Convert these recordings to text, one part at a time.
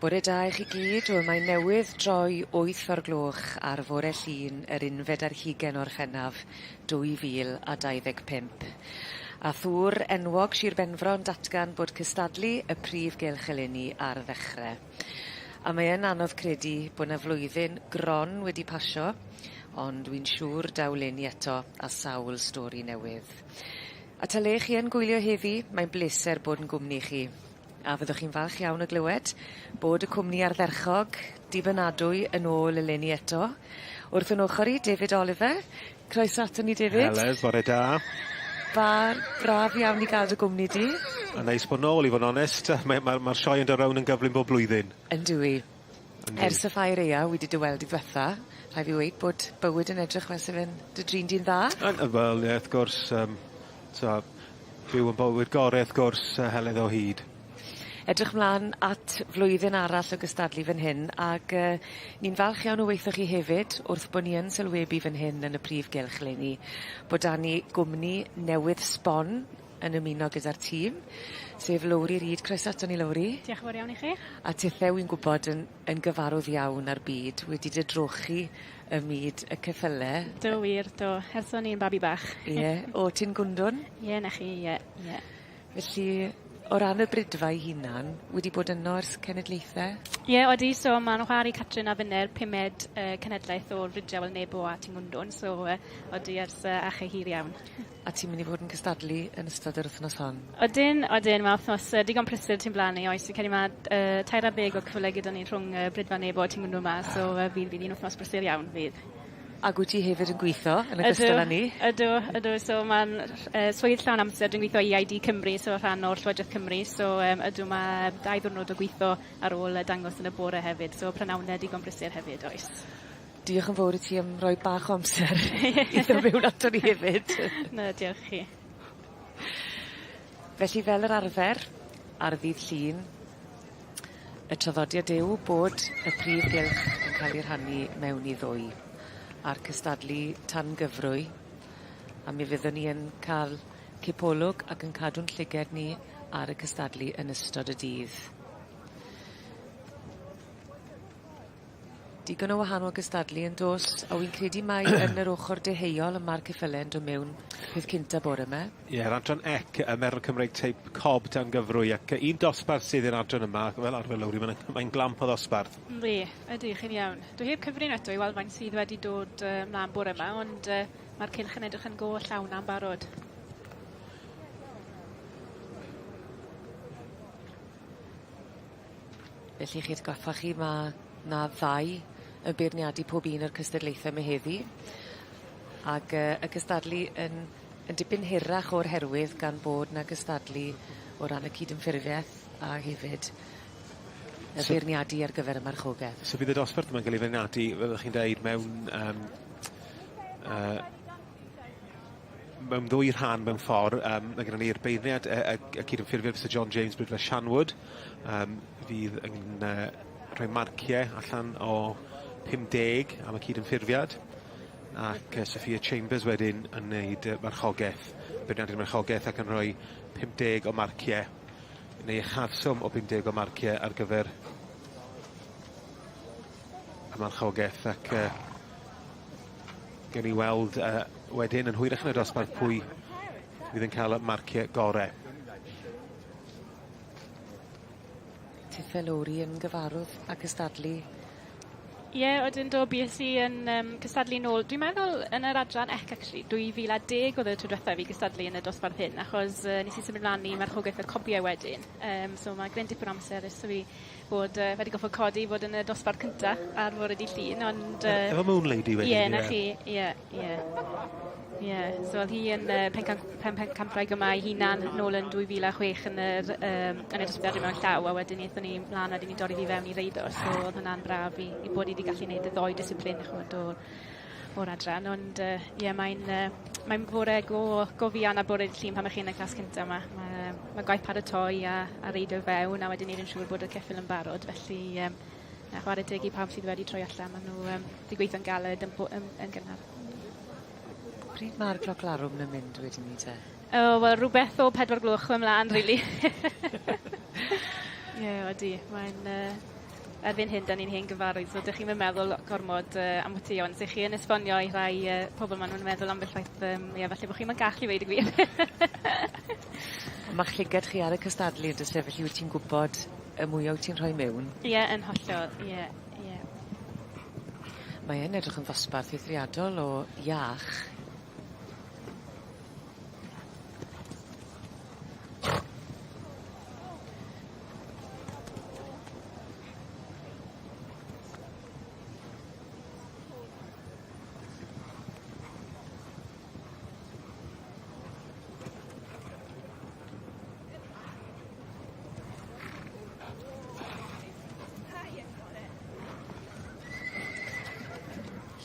Bore da i chi gyd, wel mae newydd droi wyth o'r gloch ar fore Llun yr unfed ar hugen Orffennaf 2025. A thŵr enwog Shir Benfro yn datgan bod cystadlu y prif gylch eleni ar ddechre. A mae yn anodd credu bo' 'na flwyddyn gron wedi pasio ond wi'n siŵr daw 'leni eto a sawl stori newydd. A ta le chi yn gwylio heddi, mae'n bleser bod yn gwmni chi. A fyddwch chi'n falch iawn o glywed bod y cwmni ardderchog, dibynadwy yn ôl eleni eto. Wrth 'yn ochor i, David Oliver. Croeso aton ni David. Heledd, bore da. Bar braf iawn i ga'l dy gwmni di. A neis bod nôl i fod yn onest. Mae ma'r ma'r sioe yn do' rown yn gyflym bob blwyddyn. Yndyw 'i. Yndi. Ers y ffair aea wi 'di dy weld di dwetha, rhai' fi weud bod bywyd yn edrych fel se fe'n dy drin di'n dda. Yn yy wel ie wrth gwrs yym t'o' byw yn bywyd gore wrth gwrs yy Heledd o hyd. Edrych mlan at flwyddyn arall o gystadlu fan hyn ag yy ni'n falch iawn o weutho chi hefyd wrth bo' ni yn sylwebu fan hyn yn y prif gylch leni bo' 'da ni gwmni newydd sbon yn ymuno gyda'r tîm sef Lowri Reid. Croeso aton ni Lowri. Diolch yn fawr iawn i chi. A tithe wi'n gwbod yn yn gyfarwdd iawn â'r byd wedi dy drochi ym myd y ceffyle. Do wir do ers o'n i'n babi bach. Ie o ti'n gwndwn? Ie 'na chi ie ie. Felly o ran y brydfa 'i hunan wedi bod yno ers cenedlaethe? Ie odi so ma'n chwar i Catrin a finne'r pumed yy cenedlaeth o'r Fridge Awel Nebo a Tingwndwn so yy odi ers yy ache hir iawn. A ti'n mynd i fod yn cystadlu yn ystod yr wythnos hon? Odyn odyn ma' wthnos yy digon prysur tu bla'n ni oes fi'n credu ma' yy tair ar ddeg o cyfle gyda ni rhwng yy Brigfa Nebo a Tingwndwn 'ma so yy fydd fydd 'i'n wthnos brysur iawn fydd. Ag wyt ti hefyd yn gwitho yn ogystal â ni? Ydw ydw so ma'n yy swydd llawn amser dwi'n gwitho i EID Cymru so rhan o'r Llywodreth Cymru so yym ydw ma' dau ddiwrnod o gwitho ar ôl y dangos yn y bore hefyd so prynawne digon brysur hefyd oes. Diolch yn fowr i ti am roi bach o amser i ddod mewn aton ni hefyd. Na diolch chi. Felly fel yr arfer, ar ddydd Llun, y traddodiad yw bod y prif gylch yn cael ei rhannu mewn i ddwy, a'r cystadlu tan gyfrwy, a mi fyddwn ni yn ca'l cipolwg ac yn cadw'n llyged ni ar y cystadlu yn ystod y dydd. Digon o wahanol gystadlu yn do's? A wi'n credu mai yn yr ochor deheuol y ma'r ceffyle yn do' mewn peth cynta bore 'my. Ie yr adran ec y Merl Cymreig teip cob dan gyfrwy ac yy un dosbarth sydd i'r adran yma ac fel arfer Lowri ma'n mae'n glamp o ddosbarth. Yndi ydi chi'n iawn. Dwi heb cyfri nw eto i weld faint sydd wedi dod yy mlan bore 'ma ond yy ma'r cylch yn edrych yn go llawn a'n barod. Felly chi atgoffa chi ma' 'na ddau yn beirniadu pob un o'r cystadlaethe 'my heddi. Ag yy y cystadlu yn yn dipyn hirach o'r herwydd gan bod 'na gystadlu o ran y cydymffurfieth a hefyd y So... beirniadu ar gyfer y marchogeth. So bydd y dosbarth yma'n ga'l 'i feirniadu fel o'ch chi'n deud mewn yym yy mewn ddwy rhan mewn ffor yym ma' gynnon ni'r beirniad yy y y cydymffurfiwr Mister John James Bridfa Shanwood yym fydd yn yy rhoi marcie allan o 50 am y cydymffurfiad ac yy Sophia Chambers wedyn yn neud yy marchogeth beirniadu'r marchogeth ac yn rhoi 50 o marcie neu uchafswm o 50 o marcie ar gyfer y marchogeth ac yy Gewn ni weld yy wedyn yn hwyrach yn y dosbarth pwy fydd yn cael y marcie gore. Tithe Lowri yn gyfarwdd â cystadlu. Ie odyn do bues i yn yym cystadlu nôl dwi'n meddwl yn yr adran ec actually 2010 o'dd y tro dwetha i fi gystadlu yn y dosbarth hyn achos yy nes i symud mlan i marchogaeth y cobie wedyn yym so ma' gryn dipyn o amser ers i fi bod yy wedi goffod codi i fod yn y dosbarth cynta ar fore dy' Llun ond yy... Efo Moon Lady wedyn ie? Ie 'na chi ie ie. Ie so o'dd hi yn yy pencan- pen pencampwraig yma ei hunan nôl yn 2006 yn yr yym yn y dosbarthiade mewn llaw a wedyn aethon ni mlan wedyn i dorri ddi fewn i reido so o'dd hwnna'n braf i i bod i 'di gallu neud y ddou discipline ch'mod o o'r adran ond yy ie mae'n yy mae'n fore go go fuan ar bore dy' Llun pan 'ych chi yn y class cynta 'ma. Ma' yym ma' gwaith paratoi a a reidio i fewn a wedyn neud yn siŵr bod y ceffyl yn barod felly yym na chware teg i pawb sydd wedi troi allan ma' nw yym 'di gweithio'n galed yn bo- yn yn gynnar. Pryd ma'r cloc larwm 'na'n mynd wedyn 'ny te? O wel rwbeth o pedwar gloch ymlan rili. Ie odi mae'n yy Erbyn hyn 'dan ni'n hen gyfarwydd so 'dych chi'm yn meddwl gormod yy am byti ond 'dych chi yn esbonio i rhai yy pobol ma' nw'n meddwl ambell waith yym ie falle bo' chi'm yn gallu weud y gwir. Ma'ch llygad chi ar y cystadlu on'd o's e felly wyt ti'n gwbod y mwya wyt ti'n rhoi miwn. Ie yn hollol ie ie. Mae yn edrych yn ddosbarth eithriadol o iach.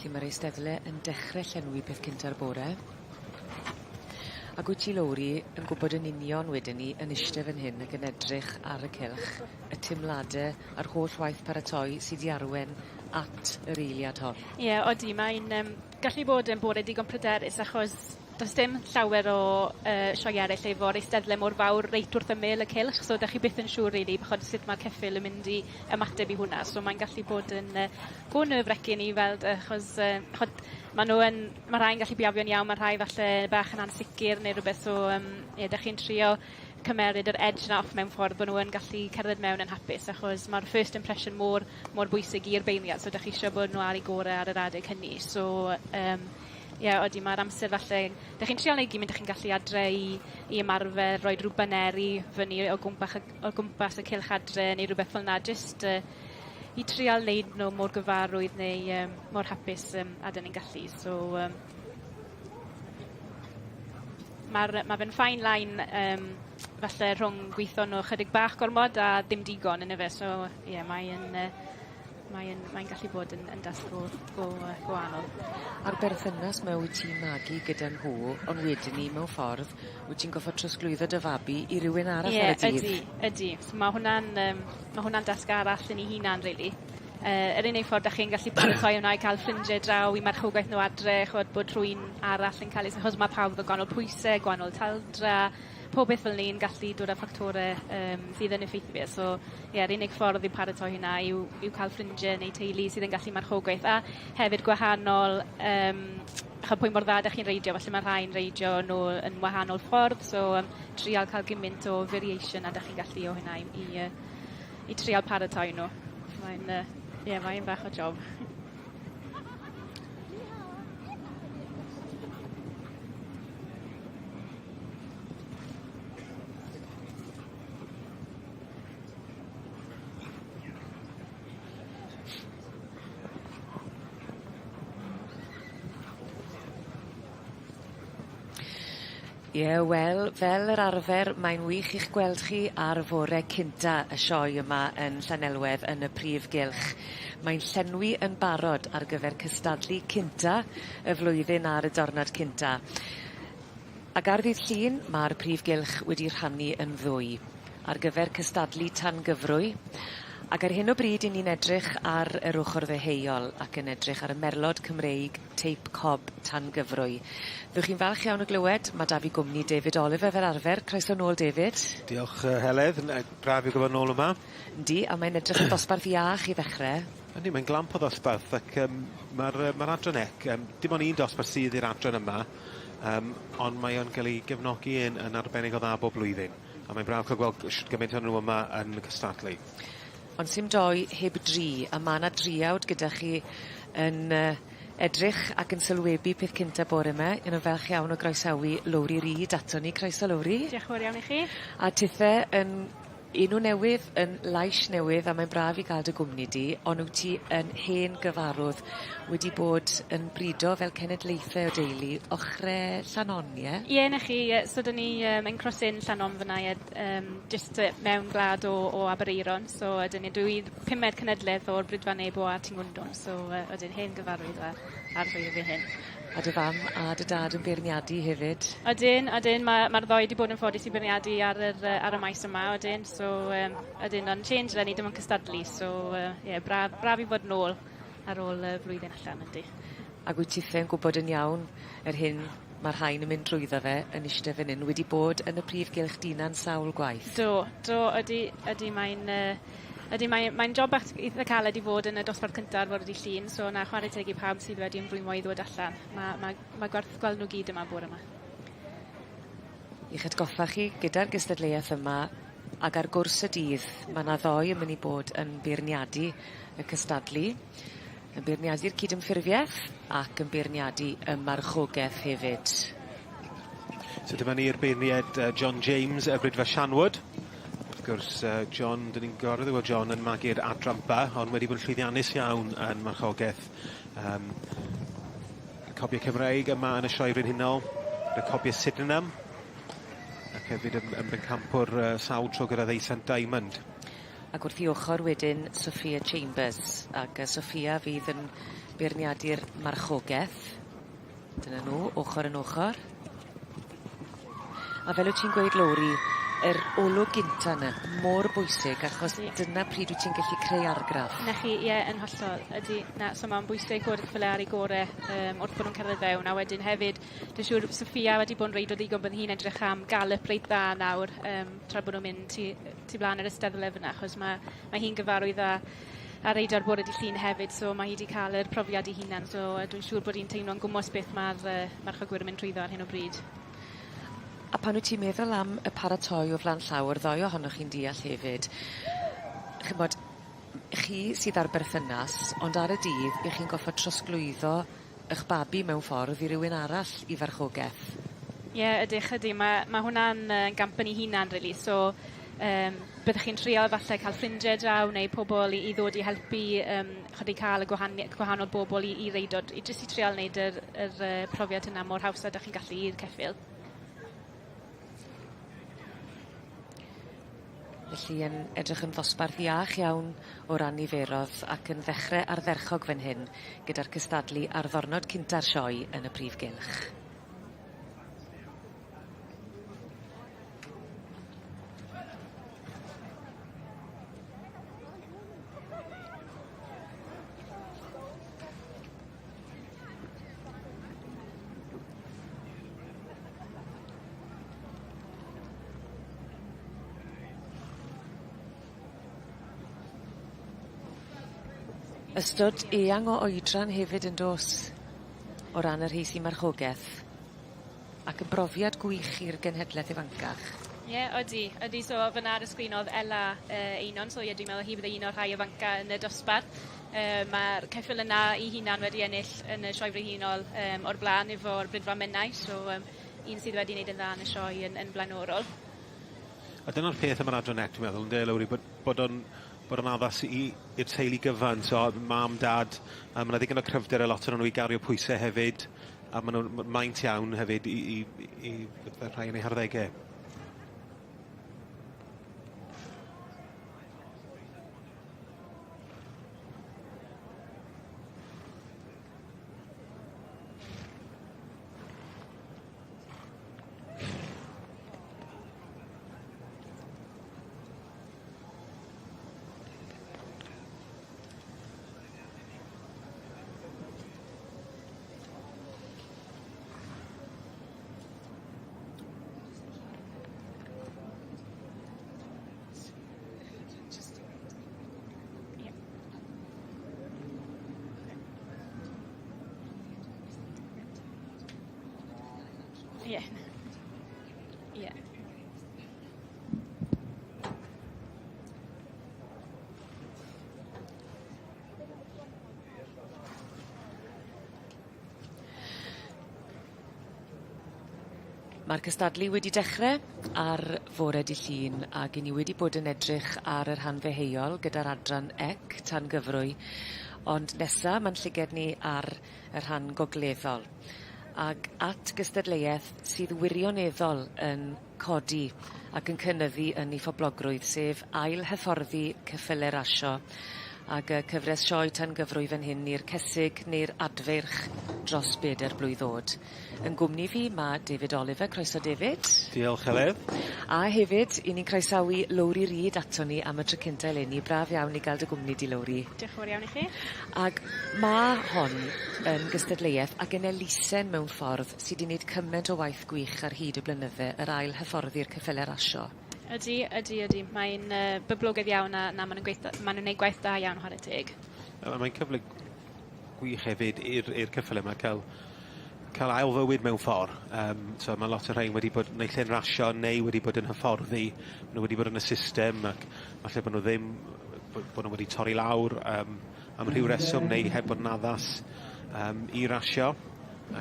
Felly ma'r eisteddle yn dechre llenwi peth cynta'r bore. Ag wyt ti Lowri yn gwbod yn union wedyn 'ny yn iste fan hyn ac yn edrych ar y cylch y timlade a'r holl waith paratoi sy 'di arwen at yr eiliad hon? Ie odi mae'n yym gallu bod yn bore digon pryderus achos does dim llawer o yy sioeau eryll efo'r eisteddle mor fawr reit wrth ymyl y cylch so 'dach chi byth yn siŵr rili ch'od sut ma'r ceffyl yn mynd i ymateb i hwnna so mae'n gallu bod yn yy go nerve wracking i weld achos yy ch'od ma' nw yn ma' rhai yn gallu biafio'n iawn ma' rhai falle bach yn ansicir ne' rwbeth so yym ie 'dach chi'n trio cymeryd yr edge 'na off mewn ffordd bo' nw yn gallu cerdded mewn yn hapus achos ma'r first impression mor mor bwysig i'r beirniad so 'dach chi isio bod nw ar 'u gore ar yr adeg hynny so yym ie odi ma'r amser falle 'dych chi'n trial neud gymint 'dych chi'n gallu adre i i ymarfer roid rw baneri fyny o gwmpach y o gwmpas y cylch adre neu rwbeth fel 'na jyst yy i trial neud nw mor gyfarwydd neu yym mor hapus yym a 'dyn ni'n gallu so yym ma'r yy ma' fe'n fine line yym falle rhwng gwitho nw chydig bach gormod a ddim digon on' yfe so ie mae yn yy mae yn mae'n gallu bod yn yn dasg go go yy go anodd. A'r berthynas 'ma wyt ti'n magu gyda nhw on' wedyn 'ny mewn ffordd wyt ti'n goffod trosglwyddo dy fabi i rywun arall Ie ar y dydd. ydi ydi. So ma' hwnna'n yym ma' hwnna'n dasg arall yn 'i hunan rili. Yy yr unig ffordd 'dach chi'n gallu paratoi wnna i ca'l ffrindie draw i marchogaeth nhw adre ch'od bod rhywun arall yn ca'l ei... Achos ma' pawb efo gwanol pwyse gwanol taldra pob beth fel 'ny yn gallu dod â ffactore yym sydd yn effeithio so ie yr unig ffordd i paratoi hynna yw yw ca'l ffrindie neu teulu sydd yn gallu marchogaeth a hefyd gwahanol yym ch'od pwy mor dda 'dach chi'n reidio falle ma' rhai'n reidio nw yn wahanol ffordd so yym trial ca'l gymint o variation a 'dach chi'n gallu o hynna i i yy i trial paratoi nw. Mae'n yy ie mae'n bach o job. Ie wel fel yr arfer mae'n wych i'ch gweld chi ar fore cynta y sioe yma yn Llanelwedd yn y prif gylch. Mae'n llenwi yn barod ar gyfer cystadlu cynta y flwyddyn ar y dornod cynta. Ac ar ddydd Llun ma'r prif gylch wedi rhannu yn ddwy ar gyfer cystadlu tan gyfrwy ac ar hyn o bryd 'yn ni'n edrych ar yr ochor ddeheuol ac yn edrych ar y merlod Cymreig teip cob tan gyfrwy. Fyddwch chi'n falch iawn o glywed ma' 'da fi gwmni David Oliver fel arfer. Croeso nôl David. Diolch yy Heledd n- yy braf i gwbod nôl yma. Yndi a mae'n edrych yn dosbarth iach i ddechre. Yndi mae'n glamp o ddosbarth ac yym ma'r yy ma'r adran ec yym dim on' un dosbarth sydd i'r adran yma Yym ond mae o'n ga'l 'i gefnogi yn yn arbennig o dda bob blwyddyn. A mae'n braf ca'l gweld shwd gymaint o'n nw yma yn cystadlu. Ond sim doi heb dri a ma' 'na driawd gyda chi yn yy edrych ac yn sylwebu peth cynta bore 'ma. 'Yn yn falch iawn o groesawu Lowri Reid aton ni. Croeso Lowri. Diolch yn fawr iawn i chi. A tithe yn enw newydd yn lais newydd a mae'n braf i ga'l dy gwmni di on' wyt ti yn hen gyfarwdd wedi bod yn brido fel cenedlaethe o deulu ochre Llanon ie? Ie 'na chi ie so 'dyn ni yym yn Cross Inn Llanon fyn 'na ie yym jyst yy mewn gwlad o o Aberaeron so ydyn ni dwi pumed cenedleth o'r Brydfa Nebo a Tinwndwn so yy ydyn hen gyfarwydd â â'r ddwy erbyn hyn. A dy fam a dy dad yn beirniadu hefyd. Odyn odyn ma' ma'r ddoi 'di bod yn ffodus i beirniadu ar yr yy ar y maes yma odyn so yym odyn ond change eleni dim ond cystadlu so yy ie braf braf i fod nôl ar ôl y flwyddyn allan yndi. Ag wyt tithe'n gwbod yn iawn yr hyn ma' rhain yn mynd drwyddo fe yn ishte fyn 'yn wedi bod yn y prif gylch dinan sawl gwaith. Do do ydi ydi mae'n yy Ydy mae mae'n job bach itha caled i fod yn y dosbarth cynta ar fore dy' Llun so na chware teg i pawb sydd wedi ymrwymo i ddod allan. Ma' ma' ma' gwerth gweld nw gyd yma bore 'ma. I'ch atgoffa chi gyda'r gystadleuaeth yma ag ar gwrs y dydd ma' 'na ddoi yn myn' i bod yn beirniadu y cystadlu yn beirniadu'r cydymffurfieth ac yn beirniadu y marchogeth hefyd. So dyma ni'r beirnied yy John James y Brydfa Shanwood. Wrth gwrs yy John 'dyn ni'n gorfod gweld John yn magu'r adran By ond wedi bod yn llwyddiannus iawn yn marchogeth yym y cobie Cymreig yma yn y Sioe Frenhinol, y cobie Sydenham ac hefyd yn yn bencampwr yy sawl tro gyda Ddeisant Diamond. Ac wrth 'i ochor wedyn Sophia Chambers ag yy Sophia fydd yn beirniadu'r marchogeth. Dyna nhw, ochor yn ochor. A fel wyt ti'n gweud Lowri, yr olwg gynta 'na mor bwysig achos dyna pryd wyt ti'n gallu creu argraff. 'Na chi ie yn hollol ydi na so ma'n bwysig bod y ceffyle ar 'u gore yym wrth bo' nw'n cerdded fewn a wedyn hefyd dwi'n siŵr Sophia wedi bod yn reido ddigon bydd hi'n edrych am galop reit dda nawr yym tra bo' nw'n mynd tu yy tu bla'n yr eisteddle fyn 'na achos ma' ma' hi'n gyfarwydd â a reido ar bore dy' Llun hefyd so ma' hi 'di ca'l yr profiad 'i hunan so yy dwi'n siŵr bod 'i'n teimlo'n gwmws beth ma'r yy marchogwyr yn mynd trwyddo ar hyn o bryd. A pan wyt ti'n meddwl am y paratoi o flan llaw yr ddou ohonoch chi'n deall hefyd ch'mod chi sydd â'r berthynas ond ar y dydd 'ych chi'n goffod trosglwyddo 'ych babi mewn ffordd i rywun arall i farchogeth. Ie ydych ydi ma' ma' hwnna'n yy gamp yn 'i hunan rili so yym byddech chi'n trial falle ca'l ffrindie draw neu pobol i i ddod i helpu yym ch'od i ca'l y gwahanie- gwahanol bobol i i reidod i jyst i trial neud yr yr yy profiad hynna mor haws a 'dach chi'n gallu i'r ceffyl. Felly yn edrych yn ddosbarth iach iawn o ran niferodd ac yn ddechre ardderchog fan hyn gyda'r cystadlu ar ddornod cynta'r sioe yn y prif gylch. Ystod eang o oedran hefyd yndos? O ran y rhei sy marchogeth. Ac yn brofiad gwych i'r genhedleth ifancach. Ie odi odi so fyna ar y sgrin o'dd Ela yy Einon so ie dwi'n meddwl hi fydde un o'r rhai ifanca yn y dosbarth. Yy ma'r ceffyl yna 'i hunan wedi ennill yn y Sioe Frenhinol yym o'r bla'n efo'r Brydfa Menai so yym un sydd wedi neud yn dda yn y sioe yn yn blaenorol. A dyna'r peth am yr Adran Ec dwi'n meddwl ynde Lowri bod bod o'n bod o'n addas i i'r teulu gyfan so mam dad a ma' 'na ddigon o cryfder a lot ohonyn nw i gario pwyse hefyd. A ma' nw'n maint iawn hefyd i i i i rhai yn eu harddege. Ie. Ie. Ma'r cystadlu wedi dechre ar fore dy' Llun ag 'yn ni wedi bod yn edrych ar y rhan ddeheuol gyda'r adran ec tan gyfrwy ond nesa ma'n llyged ni ar y rhan gogleddol ag at gystadleueth sydd wirioneddol yn codi ac yn cynyddu yn 'i phoblogrwydd sef ail hyfforddi ceffyle rasio ag yy cyfres sioe tan gyfrwy fan hyn i'r cesig neu'r adfeirch dros beder blwydd o'd. Yn gwmni fi ma' David Oliver, croeso David. Diolch Heledd. A hefyd 'yn ni'n croesawu Lowri Reid aton ni am y tro cynta eleni. Braf iawn i ga'l dy gwmni di Lowri. Dioch yn fawr iawn i chi. Ag ma' hon yn gystadleueth ag yn elusen mewn ffordd sy 'di neud cyment o waith gwych ar hyd y blynydde yr ail hyfforddi'r ceffyle rasio. Ydy ydy ydy. Mae'n yy boblogaidd iawn a na ma' nw'n gweitho ma' nw'n neud gwaith da iawn chware teg. A mae'n cyfle gwych hefyd i'r i'r ceffyle 'ma ca'l ca'l ail fywyd mewn ffor. Yym so ma' lot o rhein wedi bod naill ai'n rasio neu wedi bod yn hyfforddi ma' nw wedi bod yn y system ac falle bo' nw ddim bo' bo' nw wedi torri lawr yym am rhyw reswm neu heb bod yn addas yym i rasio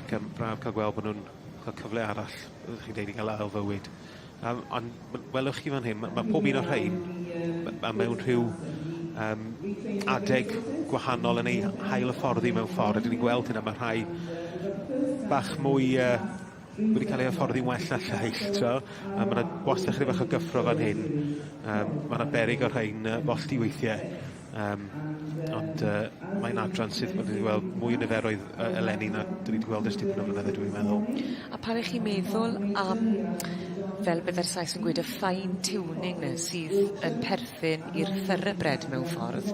ac yym braf ca'l gweld bo' nw'n ca'l cyfle arall, fel chi'n deud, i ga'l ail fywyd. Yym ond welwch chi fan hyn, ma' ma' pob un o'r rhein ma' mewn rhyw yym adeg gwahanol yn eu hail hyfforddi mewn ffordd. Rydyn ni'n gweld hynna, ma' rhai bach mwy yy wedi cael eu hyfforddi'n well na llaill, t'mo'? A ma' 'na wastad chydig bach o gyffro fan hyn. Yym ma' 'na beryg o rhein yy bollt i weithie. Yym ond yy mae'n adran sydd wedi weld mwy o niferoedd yy eleni na 'dyn ni 'di gweld ers dipyn o flynydde dwi'n meddwl. A pan 'ych chi'n meddwl am fel bydde'r Sais yn gweud y fine tuning 'ne sydd yn perthyn i'r thoroughbred mewn ffordd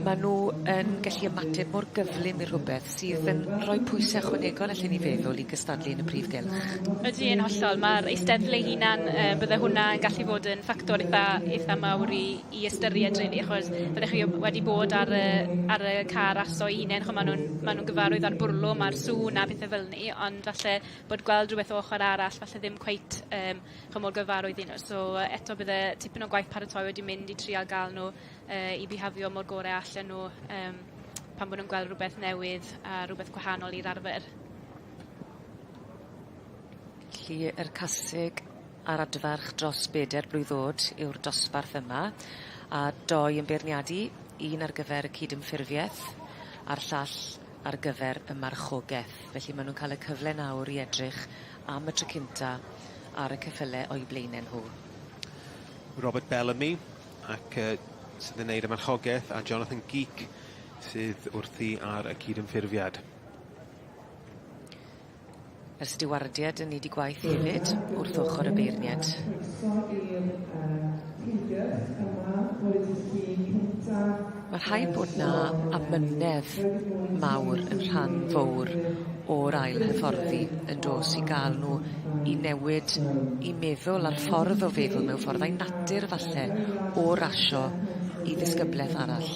ma' nw yn gallu ymateb mor gyflym i rhwbeth sydd yn rhoi pwyse ychwanegol allen i feddwl i gystadlu yn y prif gylch. Ydi yn hollol ma'r eisteddle 'i hunan yy bydde hwnna yn gallu fod yn ffactor itha itha mawr i i ystyried rili achos byddech chi wedi bod ar y ar y car raso 'u hunen ch'mo' ma' nw'n ma' nw'n gyfarwydd â'r bwrlwm a'r sŵn a pethe fel 'ny ond falle bod gweld rwbeth o ochor arall falle ddim cweit yym ch'mo' mor gyfarwydd i nw so eto bydde tipyn o gwaith paratoi wedi mynd i trial ga'l nw yy i bihafio mor gore allen nw yym pan bo' nw'n gweld rwbeth newydd a rwbeth gwahanol i'r arfer. Felly yr caseg a'r adfarch dros beder blwydd o'd yw'r dosbarth yma a doi yn beirniadu, un ar gyfer y cydymffurfieth a'r llall ar gyfer y marchogeth. Felly ma' nw'n ca'l y cyfle nawr i edrych am y tro cynta ar y ceffyle o'u blaene nhw. Robert Bellamy ac yy sydd yn neud y marchogeth a Jonathan Geek sydd wrthi ar y cydymffurfiad. Y stiwardiad yn neud 'u gwaith hefyd wrth ochor y beirnied. Ma' rhaid bod 'na amynedd mawr yn rhan fowr o'r ail hyfforddi yn do's i ga'l nw i newid 'u meddwl a'r ffordd o feddwl mewn ffordd a'i natur falle o rasio i ddisgybleth arall.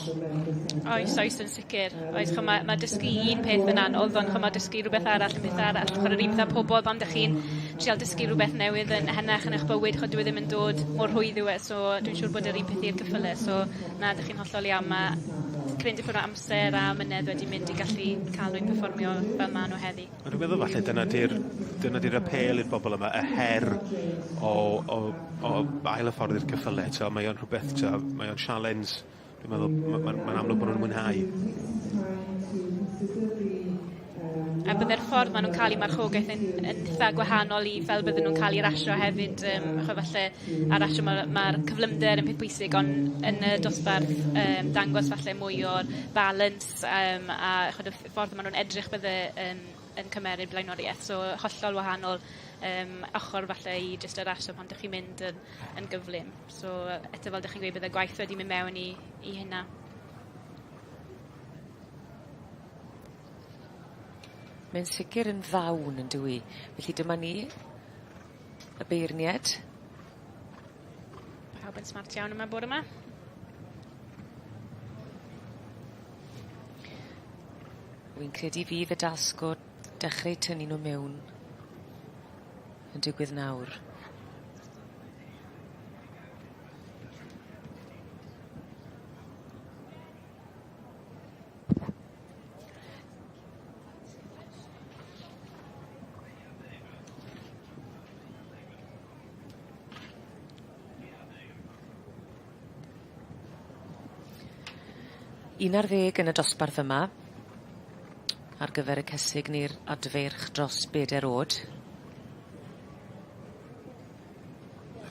Oes oes yn sicir oes ch'mo' ma' ma' dysgu un peth yn anodd ond ch'mo' ma' dysgu rwbeth arall yn peth arall. Ch'od yr un peth â pobol pan 'dych chi'n trial dysgu rwbeth newydd yn henach yn 'ych bywyd ch'od dyw e ddim yn dod mor rhwydd yw e so dwi'n siŵr bod yr un peth i'r cyffyle so na 'dych chi'n hollol iawn ma' cryn dipyn o amser a amynedd wedi mynd i gallu ca'l nhw i perfformio fel ma' nw heddi. A dwi'n meddwl falle dyna 'di'r dyna 'di'r apêl i'r bobol yma, y her o o o ail hyfforddi'r ceffyle t'o' mae o'n rhwbeth t'o' mae o'n sialens Dwi'n meddwl ma' ma'n ma'n amlwg bo' nw'n mwynhau. A bydde'r ffordd ma' nw'n ca'l 'u marchogaeth yn yn itha gwahanol i fel bydden nw'n ca'l 'u rasio hefyd yym ch'o' falle ar rasio ma' ma'r cyflymder yn peth pwysig on' yn y dosbarth yym dangos falle mwy o'r balance yym a ch'od y ffordd ma' nw'n edrych bydde yn yn cymeryd blaenorieth so hollol wahanol yym ochor falle i jyst y rasio pan 'dych chi'n mynd yn yn gyflym. So eto fel 'dych chi'n gweud bydde gwaith wedi mynd mewn i i hynna. Mae'n sicir yn ddawn yndyw 'i? Felly dyma ni y beirnied. Pawb yn smart iawn yma bore 'ma. Wi'n credu fydd y dasg o dechreu tynnu nw mewn yn digwydd nawr. Un ar ddeg yn y dosbarth yma ar gyfer y cesig neu'r adfeirch dros beder o'd.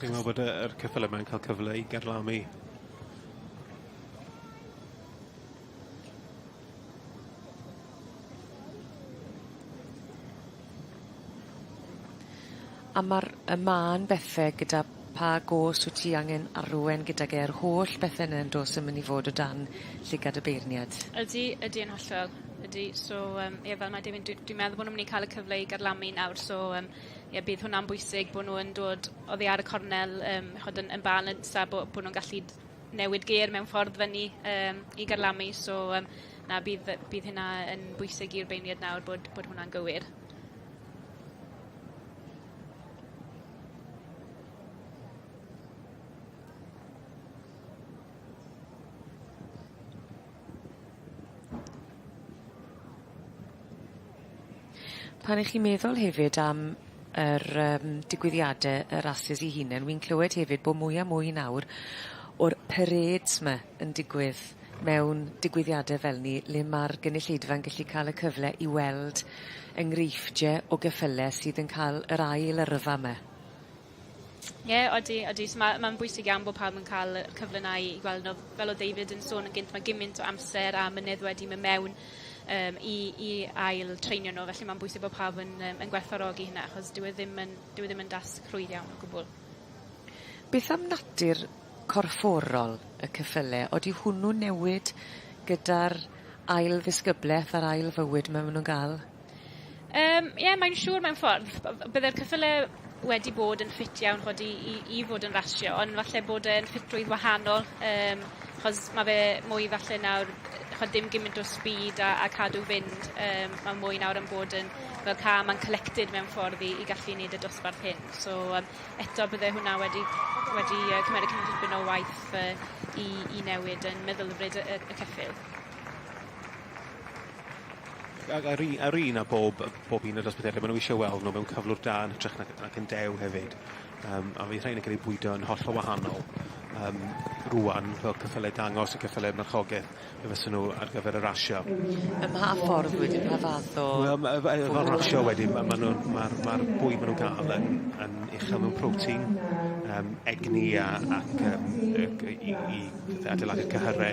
Chi'n meddwl bod y yr ceffyle 'ma'n ca'l cyfle i garlamu? A ma'r y mân bethe gyda pa gos wyt ti angen arwen gydag e yr holl bethe 'ny yndos yn myn' i fod o dan llygad y beirniad. Ydi ydi yn hollol ydi so yym ie fel mae David dwi dwi'n meddwl bo' nw myn' i ca'l y cyfle i garlamu nawr so yym ie bydd hwnna'n bwysig bo' nw yn dod oddi ar y cornel yym ch'od yn yn balance a bo' bo' nw'n gallu newid gêr mewn ffordd fyny yym i garlamu so yym na bydd yy bydd hynna yn bwysig i'r beirniaid nawr bod bod hwnna'n gywir. Pan 'ych chi'n meddwl hefyd am yr yym digwyddiade y rasys 'u hunen wi'n clywed hefyd bo' mwy a mwy nawr o'r parêds 'my yn digwydd mewn digwyddiade fel 'ny le ma'r gynulleidfa'n gallu ca'l y cyfle i weld enghreifftie o geffyle sydd yn ca'l yr ail yrfa 'my. Ie odi odi so ma' ma'n bwysig iawn bo' pawb yn ca'l y cyfle 'na i gweld n'w. Fel o'dd David yn sôn yn gynt ma' gymint o amser a mynedd wedi myn' mewn yym i i ail treinio n'w felly ma'n bwysig bo' pawb yn yym yn gwerthfawrogi hynna achos dyw e ddim yn dyw e ddim yn dasg rhwydd iawn o gwbwl. Beth am natur corfforol y ceffyle odi hwnnw'n newid gyda'r ail ddisgybleth a'r ail fywyd 'ma ma' nw'n ga'l? Yym ie mae'n siŵr mewn ffordd bydde'r ceffyle wedi bod yn ffit iawn ch'od i i i fod yn rasio on' falle bod e'n ffitrwydd wahanol yym 'chos ma' fe mwy falle nawr ch'od dim gymint o speed a a cadw fynd yym ma' mwy nawr yn bod yn fel calm and collected mewn ffordd i i gallu neud y dosbarth hyn so yym eto bydde hwnna wedi wedi yy cymeryd cymryd tipyn o waith yy i i newid yn meddylfryd y y y ceffyl. Ag ar u- ar un a bob yy bob un o'r dosbarthiade ma' nw isio weld nw mewn cyflwr da yn hytrach nag nac yn dew hefyd. Yym a fydd rhein yn ca'l eu bwydo yn hollol wahanol yym rŵan fel ceffyle dangos y ceffyle marchogeth fe fysa nw ar gyfer y rasio. Ym mha ffordd wedyn pa fath o... Wel ma' efo efo rasio wedyn ma' ma' nw'n ma'r ma'r bwyd ma' nw'n ga'l yn yn uchel mewn protein yym egni a ac yym yy gy- i i adeiladu'r cyhyre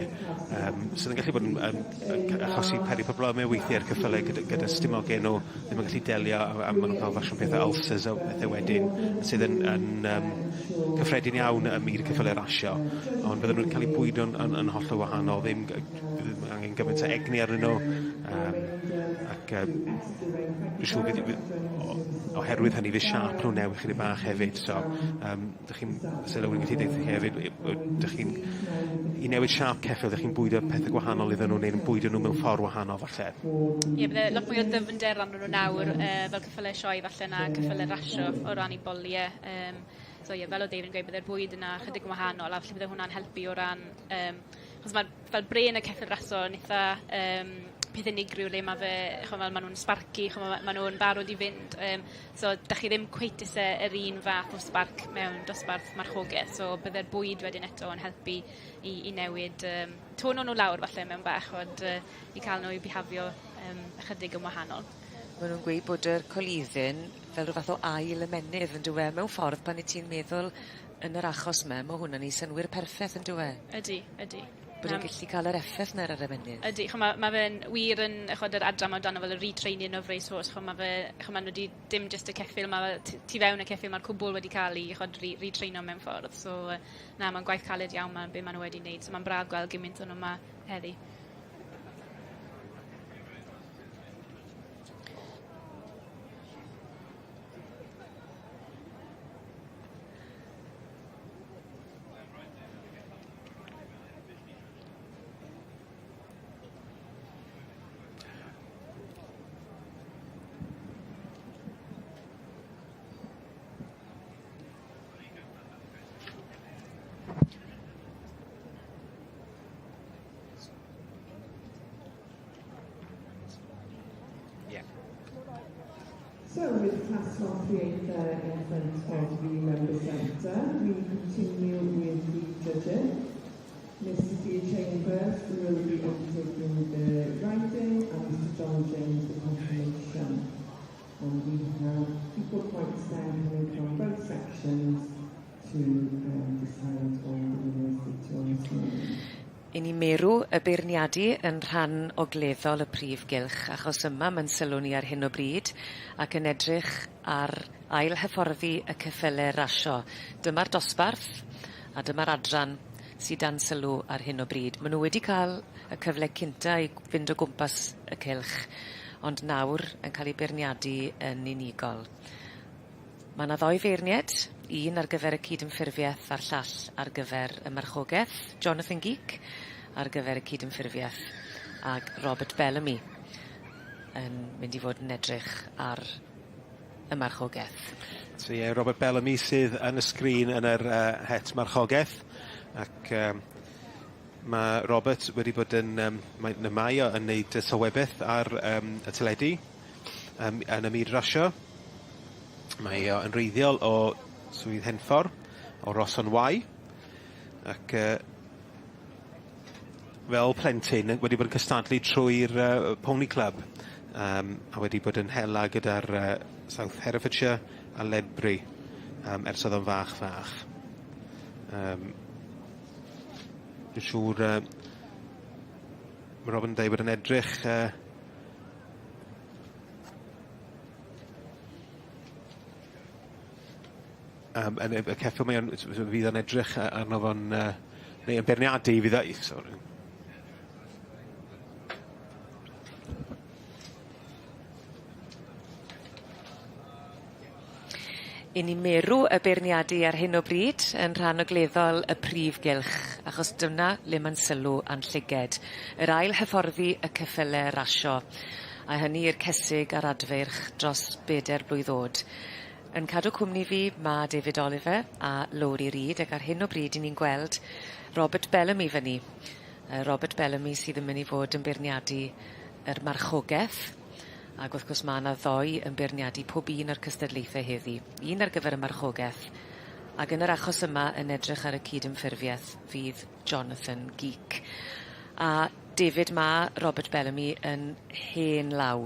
yym sydd yn gallu bod yn yn yn cy- achosi peri probleme weithie i'r ceffyle gyda gyda stumoge nw ddim yn gallu delio a a ma' nw'n ca'l fersiwn pethe ulcers a pethe wedyn sydd yn yn yym cyffredin iawn ym myd y ceffyle rasio ond bydden nw'n ca'l 'u bwydo'n yn yn hollol wahanol ddim gy- ddim angen gymaint o egni arnyn nw yym ac yym dwi siŵr bydd by- o- oherwydd hynny fydd siâp nw'n newid chydig bach hefyd so yym 'dych chi'n 'se rywun yn gallu deutha chi hefyd 'dych chi'n i newid siâp ceffyl 'dych chi'n bwydo pethe gwahanol iddyn nw neu'n bwydo nw mewn ffor wahanol falle. Ie bydde lot mwy o ddyfnder arnyn nw nawr yy fel ceffyle sioe falle na ceffyle rasio o ran 'u bolie yym so ie fel o'dd David yn gweud bydde'r bwyd yna chydig yn wahanol a falle bydde hwnna'n helpu o ran yym 'chos ma'r fel brên y ceffyl raso yn itha yym peth unigryw le ma' fe ch'mo' fel ma' nw'n sbarci ch'mo' ma' ma' nw'n barod i fynd yym so 'dach chi ddim cweit isie yr un fath o sbarc mewn dosbarth marchogeth so bydde'r bwyd wedyn eto yn helpu i i newid yym tono nw lawr falle mewn bach ond yy i ca'l nw i bihafio yym ychydig yn wahanol. Ma' nw'n gweud bod yr coluddyn fel ryw fath o ail ymennydd on'd yw e? Mewn ffordd pan 'yt ti'n meddwl yn yr achos 'ma ma' hwn yn ei synnwyr perffeth on'd yw e? Ydi ydi. Bod e'n gellu ca'l yr effeth 'na ar yr ymennydd. Ydi ch'mo' ma' ma' fe'n wir yn ch'od yr adran 'ma amdano fel y retraining of racehorse ch'mo' ma' fe ch'mo' ma' nw 'di dim jyst y ceffyl ma' fel tu fewn y ceffyl ma'r cwbwl wedi ca'l 'i ch'od re-retraino mewn ffordd so yy na ma'n gwaith caled iawn ma' be' ma' nw wedi neud so ma'n braf gweld gymint o nw 'ma heddi. Yeah. So with class 138 there in front of the member centre, we continue with the judges. Miss Sophia Chambers will be undertaking the riding and Mr John James the confirmation. And we have equal points then coming from both sections to um, decide on the winners later on this morning. I ni merw y beirniadu yn rhan ogleddol y prif gylch achos yma ma'n sylw ni ar hyn o bryd ac yn edrych ar ail hyfforddi y ceffyle rasio. Dyma'r dosbarth a dyma'r adran sy dan sylw ar hyn o bryd. Ma' nw wedi ca'l y cyfle cynta i fynd o gwmpas y cylch ond nawr yn ca'l 'u beirniadu yn unigol. Ma' 'na ddoi feirnied, un ar gyfer y cydymffurfieth a'r llall ar gyfer y marchogeth, Jonathan Geek ar gyfer y cydymffurfieth ag Robert Bellamy yn mynd i fod yn edrych ar y marchogeth. So ie, Robert Bellamy sydd yn y sgrin yn yr uh, het marchogeth ac um, mae Robert wedi bod yn, um, mae, mae o yn neud sylwebaeth ar um, y teledu um, yn y myd rasio. Mae o yn reiddiol o Swydd Henffordd, o Ross-on Wye, ac uh, fel plentyn wedi bod yn cystadlu trwy'r uh, Pony Club um, a wedi bod yn hela gyda'r uh, South Herefordshire a Ledbury um, ers oedd o'n fach fach. Um, dwi'n siŵr uh, mae Robin yn dweud bod yn edrych uh, um, yn y ceffyl mae o'n fydd o'n edrych arno fo'n uh, neu yn beirniadu fydd o sori. I ni merw y beirniadu ar hyn o bryd yn rhan ogleddol y prif gylch, achos dyna le ma'n sylw a'n llyged. Yr ail hyfforddi y ceffyle rasio, a hynny i'r cesig a'r adfeirch dros beder blwydd o'd. Yn cadw cwmni fi ma' David Oliver a Lowri Reid ac ar hyn o bryd 'yn ni'n gweld Robert Bellamy fyny. Yy Robert Bellamy sydd yn myn' i fod yn beirniadu yr marchogeth ag wrth gwrs ma' 'na ddoi yn beirniadu pob un o'r cystadlaethe heddi. Un ar gyfer y marchogeth ag yn yr achos yma yn edrych ar y cydymffurfieth fydd Jonathan Geek. A David ma' Robert Bellamy yn hen law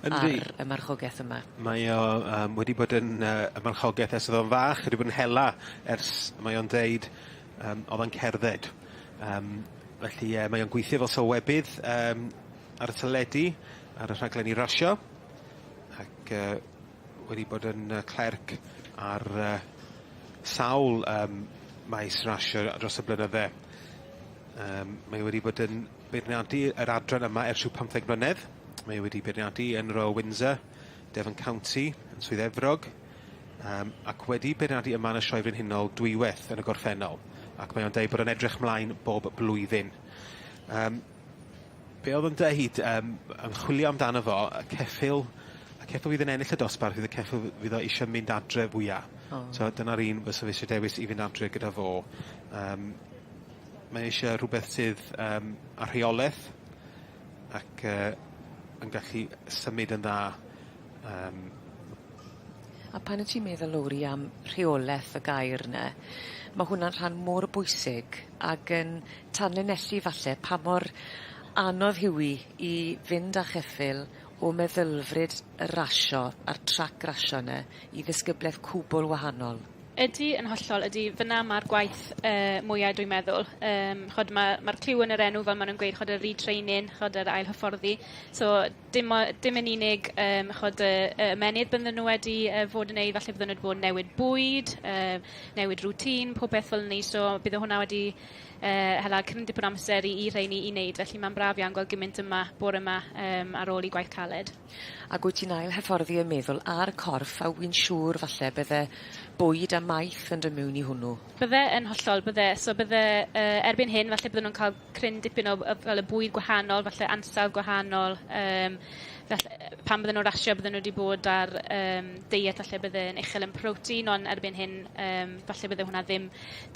Yndi. ar y marchogeth yma. Mae o yym wedi bod yn yy y marchogeth ers o'dd o'n fach, wedi bod yn hela ers mae o'n deud yym o'dd o'n cerdded. Yym felly ie mae o'n gweithio fel sylwebydd yym ar y teledu, ar y rhaglenni rasio, ac yy wedi bod yn yy clerc ar yy sawl yym maes rasio dros y blynydde. Yym mae wedi bod yn beirniadu yr adran yma ers rhyw 15 mlynedd. Mae e wedi beirniadu yn Royal Windsor, Devon County, yn Swydd Efrog, yym ac wedi beirniadu yma yn y Sioe Frenhinol dwyweth yn y gorffennol, ac mae o'n deud bod o'n edrych mlaen bob blwyddyn. Yym be' o'dd o'n deud yym yn chwilio amdano fo, y ceffyl y ceffyl fydd yn ennill y dosbarth fydd y ceffyl fydd o eisiau mynd adre fwya. O. So dyna'r un fysa fe isie dewis i fynd adre gyda fo. Yym mae eisie rhwbeth sydd yym â rheoleth ac yy yn gallu symud yn dda yym. A pan wt ti'n meddwl Lowri am rheoleth y gair 'ny ma' hwnna'n rhan mor bwysig ag yn tanlinellu falle pa mor anodd yw 'i i fynd â cheffyl o meddylfryd y rasio a'r trac rasio 'ny i ddisgybleth cwbwl wahanol. Ydi yn hollol ydi fyn 'na ma'r gwaith yy mwya dwi'n meddwl yym ch'od ma' ma'r cliw yn yr enw fel ma' nw'n gweud ch'od y retraining ch'od yr ail hyfforddi so dim o- dim yn unig yym ch'od y y ymennydd bydden nw wedi yy fod yn neud falle bydden nw 'di bod yn newid bwyd yy newid routine popeth fel 'ny so bydde hwnna wedi yy hala cryn dipyn o amser i i rheini i neud felly ma'n braf iawn gweld gymint yma bore 'ma yym ar ôl 'u gwaith caled. Ag wyt ti'n ail hyfforddi y meddwl a'r corff a wi'n siŵr falle bydde bwyd a maeth yn dod mewn i hwnnw. Bydde yn hollol bydde so bydde yy erbyn hyn falle bydden nw'n ca'l cryn dipyn o yy fel y bwyd gwahanol falle ansawdd gwahanol yym falle pan bydden nw'n rasio bydden nw 'di bod ar yym deiet falle bydde yn uchel yn protein on' erbyn hyn yym falle bydde hwnna ddim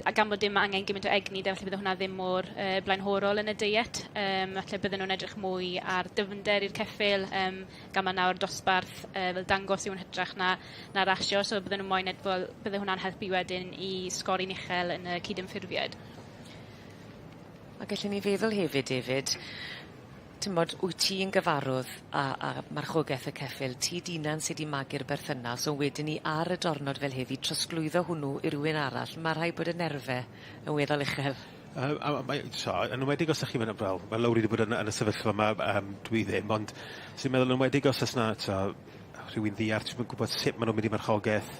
a gan bod dim angen gymint o egni de falle bydde hwnna ddim mor yy blaenhorol yn y deiet yym falle bydden nw'n edrych mwy ar dyfnder i'r ceffyl yym gan ma' nawr dosbarth yy fel dangos yw yn hytrach na na rasio so bydden nw moyn ed- fel bydde hwnna'n helpu wedyn i sgori'n uchel yn y cydymffurfied. A gellwn ni feddwl hefyd David t'mod wyt ti'n gyfarwdd â â marchogeth y ceffyl, ti d'unan sy 'di magu'r berthynas on' wedyn 'ny ar y dornod fel heddi trosglwyddo hwnnw i rywun arall ma' rhaid bod y nerfe yn weddol uchel. Yy a mae so yn enwedig os 'dach chi'n mynd fel ma' Lowri 'di bod yn y yn y sefyllfa 'ma yym dwi ddim ond sy'n meddwl yn enwedig os o's 'na t'o' rhywun ddiarth ti'm yn gwbod sut ma' nw'n mynd i marchogeth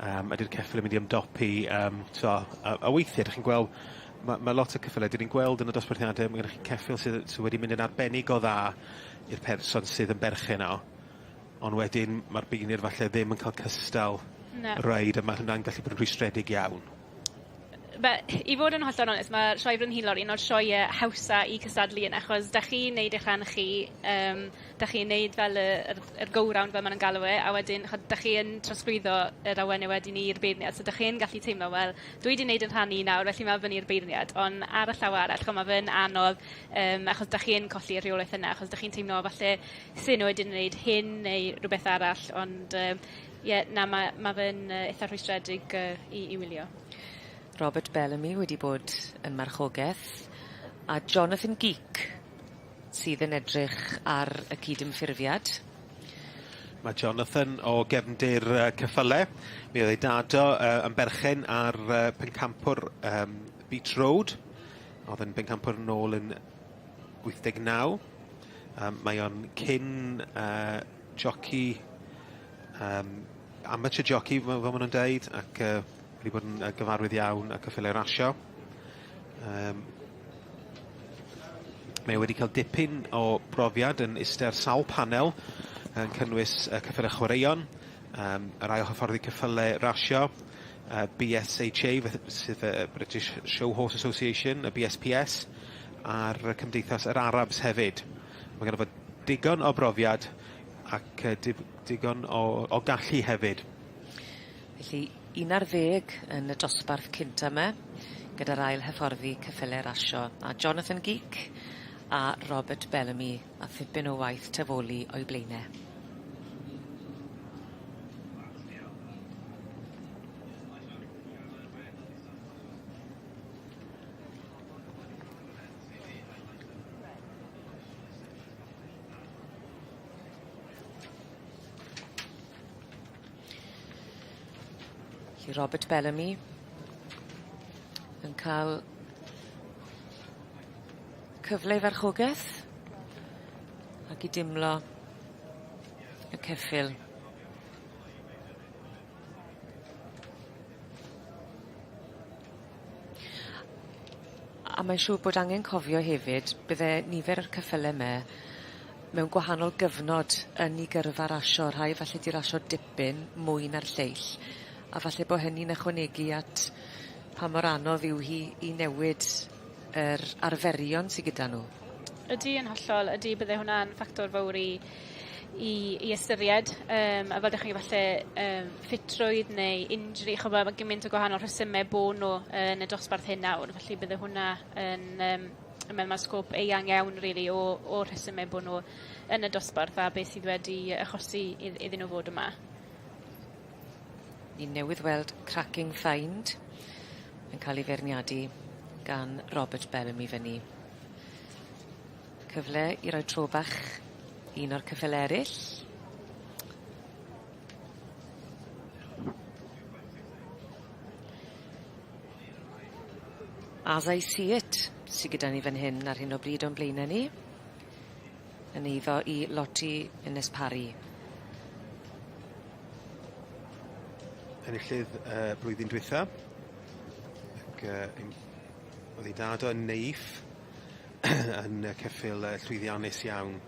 yym ydi'r ceffyl yn mynd i ymdopi yym t'o' a a weithie 'dych chi'n gweld ma' ma' lot o ceffyle 'dyn ni'n gweld yn y dosbarthiade ma' gennych chi ceffyl sydd yy sy wedi mynd yn arbennig o dda i'r person sydd yn berchen o ond wedyn ma'r beginir falle ddim yn ca'l cystal. Na. Reid, a ma' hwnna'n gallu bod yn rhwystredig iawn. Be- i fod yn hollol onest ma' Sioe Frenhinol un o'r sioee hawsa i cystadlu yn achos 'dach chi'n neud eich rhan chi yym 'dach chi'n neud fel y yr yr go round fel ma' nw'n galw e a wedyn ch'od 'dach chi yn trosglwyddo yr awene wedyn i'r beirniad so 'dach chi yn gallu teimlo wel dwi 'di neud 'yn rhan i nawr felly ma' fyny i'r beirniad on' ar y llaw arall ch'mo' ma' fe'n anodd yym achos 'dach chi yn colli y rheolaeth yna achos 'dych chi'n teimlo falle sen nw wedi neud hyn neu rwbeth arall ond yym ie na ma' ma' fe'n yy itha rhwystredig yy i i wylio. Robert Bellamy wedi bod yn marchogeth a Jonathan Geek sydd yn edrych ar y cydymffurfiad. Mae Jonathan o gefndir yy ceffyle. Mi oedd ei dad o yy yn berchen ar yy pencampwr yym Beach Road. O'dd yn bencampwr nôl yn 89. Yym mae o'n cyn yy joci yym amateur jockey fel fel ma' nw'n deud ac yy wedi bod yn yy gyfarwydd iawn â ceffyle rasio. Yym. Mae e wedi ca'l dipyn o brofiad yn iste ar sawl panel yn cynnwys y ceffyle chwaraeon, yym yr ail hyfforddi ceffyle rasio, yy BSHA feth- sydd y British Show Horse Association, y BSPS, a'r Cymdeithas yr Arabs hefyd. Ma' gynno fo digon o brofiad ac yy dib- digon o o gallu hefyd. Felly 11 yn y dosbarth cynta 'my gyda'r ail hyfforddi ceffyle rasio a Jonathan Geek a Robert Bellamy a thipyn o waith tafoli o'u blaene. Felly Robert Bellamy yn ca'l cyfle i farchogeth ac i dimlo y ceffyl. A mae'n siŵr bod angen cofio hefyd bydde nifer o'r ceffyle 'me mewn gwahanol gyfnod yn 'u gyrfa rasio rhai falle 'di rasio dipyn mwy na'r lleill a falle bo' hynny'n ychwanegu at pa mor anodd yw hi i newid yr arferion sy gyda nw. Ydi yn hollol ydi bydde hwnna'n ffactor fowr i i i ystyried yym a fel 'dych chi falle yym ffitrwydd neu injury ch'mo' ma' gymint o gwahanol rhesyme bo' nw yn y dosbarth hyn nawr felly bydde hwnna yn yym a ma' ma' sgôp eang iawn rili o o rhesyme bo' nw yn y dosbarth a beth sydd wedi achosi idd- iddyn nw fod yma. Ni newydd weld Cracking Find yn ca'l ei feirniadu gan Robert Bellamy fyn 'ny. Cyfle i roi tro bach i un o'r ceffyle eryll. As I See It sy gyda ni fan hyn ar hyn o bryd o'n blaene ni. Yn eiddo i Lottie Innes Parry. Enillydd y blwyddyn dwytha. Ac yy ein o'dd ei dad o yn Neif yn y ceffyl yy llwyddiannus iawn.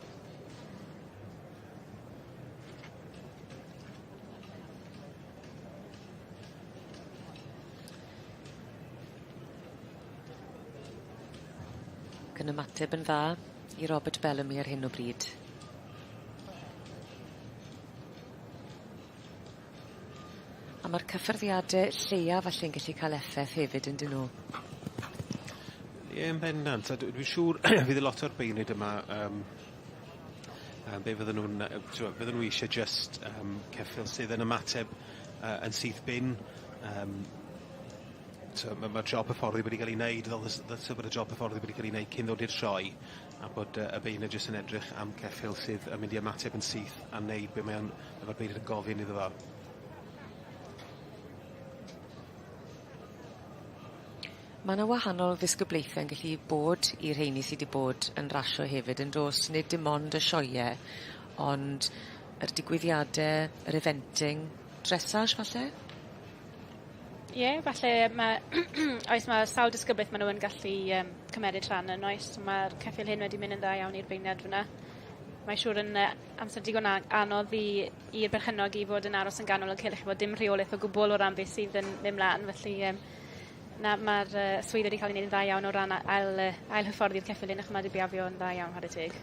Ac yn ymateb yn dda i Robert Bellamy ar hyn o bryd. A ma'r cyffyrddiade lleia falle'n gallu ca'l effeth hefyd on'd 'yn nw? Ie yn bendant a dw dwi'n siŵr fydd y lot o'r beirniaid yma yym yym be' fydden nw'n yy t'mo' fydden nw isie jyst yym ceffyl sydd yn ymateb yy yn syth bin yym t'o' ma' ma'r job hyfforddi wedi ga'l 'i neud fel ddy- ddylse bod y job hyfforddi wedi ca'l 'i neud cyn ddod i'r sioe a bod yy y beirniaid jyst yn edrych am ceffyl sydd yn mynd i ymateb yn syth a neud be' mae o'n be' ma'r beirniaid yn gofyn iddo fo. Ma' 'na wahanol ddisgyblaethe yn gallu bod i'r rheini sy 'di bod yn rasio hefyd yndos? Nid dim ond y sioee ond yr digwyddiade, yr eventing, dressage falle? Ie falle ma' oes ma' sawl disgyblaeth ma' nw yn gallu yym cymeryd rhan yn oes? Ma'r ceffyl hyn wedi mynd yn dda iawn i'r beirniad fyn 'na. Mae siŵr yn yy amser digon a- anodd i i'r berchennog i fod yn aros yn ganol y cylch efo dim rheolaeth o gwbwl o ran beth sydd yn myn' mlan felly yym na ma'r yy swydd wedi ca'l 'i neud yn dda iawn o ran a- ail yy ail hyfforddi'r ceffyl 'yn ac ma' 'di biafio yn dda iawn whare teg.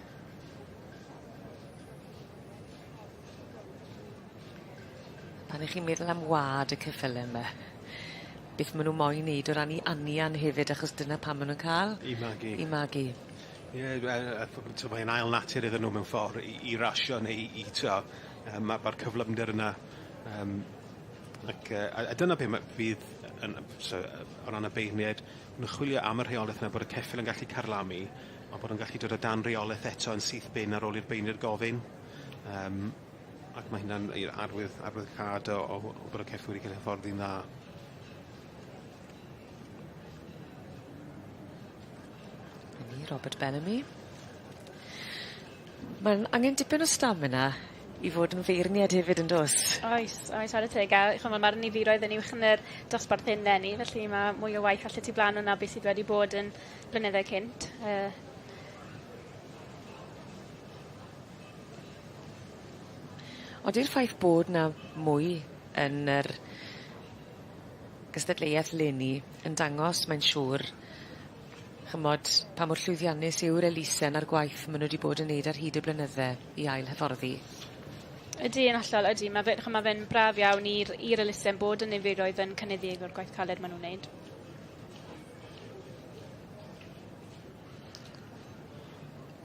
Pan 'ych chi'n meddwl am wa'd y ceffyle 'my beth ma' nw moyn neud o ran 'u anian hefyd achos dyna pam ma' nw'n ca'l... 'U magu. 'U magu. Ie t'o' mae'n ail natur iddyn nw mewn ffor i i rasio neu i t'o' ma' ma'r cyflymder yna yym ac yy a dyna be' ma' fydd yn so yy o ran y beirniaid ma' nw'n chwilio am y rheoleth 'na bod y ceffyl yn gallu carlamu on' bod o'n gallu dod o dan reoleth eto yn syth bin ar ôl i'r beirniad gofyn. Yym ac ma' hynna'n yy arwydd arwyddocâd o o o bod y ceffyl wedi ca'l 'i hyfforddi'n dda. 'Na ni Robert Bellamy. Ma'n angen dipyn o stamina i fod yn feirniad hefyd yndos? Oes oes 'ware teg a ch'mo' ma'r niferoedd yn uwch yn yr dosbarth hyn leni felly ma' mwy o waith falle tu flan wnna beth sydd wedi bod yn blynydde cynt yy. Odi'r ffaith bod 'na mwy yn yr gystadleuaeth leni yn dangos mae'n siŵr ch'mod pa mor llwyddiannus yw'r elusen a'r gwaith ma' nw 'di bod yn neud ar hyd y blynydde i ail hyfforddi. Ydi yn hollol ydi ma' fe ch'mo' ma' fe'n braf iawn i'r i'r elusen bod y niferoedd yn cynyddu efo'r gwaith caled ma' nw'n neud.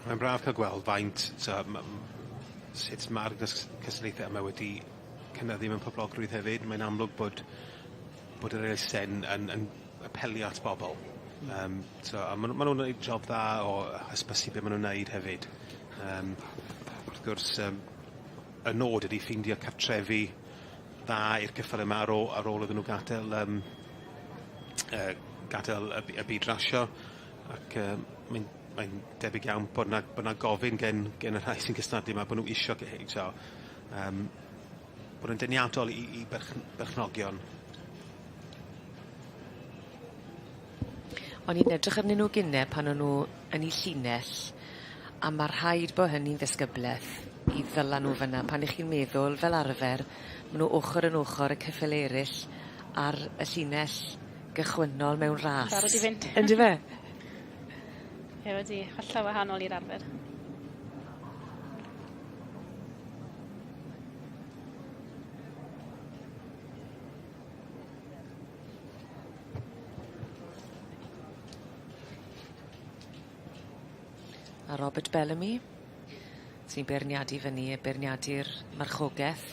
Mae'n braf ca'l gweld faint t'o' ma' sut ma'r cystadlaethe yma wedi cynyddu mewn poblogrwydd hefyd, mae'n amlwg bod bod yr elusen yn yn apelio at bobol. Yym so a ma' nw ma' nw'n neud job dda o hysbysu be' ma' nw'n neud hefyd. Yym wrth gwrs yym y nod ydi ffeindio cartrefi dda i'r ceffyle 'ma ar ôl ar ôl iddyn nw gad'el yym yy gad'el y by- y byd rasio ac yy mae'n mae'n debyg iawn bod 'na bo' 'na gofyn gen gen y rhai sy'n cystadlu 'ma bo' nw isio t'o' yym bod yn deniadol i i berchn- berchnogion. O'n i'n edrych arnyn nw gynne pan o'n nw yn 'u llinell a ma' rhaid bo' hynny'n ddisgybleth i ddyla nw fyn 'na pan 'ych chi'n meddwl fel arfer ma' nw ochor yn ochor y ceffyle eryll ar y llinell gychwynnol mewn ras. Barod i fynd. Yndyfe? Ie wedi, hollol wahanol i'r arfer. A Robert Bellamy sy'n beirniadu fyny a beirniadu'r marchogeth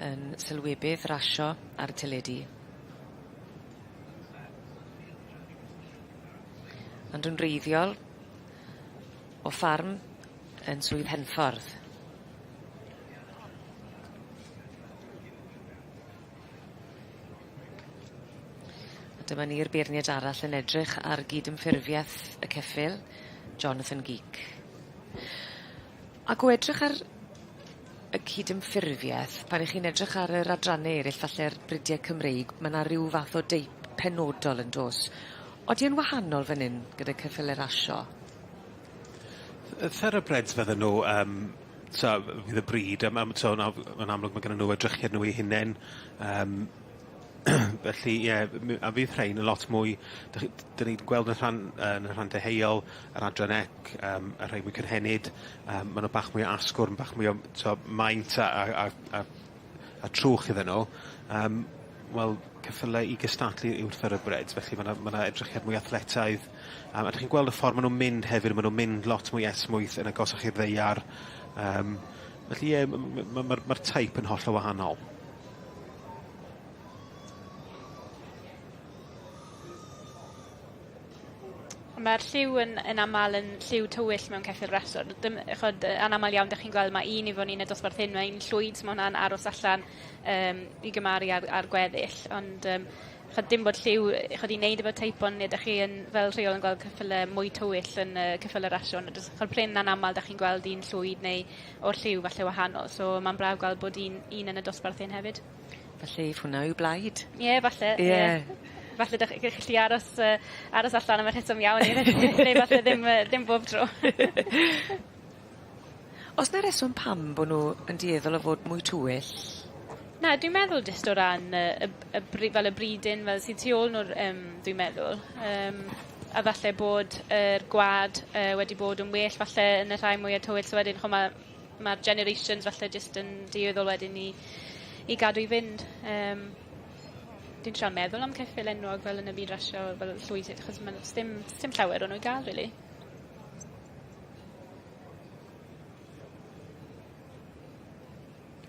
yn sylwebydd rasio ar y teledu. Ond yn wreiddiol o ffarm yn Swydd Henffordd. A dyma ni'r beirniad arall yn edrych ar gydymffurfieth y ceffyl, Jonathan Geek. Ac o edrych ar y cydymffurfieth, pan 'ych chi'n edrych ar yr adranne eryll falle'r brudie Cymreig, ma' 'na ryw fath o deip penodol yn do's? Odi e'n wahanol fan 'yn gyda ceffyle rasio? Y thoroughbreds fydden nw yym so fydd y brîd yym so yn yn amlwg ma' gynnyn nw edrychiad nw eu hunen yym felly ie a fydd rhein yn lot mwy 'dych chi 'dyn ni'n gweld yn rhan yn y rhan deheuol yr adran ec yym y rhei mwy cynhenid yym ma' nw bach mwy o asgwrn bach mwy o t'o' maint a a a a a trwch iddyn nw yym wel ceffyle i gystadlu yw'r thoroughbreds felly ma' 'na ma' 'na edrychiad mwy athletaidd yym a 'dych chi'n gweld y ffor ma' nw'n mynd hefyd ma' nw'n mynd lot mwy esmwyth yn agosach i'r ddaear yym felly ie m- ma'r ma'r teip yn hollol wahanol. Ma'r lliw yn yn amal yn lliw tywyll mewn ceffyl rasio. Dim ch'od yy anamal iawn 'dych chi'n gweld ma' un i fo' ni'n y dosbarth hyn ma' un llwyd so ma' wnna'n aros allan yym i gymaru â'r â'r gweddill ond yym ch'od dim bod lliw ch'od i neud efo teip ond ne' 'dych chi yn fel rheol yn gweld ceffyle mwy tywyll yn y ceffyle rasio ond ch'od prin anamal 'dach chi'n gweld un llwyd neu o'r lliw falle wahanol so ma'n braf gweld bod un un yn y dosbarth hyn hefyd. Falle eith hwnna i'w blaid. Ie falle. Ie. Ie. Falle 'dych chi gallu aros yy aros allan am y rheswm iawn neu falle ddim yy ddim bob tro. O's 'na reswm pam bo' nw yn dueddol o fod mwy tywyll? Na dwi'n meddwl jyst o ran yy y y bri- fel y bridin fel sy tu ôl nw'r yym dwi'n meddwl yym a falle bod yr gwa'd yy wedi bod yn well falle yn y rhai mwya tywyll so wedyn ch'mo' ma' ma'r generations falle jyst yn dueddol wedyn i i gadw i fynd yym dwi'n trial meddwl am ceffyl enwog fel yn y byd rasio fel llwyd achos ma' sdim sdim llawer o nw i ga'l rili.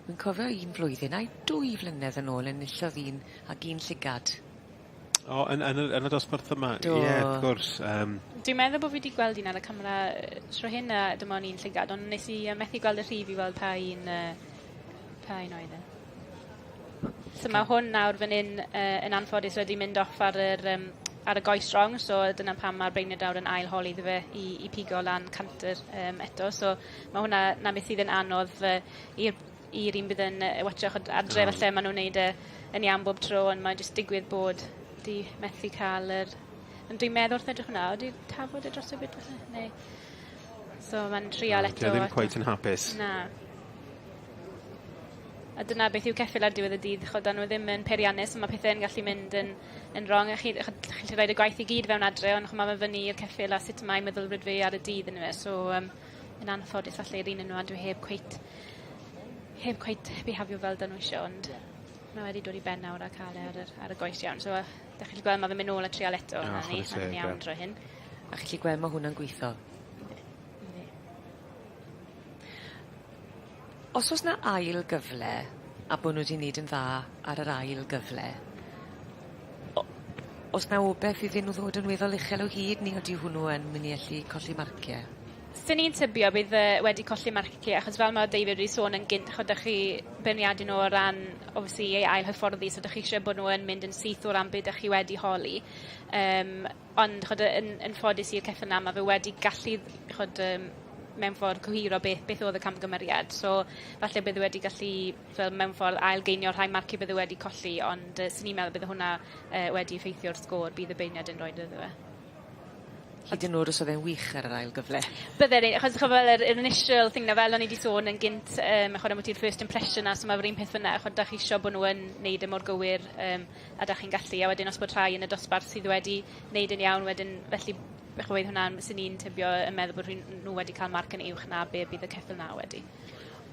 Wi'n cofio un flwyddyn ai dwy flynedd yn ôl enillodd un ag un llygad. O yn yn y yn y dosbarth yma? Do. Ie wrth gwrs yym. Dwi'n meddwl bo' fi 'di gweld un ar y camera yy tro hyn a dim on' un llygad ond nes i yy methu gweld y rhif i weld pa un yy pa un oedd e. So ma' hwn nawr fan 'yn yy yn anffodus wedi mynd off ar yr yym ar y goes rong so dyna pam ma'r beirniad nawr yn ail holi iddo fe i i pigo lan canter yym eto so ma' hwnna 'na beth sydd yn anodd yy i'r i'r un bydd yn yy watsio ch'od adre falle ma' nw'n neud e yn iawn bob tro ond mae jyst digwydd bod 'di methu ca'l yr ond dwi'n meddwl wrth edrych hwnna odi tafod e dros y bit falle neu so ma'n trial eto. 'Di o ddim cweit yn hapus. Na. A dyna beth yw ceffyl ar diwedd y dydd ch'od a nw ddim yn peirianne so ma' pethe'n gallu mynd yn yn rong a chi ch'od chi 'llu roid y gwaith i gyd fewn adre on' ch'mo' ma' fyny i'r ceffyl a sut mae meddylfryd fe ar y dydd yndyfe so yym yn anffodus falle i'r un yno a dwi heb cweit heb cweit bihafio fel 'dyn nw isio ond ma' wedi dod i ben nawr a ca'l e ar yr ar y goes iawn so yy 'dach chi 'llu gweld ma' fe'n myn' nôl a trial eto O 'na ni chware ma' fe'n teg iawn ie. tro hyn. A chi 'llu gweld ma' hwnna'n gwitho. Yndi. Yndi. Os o's 'na ail gyfle a bo' nw 'di neud yn dda ar yr ail gyfle o- o's 'na obeth iddyn nw ddod yn weddol uchel o hyd neu odi hwnnw yn myn' i allu colli marcie? Swn i'n tybio bydd e wedi colli marcie achos fel ma' David wedi sôn yn gynt ch'od 'dych chi beirniadu nw o ran obviously ei ail hyfforddi so 'dych chi isie bo' nw yn mynd yn syth o ran be' 'dych chi wedi holi yym ond ch'od yy yn yn ffodus i'r ceffyl 'na ma' fe wedi gallu ch'od yym mewn ffordd cywiro beth beth o'dd y camgymeriad so falle bydde wedi gallu fel mewn ffordd ail-geinio rhai marcie bydde wedi colli ond yy swn i'n meddwl bydde hwnna yy wedi effeithio'r sgôr bydd y beirniad yn roid iddo fe. Hyd yn o'd os o'dd e'n wych ar yr ail gyfle. Bydde ni achos ch'mo' fel yr yr initial thing 'na fel o'n i 'di sôn yn gynt yym ch'od ambwti'r first impression 'na so ma' fe'r un peth fyn 'na ch'od 'dach chi isio bo' nw yn neud e mor gywir yym a 'dach chi'n gallu a wedyn os bod rhai yn y dosbarth sydd wedi neud yn iawn wedyn felly ch'mo' hwnna'n swn i'n tybio yn meddwl bod rhywun nw wedi ca'l marc yn uwch na be' bydd y ceffyl 'na wedi.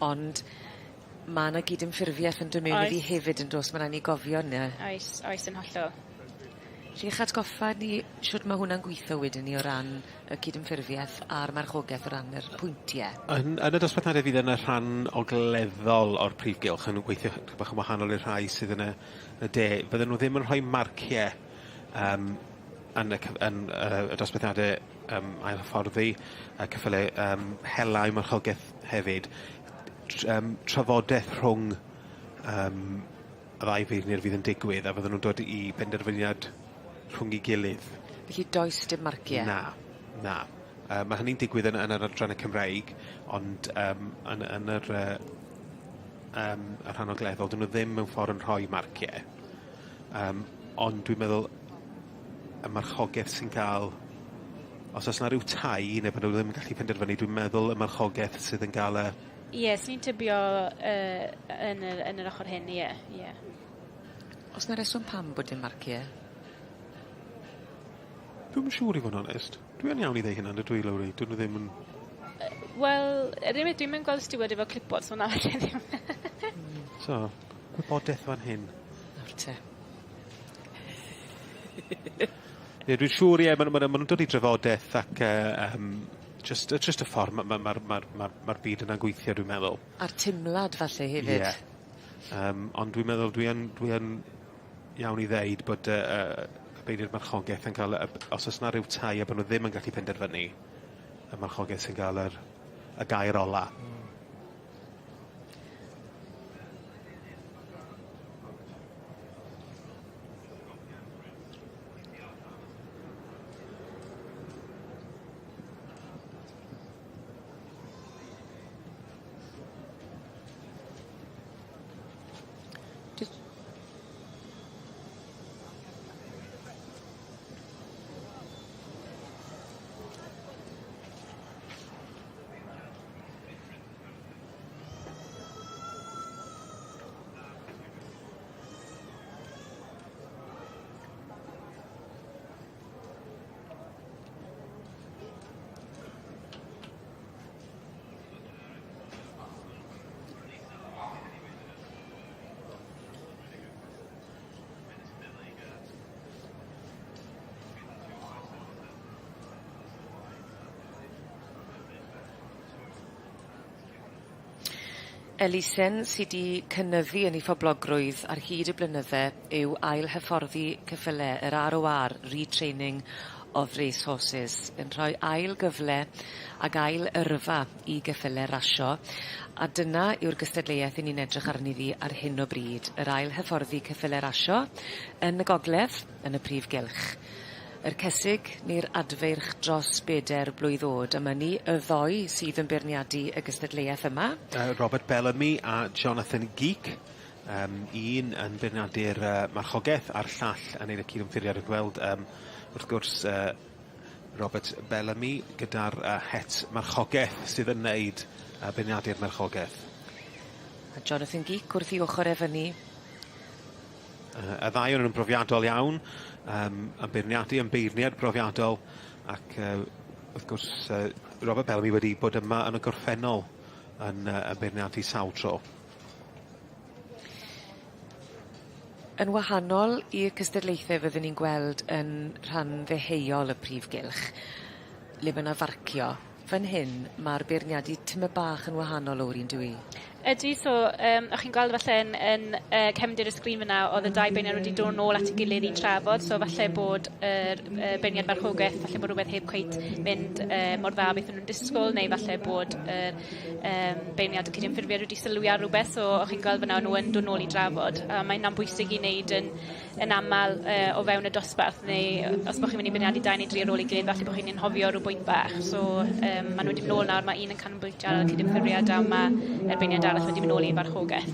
Ond ma' 'na gydymffurfieth yn do' mewn iddi hefyd yndos ma' rai' ni gofio 'ny. Oes oes yn hollol. 'Lly 'ych atgoffa ni shwd ma' hwnna'n gwitho wedyn 'ny o ran y cydymffurfieth a'r marchogaeth o ran yr pwyntie? Yn yn y dosbarthiade fydd yn y rhan ogleddol o'r prif gylch yn gweithio chydig bach yn wahanol i'r rhai sydd yn y y de fydden nw ddim yn rhoi marcie yym yn y cyf- yn yy y dosbarthiade yym ail hyfforddi y ceffyle yym hela eu marchogeth hefyd tr- yym trafodeth rhwng yym y ddau feirniad fydd yn digwydd a fydden nw'n dod i benderfyniad rhwng 'i gilydd. Felly does dim marcie? Na, na. Yy ma' hynny'n digwydd yn yn yr adranne Cymreig ond yym yn yn yr yy yym y rhan ogleddol 'dyn nw ddim mewn ffor yn rhoi marcie. Yym ond dwi'n meddwl y marchogeth sy'n ga'l os o's 'na ryw tai ne' bo' nw ddim yn gallu penderfynu dwi'n meddwl y marchogeth sydd yn ga'l y Ie swn i'n tybio yy yn yr yn yr ochor hyn ie ie. O's 'na reswm pam bod dim marcie? Dwi'm yn siŵr i fod yn onest. Dwi yn iawn i ddeu hynna on'd ydw i Lowri? Dyn nw ddim yn... Yy wel yr unig dwi'm yn gweld stiward efo clipboard so na allai ddim. So, gwybodeth fan hyn. Nawr te. Ie dwi'n siŵr ie ma' nw ma' nw ma' nw'n dod i drafodeth ac yy yym jyst y jyst y ffor ma' ma' ma'r ma'r ma'r ma'r byd yna'n gweithio dwi'n meddwl. A'r timlad falle hefyd. Ie. Yym ond dwi'n meddwl dwi yn dwi yn iawn i ddeud bod y yy y beirniad marchogeth yn ca'l y os o's 'na ryw tai a bo' nw ddim yn gallu penderfynu, y marchogeth sy'n ga'l yr y gair ola. Elusen sy 'di cynyddu yn 'i phoblogrwydd ar hyd y blynydde yw ail hyfforddi ceffyle yr R O R Retraining of Racehorses yn rhoi ail gyfle ag ail yrfa i geffyle rasio a dyna yw'r gystadleuaeth 'yn ni'n edrych arni ddi ar hyn o bryd yr ail hyfforddi ceffyle rasio yn y gogledd yn y prif gylch. Yr cesig neu'r adfeirch dros beder blwydd o'd a ma' ni y ddoi sydd yn beirniadu y gystadleuaeth yma. Robert Bellamy a Jonathan Geek. Um, un yn beirniadu'r uh, marchogeth a'r llall yn neud y cydymffurfiad yn gweld um, wrth gwrs uh, Robert Bellamy gyda'r uh, het marchogeth sydd yn neud beirniadu'r marchogeth. A Jonathan Geek wrth 'i ochor e fyny. Y ddau o'n nhw'n brofiadol iawn, yym yn beirniadu yn beirniad brofiadol, ac yy wrth gwrs yy Robert Bellamy wedi bod yma yn y gorffennol yn yy yn beirniadu sawl tro. Yn wahanol i'r cystadlaethe fyddwn ni'n gweld yn rhan ddeheuol y prif gylch, le ma' 'na farcio, fan hyn ma'r beirniadu tymed bach yn wahanol Lowri on'd yw 'i? Ydi so yym o'ch chi'n gweld falle yn yn yy cefndir y sgrin fyna o'dd y dau beirniad wedi dod nôl at 'i gilydd i trafod so falle bod yr yy beirniad marchogeth falle bod rwbeth heb cweit mynd yy mor dda beth o'n nw'n disgwl neu falle bod yr yym beirniad y cydymffurfiad wedi sylwi ar rwbeth so o'ch chi'n gweld fyna o'n nw yn dod nôl i drafod a mae hynna'n bwysig i neud yn yn amal yy o fewn y dosbarth neu os bo' chi'n mynd i beirniadu dau neu dri ar ôl 'i gilydd falle bo' chi'n anghofio ryw bwynt bach so yym ma' nw wedi myn' nôl nawr ma' un yn canolbwyntio ar y cydymffurfiad a ma' erbyniad arall wedi myn' nôl i farchogeth.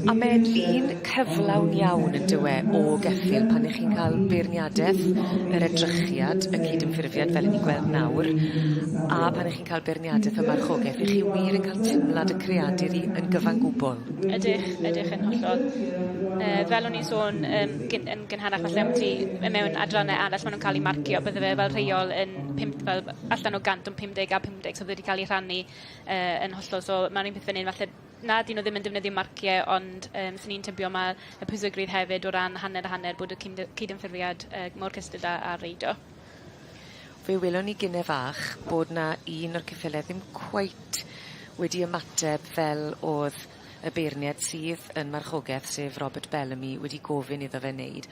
A ma'n lun cyflawn iawn yndyw e o geffyl pan 'ych chi'n ca'l beirniadeth yr edrychiad y cydymffurfiad fel 'yn ni'n gweld nawr a pan 'ych chi'n ca'l beirniadeth y marchogeth 'ych chi wir yn ca'l timlad y creadur i yn gyfan gwbwl. Ydych, ydych yn hollol. Yy fel o'n i'n sôn yym gyn- yn gynharach falle ambyti mewn adranne arall ma' nw'n ca'l 'u marcio bydde fe fel rheol yn pump fel allan o gant on' 50 a 50 so bydde 'di ca'l 'u rhannu yy yn hollol so ma'r un peth fan 'yn falle na 'dyn nw ddim yn defnyddio marcie ond yym swn i'n tybio ma' y pwysigrwydd hefyd o ran hanner a hanner bod y cyn- cydymffurfiad yy mor cystal â â reido. Fe welon ni gynne fach bod 'na un o'r ceffyle ddim cweit wedi ymateb fel o'dd y beirniad sydd yn marchogeth sef Robert Bellamy wedi gofyn iddo fe neud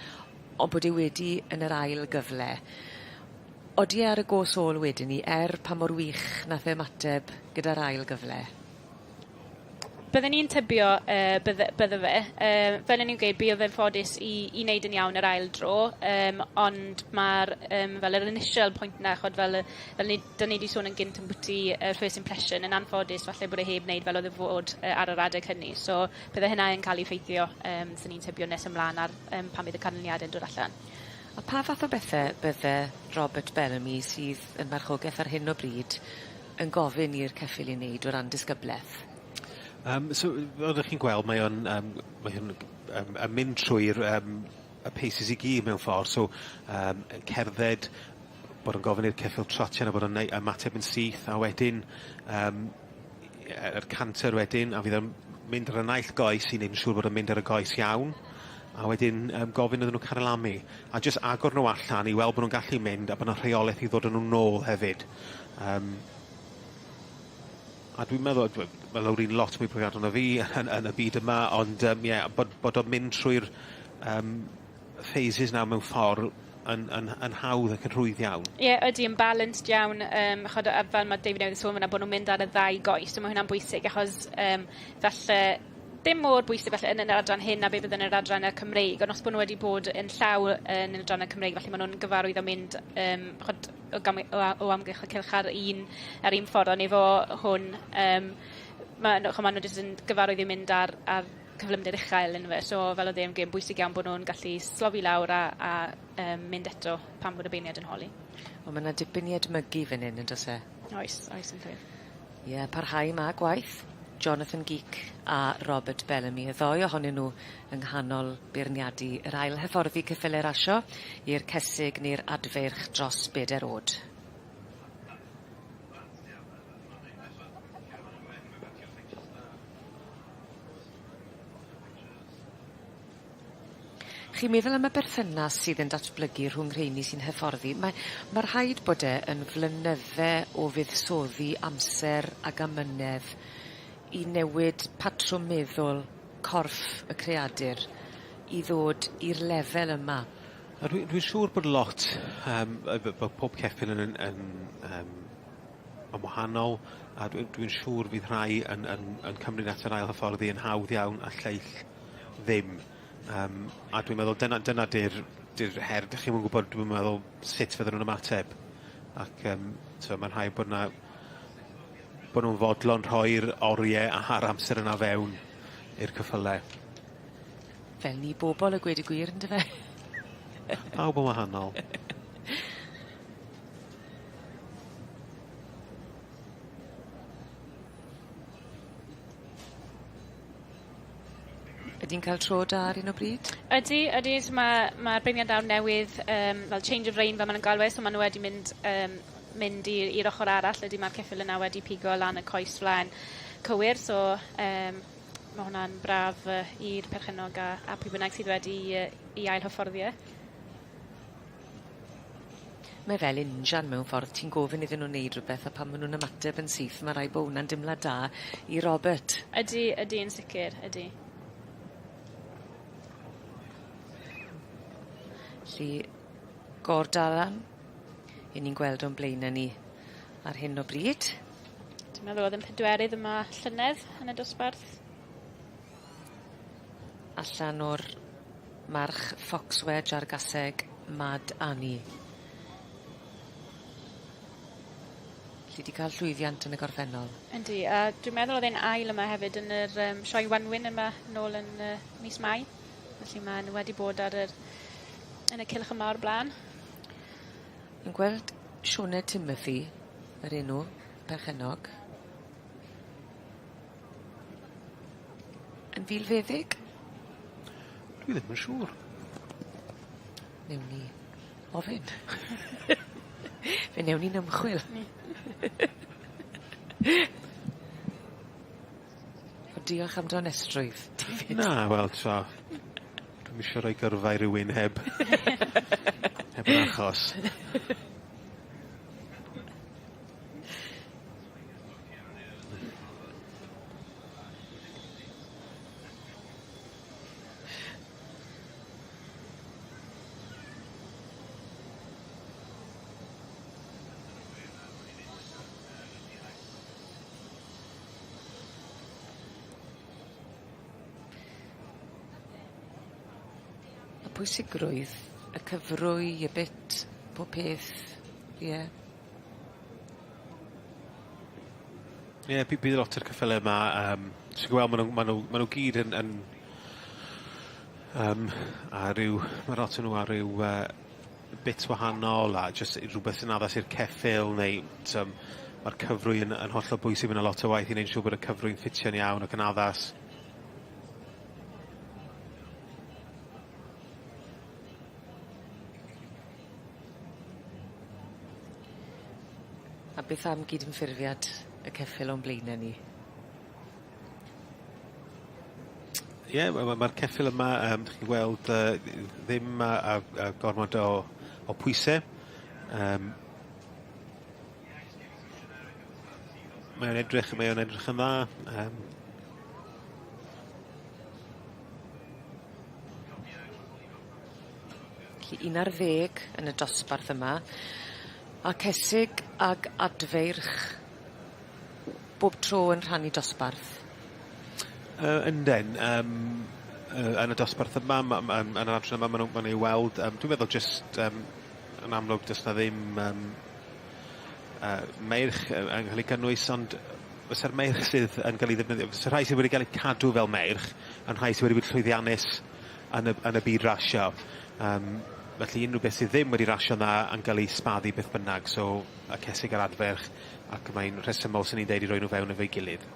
on' bod e wedi yn yr ail gyfle. Odi e ar y gos ôl wedyn 'ny er pa mor wych nath e ymateb gyda'r ail gyfle? Bydden i'n tybio yy bydde bydde fe. Yy fel o'n i'n gweud buodd e'n ffodus i i neud yn iawn yr ail dro yym ond ma'r yym fel yr initial point 'na ch'od fel yy fel ni 'dyn ni 'di sôn yn gynt ambwti y first impression yn anffodus falle bod e heb neud fel o'dd e fod yy ar yr adeg hynny so bydde hynna yn ca'l 'i ffeithio yym swn i'n tybio nes ymlan ar yym pan bydd y canlyniade'n dod allan. A pa fath o bethe bydde Robert Bellamy sydd yn marchogeth ar hyn o bryd yn gofyn i'r ceffyl 'i wneud o ran disgybleth? Yym so fel 'dych chi'n gweld mae o'n yym mae o'n yym yn mynd trwy'r yym y paces i gyd mewn ffor so yym yn cerdded bod yn gofyn i'r ceffyl trotian a bod o'n neu- ymateb yn syth a wedyn yym yr canter wedyn a fydd o'n mynd ar y naill goes i neud yn siŵr bod o'n mynd ar y goes iawn a wedyn yym gofyn iddyn nw carlamu a jyst agor nw allan i weld bo' nw'n gallu mynd a bo' 'na rheoleth i ddod â nw nôl hefyd. Yym. A dwi'n meddwl ma' Lowri'n lot mwy profiadol na fi yn yn y byd yma ond yym ie bod bod o'n mynd trwy'r yym phases 'na mewn ffor yn yn yn hawdd ac yn rhwydd iawn. Ie ydi yn balanced iawn yym ch'od a fel ma' David newydd sôn fan 'na bo' nw'n mynd ar y ddau goes so ma' hwnna'n bwysig achos yym falle dim mor bwysig falle yn yn yr adran hyn a be' bydd yn yr adranne Cymreig ond os bo' nw wedi bod yn llaw yn yr adranne Cymreig falle ma' nw'n gyfarwydd â mynd yym ch'od o gam- o a- o amgylch y cylch ar un ar un ffordd ond efo hwn yym ma' nw ch'mo' ma' nw jyst yn gyfarwydd i mynd ar ar cyflymder uchel on'd yfe so fel o'dd e'n gweud bwysig iawn bo' nw'n gallu slofi lawr a a yym mynd eto pan bod y beirniad yn holi. On' ma' 'na dipyn i edmygu fyn 'yn on'd o's e? Oes oes yn llwyr. Ie parhau ma' gwaith Jonathan Geek a Robert Bellamy y ddou ohonyn nw yng nghanol beirniadu yr ail hyfforddi ceffyle rasio i'r cesig neu'r adfeirch dros beder o'd. Chi'n meddwl am y berthynas sydd yn datblygu rhwng rheini sy'n hyfforddi mae ma' rhaid bod e yn flynydde o fuddsoddi amser ag amynedd i newid patrwm meddwl corff y creadur i ddod i'r lefel yma. A dwi dwi'n siŵr bod lot yym yy b- bo' pob ceffyl yn yn yn yym yn wahanol a dwi dwi'n siŵr fydd rhai yn yn yn cymryd at yr ail hyfforddi yn hawdd iawn a lleill ddim. Yym a dwi'n meddwl dyna dyna 'di'r 'di'r her 'dych chi'm yn gwbod dwi'm yn meddwl sut fydden nw'n ymateb ac yym t'o' ma'n rhaid bod 'na bo' nw'n fodlon rhoi'r orie a'r amser yna fewn i'r ceffyle. Fel ni bobol a gweud y gwir yndyfe? Pawb yn wahanol. Ydi'n ca'l tro da ar 'yn o bryd? Ydi ydi so ma' ma'r beirniad nawr newydd yym fel change of rein fel ma' nw'n galw e so ma' nw wedi mynd yym mynd i i'r ochor arall ydi ma'r ceffyl yna wedi pigo lan y coes flaen cywir so yym ma' hwnna'n braf yy i'r perchennog a a pwy bynnag sydd wedi yy 'i ail hyfforddi e. Mae fel injan mewn ffordd ti'n gofyn iddyn nw neud rwbeth a pan ma' nw'n ymateb yn syth ma' raid bo' wnna'n dimlad da i Robert. Ydi ydi yn sicir ydi. 'Lly Gordalan 'yn ni'n gweld o'n blaene ni ar hyn o bryd. Dwi'n meddwl o'dd yn pedwerydd yma llynedd yn y dosbarth. Allan o'r march Fox Wedge a'r gaseg Mad Annie. Lly 'di ca'l llwyddiant yn y gorffennol. Yndi a dwi'n meddwl o'dd e'n ail yma hefyd yn yr yym sioe Wanwyn yma nôl yn yy mis Mai. Felly ma' nw wedi bod ar yr yn y cylch yma o'r bla'n. Fi'n gweld Sioned Timothy yr enw perchennog. Yn filfeddyg? Dwi ddim yn siŵr. Newn ni ofyn. Fe newn ni'n ymchwil. O diolch am dy onestrwydd David. Na wel t'o' dwi'm isio roi gyrfa i rywun heb heb yr achos. A pwysigrwydd y cyfrwy y bit pob peth ie. Ie by- bydd lot o'r ceffyle 'ma yym ti'n gweld ma' nw ma' nw ma' nw gyd yn yn yym a ryw ma' lot o nw ar ryw yy bit wahanol a jyst rwbeth sy'n addas i'r ceffyl neu t'm ma'r cyfrwy yn yn hollol bwysig ma' 'na lot o waith i neud siŵr bod y cyfrwy'n ffitio'n iawn ac yn addas. A beth am gydymffurfiad y ceffyl o'n blaene ni? Ie we- wel ma'r ceffyl yma yym 'dych chi'n gweld yy ddim â â â gormod o o pwyse. Yym. Mae o'n edrych mae o'n edrych yn dda yym. 'Lly 11 yn y dosbarth yma a cesig ag adfeirch bob tro yn rhannu dosbarth. Yy ynden yym yy yn y dosbarth yma ma' ma' yn yn yr adran yma ma' nw ma' nw i weld yym dwi'n meddwl jyst yym yn amlwg do's 'na ddim yym yy meirch yy yn ca'l 'u cynnwys ond fysa'r meirch sydd yn ga'l 'u ddefnyddio fysa rhai sydd wedi ga'l eu cadw fel meirch yn rhai sy wedi bod llwyddiannus yn y yn y byd rasio. Yym felly unrhyw beth sydd ddim wedi rasio'n dda yn ga'l 'i sbaddu beth bynnag so y cesig a'r adferch ac mae'n rhesymol swn i'n deud i roi nw fewn efo'i gilydd.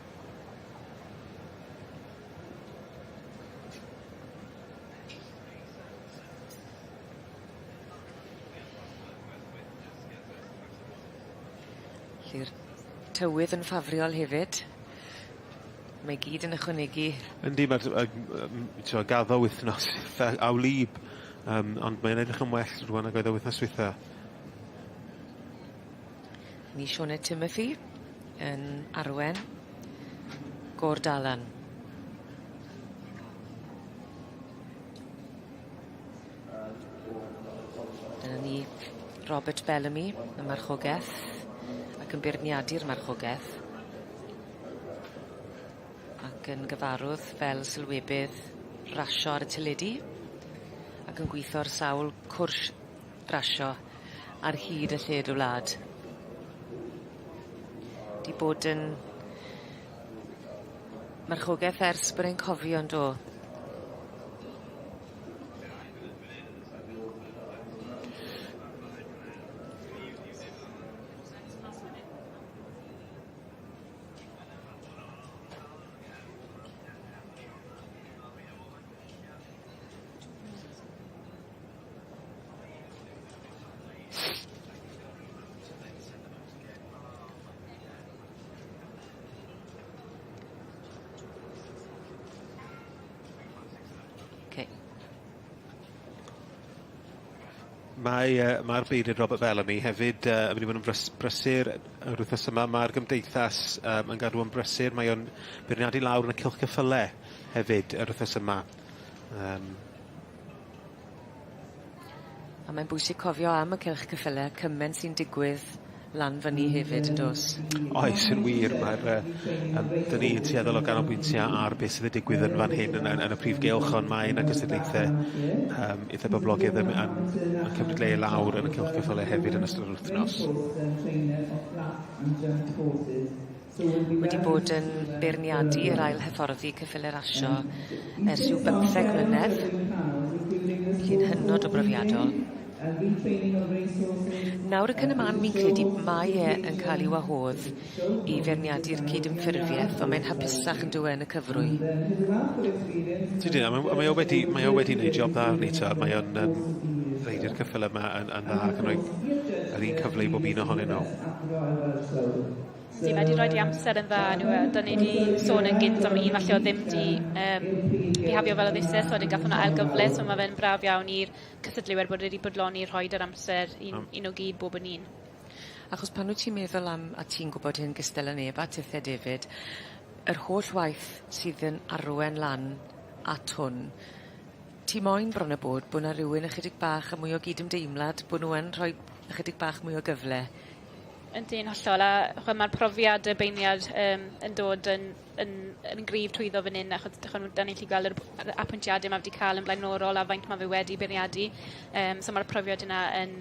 'Lly'r tywydd yn ffafriol hefyd. Mae gyd yn ychwanegu. Yndi ma'r yy yym t'mo' gaddo wythnos itha a wlyb yym ond mae'n edrych yn well rŵan nag oedd e wythnos dwetha. Ni Sioned Timothy yn arwen. Gordalan. Dyna ni Robert Bellamy, y marchogeth, ac yn beirniadu'r marchogeth. Ac yn gyfarwdd fel sylwebydd rasio ar y teledu ac yn gwitho ar sawl cwrs rasio ar hyd y lled y wlad. 'Di bod yn marchogeth ers bod e'n cofio on'd do? Okay. Mae yy ma'r beirniad Robert Bellamy hefyd yy yn mynd i fod yn brys- brysur yr wythnos yma. Ma'r gymdeithas yym yn gadw yn brysur. Mae o'n beirniadu lawr yn y cylch ceffyle hefyd yr wythnos yma. Yym. A mae'n bwysig cofio am y cylch ceffyle cyment sy'n digwydd lan fyny hefyd yndos? Oes yn wir ma'r yy yym 'dyn ni'n tueddol o ganolbwyntio ar beth sydd yn digwydd yn fan hyn yn yn yn y prif gylch ond mae 'na gystadlaethe yym itha boblogaidd yn yn yn cymryd le lawr yn y cylch ceffyle hefyd yn ystod yr wythnos. Wedi bod yn beirniadu yr ail hyfforddi ceffyle rasio ers rhyw bymtheg mlynedd. Felly'n hynod o brofiadol. Nawr ac yn y man fi'n credu mae e yn ca'l 'i wahodd i feirniadu'r cydymffurfieth on' mae'n hapusach on'd yw e yn y cyfrwy? Tydyn a mae mae o wedi mae o wedi neud job dda arni t'o' mae o'n yym reidi'r ceffyle 'ma yn yn dda ac yn roi yr un cyfle i bob un ohonyn nhw. Yndi mae 'di roid 'i amser yn dda on'd yw e? 'Dyn ni 'di sôn yn gynt am un falle o'dd ddim 'di yym bihafio fel o'dd isie so wedyn gath hwnna ail gyfle so ma' fe'n braf iawn i'r cystadleuwyr bod wedi bodloni rhoid yr amser i i nw gyd bob yn un. Achos pan wyt ti'n meddwl am, a ti'n gwbod hyn gystel â neb a tithe David, yr holl waith sydd yn arwen lan at hwn, ti moyn bron a bod bo' 'na rywun ychydig bach â mwy o gydymdeimlad bo' nw yn rhoi ychydig bach mwy o gyfle. Yndi yn hollol a ch'mo' ma'r profiad y beirniad yym yn dod yn yn yn gryf trwyddo fyn 'yn achos 'dych ch'mo' 'dan ni 'llu gweld yr yr apwyntiade ma' wedi ca'l yn blaenorol a faint ma' fe wedi beirniadu yym so ma'r profiad yna yn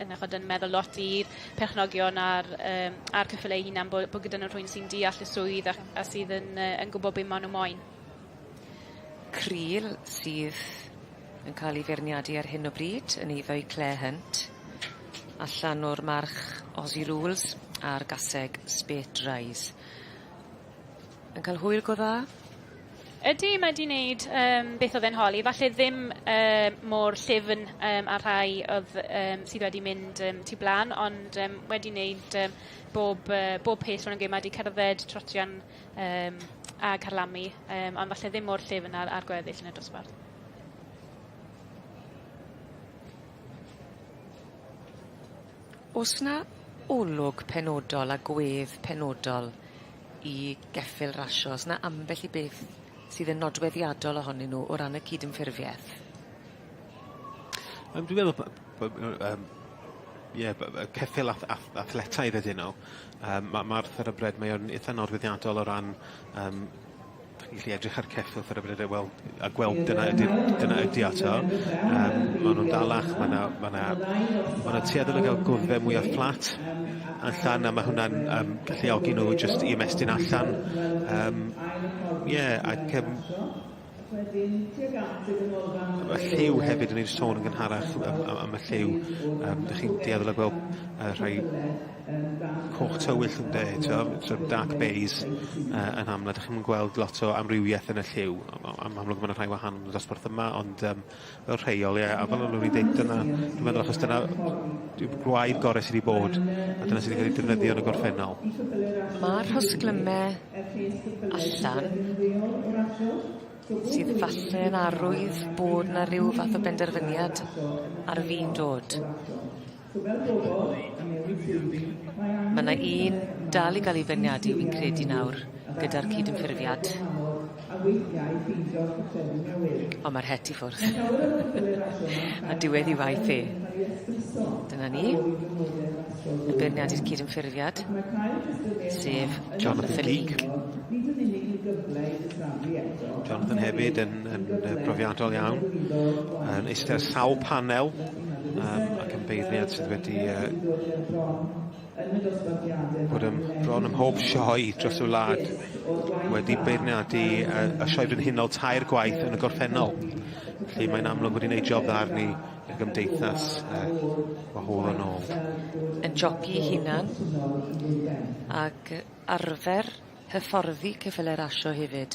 yn ch'od yn meddwl lot i'r perchnogion a'r yym a'r ceffyle eu hunan bo' bo' gyda nw rhywun sy'n deall y swydd a a sydd yn yy yn gwbo be' ma' nw moyn. Cril sydd yn ca'l 'i feirniadu ar hyn o bryd yn eiddo i Clare Hunt allan o'r march Aussie Rules a'r gaseg Spate Rise. Yn ca'l hwyl go dda? Ydi mae 'di neud yym beth o'dd e'n holi falle ddim yy mor llyfn yym â rhai o'dd yym sydd wedi mynd yym tu bla'n ond yym wedi neud yym bob yy bob peth rownd y gêm ma' 'di cerdded trotian yym a carlamu yym ond falle ddim mor llyfn â'r â'r gweddill yn y dosbarth. O's 'na olwg penodol a gwedd penodol i geffyl rasio? O's 'na ambell i beth sydd yn nodweddiadol ohonyn nw o ran y cydymffurfieth? Yym dwi meddwl bo' bo' yym ie by- ceffyl ath- ath- athletaidd ydyn nw. Yym ma' ma'r thoroughbred mae o'n itha nodweddiadol o ran yym 'dych chi'n gallu edrych ar ceffyl thoroughbred a weld a gweld dyna ydi'r dyna ydi o t'o'. Yym ma' nw'n dalach ma' 'na ma' 'na ma' 'na tueddol o ga'l gwddfe mwya fflat allan a ma' hwnna'n yym galluogi nw jyst i ymestyn allan yym ie ac yym y lliw hefyd o'n i 'di sôn yn gynharach am am am y lliw yym 'dych chi'n dueddol o gweld yy rhai coch tywyll ynde t'o' sort of dark bays yy yn aml a 'dych chi'm yn gweld lot o amrywieth yn y lliw am amlwg ma' 'na rhai wahanol yn y dosbarth yma ond yym fel rheol ie a fel o'n i'n deud dyna dwi'n meddwl achos dyna yw'r gwaed gore sy 'di bod a dyna sy 'di ca'l 'i defnyddio yn y gorffennol. Ma'r rhosglyme allan sydd falle yn arwydd bod 'na ryw fath o benderfyniad ar fin dod. Ma' 'na un dal i ga'l 'i feirniadu fi'n credu nawr. gyda'r cydymffurfiad. Ond mae'r het i ffwrdd. A diwedd 'i waith e. Dyna ni. Y beirniadu'r cydymffurfiad, sef Jonathan Geek. Jonathan hefyd yn brofiadol iawn. Yn eistedd sawl panel ac yn beirniad sydd wedi bod ym, bron ym mhob sioe dros y wlad wedi beirniadu y sioe frenhinol tair gwaith yn y gorffennol. Felly mae'n amlwg wedi gwneud job dda arni i'r gymdeithas wahodd yn ôl. Yn joci hunan ac arfer hyfforddi ceffyle rasio hefyd.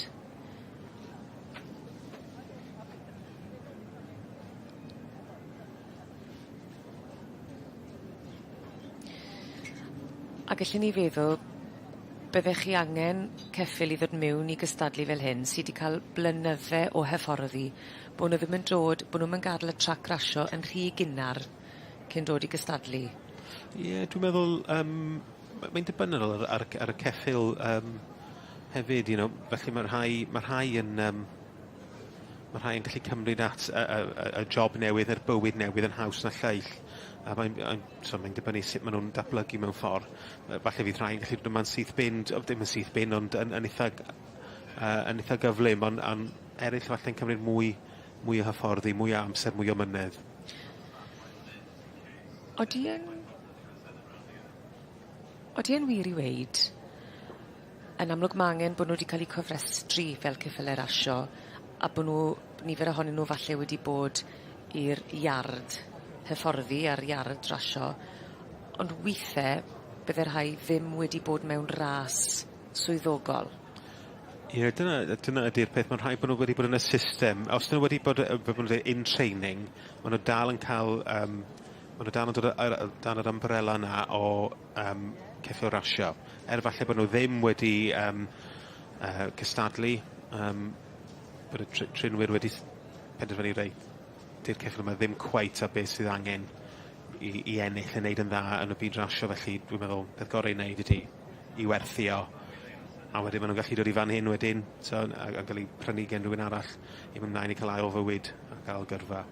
A gellwn ni feddwl byddech chi angen ceffyl i ddod miwn i gystadlu fel hyn sy 'di ca'l blynydde o hyfforddi bo' nw ddim yn dod bo' nw'm yn gad'el y trac rasio yn rhy gynnar cyn dod i gystadlu. Ie dwi'n meddwl mae'n dibynnol ar y ceffyl hefyd felly ma' rhai yn gallu cymryd at y job newydd a'r bywyd newydd yn haws na lleill. A mae'n dibynnu sut maen nhw'n datblygu mewn ffordd. Falle fydd rhai yn gallu dod yma'n syth bin, ddim yn syth bin, ond yn eitha gyflym, ond eraill falle'n cymryd mwy o hyfforddi, mwy o amser, mwy o mynedd. Odi e'n wir i weud, yn amlwg ma' angen bod nhw wedi cael eu cofrestru fel ceffyle rasio, a bod nhw, nifer ohonyn nhw falle wedi bod i'r iard hyfforddi a'r iard rasio, ond withe bydde rhai ddim wedi bod mewn ras swyddogol. Ie, dyna ydy'r peth, mae'n rhaid bod nhw wedi bod yn y system. Os nhw wedi bod, fel bod nhw'n in training, maen nhw dal yn cael, maen nhw dal yn dod dan yr umbrella yna o ceffyl rasio. Er falle bod nhw ddim wedi cystadlu, bod y trinwyr wedi penderfynu reit, di'r ceffyl yma ddim cweit ar beth sydd angen i ennill a wneud yn dda yn y byd rasio, felly dwi'n meddwl peth gorau i wneud ydy i werthu o. A wedyn maen nhw'n gallu dod i fan hyn wedyn, so, a gael eu prynu gen rhywun arall i mynd mlaen i cael ail fywyd a gael gyrfa.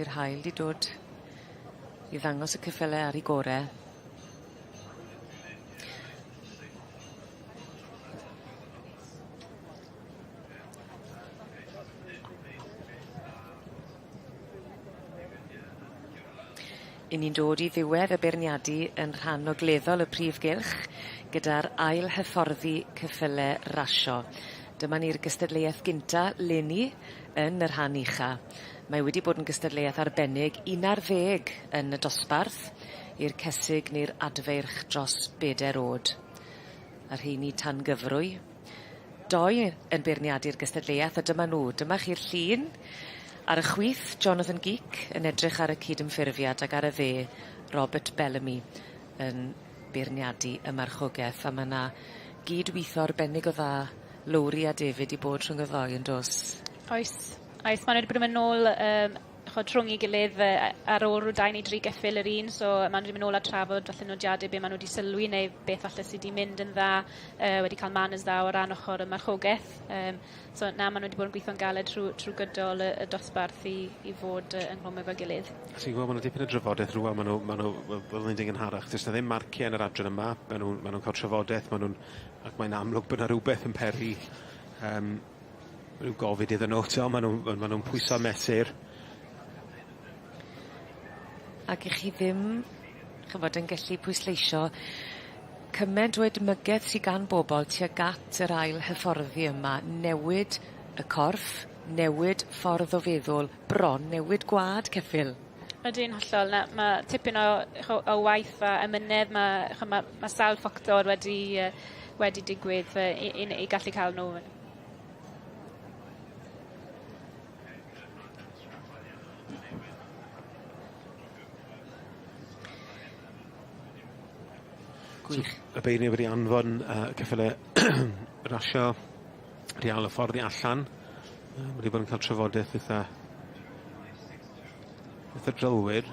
I'r haul 'di dod i ddangos y ceffyle ar 'u gore. 'Yn ni'n dod i ddiwedd y beirniadu yn rhan ogleddol y prif gylch gyda'r ail hyfforddi ceffyle rasio. Dyma ni'r gystadleuaeth gynta leni yn y rhan ucha. Mae wedi bod yn gystadleuaeth arbennig 11 yn y dosbarth i'r cesig neu'r adfeirch dros beder o'd. A rheini tan gyfrwy. Doi yn beirniadu'r gystadleuaeth a dyma nhw. Dyma chi'r llun. Ar y chwith, Jonathan Geek yn edrych ar y cydymffurfiad ac ar y dde, Robert Bellamy yn beirniadu y marchogaeth. A ma' 'na gydwitho arbennig o dda Lowri a David i bod rhwng y ddoi yn do's? Oes, oes, ma' nhw wedi bod yn mynd nôl ch'od, rhwng 'i gilydd ar ôl rhyw 2 neu 3 geffyl yr un, so ma' nhw wedi mynd nôl a trafod falle nodiadau be' ma' nhw wedi sylwi neu beth falle sy 'di mynd yn dda, wedi cael manners dda o ran ochr y marchogaeth. So na, ma' nhw wedi bod yn gweithio'n galed trwy gydol y dosbarth i fod ynghlwm efo'i gilydd. Ti'n gweld, ma' 'na dipyn o drafodaeth rŵan, ma' nhw, wel, fel o'n i'n dweud gynharach, does 'na ddim marciau yn yr adran yma, ma' nhw'n cael trafodaeth, ma' nhw'n, ac mae'n amlwg bod 'na rhywbeth yn peri rhyw gofid iddyn nhw, t'mo', ma' nhw'n pwyso mesur. Ac 'ych chi ddim, ch'mod, yn gellu pwysleisio cyment o edmygedd sy gan bobol tuag at yr ail hyfforddi yma, newid y corff, newid ffordd o feddwl, bron newid gwa'd ceffyl. Ydy'n hollol. Na, ma' tipyn o waith a emynedd, ma' ch'mo' ma' sawl ffactor wedi digwydd i gallu cael nhw. Gwych. So, y beirniaid wedi anfon ceffyle rasio. Real y ffordd i allan. Mae wedi bod yn cael trafodaeth eitha eitha drylwyr.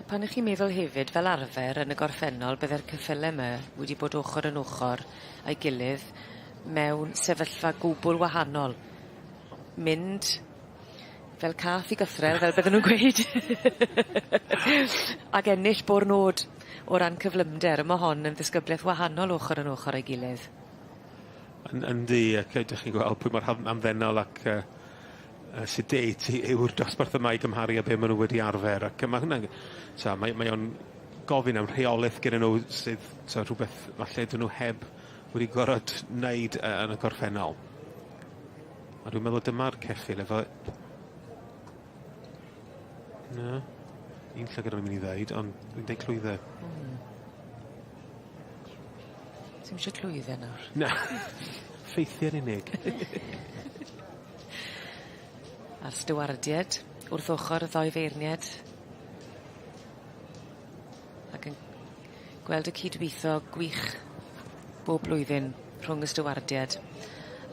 Pan 'ych chi'n meddwl hefyd fel arfer yn y gorffennol bydde'r ceffyle 'my wedi bod ochor yn ochor a'i gilydd mewn sefyllfa gwbwl wahanol. Mynd fel cath i gythrel fel bydden nw'n gweud. Ag ennill bo'r nod o ran cyflymder a ma' hon yn ddisgybleth wahanol ochor yn ochor a'i gilydd. Yn yndi ac yy 'dych chi'n gweld pwy mor ham- hamddenol ac yy yy sedate yw'r dosbarth yma i gymharu â be' ma' nw wedi arfer ac yy ma' hwnna'n so mae mae o'n gofyn am rheoleth gyda nw sydd so rhwbeth falle 'dyn nw heb wedi gorod neud yy yn y gorffennol. A dwi'n meddwl dyma'r ceffyl efo... Na. Un llygad o'n i'n mynd i ddeud, ond dwi'n deud clwydde. Hmm. Ti'm isie clwydde nawr. Na. Ffeithie'n unig. A'r stiwardied wrth ochor y ddou feirnied. Ac yn gweld y cydwitho gwych bob blwyddyn rhwng y stiwardied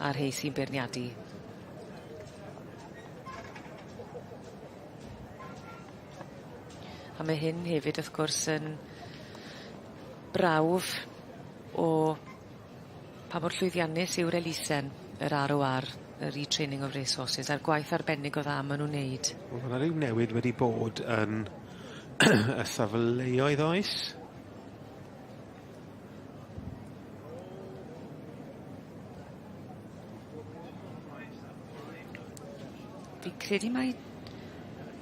a'r rhei sy'n beirniadu. A ma' hyn hefyd wrth gwrs yn brawf o pa mor llwyddiannus yw'r elusen yr R O R y retraining of racehorses a'r gwaith arbennig o dda ma' nw'n neud. Wel ma' 'na ryw newid wedi bod yn y safleoedd oes? Fi'n credu mai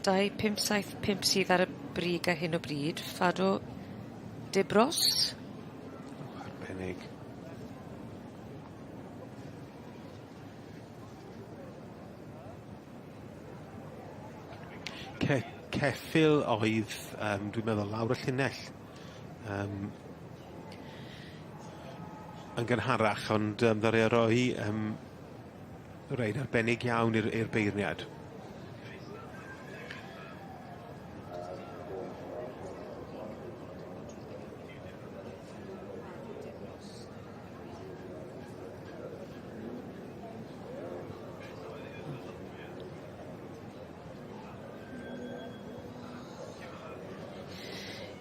dau pump saith pump sydd ar y brig ar hyn o bryd. Fado de Bros? O arbennig. Ce- ceffyl oedd yym dwi'n meddwl lawr y llinell yym yn gynharach ond yym ddaru e roi yym reid arbennig iawn i'r i'r beirniad.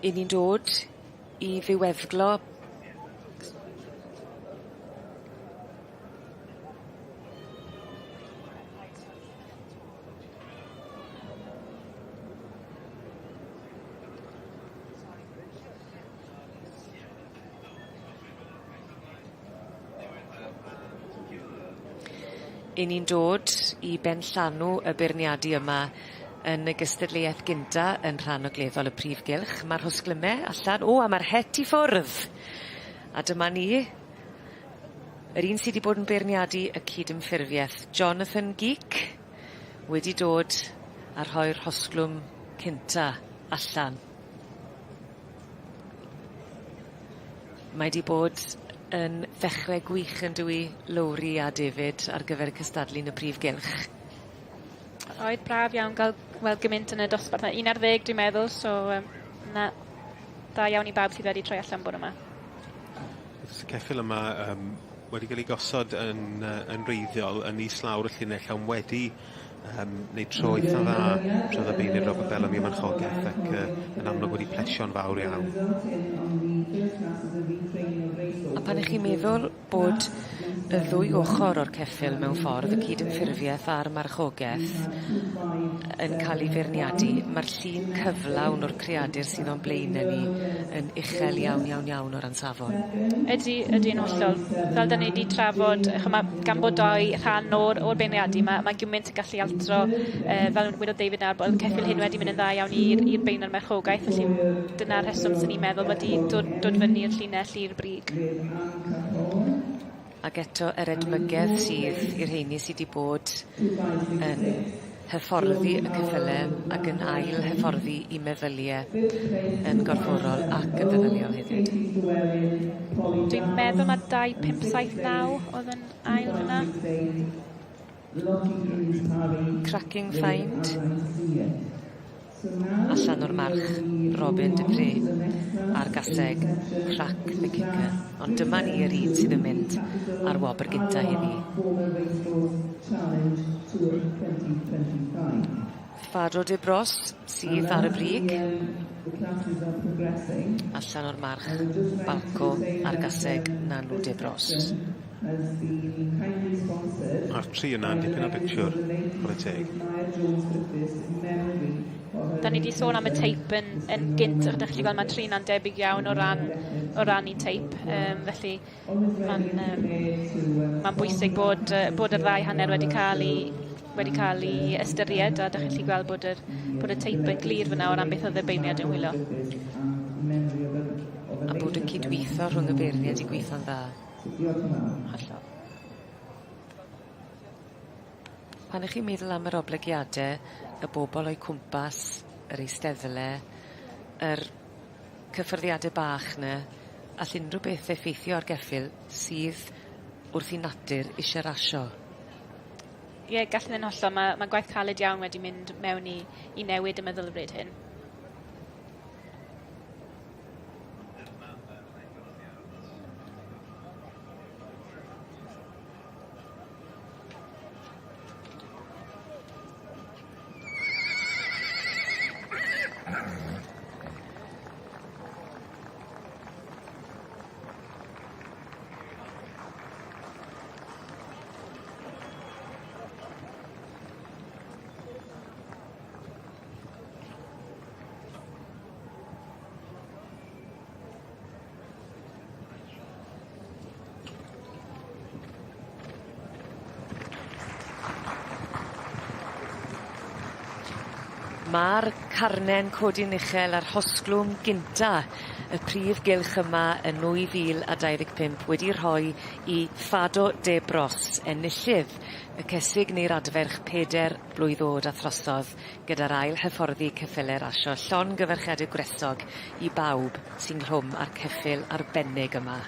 'Yn ni'n dod i ddiweddglo 'Yn ni'n dod i benllanw y beirniadu yma yn y gystadleuaeth gynta yn rhan ogleddol y prif gylch. Ma'r rhosglyme allan. O, a ma'r het i ffwrdd! A dyma ni. Yr un sy 'di bod yn beirniadu y cydymffurfieth, Jonathan Geek, wedi dod a rhoi'r rhosglwm cynta allan. Mae 'di bod yn ddechre gwych yndyw 'i Lowri a David ar gyfer y cystadlu yn y prif gylch? Oedd braf iawn ga'l gweld gymint yn y dosbarth 'na. Un ar ddeg dwi'n meddwl so yym na da iawn i bawb sydd wedi troi allan bore 'ma. Wrth y ceffyl yma yym wedi ga'l 'i gosod yn yy yn wreiddiol yn is lawr y llinell on' wedi yym neud tro eitha dda trodd y beirniad Robert Bellamy y marchogeth ac yy yn amlwg wedi plesio'n fawr iawn. A pan 'ych chi'n meddwl bod y ddwy ochor o'r ceffyl mewn ffordd, y cydymffurfieth a'r marchogeth yn ca'l 'i feirniadu, ma'r llun cyflawn o'r creadur sydd o'n blaene ni yn uchel iawn iawn iawn o ran safon. Ydi ydi'n hollol. Fel 'dan ni 'di trafod ch'mo' ma' gan bod dou rhan o'r o'r beirniadu ma' ma' gymint yn gallu altro yy fel wedodd David nawr bod y ceffyl hyn wedi mynd yn dda iawn i'r i'r beirniad marchogaeth felly dyna'r rheswm swn i'n meddwl bod 'di dod dod fyny i'r llinell i'r brig. Ag eto yr edmygedd sydd i'r rheini sy 'di bod yn hyfforddi y ceffyle ac yn ail hyfforddi 'u meddylie yn gorfforol ac yn feddyliol hefyd. Dwi'n meddwl ma' dau pump saith naw o'dd yn ail fyna. Cracking find. Allan o'r march Robin de Pre a'r gaseg Crack the Kicker. Ond dyma ni yr un sydd yn mynd ar wobr gynta heddi. Fado de Bros sydd ar y brig. Allan o'r march Balco a'r gaseg Nanw de Bros. A'r tri yna'n dipyn o bictiwr, chwarae teg. Da ni 'di sôn am y teip yn yn gynt a 'dych chi gweld ma' tri 'na'n debyg iawn o ran o ran 'u teip yym felly ma'n yym ma'n bwysig bod yy bod yr ddau hanner wedi ca'l 'u wedi ca'l 'u ystyried a 'dych chi 'llu gweld bod yr bod y teip yn glir fyn 'na o ran beth o'dd y beirniad yn wylo. A bod y cydwitho rhwng y beirniaid 'di gwitho'n dda. Hollol. Pan 'ych chi'n meddwl am yr oblygiade y bobol o'u cwmpas, yr eisteddle, yr cyffyrddiade bach 'ny, all unryw beth effeithio ar geffyl sydd wrth 'i natur isie rasio. Ie gall yn hollol ma' ma' gwaith caled iawn wedi mynd mewn i i newid y meddylfryd hyn. Ma'r carne'n codi'n uchel a'r rhosglwm gynta y prif gylch yma yn 2025 wedi rhoi i Fado de Bros enillydd y cesig neu'r adferch peder blwydd o'd a throsodd gyda'r ail hyfforddi ceffyle rasio llongyfarchiade gwresog i bawb sy'n nghlwm â'r ceffyl arbennig yma.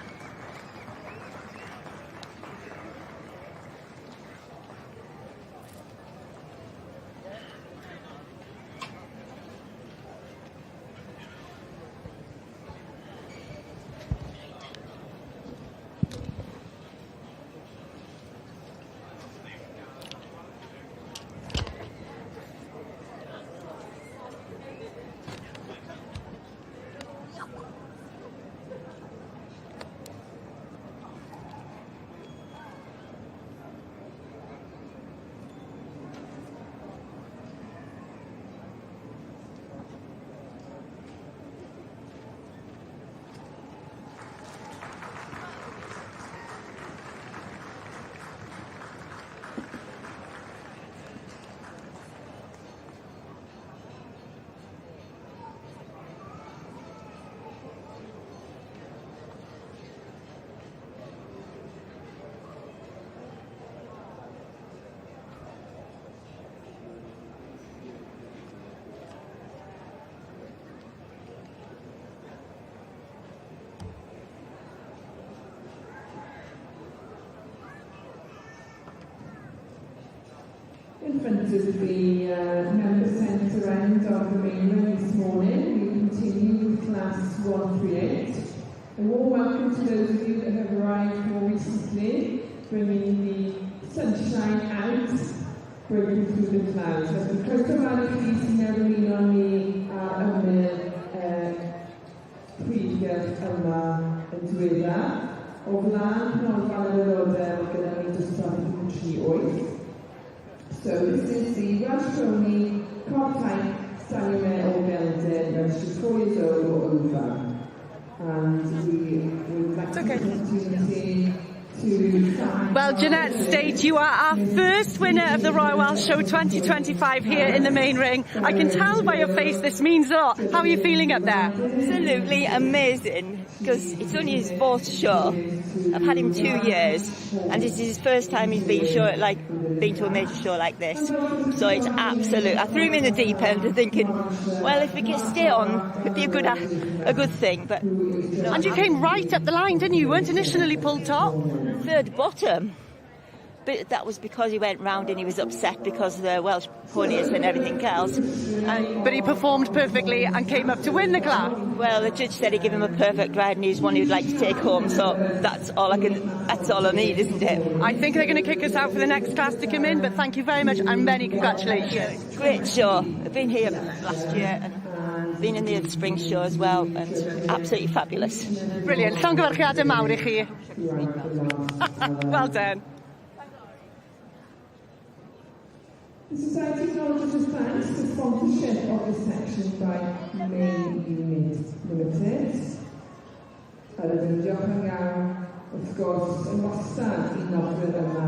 In front of the member centre end of the main ring this morning, we continue with class 138. A warm welcome to those of you that have arrived more recently, bringing the sunshine out, breaking through the clouds. Felly, croeso mawr i chi sy'n newydd ymuno â ni ar ymyl prif gylch yma yn diweddar. O flaen canolfan yr aelodau, mae gyda ni dosbarth 138. So this is the Welsh Pony Cob Type Stallion Mare or Gelding, registered 4 years old or over. And we would like to okay. take the opportunity to thank Well, Jeanette State, you are our first winner of the Royal Welsh Show 2025 here in the main ring. I can tell by your face this means a lot. How are you feeling up there? Absolutely amazing, because it's only his fourth show. I've had him 2 years, and this is his first time he's been show like been to a major show like this. So it's absolute. I threw him in the deep end, thinking, well, if we can stay on, it'd be a good thing. But no, And you came right up the line, didn't you? You weren't initially pulled top. Third bottom. But that was because he went round and he was upset because of the Welsh ponies and everything else. And But he performed perfectly and came up to win the class. Well, the judge said he gave him a perfect ride and he's one he'd like to take home. So that's all I can. That's all I need, isn't it? I think they're going to kick us out for the next class to come in, but thank you very much and many congratulations. Great show. I've been here last year and been in the spring show as well, and absolutely fabulous. Brilliant. Llongyfarchiadau mawr i chi. Well done. The Society acknowledges with thanks the sponsorship of this section by Main Unit Limited. A rydym yn diolch yn iawn, wrth gwrs, yn wastad i noddwyr yma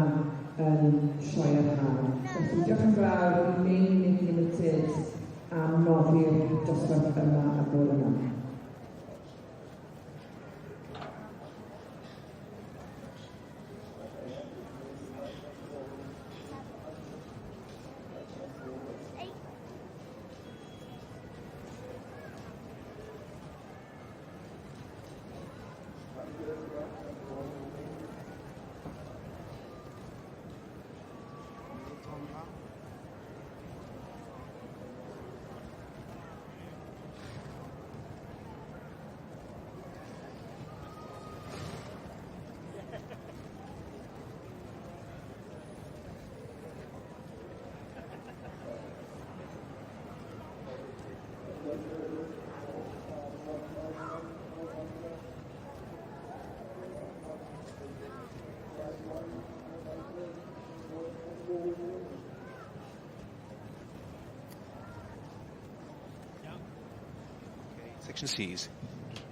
yn Sioe'r Haf. Felly diolch yn fawr i Main Unit Limited am noddi'r dosbarth yma y bore yma. Section C's.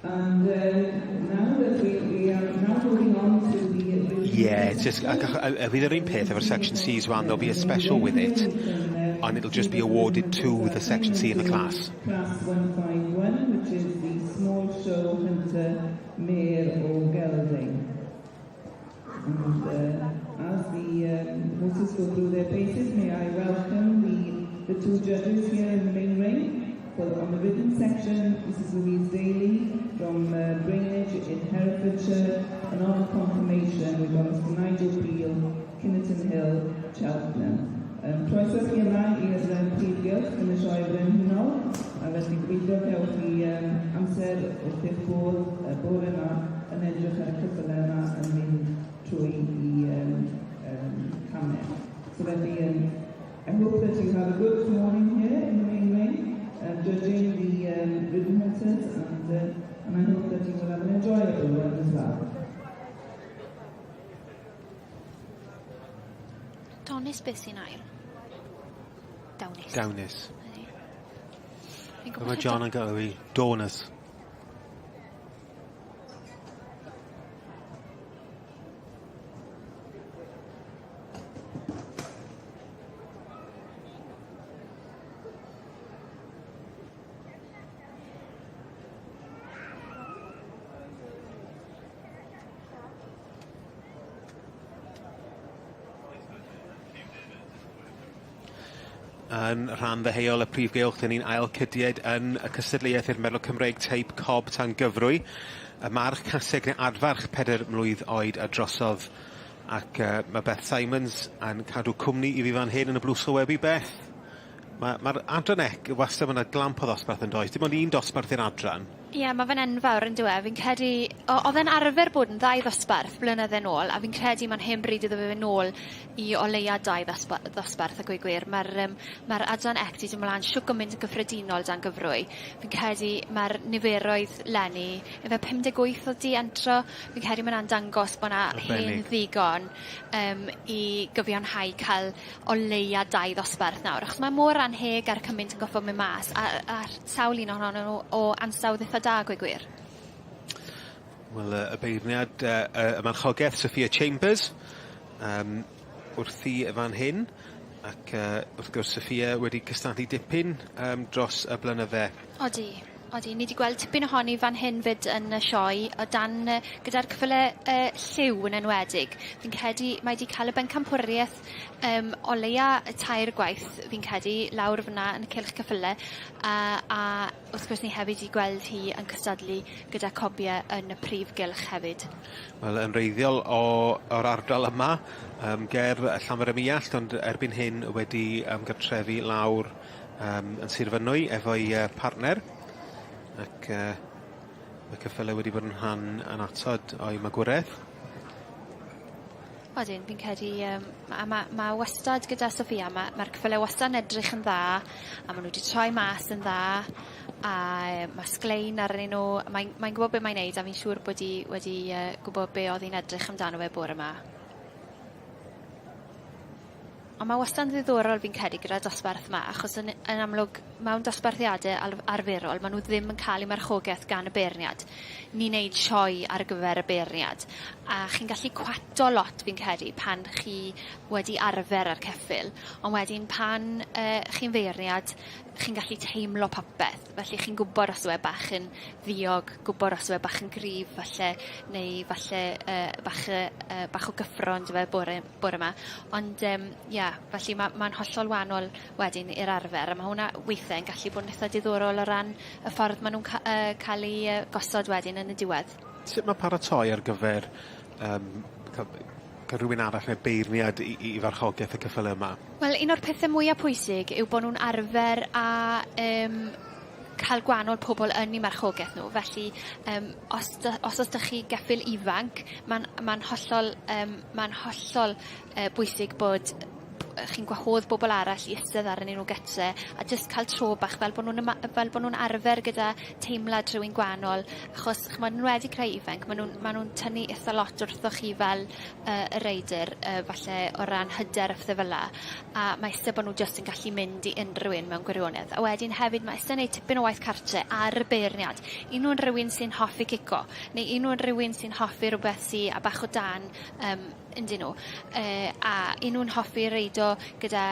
And now that we are now moving on to the Yeah, it's just, fydd yr un peth efo'r Section C's one, there'll be a special with it, and it'll just be awarded to the Section C in the class. Class 151, which is the Small Show Hunter Mare or Gelding. And as the horses go through their paces, may I welcome the two judges here in the main ring. Well, on the ridden section, Mrs. Louise Daly from Brainage in Herefordshire, and on the conformation, we've got Mr. Nigel Peel, Kinnerton Hill, Cheltenham. Croeso chi yma i'r prif gylch yn y Sioe Frenhinol, a felly gobeithio cewch chi amser wrth eich bodd y bore yma yn edrych ar y ceffylau yma yn mynd trwy i camau. So felly, I hope that you have a good morning here in the main ring, judging the ridden hunters, and I hope that you will have an enjoyable one as well. Donis beth sy'n ail? Dawnus. Dawnus. Ydi. Fi'n gwbod Mae John yn gael ei Dawnus. Yn rhan ddeheuol y prif gylch, dyn ni'n ail cydied yn y cystadleuaeth i'r Merlod Cymreig teip cob tan gyfrwy. Y march caseg neu adfarch 4 mlwydd oed a drosodd ac mae Beth Simons yn cadw cwmni i fi fan hyn yn y blws sylwebu. Beth, mae'r ma adran C wastad yna glamp o ddosbarth yn does? Dim ond un dosbarth i'r adran. Ie, yeah, mae fe'n enfawr yn dyw e. Fi'n credu, oedd e'n arfer bod yn ddau ddosbarth blynydde nôl, a fi'n credu mae'n hen bryd iddo fe fynd nôl i o leia dau ddosbarth a gweud gwir. Mae'r ma adran C 'di dod mlaen shwt gymaint yn gyffredinol dan gyfrwy. Fi'n credu mae'r niferoedd leni, efe 58 oedd di entro, fi'n credu mae'n dangos bod yna hen ddigon i gyfiawnhau cael o leia dau ddosbarth nawr. Achos mae mor anheg ar cymaint yn goffo mynd mas, a sawl un ohonyn nhw o ansawdd eitha da, gweud gwir. Wel, y beirniad, y marchogaeth Sophia Chambers, wrthi fan hyn, ac wrth gwrs Sophia wedi cystadlu dipyn dros y blynydde. Odi. Odi, ni 'di gweld tipyn ohoni fan hyn 'fyd yn y sioe o dan yy gyda'r cyffyle lliw yn enwedig. Fi'n credu mae 'di ca'l y bencampwrieth yym o leia y tair gwaith fi'n credu lawr fyn 'na yn y cylch cyffyle a a wrth gwrs ni hefyd 'di gweld hi yn cystadlu gyda cobie yn y prif gylch hefyd. Wel yn wreiddiol o o'r ardal yma yym ger Llanfair-ym-Muallt ond erbyn hyn wedi ymgartrefu lawr yym yn Sir Fynwy efo'i yy partner ac yy ma' ceffyle wedi bod yn rhan annatod o'i magwreth. Odyn fi'n credu yym a ma' ma' wastad gyda Sophia ma' ma'r ceffyle wastad yn edrych yn dda a ma' nw 'di troi mas yn dda a yy ma' sglein arnyn nw a mae'n mae'n gwbo be' mae'n neud a fi'n siŵr bod 'i wedi yy gwbo be' o'dd 'i'n edrych amdano fe bore 'ma. On' ma' wastad yn ddiddorol fi'n credu gyda'r dosbarth 'ma achos yn yn amlwg mewn dosbarthiade alf- arferol ma' nw ddim yn ca'l 'u marchogeth gan y beirniad. Ni'n neud sioe ar gyfer y beirniad a chi'n gallu cwato lot fi'n credu pan chi wedi arfer â'r ceffyl on' wedyn pan yy chi'n feirniad chi'n gallu teimlo popeth felly chi'n gwbod os yw e bach yn ddiog, gwbod os yw e bach yn gryf falle neu falle yy bach yy yy bach o gyffro on'd yfe bore bore 'ma ond yym ie felly ma' ma'n hollol wanol wedyn i'r arfer a ma' hwnna weithe yn gallu bod yn itha diddorol o ran y ffordd ma' nw'n ca- yy ca'l 'u yy gosod wedyn yn y diwedd. Sut ma' paratoi ar gyfer yym ca'l ca'l rhywun arall neu beirniad i i i farchogeth y ceffyle yma? Wel un o'r pethe mwya pwysig yw bo' nw'n arfer â yym ca'l gwanol pobol yn 'u marchogeth nw felly yym os dy- os o's 'dych chi geffyl ifanc ma'n ma'n hollol yym ma'n hollol yy bwysig bod chi'n gwahodd bobol arall i istedd arnyn nw gytre a jyst ca'l tro bach fel bo' nw'n yma- fel bo' nw'n arfer gyda teimlad rhywun gwanol achos ch'mod yn enwedig rhai ifanc ma' nw'n ma' nw'n tynnu itha lot wrthoch chi fel yy y reidyr yy falle o ran hyder a phethe fel 'a a ma' iste bo' nw jyst yn gallu mynd i unryw un mewn gwirionedd. A wedyn hefyd ma' iste neud tipyn o waith cartre ar y beirniad. Un nw'n rywun sy'n hoffi cico neu un nw'n rywun sy'n hoffi rwbeth sy â bach o dân yym yndyn nw. Yy a un nw'n hoffi reido gyda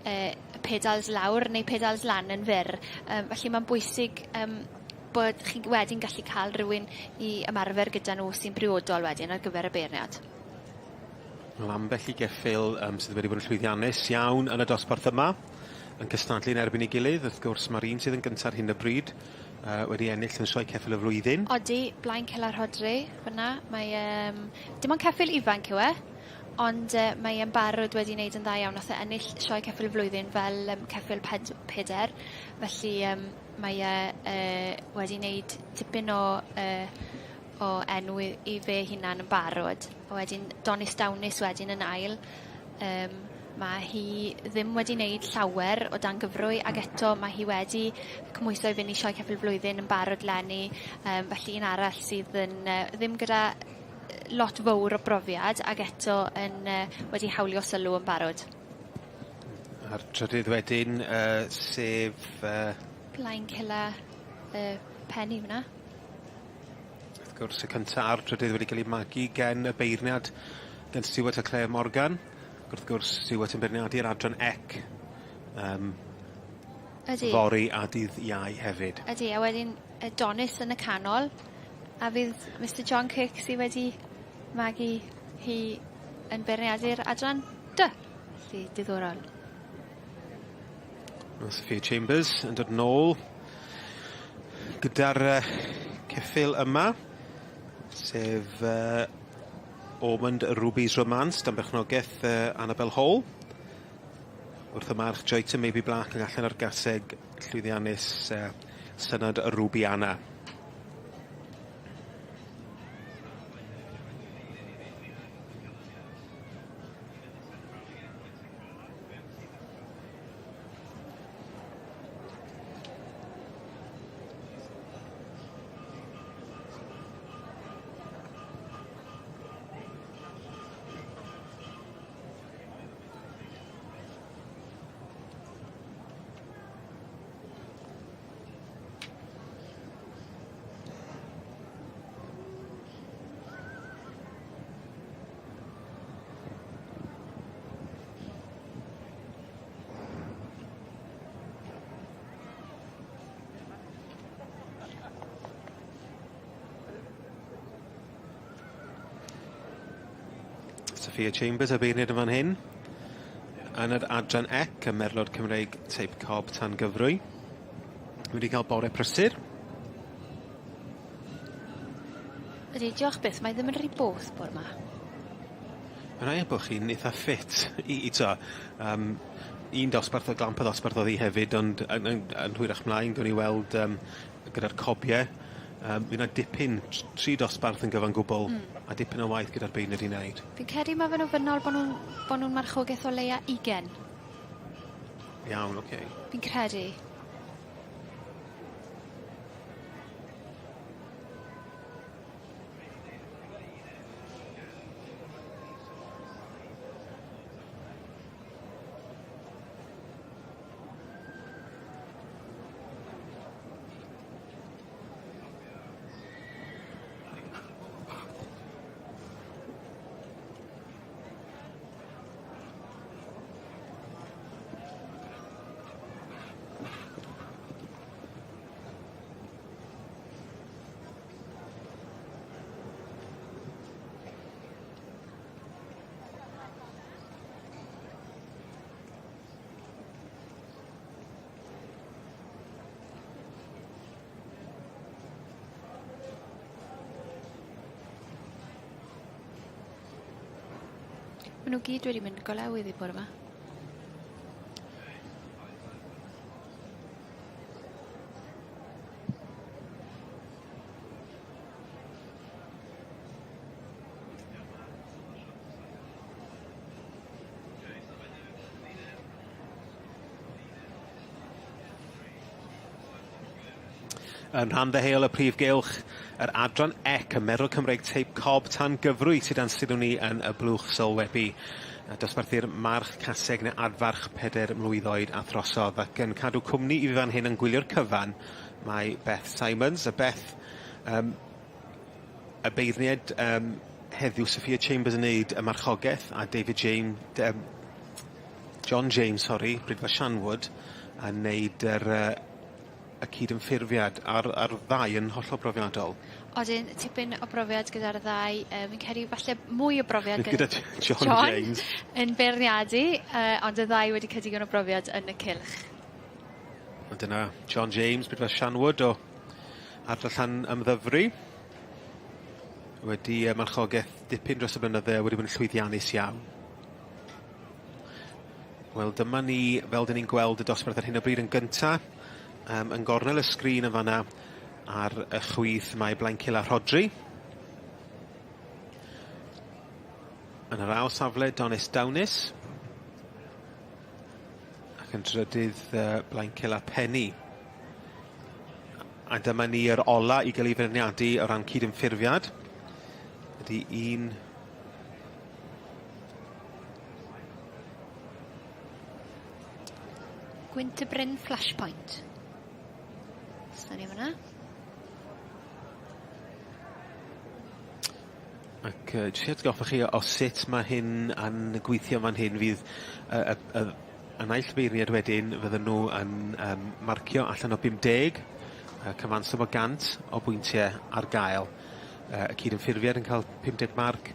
yy pedals lawr neu pedals lan yn fyr. Yym felly ma'n bwysig yym bod chi wedyn gallu ca'l rywun i ymarfer gyda nw sy'n briodol wedyn ar gyfer y beirniad. Wel ambell i geffyl yym sydd wedi bod yn llwyddiannus iawn yn y dosbarth yma yn cystadlu yn erbyn ei gilydd. Wrth gwrs ma'r un sydd yn gynta ar hyn o bryd yy wedi ennill yn sioe ceffyl y flwyddyn. Odi, Blaen Cilla Rhodri fyn 'na. Mae yym dim ond ceffyl ifanc yw e ond yy mae e'n barod wedi neud yn dda iawn. Nath e ennill sioe ceffyl y flwyddyn fel yym ceffyl ped- peder felly yym mae e yy wedi neud tipyn o yy o enw i i fe hunan yn barod. A wedyn Donis Downis wedyn yn ail. Yym ma' hi ddim wedi neud llawer o dan gyfrwy ag eto ma' hi wedi cymhwyso i fynd i Sioe Ceffyl Flwyddyn yn barod leni yym felly un arall sydd yn yy ddim gyda lot fowr o brofiad ag eto yn yy wedi hawlio sylw yn barod. A'r trydydd wedyn yy sef yy... Blaencilla yy Penny fyn 'na. Wrth gwrs y cynta a'r trydydd wedi ca'l 'u magu gen y beirniad gen Stuart a Clare Morgan. Ac wrth gwrs Stuart yn beirniadu'r adran ec yym... Ydi. ...fory a dydd Iau hefyd. Ydi a wedyn yy Donis yn y canol a fydd Mister John Kirk sy wedi magu hi yn beirniadu'r adran dy. Felly diddorol. Ma' Sophia Chambers yn dod nôl gyda'r yy ceffyl yma, sef yy Ormond Ruby's Romance dan berchnogaeth yy Annabel Hall. Wrth y march Joyce Maybe Black yn allan o'r gaseg llwyddiannus yy Synod Rubiana. Sophia Chambers y beirniad yn fan hyn. Yn yr adran ec, y merlod Cymreig teip cob tan gyfrwy. Wedi cael bore prysur. Ydy, diolch byth, mae ddim yn rhy both bore 'ma. Mae'n rhaid bod chi'n eitha ffit i i t'o' yym un dosbarth o glamp y ddosbarth o'dd 'i hefyd ond yn yn yn hwyrach mlaen gawn ni weld yym gyda'r cobie yym fy' 'na dipyn t- tri dosbarth yn gyfan gwbwl. Hmm. A dipyn o waith gyda'r beirniad i wneud. Fi'n credu ma' fe'n ofynnol bo' nw'n bo' nw'n marchogeth o leia ugen. Iawn oce. Fi'n credu. Ma' nw gyd wedi mynd go lew iddi bore 'ma. Yn rhan ddeheuol y prif gylch, yr adran ec, y Merl Cymreig teip cob tan gyfrwy sydd dan sylw ni yn y blwch sylwebu. Dosbarthu'r march caseg neu adfarch pedair mlwydd oed a throsodd ac yn cadw cwmni i fi fan hyn yn gwylio'r cyfan mae Beth Simons a Beth um, y beirniaid um, heddiw Sophia Chambers yn neud y marchogaeth a David James um, John James sori Brydfa Shanwood yn neud yr uh, y cydymffurfiad a'r a'r ddau yn hollol brofiadol. Odyn, tipyn o brofiad gyda'r ddau yy fi'n credu falle mwy o brofiad gyda John, John James yn beirniadu yy ond y ddau wedi ca'l digon o brofiad yn y cylch. A dyna John James Brydfa Shanwood o ardal Llanymddyfri. Wedi yy marchogeth dipyn dros y blynydde wedi bod yn llwyddiannus iawn. Wel dyma ni fel 'dyn ni'n gweld y dosbarth ar hyn o bryd yn gynta yym yn gornel y sgrin yn fan 'na ar y chwith mae Blaencil a Rhodri. Yn yr ail safle Donis Downis. Ac yn drydydd yy Blaencil a Penny. A dyma ni yr ola i gael ei feirniadu o ran cydymffurfiad. Ydy un Gwynt y Bryn Flashpoint. Swn i fyna. Ac yy jyst i atgoffa chi o sut ma' hyn yn gweithio fan hyn fydd y y y y naill feirniad wedyn fydden nhw yn yym marcio allan o 50 yy cyfanswm o 100 o bwyntie ar gael. Yy y cydymffurfiad yn ca'l 50 marc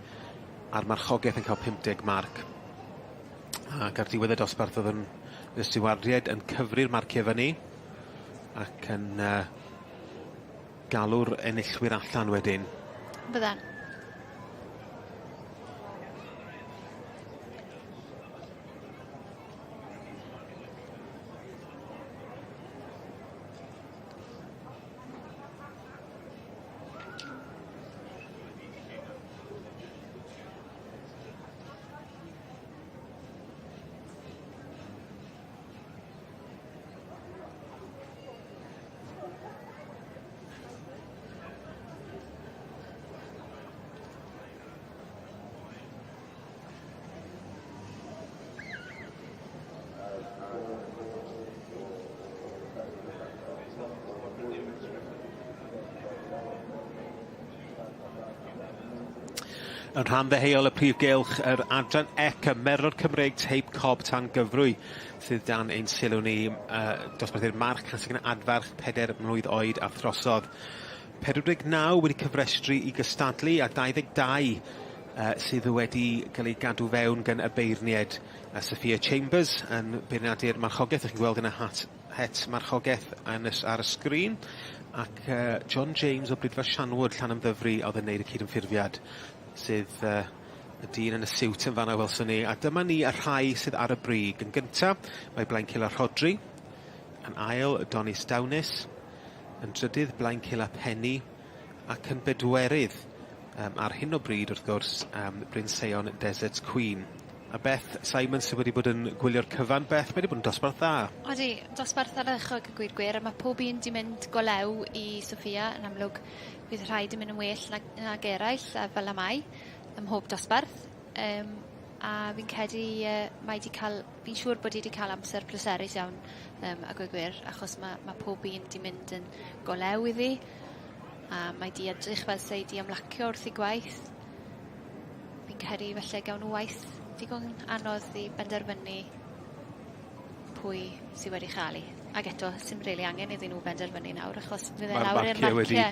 a'r marchogaeth yn ca'l 50 marc. Ac ar diwedd y dosbarth o'dd yn y stiwardiaid yn cyfri'r marcie fyny ac yn yy galw'r enillwyr allan wedyn. Byddan. Yn rhan ddeheuol y prif gylch, yr adran ec, y Merlod Cymreig teip cob tan gyfrwy sydd dan ein sylw ni, uh, dosbarthu'r march caseg yn adfarch pedair mlwydd oed a throsodd. 49 wedi cyfrestru i gystadlu a 22 sydd wedi cael ei gadw fewn gan y beirniaid Sophia Chambers yn beirniadu'r marchogaeth. Ych chi'n gweld yn y hat, het marchogaeth yn y, ar y sgrin. Ac John James o Bridfa Shanwood, Llanymddyfri, oedd yn neud y cydymffurfiad, sydd y dyn yn y siwt yn fanna welson ni. A dyma ni y rhai sydd ar y brig. Yn gynta, mae Blaencil a Rhodri. Yn ail, Donis Downis. Yn drydydd, Blaencil a Penny. Ac yn bedwerydd, ar hyn o bryd, wrth gwrs, Bryn Seion Desert Queen. A Beth Simon sydd wedi bod yn gwylio'r cyfan. Beth, mae wedi bod yn dosbarth dda. Odi, dosbarth ardderchog y gwir gwir, a mae pob un 'di mynd go lew i Sophia. Yn amlwg, bydd rhai 'di mynd yn well nag, nag eraill, a fel y mae ym mhob dosbarth. A fi'n credu mae 'di cael, fi'n siŵr bod hi 'di cael amser pleserus iawn, a gweud gwir, achos mae, mae pob un 'di mynd yn go lew iddi, a mae 'di edrych fel se hi 'di ymlacio wrth ei gwaith. Fi'n credu falle gawn nhw waith digon anodd i benderfynu pwy sy wedi chael 'i. Ag eto, sim rili angen iddyn nhw benderfynu nawr, achos fydd e lawr i'r marcie.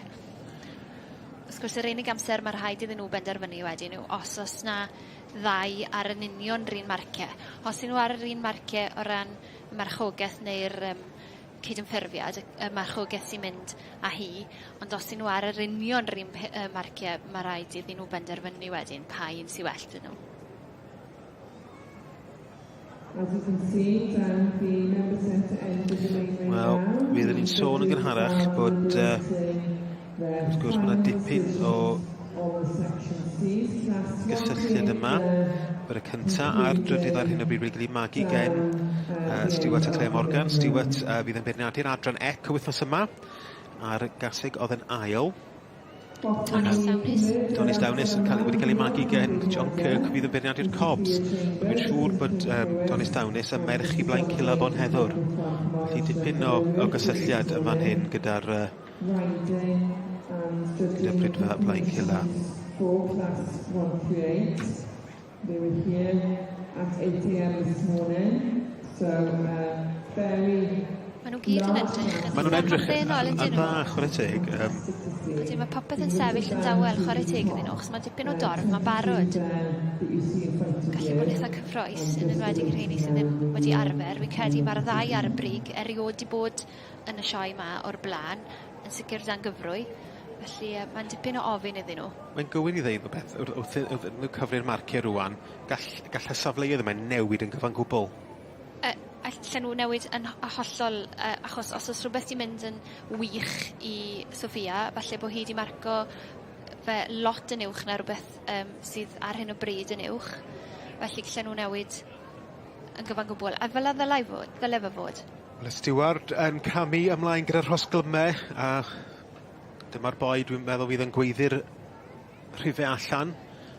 Wrth gwrs, yr unig amser mae rhaid iddyn nhw benderfynu wedyn yw os o's 'na ddau ar yn union 'r un marcie. Os 'yn nhw ar yr un marcie o ran y marchogeth neu'r yym cydymffurfiad, y marchogaeth sy'n mynd â hi, ond os 'yn nhw ar yr union 'r un marcie, ma' raid iddyn nhw benderfynu wedyn pa un sy well 'dyn nhw. Wel, mi oedden ni'n sôn yn gynharach bod, wrth gwrs, mae yna dipyn o gysylltiad yma. Bod y cynta a'r drydydd ar hyn o bryd wedi cael eu magu gen Stuart a Claire Morgan. Stuart fydd yn beirniadu'r adran ec y wythnos yma, a'r gaseg oedd yn ail. Donis Downis. Donis Downis yn cael, wedi cael ei magu gen John Kirk fydd yn beirniadu'r Cobs. Dwi'n siŵr bod Donis Downis yn merch i Blaen Cilla Bonheddwr. Felly dipyn o gysylltiad yn fan hyn gyda'r gyda Prydfa Blaen Cilla. They were here at 8 a.m. this morning, so very Maen nhw gyd yn edrych yn Maen nhw'n edrych yn hamddenol, yn dda, chwarae teg. Ydy, mae popeth yn sefyll yn dawel, chwarae teg iddyn nhw, achos mae dipyn o dorf, mae'n barod. Gallu bod yn eitha cyffroes, yn enwedig y rheini sydd ddim wedi arfer. Fi'n credu mae'r ddau ar y brig erioed 'di bod yn y sioe 'ma o'r blaen, yn sicr dan gyfrwy. Felly mae'n dipyn o ofyn iddyn nhw. Mae'n gywir i ddeud rhywbeth wrth wrth iddyn nhw cyfri'r marciau rŵan, gall gall y safleoedd yma newid yn gyfan gwbl. Allen nhw newid yn hollol, achos os o's rhywbeth 'di mynd yn wych i Sophia, falle bo' hi 'di marco fe lot yn uwch na rwbeth sydd ar hyn o bryd yn uwch. Felly gallen nhw newid yn gyfan gwbl, a fel 'a ddylai fod, ddyle fe fod. Wel y stiward yn camu ymlaen gyda'r rhosglymau a dyma'r boi dwi'n meddwl fydd yn gweiddi'r rhife allan.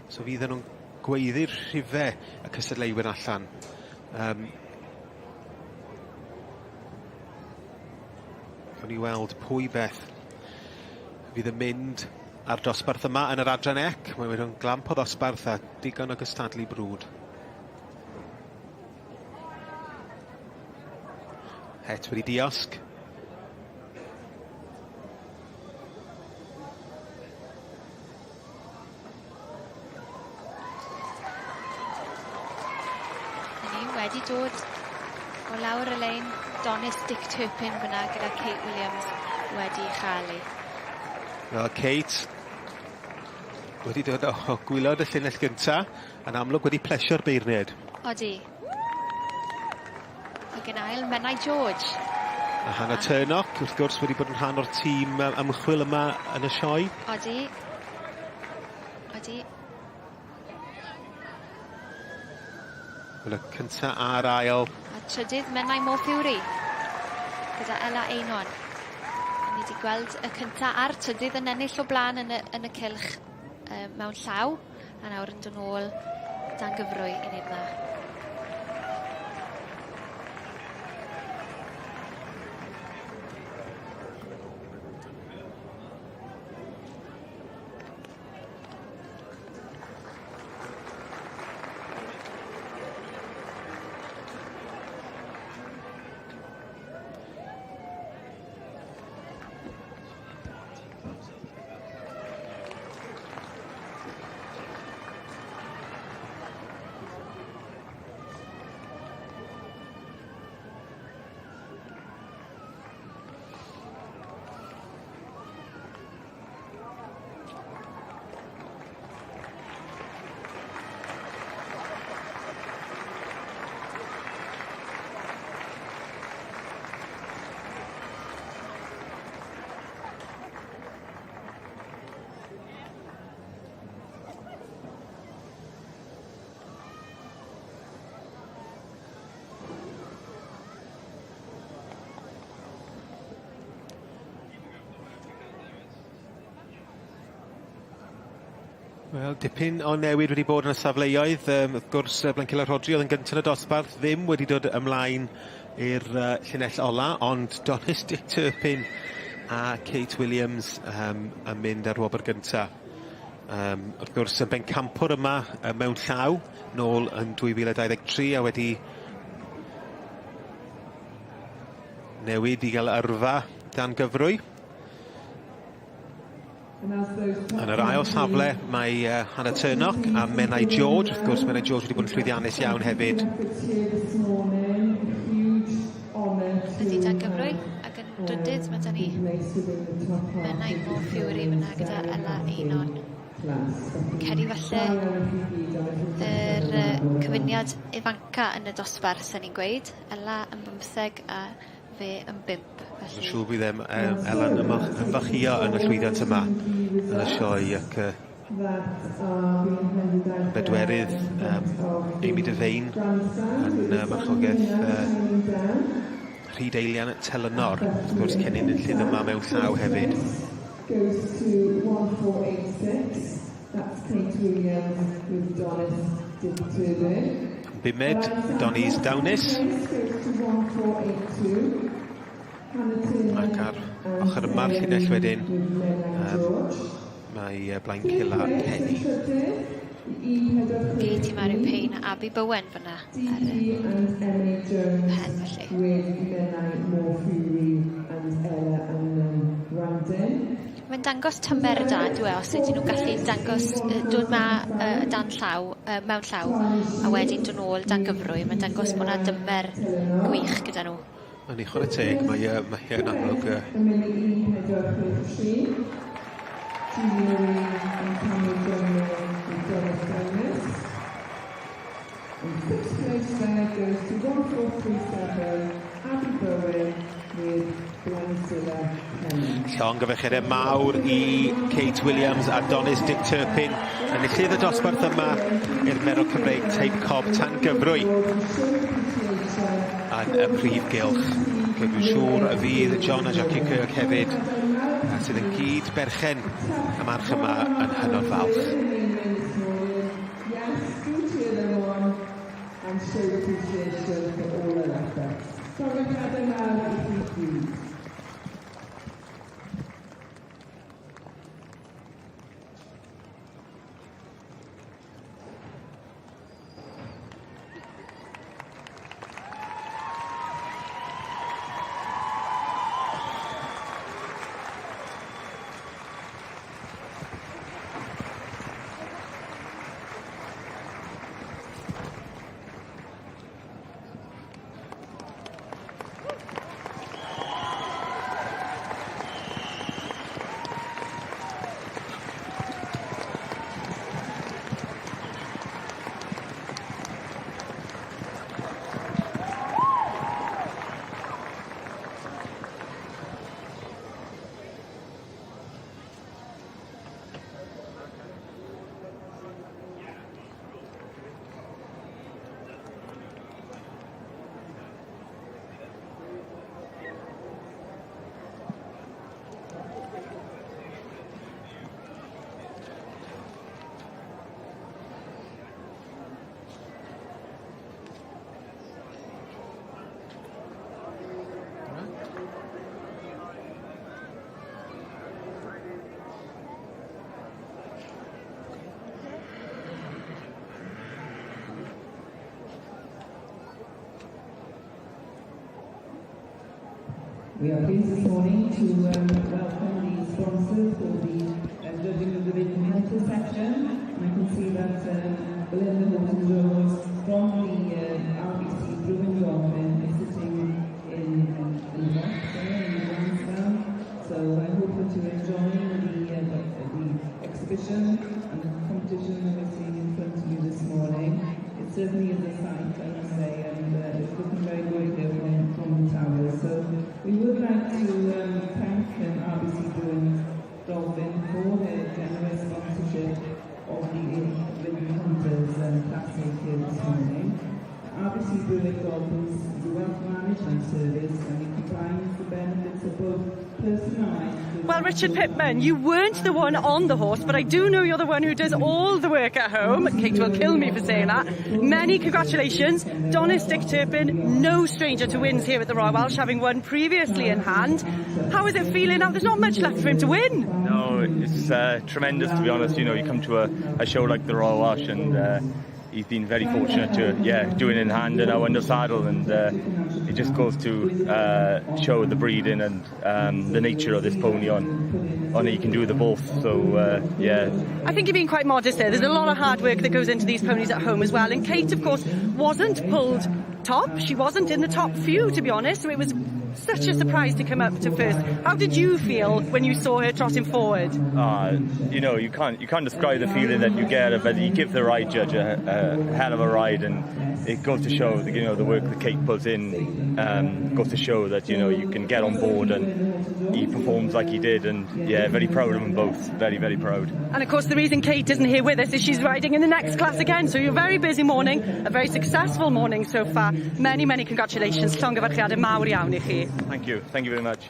So fydden nhw'n gweiddi'r rhife y cystadleuwyr allan. Gawn ni weld pwy beth fydd yn mynd a'r dosbarth yma yn yr adran ec. Mae wedi bod yn glamp o ddosbarth a digon o gystadlu brwd. Het wedi diosg. Ni wedi dod o lawr y lein Donis Dick Turpin fyna gyda Kate Williams wedi chael ei. Wel, Kate wedi dod o gwylod y llinell gynta, yn amlwg wedi plesio'r beirniaid. Odi. Ac yn ail, Menai George. A Hannah Turnock, wrth gwrs, wedi bod yn rhan o'r tîm ymchwil yma yn y sioe. Odi. Odi. Wel, y cynta a'r ail. A trydydd, Menai Mo Fury, gyda Ella Einon. A ni wedi gweld y cynta a'r trydydd yn ennill o blaen yn y, yn y cylch mewn llaw. A nawr yn dod nôl dan gyfrwy i wneud 'na. Wel, dipyn o newid wedi bod yn y safleoedd. Wrth gwrs, Blancilla Rhodri oedd yn gyntaf yn y dosbarth, ddim wedi dod ymlaen i'r llinell ola, ond Donis Dick Turpin a Kate Williams yn mynd ar wobr gynta. Wrth gwrs, y bencampwr yma mewn llaw, nôl yn 2023 a wedi newid i gael yrfa dan gyfrwy. Yn yr ail safle mae Hannah Turnock a Menai George. Wrth gwrs, Menai George wedi bod yn llwyddiannus iawn hefyd. Ydy dan gyfrwy ac yn drydydd mae 'da ni Menai Mo Fury fyna gyda Ella Einon. Fi'n credu falle yr cyfuniad ifanca yn y dosbarth sen i'n gweud. Ella yn bymtheg a fe yn bump, felly... Mae'n siŵr bydd em, em, Elan ymfalchïo yn y llwyddiant yma yn y sioe ac bedwerydd Amy Devane yn marchogaeth Rhyd Eilian Telynor, wrth gwrs cyn enillydd yma mewn llaw hefyd. Goes to 1486. That's Kate Williams with Donis Dick Turner. Bumed, Donis Dawnus. Ac ar ochr yma'r llinell wedyn, mae Blaencilla Penny. Katie Mary Payne a Abby Bowen fyna ar y pen felly. Mae'n dangos tymer da on'd yw e os ydyn nhw'n gallu dangos dod 'ma dan llaw mewn llaw a wedyn dod nôl dan gyfrwy mae'n dangos bo' 'na dymer gwych gyda nhw. Mae'n i chwarae teg mae mae hi yn amlwg In sixth place there goes to 1437, Abby Bowen with Blancilla Penny. Llongyfarchiadau mawr i Kate Williams a Donis Dick Turpin enillydd y dosbarth yma i'r Merod Cymreig Teip Cob tan gyfrwy yn y prif gylch. Dwi'n siŵr y fydd John a Jackie Kirk hefyd, sydd yn gyd berchen y march yma yn hynod falch. Yes, do cheer them on and show appreciation for all their efforts. Llongyfarchiadau mawr i chi gyd. We are pleased this morning to welcome the sponsors for the judging of the Maiden Hunter section. And I can see that Belinda Horton-Jones from the RBC Brewin Dolphin is sitting in the box there in the grandstand. So I hope that you're enjoying the exhibition and the competition that we're seeing in front of you this morning. It certainly is a sight, I must say, and it's looking very good here from the tower. So we would like to thank RBC Brewin Dolphin for their generous sponsorship of the Ridden Hunters Classic here this morning. RBC Brewin Dolphins is a wealth management service and it combines the benefits of both Well, Richard Pitman, you weren't the one on the horse, but I do know you're the one who does all the work at home. Kate will kill me for saying that. Many congratulations. Donist Dick Turpin, no stranger to wins here at the Royal Welsh, having won previously in hand. How is it feeling now? There's not much left for him to win. No, it's tremendous, to be honest. You know, you come to a show like the Royal Welsh and he's been very fortunate to, yeah, do it in hand and now under saddle, and it just goes to show the breeding and the nature of this pony on he can do the both. So yeah. I think you're being quite modest there. There's a lot of hard work that goes into these ponies at home as well. And Kate, of course, wasn't pulled top. She wasn't in the top few, to be honest. So it was such a surprise to come up to first. How did you feel when you saw her trotting forward? You can't describe the feeling that you get, but you give the ride judge a hell of a ride, and it goes to show that the work that Kate puts in goes to show that you can get on board and he performs like he did, and yeah, very proud of them both, very, very proud. And of course, the reason Kate isn't here with us is she's riding in the next class again. So you're a very busy morning, a very successful morning so far. Many, many congratulations. Llongyfarchiadau mawr iawn i chi. Thank you, thank you very much.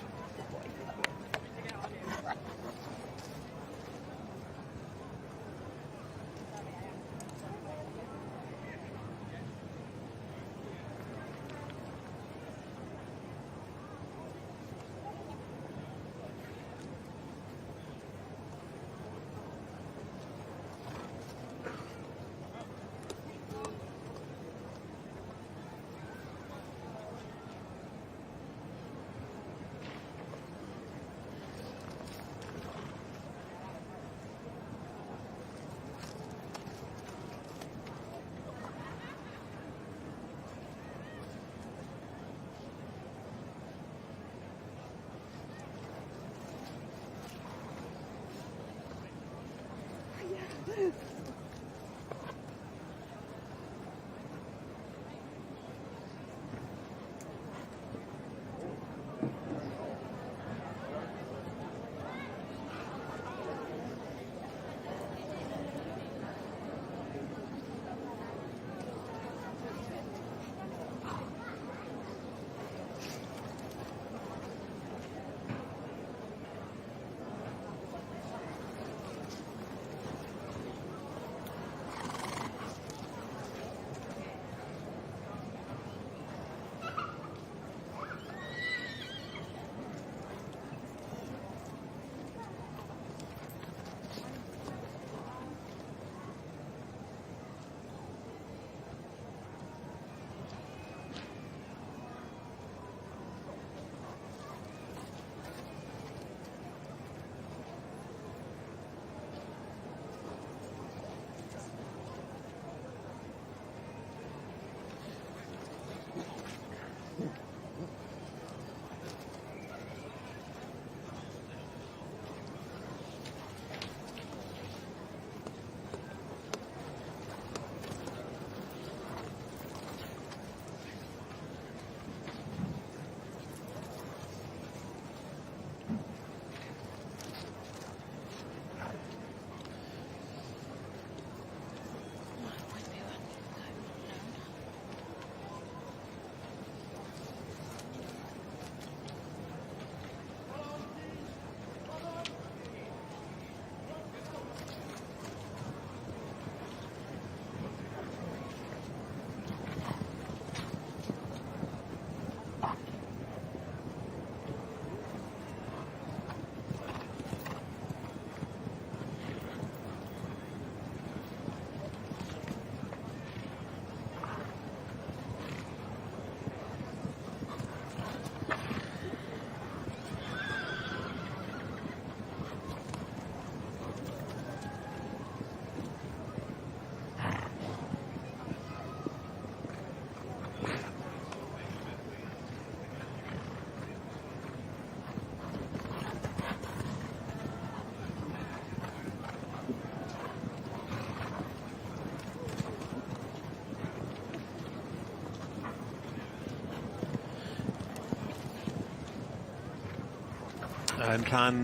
Yn rhan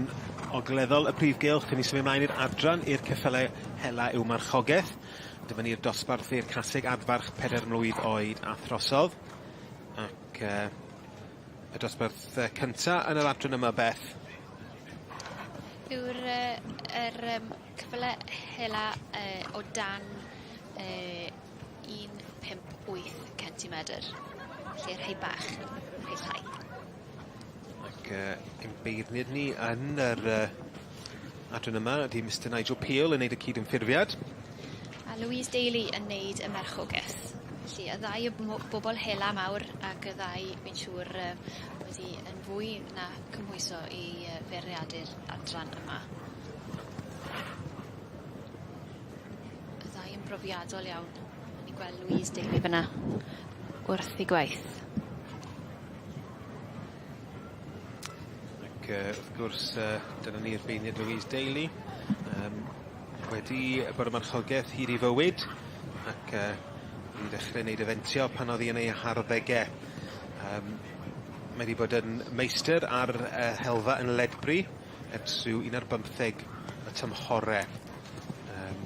ogleddol y prif gylch, cyn ni symud ymlaen i'r adran i'r ceffyle hela i'w marchogaeth. Dyma ni'r dosbarth i'r caseg adfarch 4 mlwydd oed a throsodd. Ac y dosbarth cynta yn yr adran yma, Beth. yw'r yy yr yym cyffyle hela yy o dan yy 158 centimedr. Felly rhei bach, rhei llai. Ac yy ein beirniad ni yn yr yy adran yma ydi Mister Nigel Peel yn neud y cydymffurfiad. A Louise Daly yn neud y merchogeth. Felly y ddau o bmo- bobol hela mawr ac y ddau fi'n siŵr yy wedi yn fwy na cymhwyso i yy feirniadu'r adran yma. Y ddau yn brofiadol iawn. O'n i'n gweld Louise Daly fyn 'na wrth 'i gwaith. Ac yy wrth gwrs yy dyna ni'r beirniad Louise Daly yym wedi bod yn marchogeth hyd 'i fywyd ac yy wedi dechre neud efentio pan o'dd 'i yn ei harddege. Yym mae 'di bod yn meistr ar y helfa yn Ledbury ers rhyw un ar bymtheg y tymhore. Yym.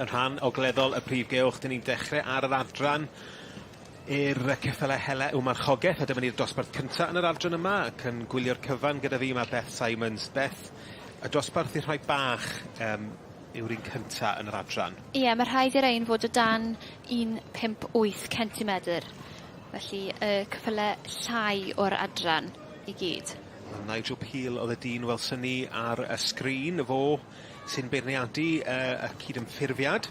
Yn rhan ogleddol y prif gylch, 'dyn ni'n dechre ar yr adran i'r ceffyle hele yw marchogeth a dyma ni'r dosbarth cynta yn yr adran yma ac yn gwylio'r cyfan gyda fi ma' Beth Simons. Beth, y dosbarth i'r rhai bach yym yw'r un cynta yn yr adran. Ie ma' rhaid i rein fod o dan un 58 centimedr felly y ceffyle llai o'r adran i gyd. Wel Nigel Peel o'dd y dyn welson ni ar y sgrin, fo sy'n beirniadu yy y cydymffurfiad.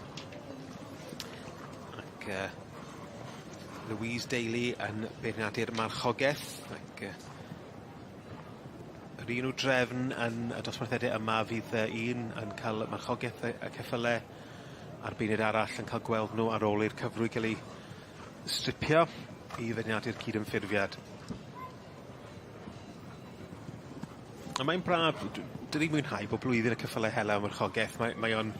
Ac yy Louise Daly yn beirniadu'r marchogeth ac yy yr un o drefn yn y dosbarthiade yma fydd yy un yn ca'l marchogeth y y ceffyle a'r beirniad arall yn ca'l gweld nw ar ôl i'r cyfrwy ga'l 'i stripio i feirniadu'r cydymffurfiad. A mae'n braf, d- 'dyn ni'n mwynhau bob blwyddyn y ceffyle hela a marchogeth, mae mae o'n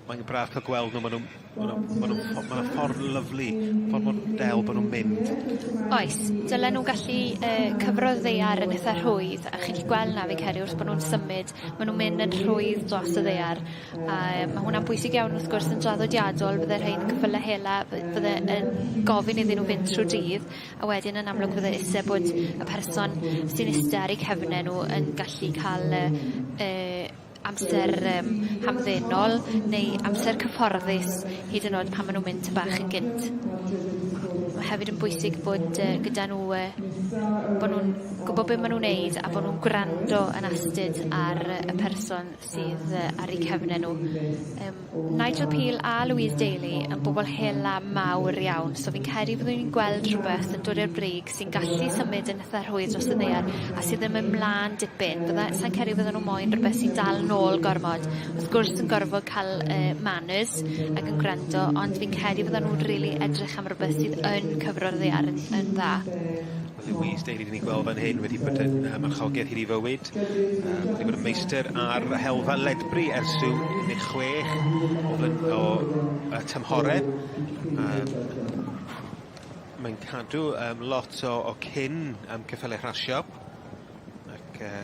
mae'n braf ca'l gweld nw ma' nw'n ma' nw ma' nw'n ffo- ma' 'na ffordd lyfli, ffordd mor del bo' nw'n mynd. Oes, dylen nw gallu yy cyfro ddaear yn itha rhwydd a chi'n gallu gweld 'na fi'n credu wrth bo' nw'n symud ma' nw'n mynd yn rhwydd dros y ddaear a yy ma' hwnna'n bwysig iawn wrth gwrs yn draddodiadol bydde rhein ceffyle hela by- bydde yn gofyn iddyn nw fynd trw'r dydd a wedyn yn amlwg fydde isie bod y person sy'n iste ar eu cefne nw yn gallu ca'l y y amser yym hamddenol neu amser cyfforddus hyd yn o'd pan ma' nw'n mynd ty bach yn gynt. Ma' hefyd yn bwysig bod yy gyda nw yy bo' nw'n gwbo be' ma' nw'n neud a bo' nw'n gwrando yn astud ar y person sydd yy ar eu cefne nw. Yym Nigel Peel a Louise Daly yn bobol hela mawr iawn so fi'n credu byddwn ni'n gweld rhwbeth yn dod i'r brig sy'n gallu symud yn itha rhwydd dros y ddaear a sydd ddim yn mlan dipyn fydda sai'n credu fydden nw moyn rwbeth sy'n dal nôl gormod. Wrth gwrs yn gorfod ca'l yy manners ac yn gwrando ond fi'n credu fydden nw'n rili edrych am rwbeth sydd yn cyfro'r ddaear yn yn dda. Louise Daly 'dyn ni'n gweld fan hyn wedi bod yn yy marchogaeth hyd 'i fywyd. Yy wedi bod yn meistr ar helfa Ledbury ers rhyw 16 o flyn- o yy tymhore. Yym mae'n cadw yym lot o o cyn yym ceffyle rasio ac yy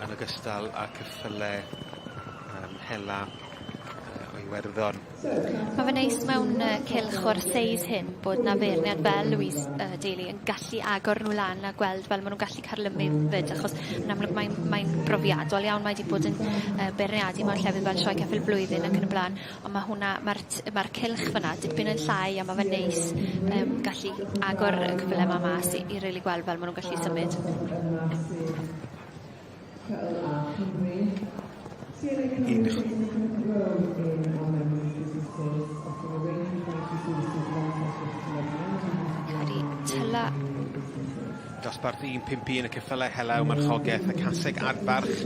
yn ogystal â ceffyle yym hela yy o Iwerddon. Ma' fe'n neis mewn yy cylch o'r seis hyn bod 'na feirniad fel Louise yy Daly yn gallu agor nw lan a gweld fel ma' nw'n gallu carlymu 'fyd achos yn amlwg mae'n mae'n brofiadol iawn mae 'di bod yn yy beirniadu mewn llefydd fel Sioe Ceffyl Blwyddyn ac yn y bla'n on' ma' hwnna ma'r t- ma'r cylch fyna dipyn yn llai a ma' fe'n neis yym gallu agor y cyffyle 'ma mas i i rili gweld fel ma' nw'n gallu symud. Un Credu tyla. Dosbarth 151 y ceffyle hela yw marchogeth y caseg a'r farch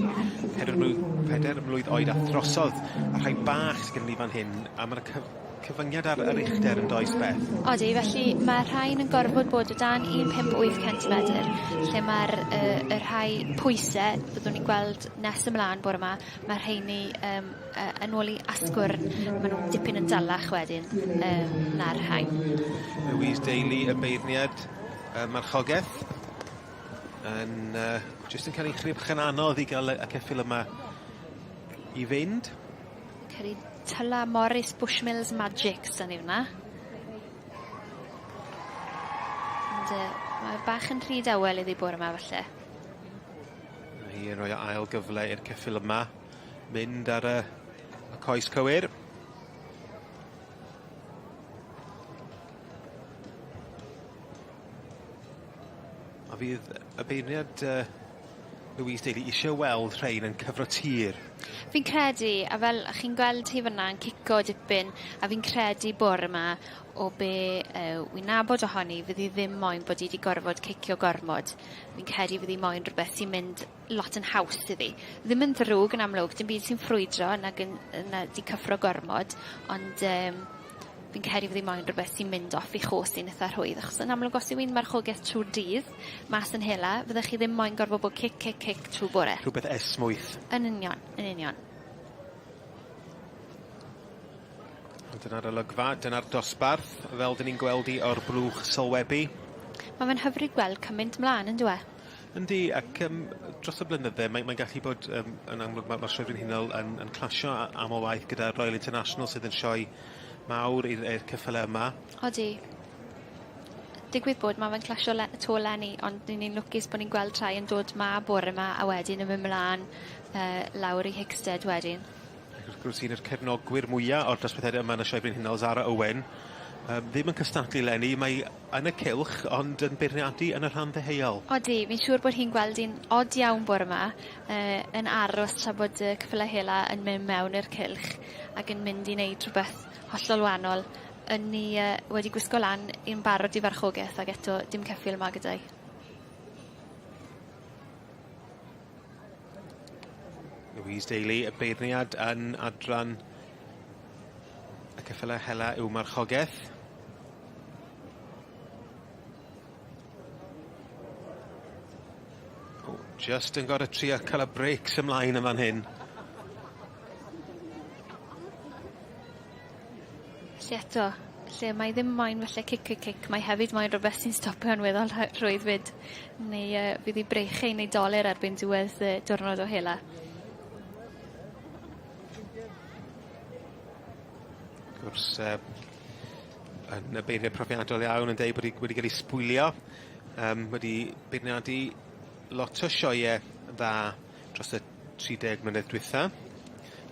peder mlwydd peder mlwydd oed a throsodd a rhai bach sy gyda ni fan hyn a ma' 'na cyf- cyfyngiad ar yr uchder yndoes Beth? Odi felly ma' rhain yn gorfod bod o dan 158 centimedr lle ma'r yy y rhai pwyse byddwn ni'n gweld nes ymlan bore 'ma ma' rheini yym yy yn ôl i asgwrn ma' nw'n dipyn yn dalach wedyn yym na'r rhain. Louise Daly y beirniad yy marchogeth yn yy jyst yn ca'l 'i chrib 'ch yn anodd i ga'l y y ceffyl yma i fynd. Credu Tyla Morris Bushmills Magic sy'n ni fyna. Ond mae bach yn rhy dawel iddi bore yma falle. Mae hi yn rhoi ail gyfle i'r ceffyl yma mynd ar y, y coes cywir. A fydd y beirniad Louise Daly isie weld rhein yn cyfro tir. Fi'n credu, a fel chi'n gweld hi fyna yn cico dipyn, a fi'n credu bore 'ma o be' wi'n nabod ohoni, fydd hi ddim moyn bod hi 'di gorfod cicio gormod. Fi'n credu fydd hi moyn rhywbeth sy'n mynd lot yn haws iddi. Ddim yn ddrwg yn amlwg, dim byd sy'n ffrwydro nag yn na 'di cyffro gormod, ond fi'n credu fydd hi moyn rhywbeth sy'n mynd off 'i chos hi'n itha rhwydd, achos yn amlwg os yw 'i'n marchogeth trw'r dydd, mas yn hela, fyddech chi ddim moyn gorfod bod cic, cic, cic trw'r bore. Rhywbeth esmwyth. Yn union, yn union. Ond dyna'r olygfa, dyna'r dosbarth, fel 'dyn ni'n gweld 'i o'r blwch sylwebu. Ma' fe'n hyfryd gweld cymaint mlan on'd yw e? Yndi, ac dros y blynydde mae mae'n gallu bod yn amlwg ma' ma'r Sioe Frenhinol yn yn clasio aml waith gyda Royal International sydd yn sioe mawr i'r i'r ceffyle yma. Odi. Digwydd bod ma' fe'n clasio le- 'to leni ond 'yn ni'n lwcus bo' ni'n gweld rhai yn dod 'ma bore 'ma a wedyn yn myn' mlan lawr i Hickstead wedyn. Ac wrth gwrs un o'r cefnogwyr mwya o'r dosbarthiade yma yn y Sioe Frenhinol, Zara Owen, ddim yn cystadlu leni, mae yn y cylch ond yn beirniadu yn y rhan ddeheuol. Odi, fi'n siŵr bod hi'n gweld hi'n od iawn bore 'ma yn aros tra bod y ceffyle hela yn mynd mewn i'r cylch ac yn mynd i wneud rhywbeth hollol wahanol. Yn ni wedi gwisgo lan i'n barod i farchogeth ag eto dim ceffyl 'ma gyda'i. Louise Daly, y beirniad yn adran y ceffyle hela yw marchogeth. O, just yn gor'o' trio ca'l y brakes ymlaen yn fan hyn. Felly eto, lle mae ddim moyn falle cic cic cic, mae hefyd moyn rwbeth sy'n stopio'n weddol rhwydd 'fyd. Neu fydd 'i breichie'n neud dolur erbyn diwedd y diwrnod o hela. Wrth gwrs yn y beirniad profiadol iawn yn deud bod 'i wedi cael ei sbwylio yym wedi beirniadu lot o sioee dda dros y 30 mlynedd dwytha.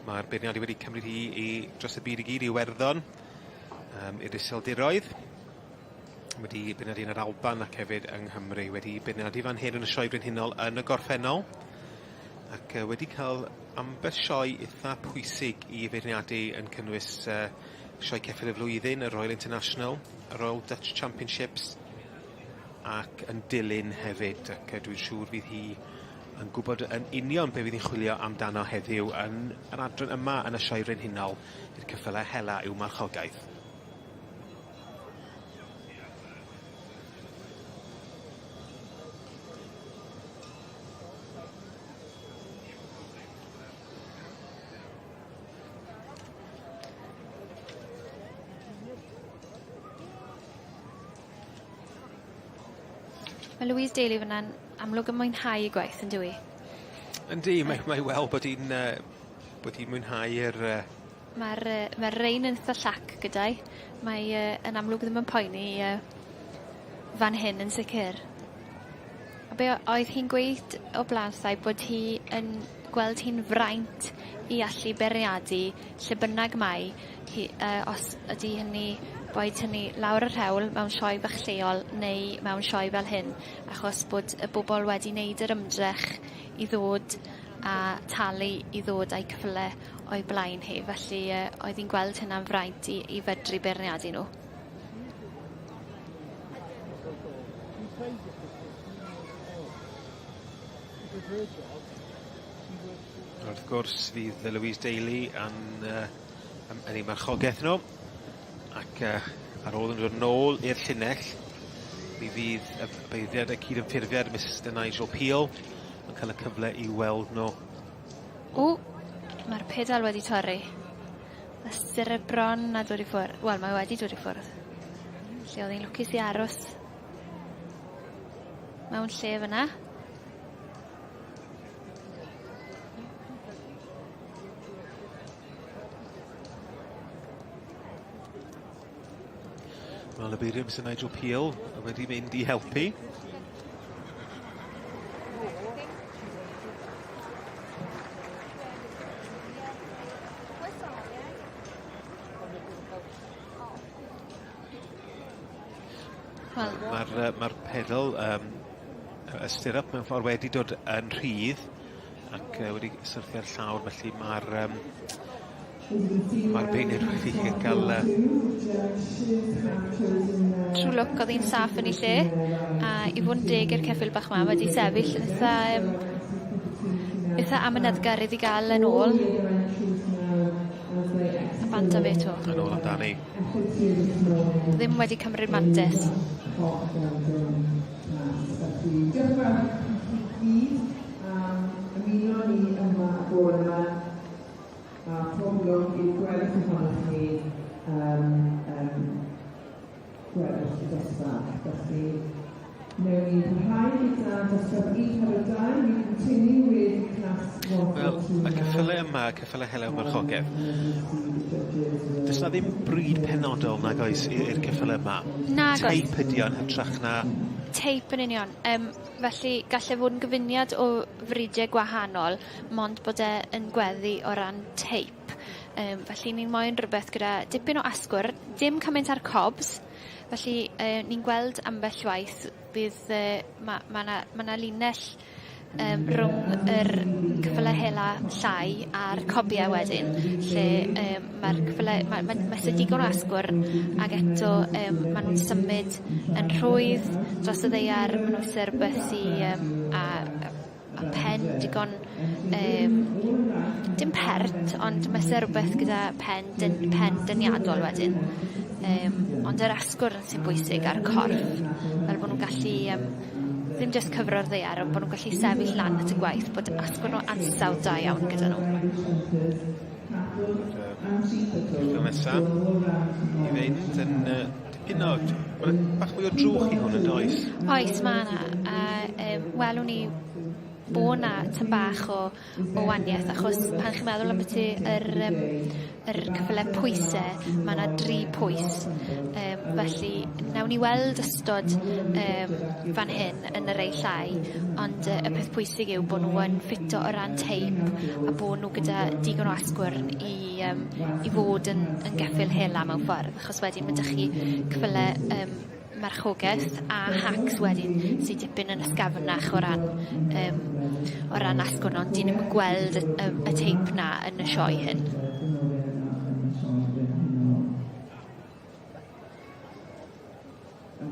Ma'r beirniadu wedi cymryd hi i dros y byd i gyd i Iwerddon yym i'r Iseldiroedd. Wedi beirniadu yn yr Alban ac hefyd yng Nghymru. Wedi beirniadu fan hyn yn y Sioe Brenhinol yn y gorffennol ac wedi cael ambell sioe itha pwysig i feirniadu yn cynnwys Sioe Ceffyl y Flwyddyn, y Royal International, y Royal Dutch Championships ac yn dilyn hefyd ac dwi'n siŵr fydd hi yn gwbod yn union be' fydd hi'n chwilio amdano heddiw yn yr adran yma yn y Sioe Frenhinol i'r ceffyle hela i'w marchogaeth. Mae Louise Daly fyna'n amlwg yn mwynhau ei gwaith on'd yw 'i? Yndi mae mae i weld bod 'i'n bod hi'n mwynhau'r Ma'r ma'r rein yn itha llac gyda'i. Mae yn amlwg ddim yn poeni fan hyn yn sicir. A be' oedd hi'n gweud o bla'n wrthai bod hi yn gweld hi'n fraint i allu beirniadu lle bynnag mae hi os ydi hynny boed hynny lawr y rhewl mewn sioe fach lleol neu mewn sioe fel hyn achos bod y bobol wedi neud yr ymdrech i ddod a talu i ddod a'u cyffyle o'i blaen hi felly oedd hi'n gweld hynna'n fraint i i fedru beirniadu nhw. Wrth gwrs fydd Louise Daly yn yn eu marchogaeth nhw ac ar ôl yn dod nôl i'r llinell mi fydd y beirniad y cydymffurfiad Mister Nigel Peel yn cael y cyfle i weld nhw. O! Ma'r pedal wedi torri. Y stirrup bron a dod i ffwr'. Wel mae wedi dod i ffwrdd. Lle o'dd 'i'n lwcus i aros mewn lle fyn 'na. Wel, y beirniad Mr Nigel Peel wedi mynd i helpu. Wel... Ma'r yy ma'r pedal yym y stirrup mewn ffordd wedi dod yn rhydd ac yy wedi syrthio ar llawr felly ma'r yym ma'r beirniad wedi ca'l yy Trw lwc o'dd 'i'n saff yn 'i lle a i fod yn deg i'r ceffyl bach 'ma ma' 'di sefyll yn itha yym itha amyneddgar iddi ga'l yn ôl. A bant â fe 'to. Yn ôl amdani. Ddim wedi cymryd mantes. Wel, y ceffyle yma, ceffyle hela marchogedd, does 'na ddim brid penodol nag oes i'r ceffyle yma? Nag oes. Teip ydi o yn hytrach na... Teip yn union. Yym felly galle fod yn gyfuniad o fridie gwahanol mond bod e yn gweddu o ran teip. Yym felly ni moyn rwbeth gyda dipyn o asgwrn, dim cymaint â'r cobs, felly yy ni'n gweld ambell waith bydd yy ma' ma' 'na ma' 'na linell yym rwng yr cyffyle hela llai a'r cobie wedyn lle yym ma'r cyffyle ma' ma' ma' 'sy digon o asgwrn ag eto yym ma' nw'n symud yn rhwydd dros y ddaear ma' n'w isie rwbeth sy yym a a pen digon yym dim pert ond ma' isie rwbeth gyda pen dyn- pen dyniadol wedyn. Yym ond yr asgwrn sy'n bwysig a'r corff fel bo' nw'n gallu yym ddim jyst cyfro'r ddaear ond bo' nw'n gallu sefyll lan at y gwaith bod asgwrn o ansawdd da iawn gyda nhw. Ceffyl nesa i fynd yn yy dipyn o ma' 'na bach mwy o drwch i hwn yndoes? Oes ma' 'na a yym welwn ni bo' 'na tym bach o o wanieth achos pan chi'n meddwl ambyti yr yym yr cyffyle pwyse ma' 'na dri pwys yym felly nawn ni weld ystod yym fan hyn yn y rei llai ond yy y peth pwysig yw bo' nw yn ffito o ran teip a bo' nw gyda digon o asgwrn i yym i fod yn yn geffyl hela mewn ffordd achos wedyn ma' 'dych chi cyffyle yym marchogeth a hacs wedyn sy dipyn yn ysgafnach o ran yym o ran asgwrn ond 'dyn ni'm yn gweld y y y teip 'na yn y sioe hyn.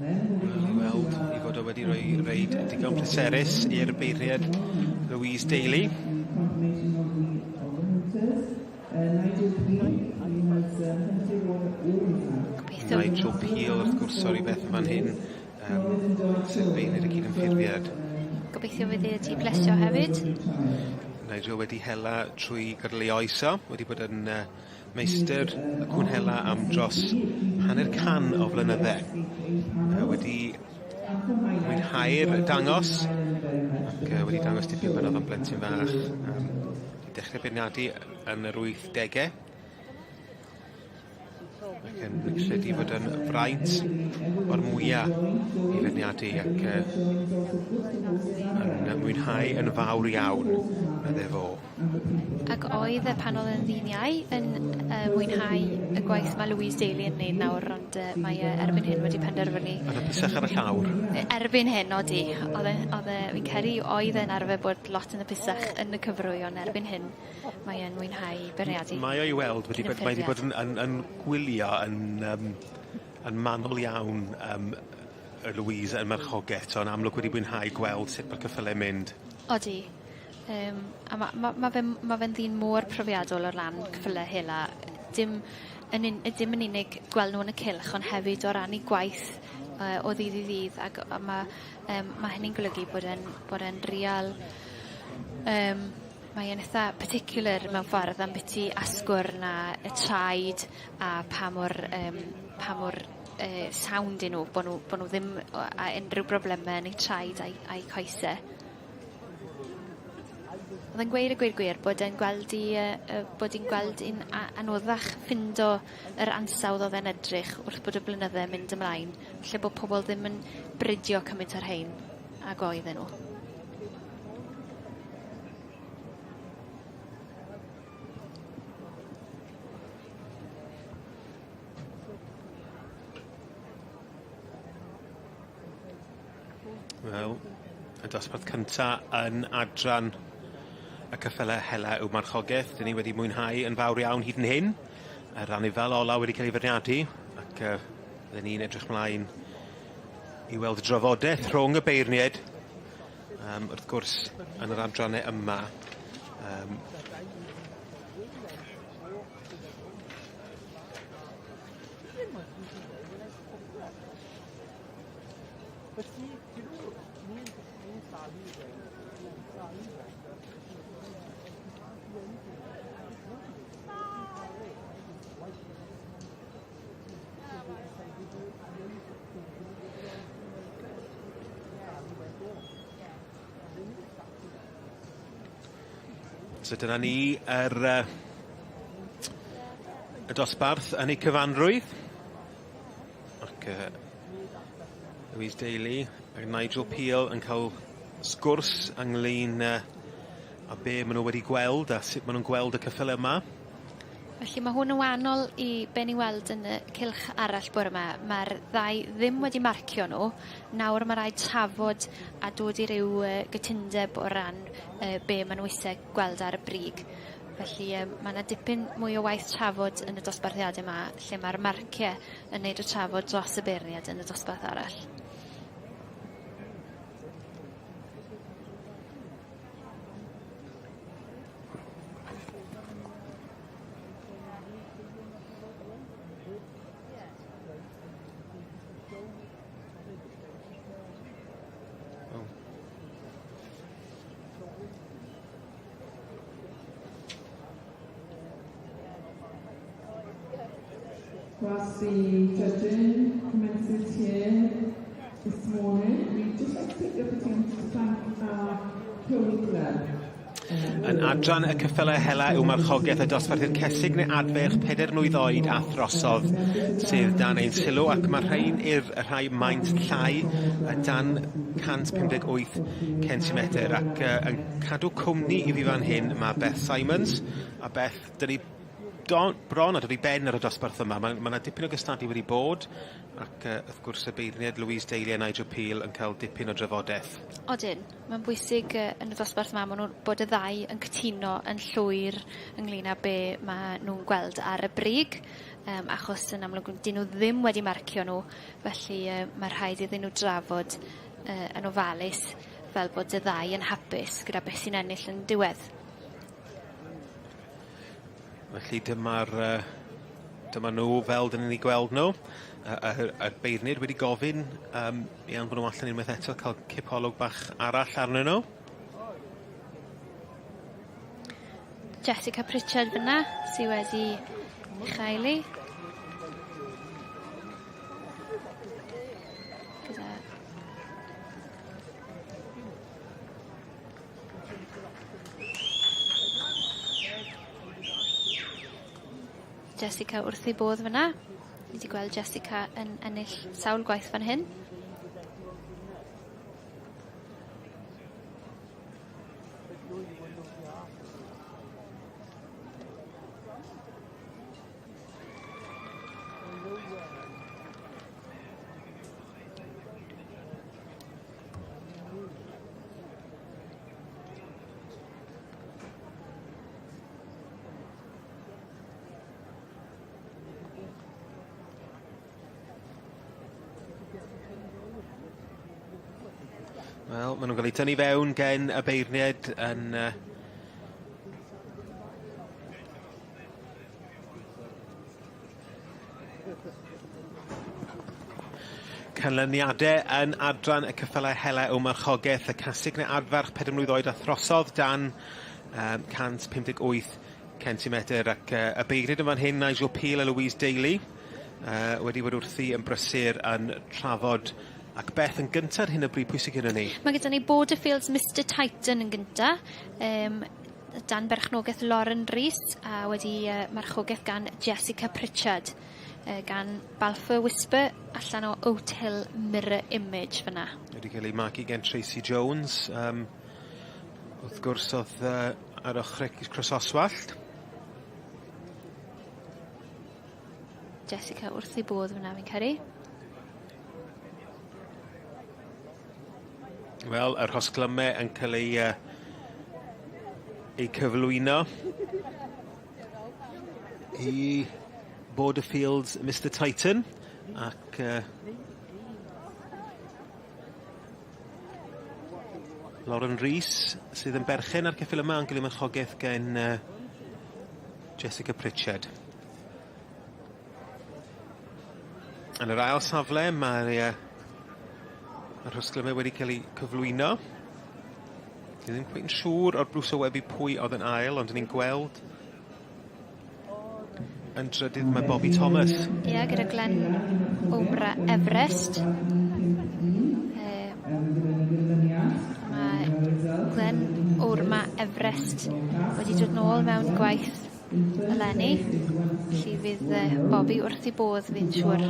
Wel i weld 'i fod o wedi roi reid digon pleserus i'r beirniad Louise Daly. Gobeithio. Nigel Peel wrth gwrs sori beth yn fan hyn yym sy'n beirniad y cydymffurfiad. Gobeithio fydd e 'di plesio hefyd. Nigel wedi hela trwy gydol ei oes o, wedi bod yn yy meistr y cŵn hela am dros hanner can o flynydde. Yy wedi mwynhau'r dangos ac yy wedi dangos dipyn pan o'dd o'n blentyn fach yym 'di dechre beirniadu yn yr wythdege. Ac yn credu fod yn fraint o'r mwya i feirniadu ac yy yn mwynhau yn fawr iawn, medde fo. Ac oedd e pan o'dd e'n ddyn iau yn yy mwynhau y gwaith ma' Louise Daly yn neud nawr ond yy mae e erbyn hyn wedi penderfynu... Yn hapusach ar y llawr. Erbyn hyn odi. O'dd e o'dd e fi'n credu oedd e'n arfer bod lot yn hapusach yn y cyfrwy on' erbyn hyn mae e'n mwynhau beirniadu. Mae o i weld wedi bod mae 'di bod yn yn yn gwylio yn yym yn manwl iawn yym yy Louise yn marchogeth so yn amlwg wedi mwynhau gweld sut ma'r ceffyle'n mynd. Odi. Yym a ma' ma' ma' fe'n ma' fe'n ddyn mor profiadol o ran ceffyle hela. Dim yn un- yy dim yn unig gweld nw yn y cylch on' hefyd o ran 'u gwaith yy o ddydd i ddydd ag a ma' yym ma' hynny'n golygu bod e'n bod e'n real yym mae e'n itha particular mewn ffordd ambiti asgwrn a y traed a pa mor yym pa mor yy sound 'yn nw bo' nw bo' nw ddim o â unryw brobleme yn eu traed a'u a'u coese. O'dd e'n gweud y gweud gwir bod e'n gweld 'i yy yy bod 'i'n gweld 'i'n a- anoddach ffindo yr ansawdd o'dd e'n edrych wrth bod y blynydde mynd ymlaen. Falle bo' pobol ddim yn bridio cymaint ar rhein ag oedden nhw. Wel, y dosbarth cynta yn adran y ceffyle hela yw marchogaeth. 'Dyn ni wedi mwynhau yn fawr iawn hyd yn hyn. Yr anifal ola wedi cael ei feirniadu ac yy fydden ni'n edrych mlaen i weld y drafodeth rhwng y beirniaid yym wrth gwrs yn yr adranne yma yym So dyna ni yr yy y dosbarth yn ei cyfanrwydd. Ac yy Louise Daly a Nigel Peel yn ca'l sgwrs ynglŷn yy â be' ma' nw wedi gweld a sut ma' nw'n gweld y ceffyle yma. Felly ma' hwn yn wahanol i be' ni'n weld yn y cylch arall bore 'ma. Ma'r ddau ddim wedi marcio nw. Nawr ma' raid trafod a dod i ryw yy gytundeb o ran yy be' ma' nw isie gweld ar y brig. Felly yym ma' 'na dipyn mwy o waith trafod yn y dosbarthiade 'ma lle ma'r marcie yn neud y trafod dros y beirniad yn y dosbarth arall. Whilst the judging commences here this morning, we'd just like to take the opportunity to thank our pony club. Yn adran y ceffylau hela yw marchogaeth y dosbarth i'r cesig neu adferch pedair mlwydd oed a throsodd sydd dan ein sylw ac mae rhain i'r rhai maint llai dan 158 centimetr ac uh, yn cadw cwmni i fi fan hyn mae Beth Simons a Beth, dyn ni don, bron a dod i ben ar y dosbarth yma. Mae ma 'na dipyn o gystadlu wedi bod ac uh, wrth gwrs y beirniaid Louise Daly a Nigel Peel yn cael dipyn o drafodaeth. Odyn, mae'n bwysig uh, yn y dosbarth yma ma' nhw, bod y ddau yn cytuno yn llwyr ynglyn â be ma' nhw'n gweld ar y brig, um, achos yn amlwg dyn nhw ddim wedi marcio nhw, felly uh, mae rhaid iddyn nhw drafod uh, yn ofalus fel bod y ddau yn hapus gyda beth sy'n ennill yn diwedd. Felly dyma'r yy dyma nhw fel 'dyn ni'n 'u gweld nhw. Y y y beirniaid wedi gofyn yym i anfon nhw allan unwaith eto ca'l cipolwg bach arall arnyn nhw. Jessica Pritchard fyna sy wedi ei chael 'i. Gyda Jessica wrth ei bodd fyna. Ni 'di gweld Jessica yn ennill sawl gwaith fan hyn. Wel, ma' nw'n ga'l 'u tynnu fewn gen y beirnied yn yy Canlyniade yn adran y ceffylau hela yw marchogaeth y casig neu adfarch pedair mlwydd oed a throsodd dan yym 158 centimetr ac yy y beirniaid yn fan hyn Nigel Peel a Louise Daly yy wedi bod wrthi yn brysur yn trafod ac Beth yn gynta ar hyn o bryd pwy sy gyda ni? Ma' gyda ni Border Fields Mister Titan yn gynta yym dan berchnogaeth Lauren Rees a wedi yy marchogaeth gan Jessica Pritchard yy gan Balfour Whisper allan o Oat Hill Mirror Image fyn 'na. Wedi cael ei magu gen Tracy Jones yym wrth gwrs o'dd yy ar ochre Croesoswallt. Jessica wrth ei bodd fyn 'na fi'n credu. Wel, y rhosglyme yn cael eu yy eu cyflwyno i Border Fields Mister Titan ac yy Lauren Rees sydd yn berchen ar ceffyl yma yn cael ei marchogaeth gen yy Jessica Pritchard. Yn yr ail safle mae yy y rhosglyme wedi cael eu cyflwyno. Dwi ddim cweit yn siŵr o'r Bruce o Webby pwy oedd yn ail ond ni'n gweld yn drydydd mae Bobby Thomas. Ie gyda Glenn Obra Everest. Yy mae Glenn Orma Everest wedi dod nôl mewn gwaith eleni. Felly fydd yy Bobby wrth 'i bodd fi'n siŵr.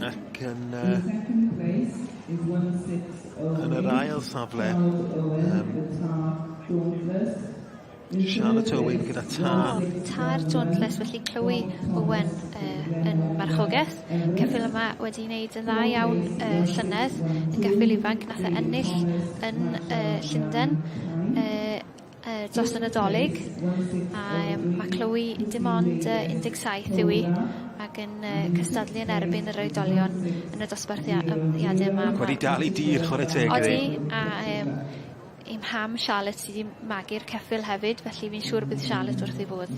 Ac yn yy yn yr ail safle yym Charlotte Owen gyda Tar. O, Tar Dauntless felly Chloe Owen yy yn marchogeth. Ceffyl yma wedi wneud yn dda iawn yy llynedd yn geffyl ifanc nath e ennill yn yy Llunden yy yy dros y Nadolig a yym ma' Chloe dim ond yy 17 yw 'i ac yn yy cystadlu yn erbyn yr oedolion yn y dosbarthia- yym iade yma. Ac wedi dal 'i dir chware teg iddi. Odi a yym ei mham Charlotte sy 'di magu'r ceffyl hefyd felly fi'n siŵr bydd Charlotte wrth ei bodd.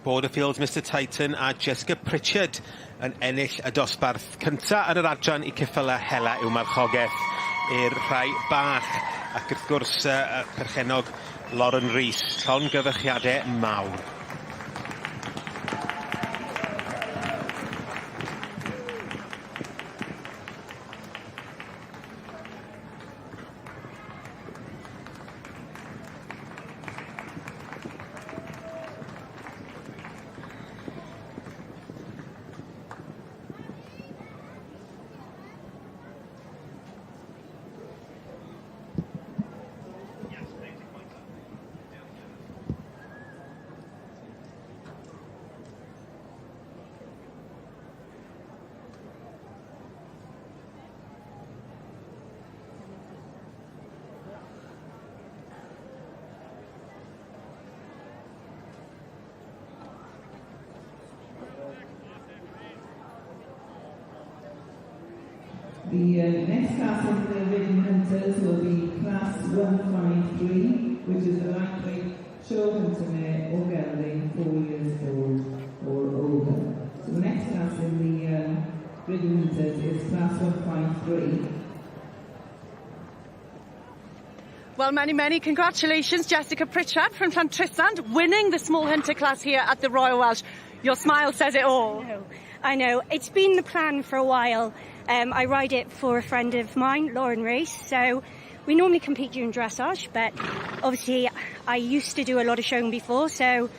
Borderfields, Mister Titan a Jessica Pritchard yn ennill y dosbarth cynta yn yr adran i ceffyla hela i'w marchogeth i'r rhai bach ac wrth gwrs yy y perchennog Lauren Rees, llongyfarchiade mawr. The uh, next class of the Riding Hunters will be Class 153, which is the lightweight show hunter mare or gelding, four years old or older. So the next class in the um, Riding Hunters is Class 153. Well, many, many congratulations, Jessica Pritchard from Llantrisant, winning the small hunter class here at the Royal Welsh. Your smile says it all. I know. I know. It's been the plan for a while. Um, I ride it for a friend of mine, Lauren Rees, so we normally compete during dressage, but obviously I used to do a lot of showing before, so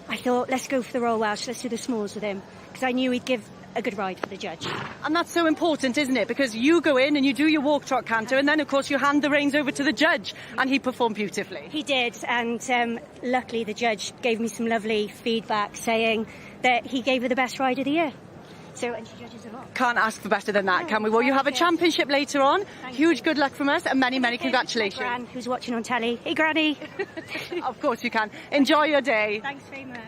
I thought, let's go for the Royal Welsh, let's do the smalls with him, because I knew he'd give a good ride for the judge. And that's so important, isn't it? Because you go in and you do your walk, trot, canter, and then, of course, you hand the reins over to the judge, and he performed beautifully. He did, and um, luckily the judge gave me some lovely feedback saying that he gave her the best ride of the year. So, and she judges a lot. Can't ask for better than that, can we? Well, you have a championship later on. Thank Huge you. good luck from us and many, many congratulations. Gran, who's watching on telly. Hey, Granny. Of course you can. Enjoy your day. Thanks very much.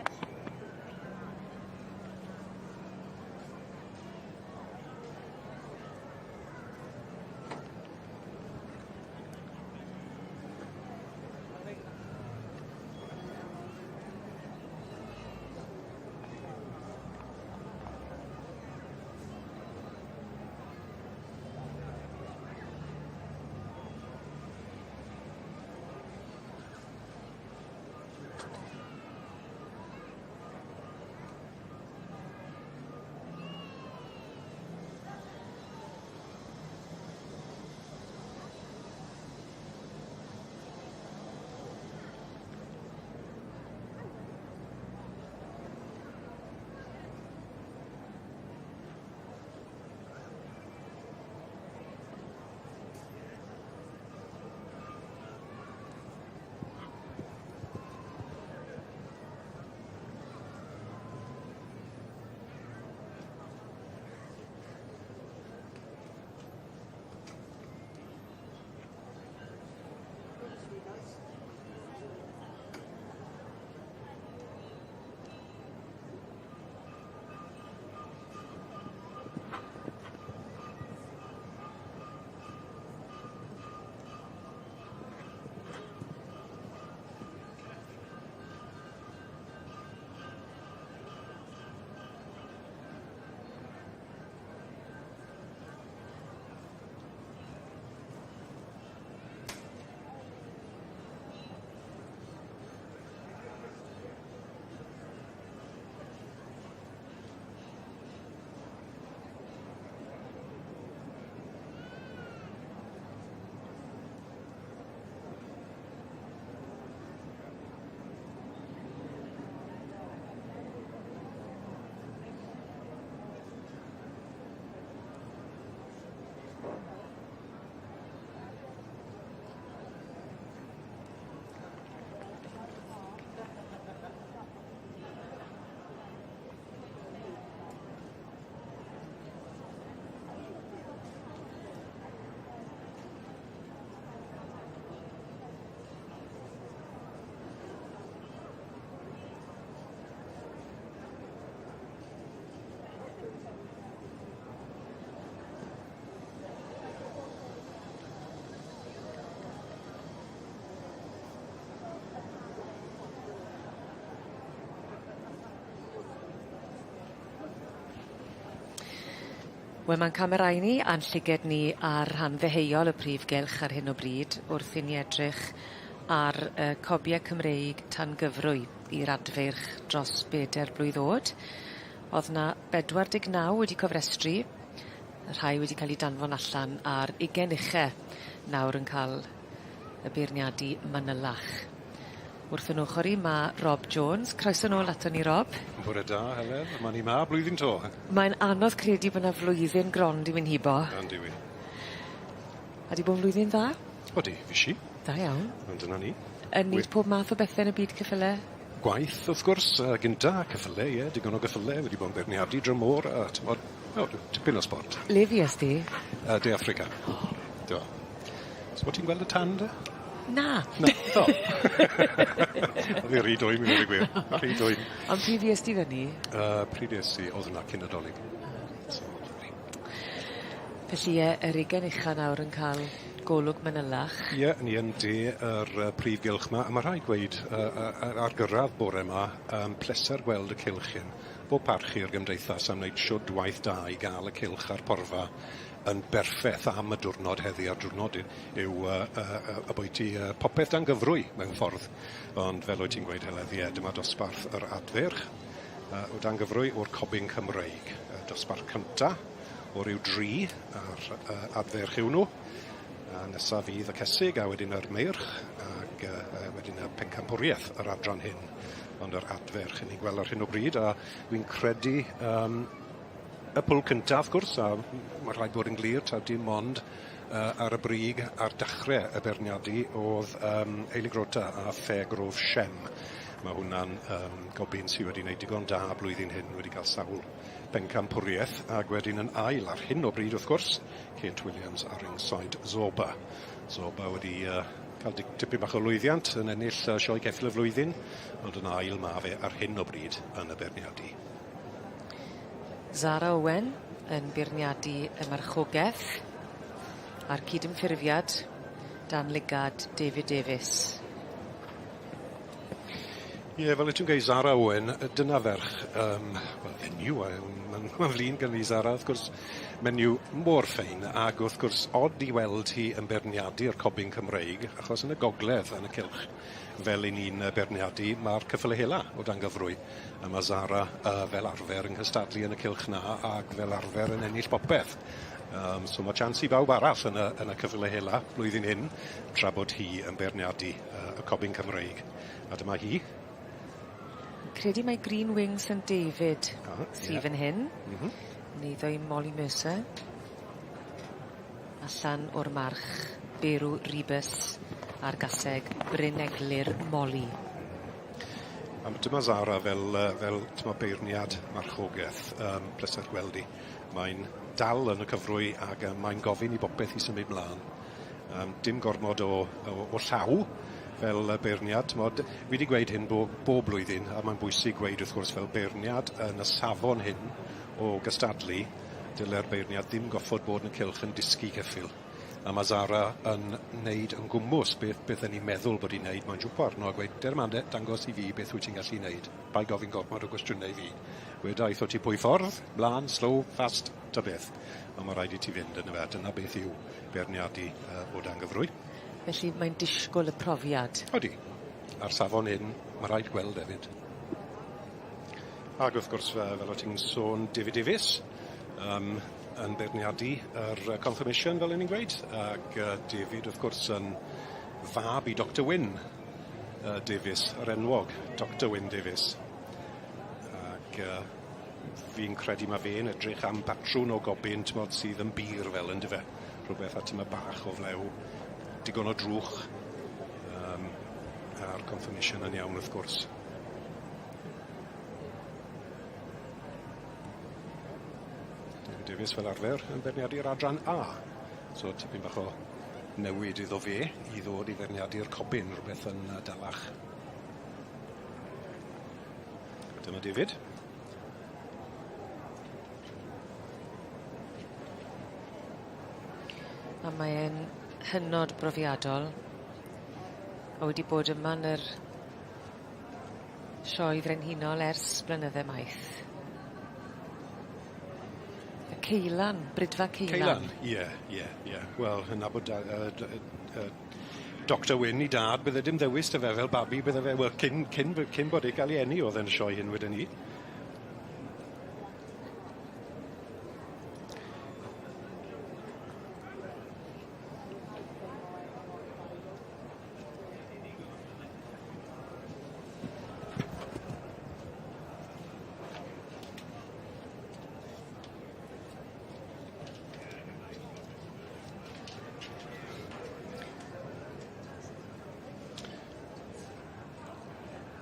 Wel ma'n camerâu ni a'n llyged ni ar rhan ddeheuol y prif gylch ar hyn o bryd wrth i ni edrych ar y cobie Cymreig tan gyfrwy i'r adfeirch dros beder blwydd o'd. O'dd 'na 49 wedi cofrestru, y rhai wedi ca'l 'u danfon allan ar ugen uche nawr yn ca'l y beirniadu manylach. Wrth 'yn ochor i ma' Rob Jones. Croeso nôl aton ni Rob. Bore da Helen, ma' ni 'ma blwyddyn 'to. Mae'n anodd credu bo' 'na flwyddyn gron 'di mynd hibo. On'd yw 'i. A 'di bod yn flwyddyn dda? Odi, fushi. Da iawn. Ond dyna ni. Yn neud pob math o bethe yn y byd ceffyle? Gwaith wrth gwrs yy gynta, ceffyle ie, digon o geffyle, wedi bod yn beirniadu dramor a t'mod o tipyn o sbort. Le fues di? Yy De Affrica. Do. So ti'n gweld y tan de? Na. Na. O. O'dd 'i ry dwym i weud y gwir. Rhy dwym. Ond pryd fues di fyny? Yy pryd es i o'dd wnna cyn Nadolig. So lyfli. Felly yy yr ugen ucha nawr yn ca'l golwg manylach. Ie, ni yn de yr yy prif gylch 'ma a ma' rhaid gweud yy yy yy ar gyrradd bore 'ma yym pleser gweld y cylch hyn. Bob parch i'r gymdeithas am wneud shwd waith da i ga'l y cylch a'r porfa yn berffeth am y diwrnod heddi a'r diwrnod y- yw yy yy yy abwyti yy popeth dan gyfrwy mewn ffordd. Ond fel wyt ti'n gweud Heledd ie dyma dosbarth yr adfyrch yy o dan gyfrwy o'r Cobyn Cymreig. Y dosbarth cynta o ryw dri a'r yy adfyrch yw nw. A nesa fydd y cesig a wedyn yr meirch ag yy yy wedyn y pencampwrieth yr adran hyn. Ond yr adferch 'yn ni'n gweld ar hyn o bryd a wi'n credu yym y pwl cynta wrth gwrs a ma' rhaid bod yn glir taw dim ond yy ar y brig ar dachre y beirniadu o'dd yym Eilig Rota a Fair Grove Shem. Ma' hwnna'n yym gobin sy wedi wneud digon da blwyddyn hyn wedi ca'l sawl bencampwriaeth, ac wedyn yn ail ar hyn o bryd wrth gwrs, Kate Williams a Ringside Zorba. Zorba wedi cael tipyn bach o lwyddiant yn ennill Sioe Ceffyl y Flwyddyn, ond yn ail ma' fe ar hyn o bryd yn y beirniadu. Zara Owen yn beirniadu y marchogeth a'r cydymffurfiad dan lygad David Davies. Ie, fel wyt ti'n gweud, Zara Owen, dyna ferch, yym, wel, fenyw, a ma'n ma'n flin gen i Zara, wrth gwrs, menyw mor ffein, ag wrth gwrs, od i weld hi yn beirniadu'r cobyn Cymreig, achos yn y gogledd, yn y cylch, fel 'yn ni'n beirniadu, ma'r ceffyle hela o dan gyfrwy, a ma' Zara yy fel arfer yn cystadlu yn y cylch 'na, ag fel arfer yn ennill popeth. Yym, so ma' chance i bawb arall yn y yn y ceffyle hela blwyddyn hyn, tra bod hi yn beirniadu y cobyn Cymreig. A dyma hi. Credu mai Green Wing St David ah, sy yeah. fan hyn. Mm -hmm. Niddo i Molly Mercer. Allan o'r march Beru Rebus a'r gaseg Bryn Eglur Molly. A dyma Zara fel fel t'mo' beirniad marchogeth yym pleser gweld 'i. Mae'n dal yn y cyfrwy ag yy mae'n gofyn i bopeth i symud mlan. Yym dim gormod o o o llaw fel yy beirniad t'mod fi 'di gweud hyn bo- bob blwyddyn a mae'n bwysig gweud wrth gwrs fel beirniad yn y safon hyn o gystadlu dyle'r beirniad ddim goffod bod yn y cylch yn disgu ceffyl. A ma' Zara yn neud yn gwmws beth beth 'yn ni'n meddwl bod 'i'n neud mae'n jwmpo arno a gweud der 'ma de dangos i fi beth wyt ti'n gallu neud. Pai gofyn gormod o gwestiyne i fi. Weda i wrthot ti pwy ffordd, mlan, slow, fast, ta beth. On' ma' raid i ti fynd yndyfe a dyna beth yw beirniadu yy o dan gyfrwy. Felly mae'n disgwl y profiad. Odi. A'r safon hyn, ma' raid gweld efyd. Ag wrth gwrs fe- fel o' ti'n sôn David Davies yym yn beirniadu yr yy confirmation fel o'n i'n gweud ag yy David wrth gwrs yn fab i Doctor Wyn yy Davies yr enwog Doctor Wyn Davies. Ag yy fi'n credu ma' fe'n edrych am batrwn o gobyn t'mod sydd yn bur fel yndyfe? Rhwbeth â tymed bach o flew, digon o drwch, yym a'r conformation yn iawn wrth gwrs. David Davies fel arfer yn beirniadu'r adran A. So tipyn bach o newid iddo fe i ddod i feirniadu'r cobyn, rhywbeth yn dalach. Dyma David. A mae e'n hynod brofiadol. A wedi bod yma yn yr Sioe Frenhinol ers blynydde maith. Y Ceulan, Bridfa Ceulan. Ceulan, ie, ie, ie. Wel, yn nabod da- yy dy- yy Doctor Wyn 'i dad bydde dim ddewis 'dy fe fel babi bydde fe wel cyn cyn by- cyn bod e ga'l 'i eni o'dd e'n sioe hyn weden i.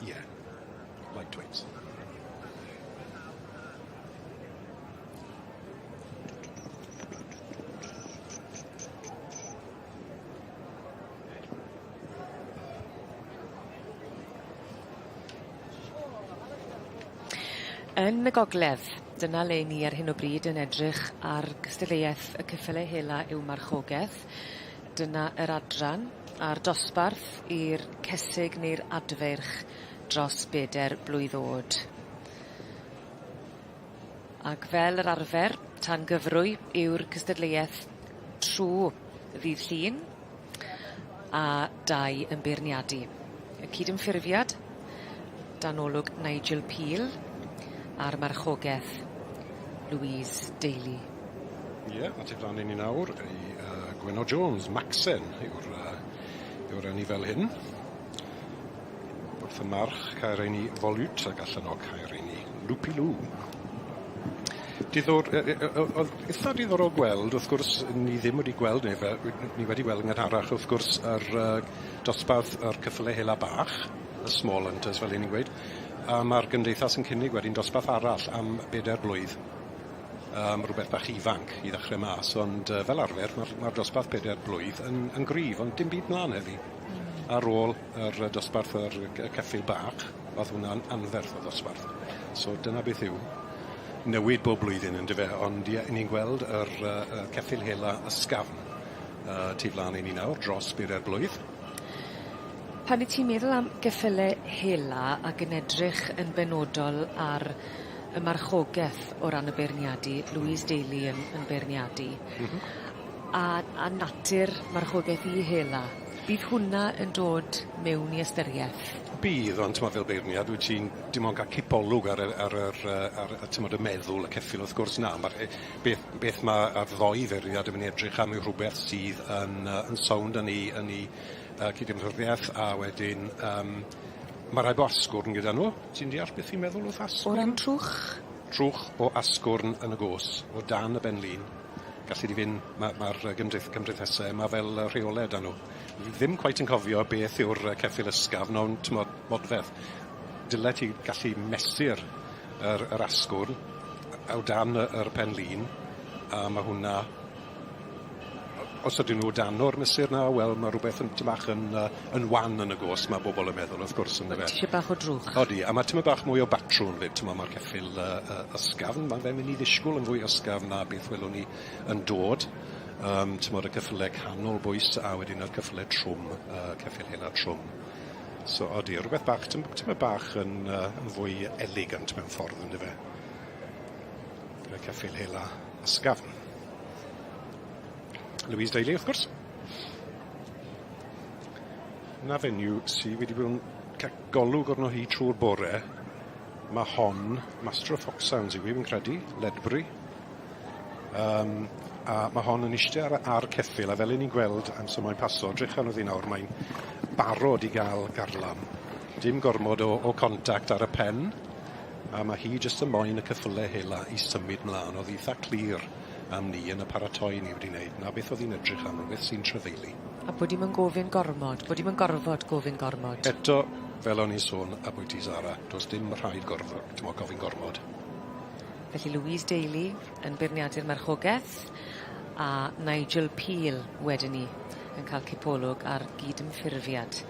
Ie. Lightweights. Yn y gogledd, dyna le ni ar hyn o bryd yn edrych ar gystadleuaeth y ceffyle hela yw marchogeth. Dyna yr adran a'r dosbarth i'r cesig neu'r adfeirch dros beder blwydd o'd. Ac fel yr arfer, tan gyfrwy yw'r cystadleuaeth trw ddydd Llun a dau yn beirniadu. Y cydymffurfiad dan olwg Nigel Peel a'r marchogeth Louise Daly. Ie, a tu flan i ni nawr i yy Gwenno Jones, Macsen yw'r yy yw'r anifail hyn. Wrth y march caer ein i Volute ac allan o caer ein i Loopy Loo. Diddor- yy yy yy o'dd itha diddorol gweld wrth gwrs ni ddim wedi gweld neu fe- ni wedi gweld yn gynharach wrth gwrs yr yy dosbarth yr cyffyle hela bach, y small hunters fel 'yn ni'n gweud, a ma'r gymdeithas yn cynnig wedyn dosbarth arall am beder blwydd. Rhywbeth bach ifanc i ddechrau mas, ond fel arfer ma'r ma dosbarth pedair blwydd yn yn gryf, ond dim byd mlan heddi. Ar ôl yr dosbarth yr y ceffyl bach, o'dd hwnna'n anferth o ddosbarth. So dyna beth yw newid bob blwyddyn yndyfe, ond ie, 'yn ni'n gweld yr y ceffyl hela ysgafn tu flan i ni nawr dros bedair blwydd. Pan 'yt ti'n meddwl am geffyle hela ac yn edrych yn benodol ar y marchogeth o ran y beirniadu, Louise Daly yn yn beirniadu. M-hm. A natur marchogeth i hela, bydd hwnna yn dod mewn i ystyrieth? Bydd, ond t'mod fel beirniad wyt ti'n dim ond ca'l cipolwg ar y ar yr ar y t'mod y meddwl y ceffyl wrth gwrs na ma'r beth beth ma' yr ddou feirniad yn myn' i edrych am yw rhwbeth sydd yn yn sownd yn 'i yn 'i cydymffurfieth a wedyn ma' rhai bo' asgwrn gyda nw. Ti'n deall beth fi'n meddwl wrth asgwrn? O ran trwch? Trwch o asgwrn yn y go's, o dan y ben-lin. Gallu di fynd, ma' ma'r gymdeithase 'ma fel rheole 'da nw. Fi ddim cweit yn cofio beth yw'r ceffyl ysgafn ond t'mod modfedd. Dyle ti gallu mesur yr yr asgwrn o dan y yr pen-lin a ma' hwnna os ydyn nhw dan o'r mesur 'na, wel ma' rwbeth yn tym bach yn yn wan yn y go's ma' bobol yn meddwl wrth gwrs yndyfe? Ti isie bach o drwch. Odi, a ma' tymed bach mwy o batrwn 'fyd t'mo' ma'r ceffyl ysgafn, ma' fe'n myn' i ddishgwl yn fwy ysgafn na beth welwn ni yn dod. T'mod y ceffyle canol bwys a wedyn yr ceffyle trwm, ceffyl hela trwm. So odi, rwbeth bach tymed bach yn yn fwy elegant mewn ffordd yndyfe? Y ceffyl hela ysgafn. Louise Daly, wrth gwrs. 'Na fenyw sy wedi bod yn ca' golwg arno hi trw'r bore. Ma' hon, Master of Foxhounds yw 'i fi'n credu, Ledbury. Yym a ma' hon yn ishte ar y ar ceffyl a fel 'yn ni'n gweld amser mae'n paso, drych arno ddi nawr, mae'n barod i ga'l garlam. Dim gormod o contact ar y pen. A ma' hi jyst yn moyn y ceffyle hela i symud mlan. O'dd itha clir am 'ny yn y paratoi ni wedi wneud. 'Na beth o'dd 'i'n edrych am, rwbeth sy'n trafeilu. A bod 'i'm yn gofyn gormod, bod 'i'm yn gorfod gofyn gormod. Eto, fel o'n i'n sôn ambwyty Zara, do's dim rhaid gorfo- t'mo' gofyn gormod. Felly Louise Daly yn beirniadu'r marchogeth a Nigel Peel wedyn 'ny yn ca'l cipolwg ar gydymffurfiad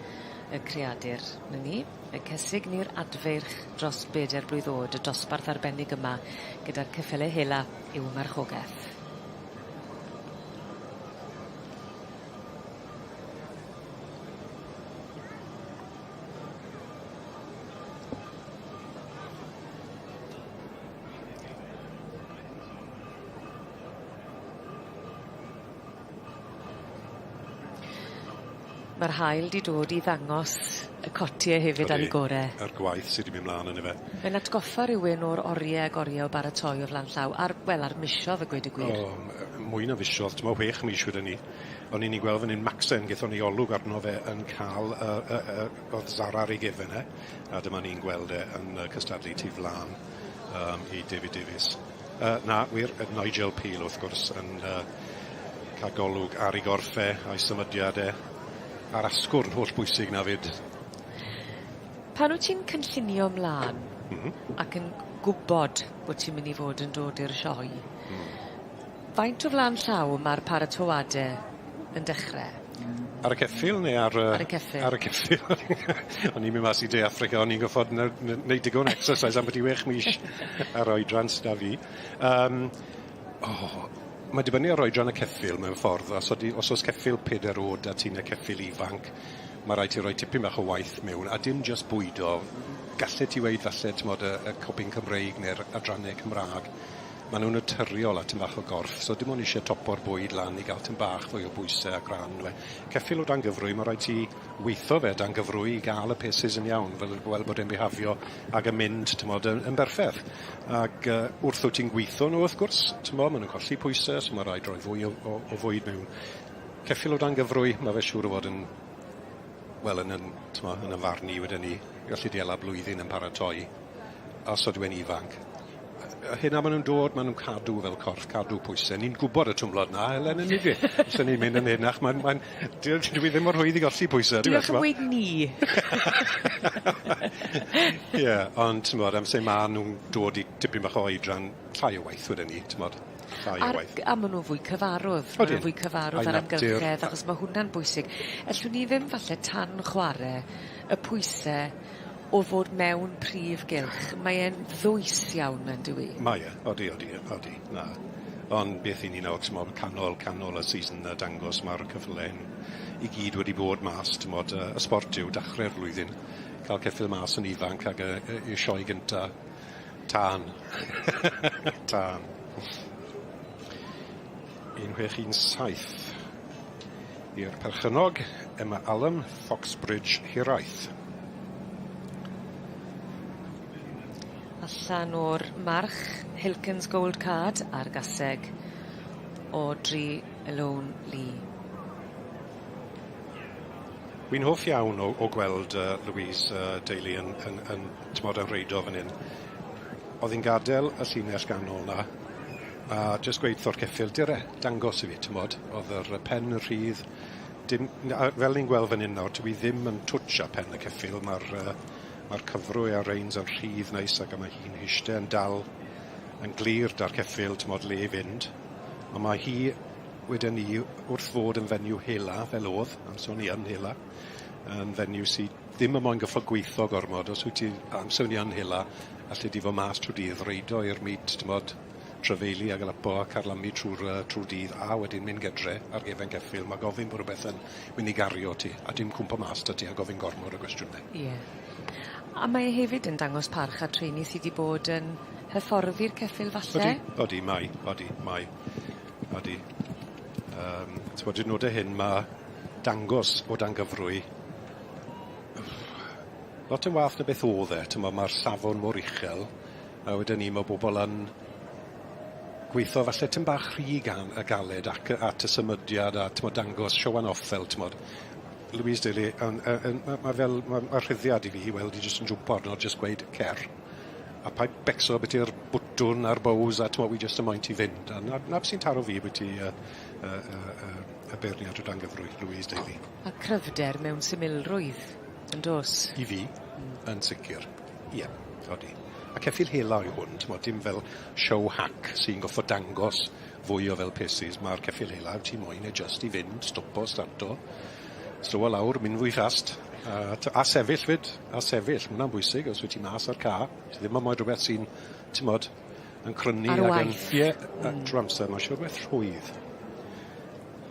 y creadur. 'Na ni. Y cysig neu'r adfeirch dros beder blwydd o'd, y dosbarth arbennig yma gyda'r ceffyle hela i'w marchogeth. Ma'r haul 'di dod i ddangos y cotie hefyd ar 'u gore. A'r gwaith sy 'di myn' mlan yno fe. Mae'n atgoffa rywun o'r orie ag orie o baratoi o flan llaw a'r wel a'r misodd a gweud y gwir. O mwy na fisodd t'mo' 6 mis gyda ni. O'n i'n 'i gweld fan 'yn Macsen gethon ni olwg arno fe yn ca'l y o'dd Zara ar ei gefen e a dyma ni'n gweld e yn cystadlu tu flan i David Davies. Na, wir, Nigel Peel wrth gwrs yn ca'l golwg ar ei gorff e a'i symudiad e a'r asgwrn holl bwysig 'na 'fyd. Pan wt ti'n cynllunio mlan... M-hm. ...ac yn gwbod bo' ti'n myn' i fod yn dod i'r sioe. Faint o flan llaw ma'r paratoade yn dechre? Ar y ceffyl neu ar y... Ar y ceffyl. Ar y ceffyl. O'n i'n mynd mas i De Affrica o'n i'n goffod neud digon o exercise ambyti wech mis ar oedran sy 'da fi. Yym o ma' dibynnu ar oedran y ceffyl mewn ffordd os odi os o's ceffyl peder o'd 'da ti ne' ceffyl ifanc ma' raid ti roi tipyn bach o waith mewn a dim jyst bwydo. Gallet ti weud falle t'mod y copyn Cymreig ne'r adranne Cymra'g ma' nw'n naturiol a tym bach o gorff, so dim ond isie topo'r bwyd lan i ga'l tym bach fwy o bwyse a gran yw e. Ceffyl o dan gyfrwy, ma' raid ti weitho fe dan gyfrwy i ga'l y paces yn iawn, fel wel bod e'n bihafio ag yn mynd, t'mod, yn berffeth. Ag wrth wt ti'n gwitho nw wrth gwrs, t'mo', ma' nw'n colli pwyse, so ma' raid roi fwy o fwyd mewn. Ceffyl o dan gyfrwy, ma' fe siŵr o fod yn, wel, yn 'yn, t'mo', yn 'yn farn i weden i, gallu di ela blwyddyn yn paratoi, os ydw e'n ifanc. Y hyn a ma' nw'n dod ma' nw'n cadw fel corff, cadw pwyse. Ni'n gwbod y twmlod 'na Elen on'd 'y fi? Os o'n i'n mynd yn henach ma'n ma'n dwi ddim mor rhwydd i golli pwyse on'd yw e Diolch am weud ni. Ie ond t'mod amser ma' nw'n dod i tipyn bach o oedran llai o waith wedyn 'ny t'mod llai o waith. A ma' nw'n fwy cyfarwdd. Ma' nw'n fwy cyfarwdd â'r amgylchedd achos ma' hwnna'n bwysig. Ellwn ni ddim falle tan chware y pwyse o fod mewn prif gylch. Mae e'n ddwys iawn on'd yw 'i? Mae e odi odi odi na. Ond beth 'yn ni nawr t'mod canol canol y season a dangos ma'r ceffyle hyn i gyd wedi bod mas t'mod yy y sbort yw dachre'r flwyddyn ca'l ceffyl mas yn ifanc ag yy yy i'r sioe gynta tân. Tân. 1617 i'r perchennog Emma Allen, Foxbridge, Hiraeth. Allan o'r march Hilkins Gold Card a'r gaseg Audrey Alone Lee. Wi'n hoff iawn o o gweld yy Louise yy Daly yn yn yn t'mod yn reido fan 'yn. O'dd 'i'n gadel y llinell ganol 'na a jyst gweud 'tho'r ceffyl dere dangos i fi t'mod o'dd yr yy pen yn rhydd dim a fel ni'n gweld fan 'yn nawr dyw 'i ddim yn twtsio pen y ceffyl ma'r yy ma'r cyfrwy a'r reins yn rhydd neis ac a ma' hi'n hishte yn dal yn glir 'da'r ceffyl t'mod le i fynd. On' ma' hi weden i wrth fod yn fenyw hela fel o'dd, amser o'n i yn hela, yn fenyw sy ddim yn moyn goffod gweitho gormod os wyt ti amser o'n i yn hela allet ti fod mas trw'r dydd reido i'r meet t'mod trafeilu a galapo a carlamu trw'r yy trw'r dydd a wedyn mynd gydre ar gefen ceffyl ma' gofyn bo' rwbeth yn myn' i gario ti a dim cwmpo mas 'da ti a gofyn gormod o gwestiyne. Ie. A mae e hefyd yn dangos parch at rheini sy 'di bod yn hyfforddi'r ceffyl falle? Odi odi mae odi mae. Odi. Yym t'mod 'y node hyn ma' dangos o dan gyfrwy lot yn wath na beth o'dd e t'mo' ma'r safon mor uchel a weden i ma' bobol yn gweitho falle tym bach rhy gan- yy galed ac yy at y symudiad a t'mod dangos show and off fel t'mod Louise Daly yn yy yn ma' ma' fel ma' ma' rhyddiad i fi i weld 'i jyst yn jwmpo arno jyst gweud cer. A paid becso byti bwtwn a'r bows a t'mo' wi jyst yn moyn ti fynd a 'na 'na be' sy'n taro fi bwyty yy y y y y beirniad o dan gyfrwy, Louise Daly. A cryfder mewn symlrwydd, yndos? I fi, yn sicir. Ie, odi. A ceffyl hela yw hwn, t'mod dim fel show hack sy'n goffod dangos fwy o fel paces, ma'r ceffyl hela ti moyn e jyst i fynd, stopo, starto, slowo lawr, mynd fwy fast, a t- a sefyll 'fyd, a sefyll, ma' wnna'n bwysig os wyt ti mas ar ca, ti ddim yn moyn rwbeth sy'n t'mod, yn crynu Ar ag yn... waith. Ie, a trw amser ma' isie rwbeth rhwydd.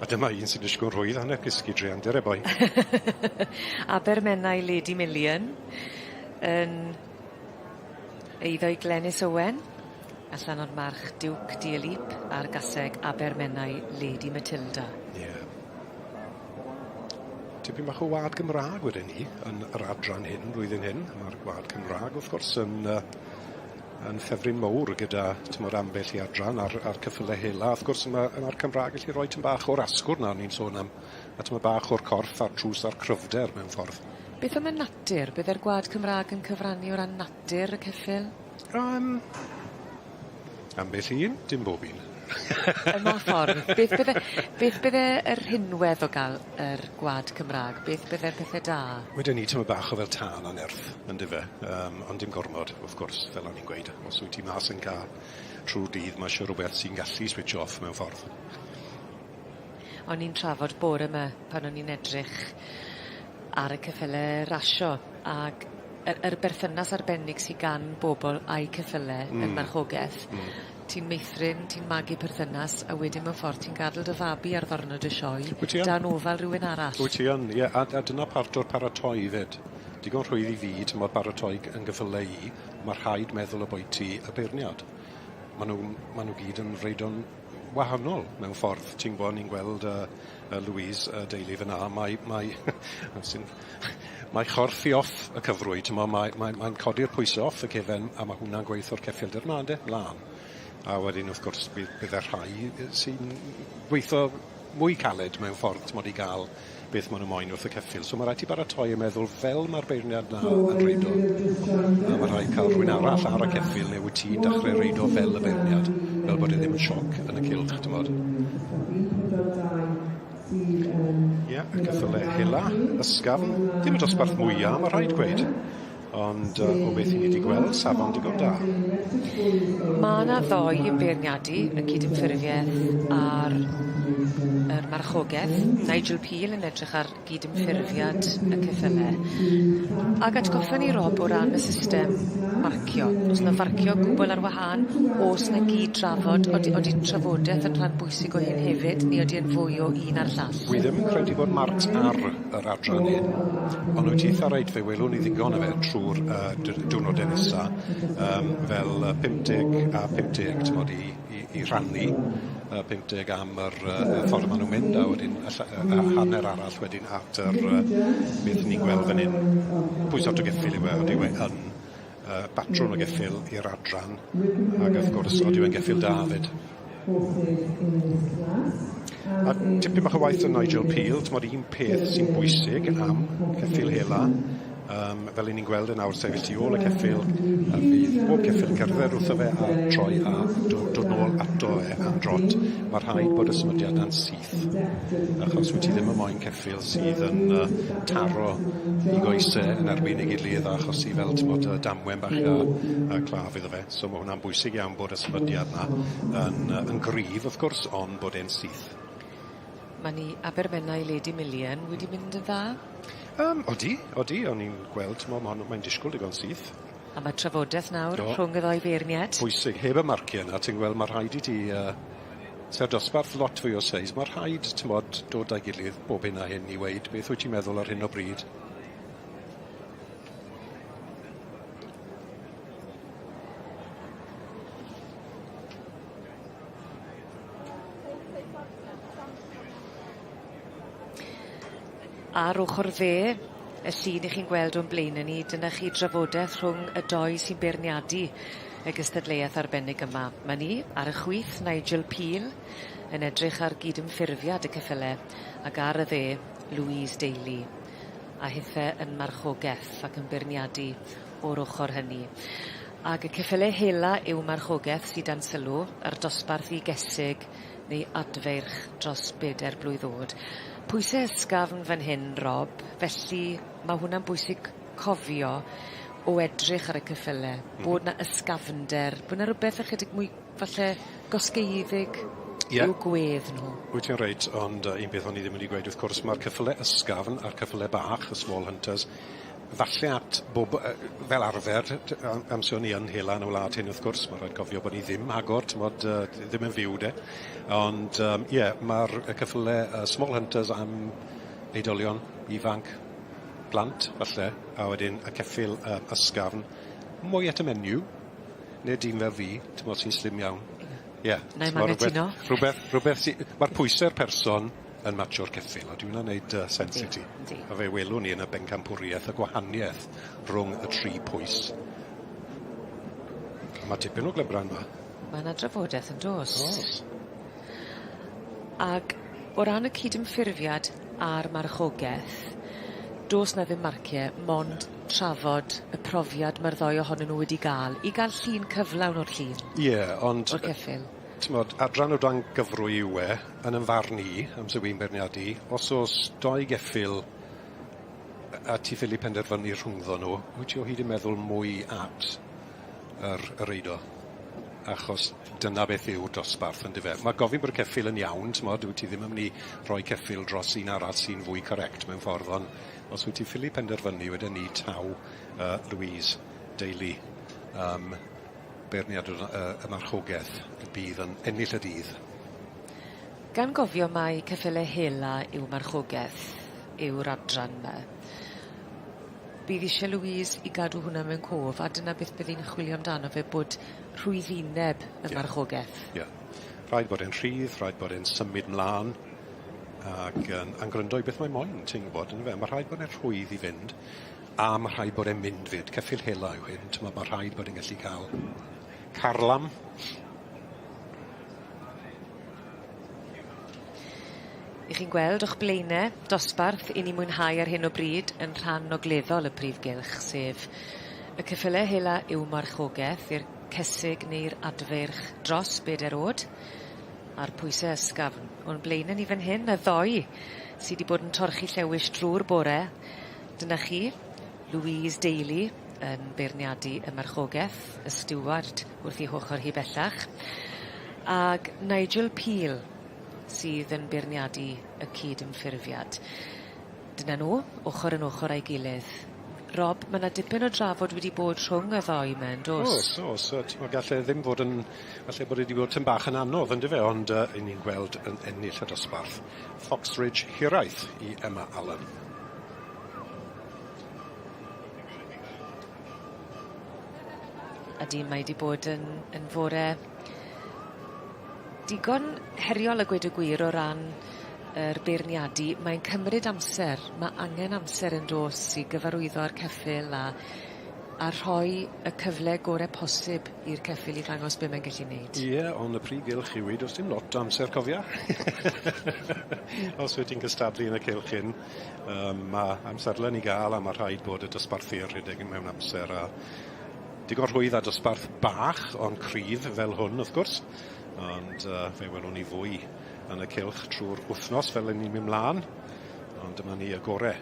A dyma un sy'n disgwl rhwydd hanner cysgu druan dere boi. Abermenai Lady Million yn eiddo i Glenys Owen allan o'r march Duke D'Elip a'r gaseg Abermenai Lady Matilda. Ie. Tipyn bach o wa'd Gymra'g wedyn 'ny yn yr adran hyn blwyddyn hyn. Ma'r gwa'd Cymra'g wrth gwrs yn yy yn ffefryn mowr gyda t'mod ambell i adran a'r a'r ceffyle hela. Wrth gwrs ma' ma'r Cymra'g gallu roi tym bach o'r asgwrn 'na o'n i'n sôn am a tymed bach o'r corff a'r trws a'r cryfder mewn ffordd. Beth am y natur? Bydde'r gwa'd Cymra'g yn cyfrannu o ran natur y ceffyl? Yym. Ambell un, dim bob un. Ym mha ffordd? Beth bydde beth bydde yr rhinwedd o ga'l yr gwa'd Cymra'g? Beth bydde'r pethe da? Weden i tymed bach o fel tân a nerth on'd yfe? Yym ond dim gormod wrth gwrs fel o'n i'n gweud. Os wyt ti mas yn ca' trw'r dydd ma' isie rwbeth sy'n gallu switcho off mewn ffordd. O'n i'n trafod bore 'ma pan o'n i'n edrych ar y ceffyle rasio ag yr yr berthynas arbennig sy gan bobol a'u ceffyle yn marchogeth. Ti'n meithrin ti'n magu perthynas a wedyn mewn ffordd ti'n gad'el dy fabi ar ddyrnod y sioe. Wyt ti yn? Dan ofal rywun arall. Wyt ti yn ie a a dyna part o'r paratoi 'fyd. Digon rhwydd i fi t'mod baratoi g- 'yn geffyle i ma' rhaid meddwl oboiti y beirniad. Ma' nw'n ma' nw gyd yn reido'n wahanol mewn ffordd. Ti'n gwbo ni'n gweld yy yy Louise yy Daly fyn 'na mae mae sy'n mae chorff 'i off y cyfrwy t'mo' mae mae mae'n codi'r pwyse off y cefen a ma' hwnna'n gweitho'r ceffyl dyr mlan de? Mlan. A wedyn wrth gwrs bydd bydde rhai yy sy'n gweitho mwy caled mewn ffordd t'mod i ga'l beth ma' nw moyn wrth y ceffyl. So ma' raid ti baratoi a meddwl fel ma'r beirniad 'na yn reido. A ma' rhaid ca'l rhywun arall ar y ceffyl neu wyt ti'n dechre reido fel y beirniad fel bod e ddim yn sioc yn y cylch t'mod. Ie, y ceffyle hela, ysgafn, dim y dosbarth mwya, ma' rhaid gweud. Ond yy o beth 'yn ni 'di gweld, safon digon da. Ma' 'na ddoi yn beirniadu y cydymffurfieth a'r yr marchogeth. Nigel Peel yn edrych ar gydymffurfiad y ceffyle. Ag atgoffa ni Rob o ran y system marcio. O's 'na farcio gwbwl ar wahân? O's 'na gyd-drafod? Odi odi trafodeth yn rhan bwysig o hyn hefyd neu odi e'n fwy o un a'r llall? Wi ddim yn credu bod marcs ar yr adran hyn, ond wyt ti itha reit fe welwn ni ddigon o fe trw'r yy diwrnode nesa yym fel 50 a 50 t'mod i i i rhannu 50 am yr yy y ffordd ma' nw'n mynd a wedyn y lla- yy y hanner arall wedyn at yr yy beth ni'n gweld fan 'yn. Pwyso at y geffyl yw e on'd yw e yn yy batrwm y geffyl i'r adran ag wrth gwrs odi e'n geffyl da 'fyd. A tipyn bach o waith 'da Nigel Peel, t'mod un peth sy'n bwysig am ceffyl hela, yym fel 'yn ni'n gweld e nawr sefyll tu ôl y ceffyl, a fydd bob ceffyl yn cerdded wrtho fe a troi a do- dod nôl ato fe am drot. Ma' rhaid bod y symudiad 'na'n syth, achos wyt ti ddim yn moyn ceffyl sydd yn yy taro 'i goese yn erbyn ei gilydd a achosi fel t'mod yy damwen bach a a claf iddo fe. So ma' hwnna'n bwysig iawn bod y symudiad 'na yn yy yn gryf wrth gwrs ond bod e'n syth. Ma' ni Abermenai Lady Million wedi mynd yn dda? Yym odi odi o'n i'n gweld t'mo' ma' hon mae'n disgwl digon syth. A ma' trafodeth nawr rhwng y ddou feirniad. Bwysig heb y marcie 'na ti'n gweld ma' rhaid i ti yy Se'r dosbarth lot fwy o seis ma' rhaid t'mod dod â'i gilydd bob hyn a hyn i weud beth wyt ti'n meddwl ar hyn o bryd. Ar ochor dde y llun 'ych chi'n gweld o'n blaene ni dyna chi drafodeth rhwng y doi sy'n beirniadu y gystadleuaeth arbennig yma. Ma' ni ar y chwith Nigel Peel yn edrych ar gydymffurfiad y ceffyle ac ar y dde Louise Daly a hithe yn marchogeth ac yn beirniadu o'r ochor hynny. Ag y ceffyle hela yw marchogeth sy dan sylw a'r dosbarth i gesig neu adfeirch dros beder blwydd o'd. Pwyse ysgafn fan hyn Rob, felly ma' hwnna'n bwysig cofio o edrych ar y ceffyle bod 'na ysgafnder, bo' 'na rwbeth ychydig mwy falle gosgeiddig Ie. i'w gwedd nhw. Wyt ti'n reit, ond yy un peth o'n i ddim wedi gweud wrth gwrs ma'r ceffyle ysgafn a'r ceffyle bach, y small hunters, falle at bob yy fel arfer amser o'n i yn hela yn y wlad hyn wrth gwrs, ma' raid cofio bod ni ddim agor t'mod yy ddim yn fyw de. Ond yym ie ma'r y ceffyle y small hunters am oedolion ifanc, plant falle, a wedyn y ceffyl yy ysgafn mwy at y menyw, ne' dyn fel fi, t'mod sy'n slim iawn. Ie. Nai'm anghytuno. Rhwbeth rhwbeth sy ma'r pwyse'r person yn matsio'r ceffyl odi wnna'n neud yy sense i ti? Yndi. A fe welwn ni yn y bencampwrieth y gwahanieth rhwng y tri pwys. A ma' tipyn o glybran 'ma. Ma' 'na drafodeth yndos? O's. Ag o ran y cydymffurfiad a'r marchogeth do's 'na ddim marcie mond trafod y profiad ma'r ddou ohonyn nw wedi ga'l i ga'l llun cyflawn o'r llun. Ie ond... O'r ceffyl. T'mod adran o dan gyfrwy yw e yn 'yn farn i, amser wi'n beirniadu, os o's dou geffyl a ti ffili penderfynu rhwngddo nw, wyt ti o hyd yn meddwl mwy at yr yr eido. Achos dyna beth yw'r dosbarth on'd yfe? Ma' gofyn bod y ceffyl yn iawn t'mod wyt ti ddim yn myn' i roi ceffyl dros un arall sy'n fwy correct mewn ffordd on' os wyt ti ffili penderfynu weden i taw yy Louise Daly yym beirniad yr yy y marchogeth y bydd yn ennill y dydd. Gan gofio mai ceffyle hela yw marchogeth yw'r adran 'my bydd isie Louise i gadw hwnna mewn cof a dyna beth bydd 'i'n chwilio amdano fe bod rhwyddineb y Ie. marchogeth. Ie. Rhaid bod e'n rhydd, rhaid bod e'n symud mlan ag yn a'n gryndo i beth mae moyn ti'n gwbod on'd yfe? Ma' rhaid bod e'n rhwydd i fynd a ma' rhaid bod e'n mynd 'fyd. Ceffyl hela yw hyn t'mo' ma' rhaid bod e'n gallu ca'l carlam. 'Ych chi'n gweld o'ch blaene dosbarth 'yn ni mwynhau ar hyn o bryd yn rhan ogleddol y prif gylch sef y ceffyle hela yw marchogeth i'r cesig neu'r adfeirch dros beder o'd a'r pwyse ysgafn. O'n blaene ni fan hyn y ddoi sy 'di bod yn torchi llewis drw'r bore. Dyna chi, Louise Daly yn beirniadu y marchogeth, y stiward wrth 'i hochor hi bellach ag Nigel Peel sydd yn beirniadu y cyd-ymffurfiad. Dyna nhw, ochor yn ochor â'i gilydd. Rob, ma' 'na dipyn o drafod wedi bod rhwng y ddou 'my yndos? O's o's yy t'mo' gall e ddim fod yn falle bod e 'di bod tym bach yn anodd on'd yfe ond yy 'yn ni'n gweld yn ennill y dosbarth. Foxridge Hiraeth i Emma Allen. Ydi mae 'di bod yn yn fore digon heriol a gweud y gwir o ran yr beirniadu. Mae'n cymryd amser, ma' angen amser yndos i gyfarwyddo â'r ceffyl a a rhoi y cyfle gore posib i'r ceffyl i ddangos be' mae'n gellu neud. Ie on' y prif gylch yw 'i do's dim lot o amser cofia. Os wyt ti'n cystadlu yn y cylch hyn yym ma' amserlen i ga'l a ma' rhaid bod y dosbarthu yn rhedeg yn mewn amser a digon rhwydd â dosbarth bach ond cryf fel hwn wrth gwrs ond yy fe welwn ni fwy yn y cylch trw'r wthnos fel 'yn ni'n myn' mlan ond dyma ni y gore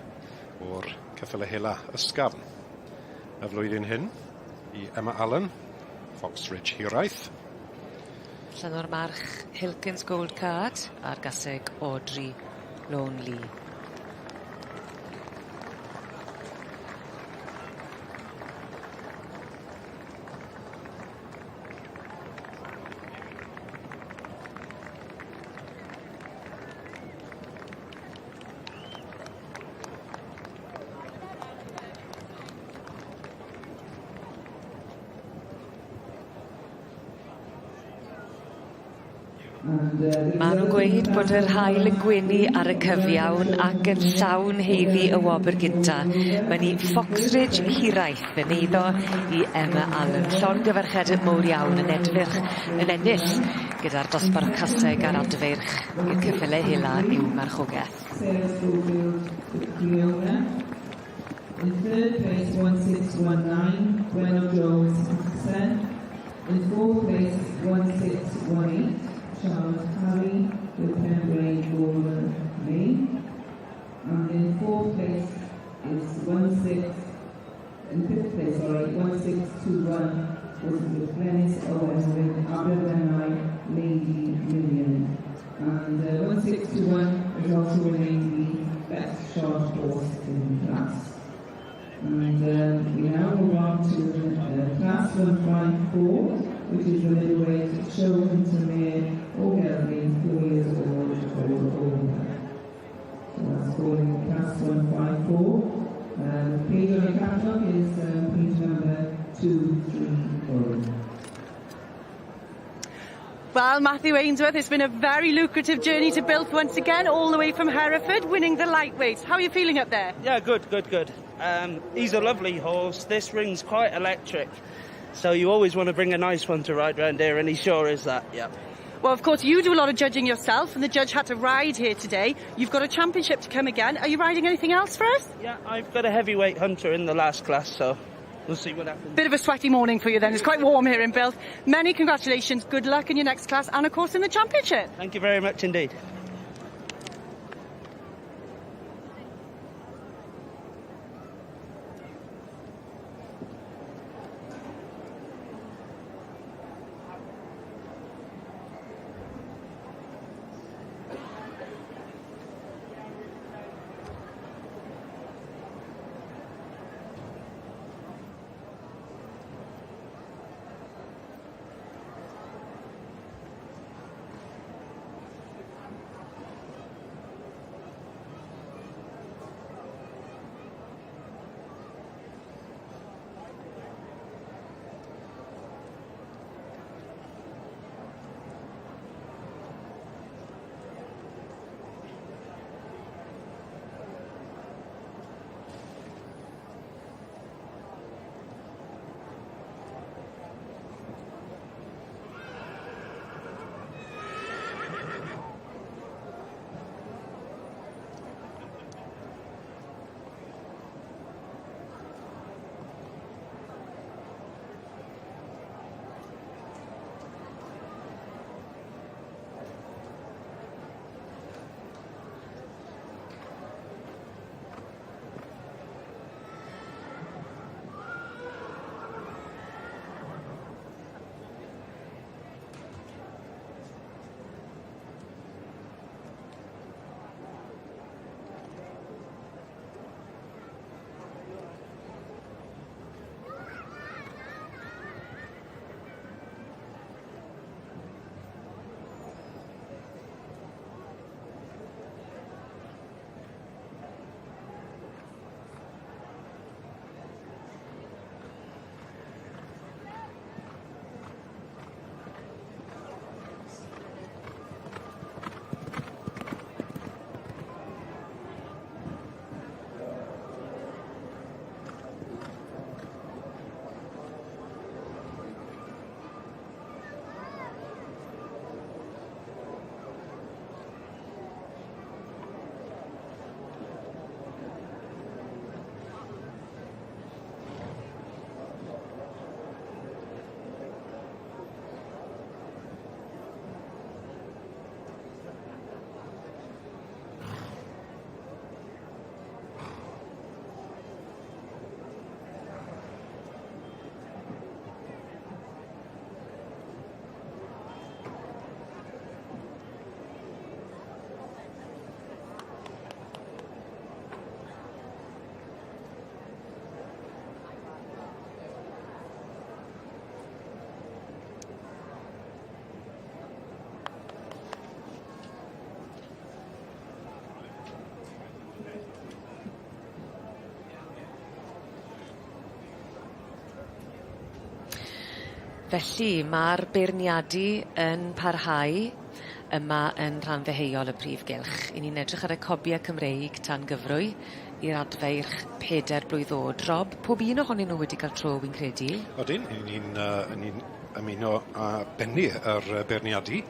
o'r ceffyle hela ysgafn y flwyddyn hyn i Emma Allen, Fox Ridge Hiraeth. Allan o'r march Hilkins Gold Card a'r gaseg Audrey Lonely. Ma' nw'n gweud bod yr haul yn gwenu ar y cyfiawn ac yn llawn haeddu y wobr gynta. Ma' ni Foxridge Hiraeth yn eiddo i Emma Allen. Llongyfarchiade mowr iawn yn edrych yn ennill gyda'r dosbarth caseg a'r adfeirch i'r ceffyle hela i'w marchogeth. Sarah Schofield Fiona. In third place, 1619, Gwenno Jones, Macsen. In fourth place, 1618, Charlotte Harry with Pembrey Golden May. And in fourth place is 16, in fifth place, sorry, 1621 was with Glenys Owens with Aberfenau Lady Million. And 1621 is also named the best short horse in the class. And we now move on to class 154, which is the middleweight show hunter mare or gelding, 4 years old or older. So that's calling class 154. The page on your catalogue is page number 230. Well, Matthew Ainsworth, it's been a very lucrative journey to Builth once again, all the way from Hereford, winning the lightweights. How are you feeling up there? Yeah, good, good, good. He's a lovely horse. This ring's quite electric. So you always want to bring a nice one to ride round here, and he sure is that, yeah. Well, of course, you do a lot of judging yourself, and the judge had to ride here today. You've got a championship to come again. Are you riding anything else for us? Yeah, I've got a heavyweight hunter in the last class, so we'll see what happens. Bit of a sweaty morning for you then. It's quite warm here in Builth. Many congratulations. Good luck in your next class and, of course, in the championship. Thank you very much indeed. Felly ma'r beirniadu yn parhau yma yn rhan ddeheuol y prif gylch. 'Yn ni'n edrych ar y cobie Cymreig tan gyfrwy i'r adfeirch peder blwydd o'd. Rob, pob un ohonyn nw wedi ca'l tro wi'n credu. Odyn, 'yn ni'n yy 'yn ni'n ymuno â benni yr yy beirniadu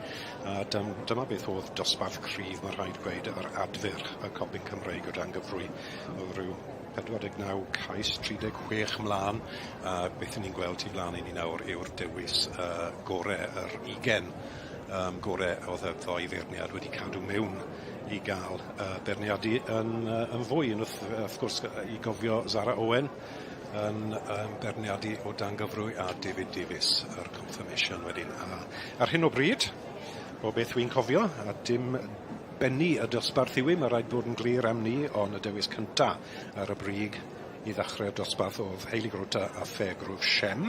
a dym- dyma beth o'dd dosbarth cryf ma' rhaid gweud yr adfeirch y cobyn Cymreig o dan gyfrwy. O'dd ryw 49 cais 36 mlan a beth 'yn ni'n gweld tu flan i ni nawr yw'r dewis yy gore yr ugen yym gore o'dd y ddou feirniad wedi cadw mewn i ga'l yy beirniadu yn yy yn fwy yn wrth yy wrth gwrs i gofio Zara Owen yn yym beirniadu o dan gyfrwy a David Davies yr confirmation wedyn a ar hyn o bryd o beth wi'n cofio a dim bennu y dosbarth yw 'i ma' raid bod yn glir am 'ny on' y dewis cynta ar y brig i ddachreu'r dosbarth o'dd Hayley Grota a Fairgrove Shem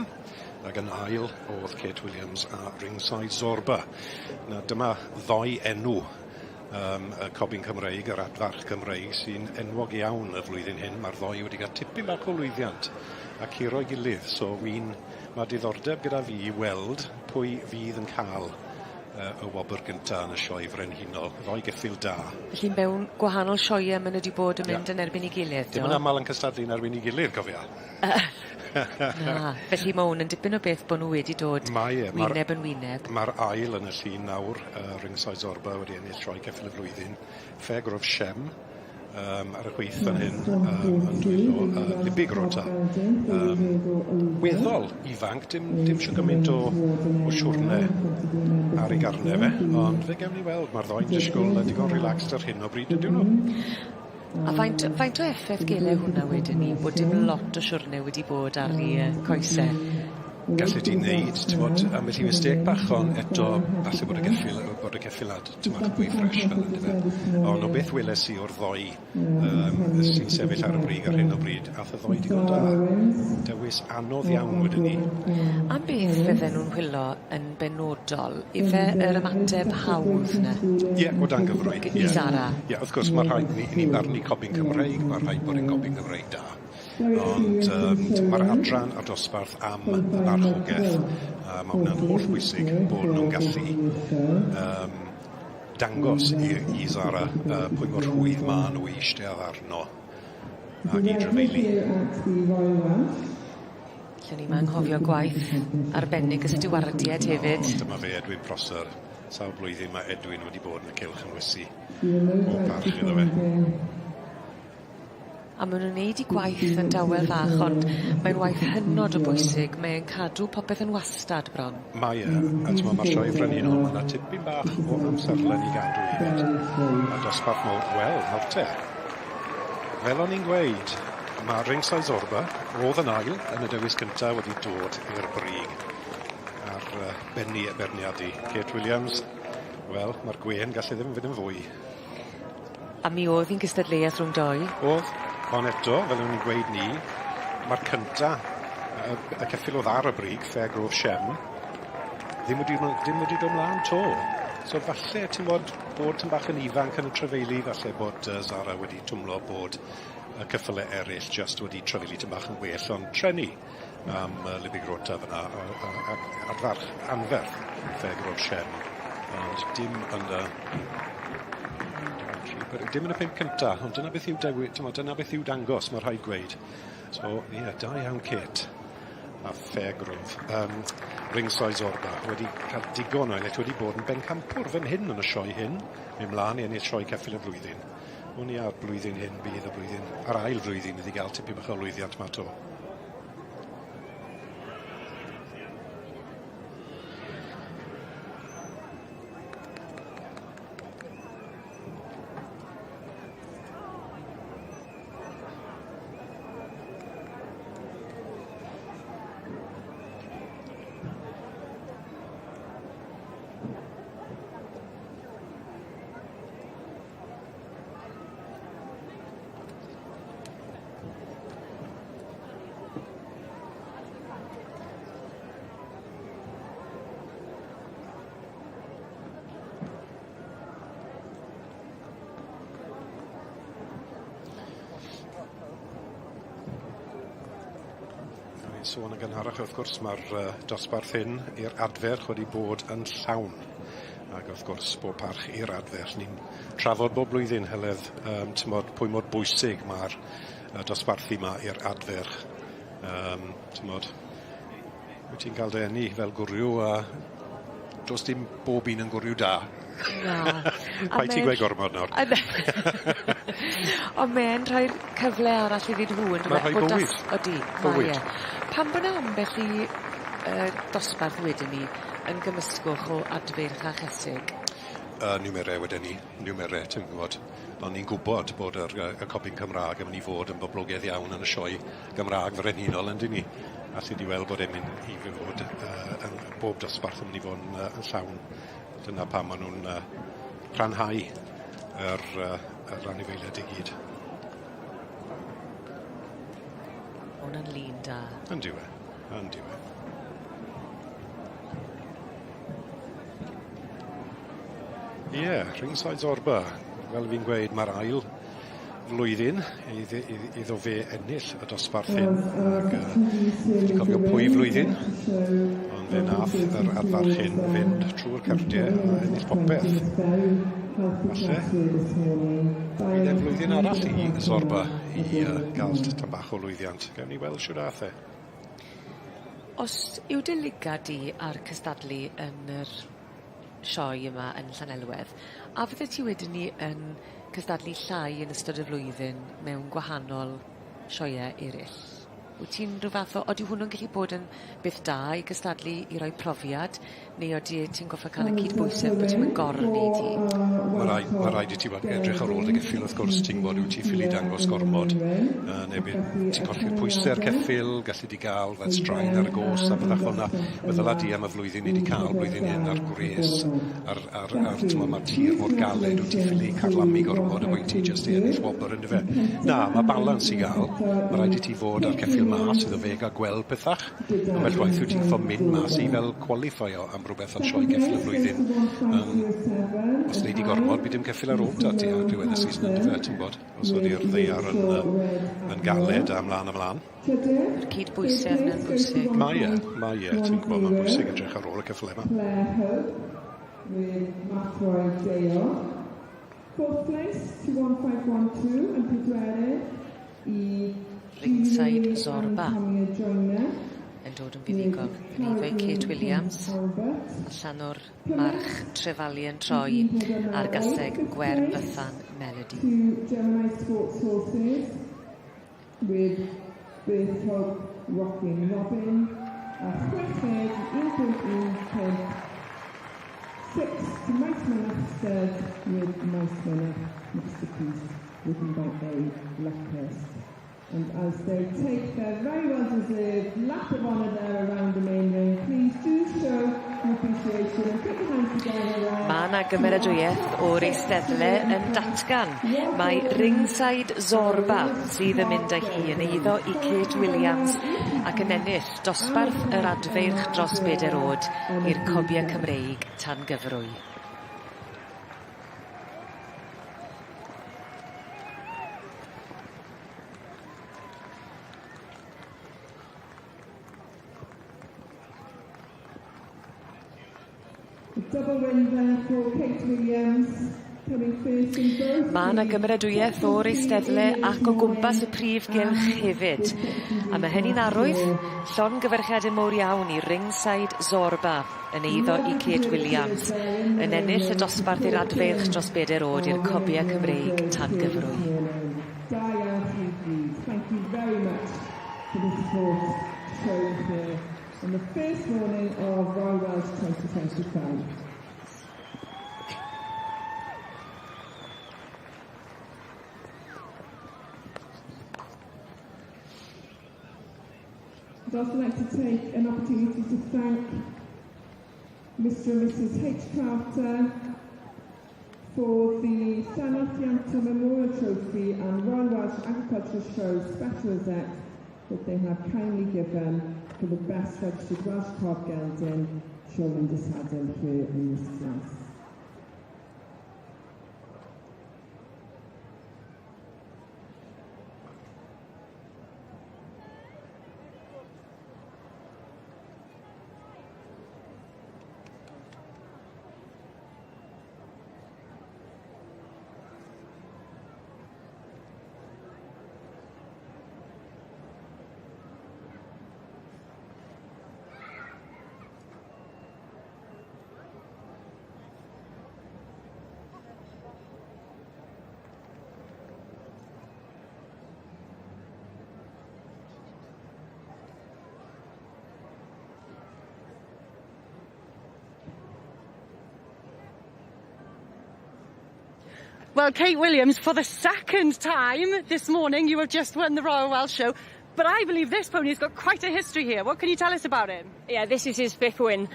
ag yn ail o'dd Kate Williams a Ringside Zorba. Na dyma ddou enw yym y Cobyn Cymreig, yr adfarch Cymreig sy'n enwog iawn y flwyddyn hyn. Ma'r ddou wedi ca'l tipyn bach o lwyddiant a curo'i gilydd so wi'n ma' diddordeb gyda fi i weld pwy fydd yn ca'l yy y wobr gynta yn y sioe frenhinol. Ddou geffyl da. Felly mewn gwahanol sioee ma' nw 'di bod yn mynd yn erbyn 'i gilydd do? Dim yn amal yn cystadlu yn erbyn 'i gilydd cofia. Na, felly ma' 'wn yn dipyn o beth bo' nw wedi dod Mae e ma'r wyneb yn wyneb. Ma'r ail yn y llun nawr yy Ringside Zorba wedi ennill sioe ceffyl y flwyddyn. Fairgrove Shem yym ar y chwith fan hyn yym yn dwylo yy Libby Grota. Yym weddol ifanc dim dim shw gymaint o o siwrne ar ei garne fe ond fe gewn ni weld ma'r ddou'n disgwl yn digon relaxed ar hyn o bryd ydyn nw? A faint faint o effeth gele hwnna wedyn 'ny bod dim lot o siwrne wedi bod ar 'u yy coese? Gallet ti neud t'mod ambell i mistêc bach on' eto falle bod y geffyl yy bod y ceffyl ar t'mod fwy ffresh fel on'd yfe? On' o beth weles i o'r ddou yym sy'n sefyll ar y brig ar hyn o bryd ath y ddou digon da. Dewis anodd iawn wedyn 'ny. Am beth fydden nw'n whilo yn benodol? Ife yr ymateb hawdd 'ny? Ie, o dan gyfrwy. Ie. I Zara. Ie, wrth gwrs ma' rhaid ni ni'n barnu cobyn Cymreig, ma' rhaid bod e'n gobyn Gymreig da. Ond yym ma'r adran a'r dosbarth am y farchogeth a ma' wnna'n hollbwysig bod nw'n gallu yym dangos i i Zara yy pwy mor rhwydd ma' nw i eistedd arno ag i drafeili. Lle ni'm anghofio gwaith arbennig y stiwardied hefyd. O dyma fe Edwin Prosser. Sawl blwyddyn ma' Edwin wedi bod yn y cylch yn wysi. Pob parch iddo fe. A ma' nw'n neud 'u gwaith yn dawel fach ond mae'n waith hynod o bwysig mae e'n cadw popeth yn wastad bron. Mae e, a t'mo' ma'r Sioe Frenhinol ma' 'na tipyn bach o amserlen i gadw hefyd. A dosbarth mowr, wel, nawr te. Fel o'n i'n gweud, ma' Ringside Zorba, o'dd yn ail yn y dewis cynta wedi dod i'r brig ar yy bennu y beirniadu. Kate Williams, wel, ma'r gwên galle ddim fynd yn fwy. A mi o'dd 'i'n gystadleuaeth rhwng dou. O'dd, on' eto, fel o'n i'n gweud 'ny, ma'r cynta, y y ceffyl o'dd ar y brig, Fairgrove Shem, ddim wedi dim wedi do' mlan 'to. So falle, t'mod, bod tym bach yn ifanc yn y trafeili, falle bod yy Zara wedi twmlo bod y ceffyle eryll jyst wedi trafeili tym bach yn well, ond treni am yy Libby Grota fyn 'na a a ac adfarch anferth Fairgrove Shem, ond dim yn y dim yn y pump cynta, ond dyna beth yw dewi- t'mod dyna beth yw dangos, ma' rhaid gweud. So ie, da iawn Kate a Fairgrove. Ringside Zorba wedi cael digon o ennill, wedi bod yn bencampwr fan hyn yn y sioe hyn, mynd mlaen i ennill sioe ceffyl y flwyddyn. Wn i a'r blwyddyn hyn bydd y blwyddyn, yr ail flwyddyn iddi gael tipyn bach o lwyddiant 'ma 'to. sôn yn gynharach wrth gwrs ma'r dosbarth hyn i'r adferch wedi bod yn llawn. Ac wrth gwrs bob parch i'r adferch ni'n trafod bob blwyddyn Heledd t'mod pwy mor bwysig ma'r dosbarthu 'ma i'r adferch. T'mod wyt ti'n ca'l dy eni fel gwryw a do's dim bob un yn gwryw da. Na. Paid ti gweud gormod nawr. On' m'e'n rhoi'r cyfle arall iddyn nhw on'd yw e? Ma'n rhoi bywyd. Odi mae e. Bywyd. Pam bo' 'na ambell i dosbarth wedyn 'ny yn gymysgwch o adfeirch a chesig? Niwmere weden i, niwmere ti'n gwbod. O'n i'n gwbod bod yr y copyn Cymra'g yn myn' i fod yn boblogaidd iawn yn y sioe Gymra'g Frenhinol on'd 'yn ni? Alli di weld bod e'n mynd i fod yn bob dosbarth yn myn' i fod yn yn llawn. Dyna pam ma' nw'n rhanhau yr yr anifeiliaid i gyd. Ma' wnna'n lun da. Yndyw e, yndyw e. Ie, Ringside Zorba, fel fi'n gweud, ma'r ail flwyddyn iddo fe ennill y dosbarth hyn ac fi 'di cofio pwy flwyddyn, ond fe nath yr adfarch hyn fynd trwy'r cardie a ennill popeth. Falle bydd e'n flwyddyn arall i Zorba i ga'l tam bach o lwyddiant. Gewn ni weld shwd ath e. Os yw dy ligad di ar cystadlu yn yr sioe yma yn Llanelwedd a fyddet ti wedyn 'ny yn cystadlu llai yn ystod y flwyddyn mewn gwahanol sioee eryll? Wyt ti'n rhyw fath o odi hwnnw'n gallu bod yn beth da i gystadlu i roi profiad neu odi ti'n goffo ca'l y cydbwysedd bo' ti'm yn gor-neud hi? Ma' rai- ma' raid i ti wel edrych ar ôl dy geffyl wrth gwrs ti'n gwbod wyt ti ffili dangos gormod neu by' ti'n colli'r pwyse ar ceffyl gallu di ga'l fel straen ar y go's a pethe fel 'na. Meddyla di am y flwyddyn ni 'di ca'l blwyddyn hyn a'r gwres a'r a'r a'r t'mo' ma'r tir mor galed wyt ti ffili carlamu gormod a wyt ti jyst i ennill wobr yndyfe? Na, ma' balans i ga'l. Ma' raid i ti fod â'r ceffyl mas iddo fe ga'l gweld pethach. Ambell waith wyt ti'n gorffod mynd mas i fel qualifio am rwbeth fel sioe geffyl y flwyddyn. Os wnei di gormod by' dim ceffyl ar ôl 'da ti ar diwedd y season yndyfe ti'n gwbod? Os ydi'r ddaear yn yn galed a mlan a mlan. Ma'r cydbwysedd 'na'n bwysig. Mae e, mae e, ti'n gwbod ma'n bwysig edrych ar ôl y ceffyle 'ma. Claire Hope with Mathroy Dale. Fourth place to 1512 yn pedwerydd i Ringside Zorba yn dod yn fuddugol. Yn eiddo i Kate Williams allan o'r march Trefalian Troi a'r gaseg Gwern Fythan Melody. To Gemini Sports Horses with Birth Hope Rocking Robin a chweched 1.15 6 to Maes Mynach Stud with Maes Mynach Masterpiece ridden by A. Luckhurst. And as they take their very well deserved lap of honour there around the main ring, please do show your appreciation and put your hands together there. Ma' 'na gymeradwyaeth o'r eisteddle yn datgan mae Ringside Zorba sydd yn mynd â hi yn eiddo i Kate Williams ac yn ennill dosbarth yr adfeirch dros beder o'd i'r cobie Cymreig tan gyfrwy. Double win there for Kate Williams. Ma' 'na gymeradwyaeth o'r eisteddle ac o gwmpas y prif gylch hefyd. A ma' hynny'n arwydd llongyfarchiade mowr iawn i Ringside Zorba yn eiddo i Kate Williams yn ennill y dosbarth i'r adfeirch dros beder o'd i'r cobie Cymreig tan gyfrwy. Da iawn chi gyd. Thank you very much for the support shown here on the first morning of Royal Welsh 2025. I'd also like to take an opportunity to thank Mr and Mrs H Carter for the Llanarth Ianto Memorial Trophy and Royal Welsh Agricultural Show Special Rosette that they have kindly given for the best registered Welsh Cob Gelding shown in Dysadwrn here in this class. Well, Kate Williams, for the second time this morning, you have just won the Royal Welsh Show. But I believe this pony's got quite a history here. What can you tell us about him? Yeah, this is his fifth win.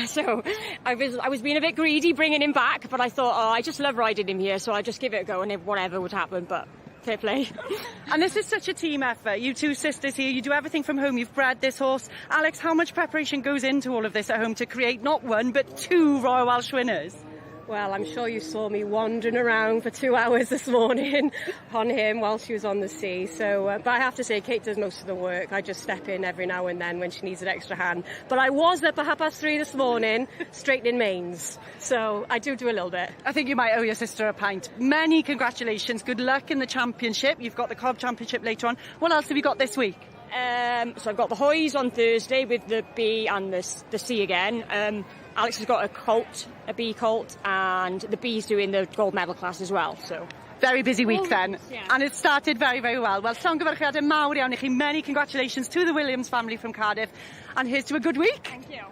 So I was being a bit greedy bringing him back, but I thought, oh, I just love riding him here, so I'll just give it a go and whatever would happen, but fair play. And this is such a team effort. You two sisters here, you do everything from home. You've bred this horse. Alex, how much preparation goes into all of this at home to create not one, but two Royal Welsh winners? Well, I'm sure you saw me wandering around for 2 hours this morning on him while she was on the sea. So, but I have to say, Kate does most of the work. I just step in every now and then when she needs an extra hand. But I was up at 3:30 this morning, straightening manes. So I do a little bit. I think you might owe your sister a pint. Many congratulations. Good luck in the championship. You've got the Cob Championship later on. What else have you got this week? So I've got the Hoys on Thursday with the B and the C again. Alex has got a colt, a B colt, and the B's doing the gold medal class as well. So very busy week then. Yeah. And it started very, very well. Well, llongyfarchiadau mawr iawn i chi. Many congratulations to the Williams family from Cardiff. And here's to a good week. Thank you.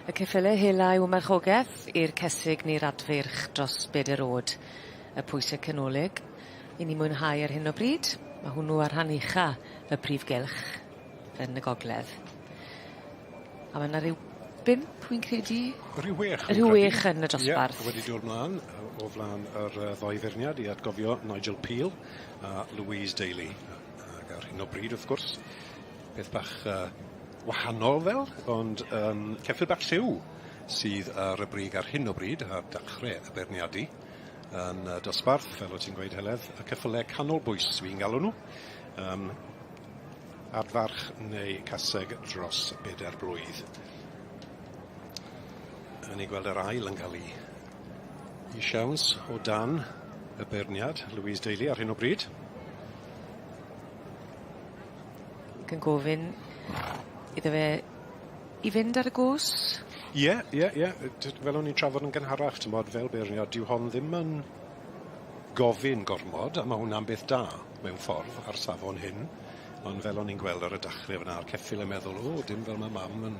Y ceffyle hela yw marchogeth i'r cesig neu'r adfeirch dros beder o'd y pwyse canolig. I ni mwynhau ar hyn o bryd. Ma' hwnnw ar rhan ucha y prif gylch yn y gogledd. A ma' 'na ryw bump wi'n credu. Ryw wech. Ryw wech yn y dosbarth. Ie, wedi dod mlan o flan yr ddoi feirniad i atgofio Nigel Peel a Louise Daly. Ac ar hyn o bryd wrth gwrs, peth bach wahanol fel, ond ceffyl bach lliw sydd ar y brig ar hyn o bryd ar dachre y beirniadu yn y dosbarth, fel o' ti'n gweud Heledd, y ceffyle canolbwys fi'n galw nhw. Adfarch neu caseg dros beder blwydd. A ni'n gweld yr ail yn cael ei siawns o dan y beirniad, Louise Daly, ar hyn o bryd. Ac yn gofyn iddo fe i fynd ar y gos. Ie ie ie fel o'n i'n trafod yn gynharach t'mod fel beirniad dyw hon ddim yn gofyn gormod a ma' hwnna'n beth da mewn ffordd ar safon hyn ond fel o'n i'n gweld ar y dachre fan 'na a'r ceffyl yn meddwl o dim fel ma' mam yn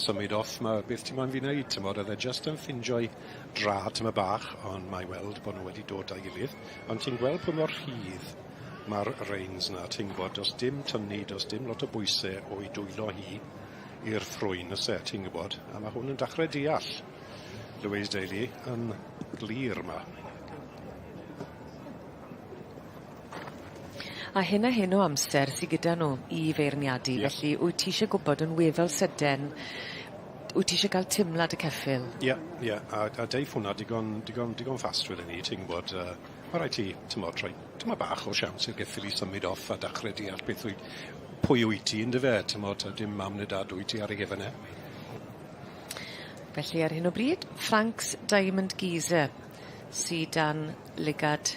symud off ma' beth ti moyn fi neud t'mod o'dd e jyst yn ffindio'i drad tymed bach ond mae weld bo' nw wedi dod 'da'i gilydd ond ti'n gweld pwy mor rhydd ma'r reins 'na ti'n gwbod do's dim tynnu do's dim lot o bwyse o'i dwylo hi i'r ffrwyn o's e ti'n gwbod a ma' hwn yn dachre deall Louise Daly yn glir 'ma. A hyn a hyn o amser sy gyda nw i feirniadu Ie. felly wyt ti isie gwbod yn weddol syden wyt ti isie ga'l timlad y ceffyl? Ie ie a a deiff hwnna digon digon digon fast wedyn 'ny ti'n gwbod yy ma' raid ti t'mod rhoi tymed bach o siawns i'r geffyl i symud off a dachre deall beth wyt pwy wyt ti yndyfe t'mod taw dim mam ne' dad wyt ti ar ei gefen e. Felly ar hyn o bryd Frank's Diamond Geezer sy dan lygad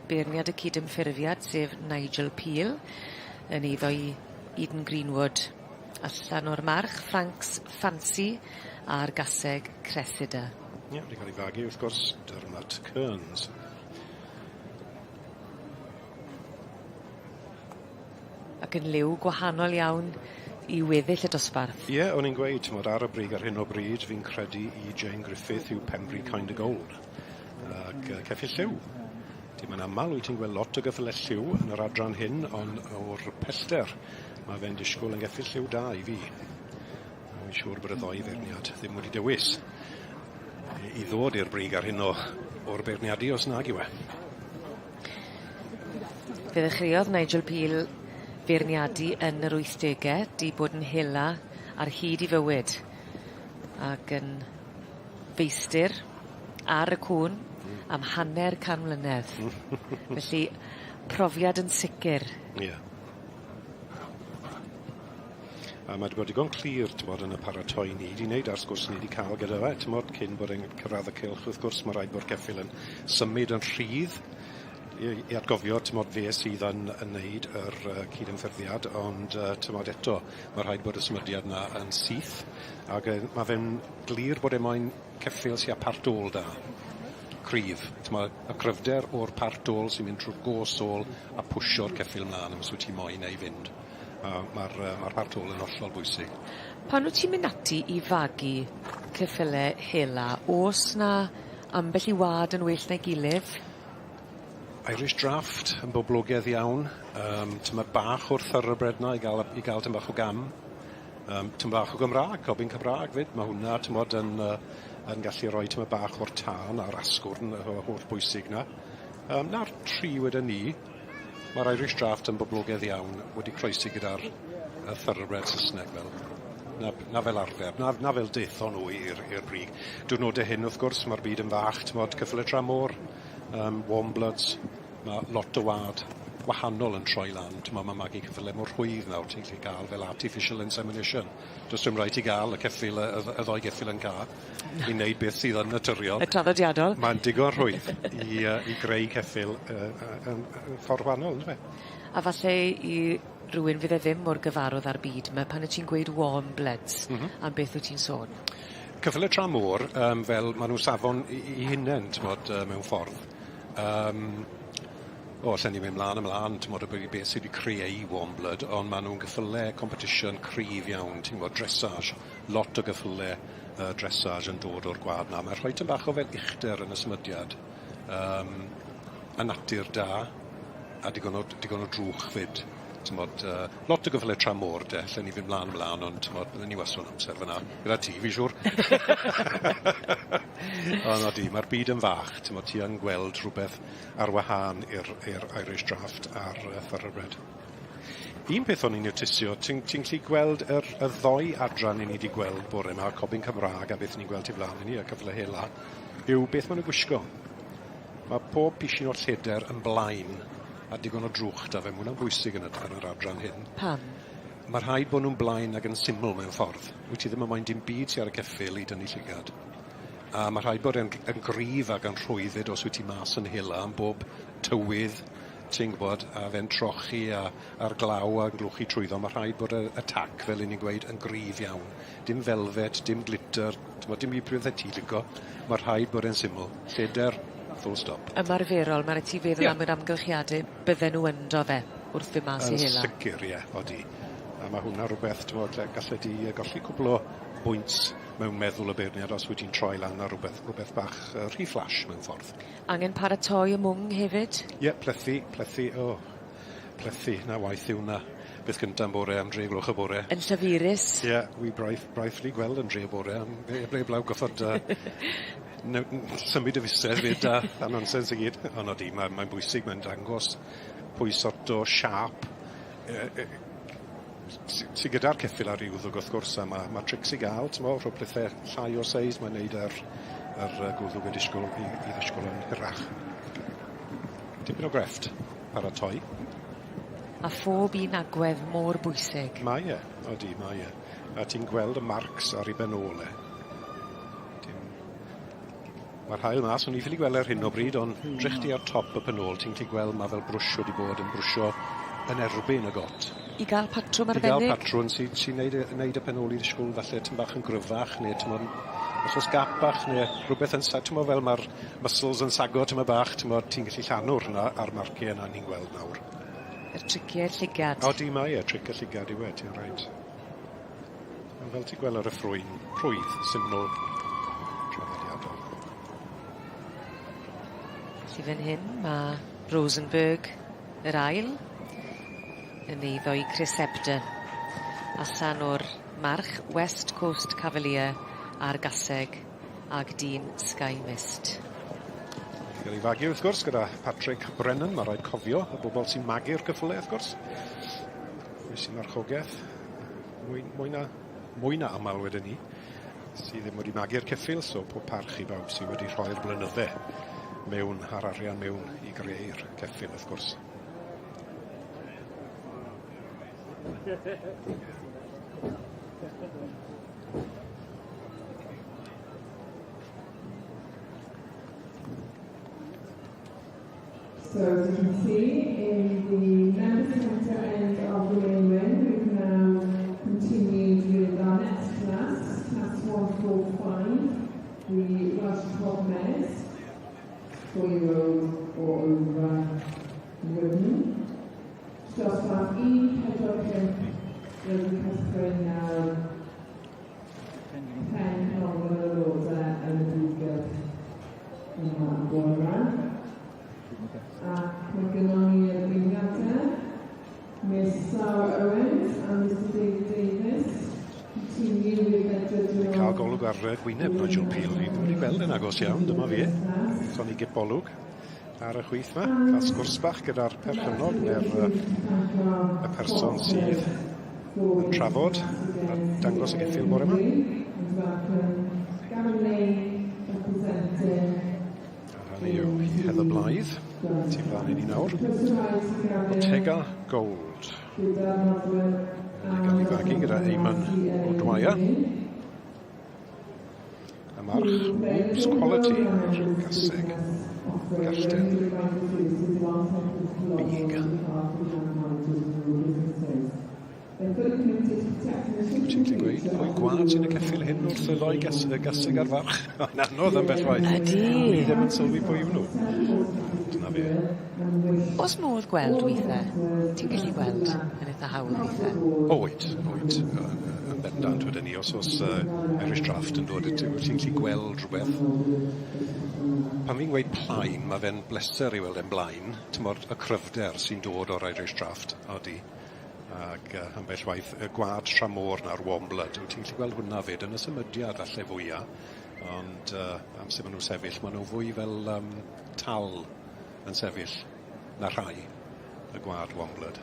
beirniad y cydymffurfiad sef Nigel Peel yn eiddo i Eden Greenwood. Allan o'r march Frank's Fancy a'r gaseg Cressida. Ie wedi ca'l 'i fagu wrth gwrs Dermot Kearns. Ac yn liw gwahanol iawn i weddill y dosbarth. Ie o'n i'n gweud t'mod ar y brig ar hyn o bryd fi'n credu i Jane Griffith yw Pembrey Kind of Gold. Ac yy ceffyl lliw. Dim yn amal wyt ti'n gweld lot o geffyle lliw yn yr adran hyn on' o'r pellter ma' fe'n disgwl yn geffyl lliw da i fi. A wi'n siŵr bod y ddou feirniad ddim wedi dewis i i ddod i'r brig ar hyn o o'r beirniadu os nag yw e. Fe ddechreuodd Nigel Peel feirniadu yn yr wythdege, 'di bod yn hela ar hyd 'i fywyd ac yn feistir ar y cŵn am hanner can mlynedd. Felly profiad yn sicir. Ie. A ma' 'di bod digon clir t'mod yn y paratoi ni 'di neud a'r sgwrs ni 'di ca'l gyda fe t'mod cyn bod e'n cyrradd y cylch wrth gwrs ma' raid bod ceffyl yn symud yn rhydd i i atgofio t'mod fe sydd yn yn neud yr yy cydymffurfiad ond yy t'mod eto ma' rhaid bod y symudiad 'na yn syth ag yy ma' fe'n glir bod e moyn ceffyl sy â part ôl da. Cryf. T'mo' y cryfder o'r part ôl sy'n mynd trw'r go's ôl a pwshio'r ceffyl mlan os wyt ti moyn e i fynd. A ma'r yy ma'r part ôl yn hollol bwysig. Pan wt ti'n mynd ati i fagu ceffyle hela o's 'na ambell i wa'd yn well na'i gilydd? Irish Draft yn boblogedd iawn. Yym tymed bach o'r thoroughbred 'na i ga'l y i ga'l tym bach o gam. Yym tym bach o Gymra'g, cobyn Cymra'g 'fyd. Ma' hwnna t'mod yn yy yn gallu roi tymed bach o'r tân a'r asgwrn y holl bwysig 'na. Yym 'na'r tri weden i. Ma'r Irish Draft yn boblogedd iawn, wedi croesi gyda'r y thoroughbred Sysneg fel 'na 'na fel arfer, 'na 'na fel dethon nhw i'r i'r brig. Diwrnode hyn wrth gwrs ma'r byd yn fach t'mod cyffyle tramor yym warm bloods ma' lot o wa'd wahanol yn troi lan t'mo' ma' magu cyffyle mor rhwydd nawr ti'n gallu ga'l fel artificial insemination. Do's dim raid ti ga'l y ceffyl yy y dd- y ddoi geffyl yn ca. I neud beth sydd yn naturiol. Y traddodiadol. Mae'n digon rhwydd i yy i greu ceffyl yy yy yn yn ffordd wahanol yndyfe? A falle i rywun fydd e ddim mor gyfarwdd â'r byd 'my pan wyt ti'n gweud warm bloods. M-hm. Am beth wyt ti'n sôn? Ceffyle tramor yym fel ma' nw safon 'u 'u hunen t'mod yy mewn ffordd. Yym o allen ni myn' mlan a mlan t'mod o by- beth sy 'di creu warm blood on' ma' nw'n geffyle competition cryf iawn ti'n gwbod dressage lot o geffyle yy dressage yn dod o'r gwlad 'na. Mae rhoi tym bach o fel uchder yn y symudiad yym a natur da a digon o digon o drwch 'fyd. T'mod yy lot o gyffyle tramor de allen ni fynd mlan a mlan ond t'mod bydden ni wastod yn amser fyn 'na gyda ti fi siŵr. Ond odi ma'r byd yn fach t'mod ti yn gweld rhwbeth ar wahân i'r i'r Irish Draft a'r yy Thoroughbred. Un peth o'n i'n notisio ti'n ti'n gallu gweld yr y ddou adran 'yn ni 'di gweld bore 'ma Cobyn Cymra'g a beth ni'n gweld tu flan i ni y cyfle hela yw beth ma' nw'n gwisgo. Ma' pob pishyn o lleder yn blaen a digon o drwch 'da fe ma' wnna'n bwysig yn y yn yr adran hyn. Pam? Ma' rhaid bo' nw'n blaen ag yn syml mewn ffordd. Wyt ti ddim yn moyn dim byd sy ar y ceffyl i dynnu llygad. A ma' rhaid bod e'n yn gryf ag yn rhwydd 'fyd os wyt ti mas yn hela am bob tywydd ti'n gwbod, a fe'n trochi a a'r glaw a'n glwchu trwyddo, ma' rhaid bod y y tac, fel 'yn ni'n gweud, yn gryf iawn. Dim velvet, dim glitter, t'mod dim byd pethe ti lico. Ma' rhaid bod e'n syml. Lleder, full stop. Ymarferol, ma' raid ti feddwl Ie. am yr amgylchiade bydden nw ynddo fe wrth fyn' mas i Yn hela. sicir, ie, odi. A ma' hwnna rwbeth t'mod lle gallet di yy golli cwpwl o bwynt mewn meddwl y beirniad os wyt ti'n troi lan ar rwbeth rwbeth bach yy rhy flash mewn ffordd. Angen paratoi y mwng hefyd? Ie, plethu, plethu, o. Plethu, 'na waith yw 'na. Beth gynta yn bore am dre gloch y bore. Yn llafurus. Ie, wi braith braidd 'llu gweld yn dre y bore am ble ble blaw goffod yy new- n- symud y fusedd 'fyd a a nonsens i gyd. On' odi, ma' mae'n bwysig, mae'n dangos pwy sort o siâp yy yy sy sy gyda'r ceffyl ar 'i wddwg wrth gwrs a ma' ma' trics i ga'l t'mo' rhw pethe llai o seis mae'n neud yr yr yy gwddwg yn disgwl i i ddisgwl yn hirach. Tipyn o grefft paratoi. A phob un agwedd mor bwysig. Mae e, odi mae e. A ti'n gweld y marcs ar 'i ben ôl e. Dim Ma'r haul mas o'n i ffili gweld e ar hyn o bryd ond drych di ar top y pen ôl ti'n gallu gweld ma' fel brwsh wedi bod yn brwsio yn erbyn y got. I ga'l patrwm arbennig? I ga'l patrwn sy sy'n neud y neud y pen ôl i ddishgwl falle tym bach yn gryfach ne' t'mod os o's gap bach ne' rwbeth yn sa- t'mo' fel ma'r muscles yn sago tymed bach t'mod ti'n gallu llanw'r hwnna a'r marcie 'na ni'n gweld nawr. Yr tricie'r llygad. Odi mae e, tric y llygad yw e, ti'n reit. A fel ti'n gweld ar y ffrwyn, rhwydd, syml, traddodiadol. Felly fan hyn ma' Rosenberg yr ail yn eiddo i Chris Ebdon. Allan o'r march West Coast Cavalier a'r gaseg ag dyn Sky Mist. Gael ei fagu wrth gwrs gyda Patrick Brennan, ma' raid cofio y bobol sy'n magu'r cyffyle wrth gwrs. Pwy sy'n marchogeth? Mwy mwy na mwy na amal wedyn 'ny sy ddim wedi magu'r ceffyl so pob parch i bawb sy wedi rhoi'r blynydde mewn a'r arian mewn i greu'r ceffyl wrth gwrs. So as you can see, in the member centre end of the main ring, we've now continued with our next class, class 145, the Welsh Cob Mares, four-year-old or over women. Dosbarth 1, 4, 5, wedi cychwyn nawr pen canolfan yr aelodau yn y brifgylch yma yn bore 'ma. Ac mae gynnon ni yr beirniadau, Miss Sarah Owens a Mr David Davies. Continue with their judging Ni'n cael golwg ar yy gwyneb Nigel Peel. Ni ddim wedi gweld e'n agos iawn, dyma fi. Gaethon ni gip olwg ar y chwith 'ma. Cael sgwrs bach gyda'r perchennog ne'r yy y person sydd yn trafod a dangos y geffyl bore 'ma. Gavin Lane representing A hynny yw Heather Blythe, tu flan i ni nawr. Ortega Gold. Wedi cael ei fagu gyda Eamon O'Dwyer. Y march Oops Quality, yr gaseg gallten big. Wyt ti'n gallu gweud pwy gwad sy'n y ceffyl hyn wrth y ddou gas- y gaseg a'r farch? Mae'n anodd ambell waith. Ydi. Ni ddim yn sylwi pwy yw nhw. Dyna fe. O's modd gweld withe? Ti'n gallu gweld yn itha hawdd withe. O wyt, wyt. Yn bendant wedyn ni os o's yy Irish Draught yn dod ti'n gallu gweld rhywbeth. Pan fi'n gweud plaen, ma' fe'n bleser i weld e'n blaen, t'mod y cryfder sy'n dod o'r Irish Draught, odi. Ag yy ambell waith y gwad tramor 'na'r warm blood wyt ti'n gallu gweld hwnna 'fyd yn y symudiad falle fwya ond yy amser ma' nw'n sefyll ma' nw fwy fel yym tal yn sefyll na rhai y gwad warm blood.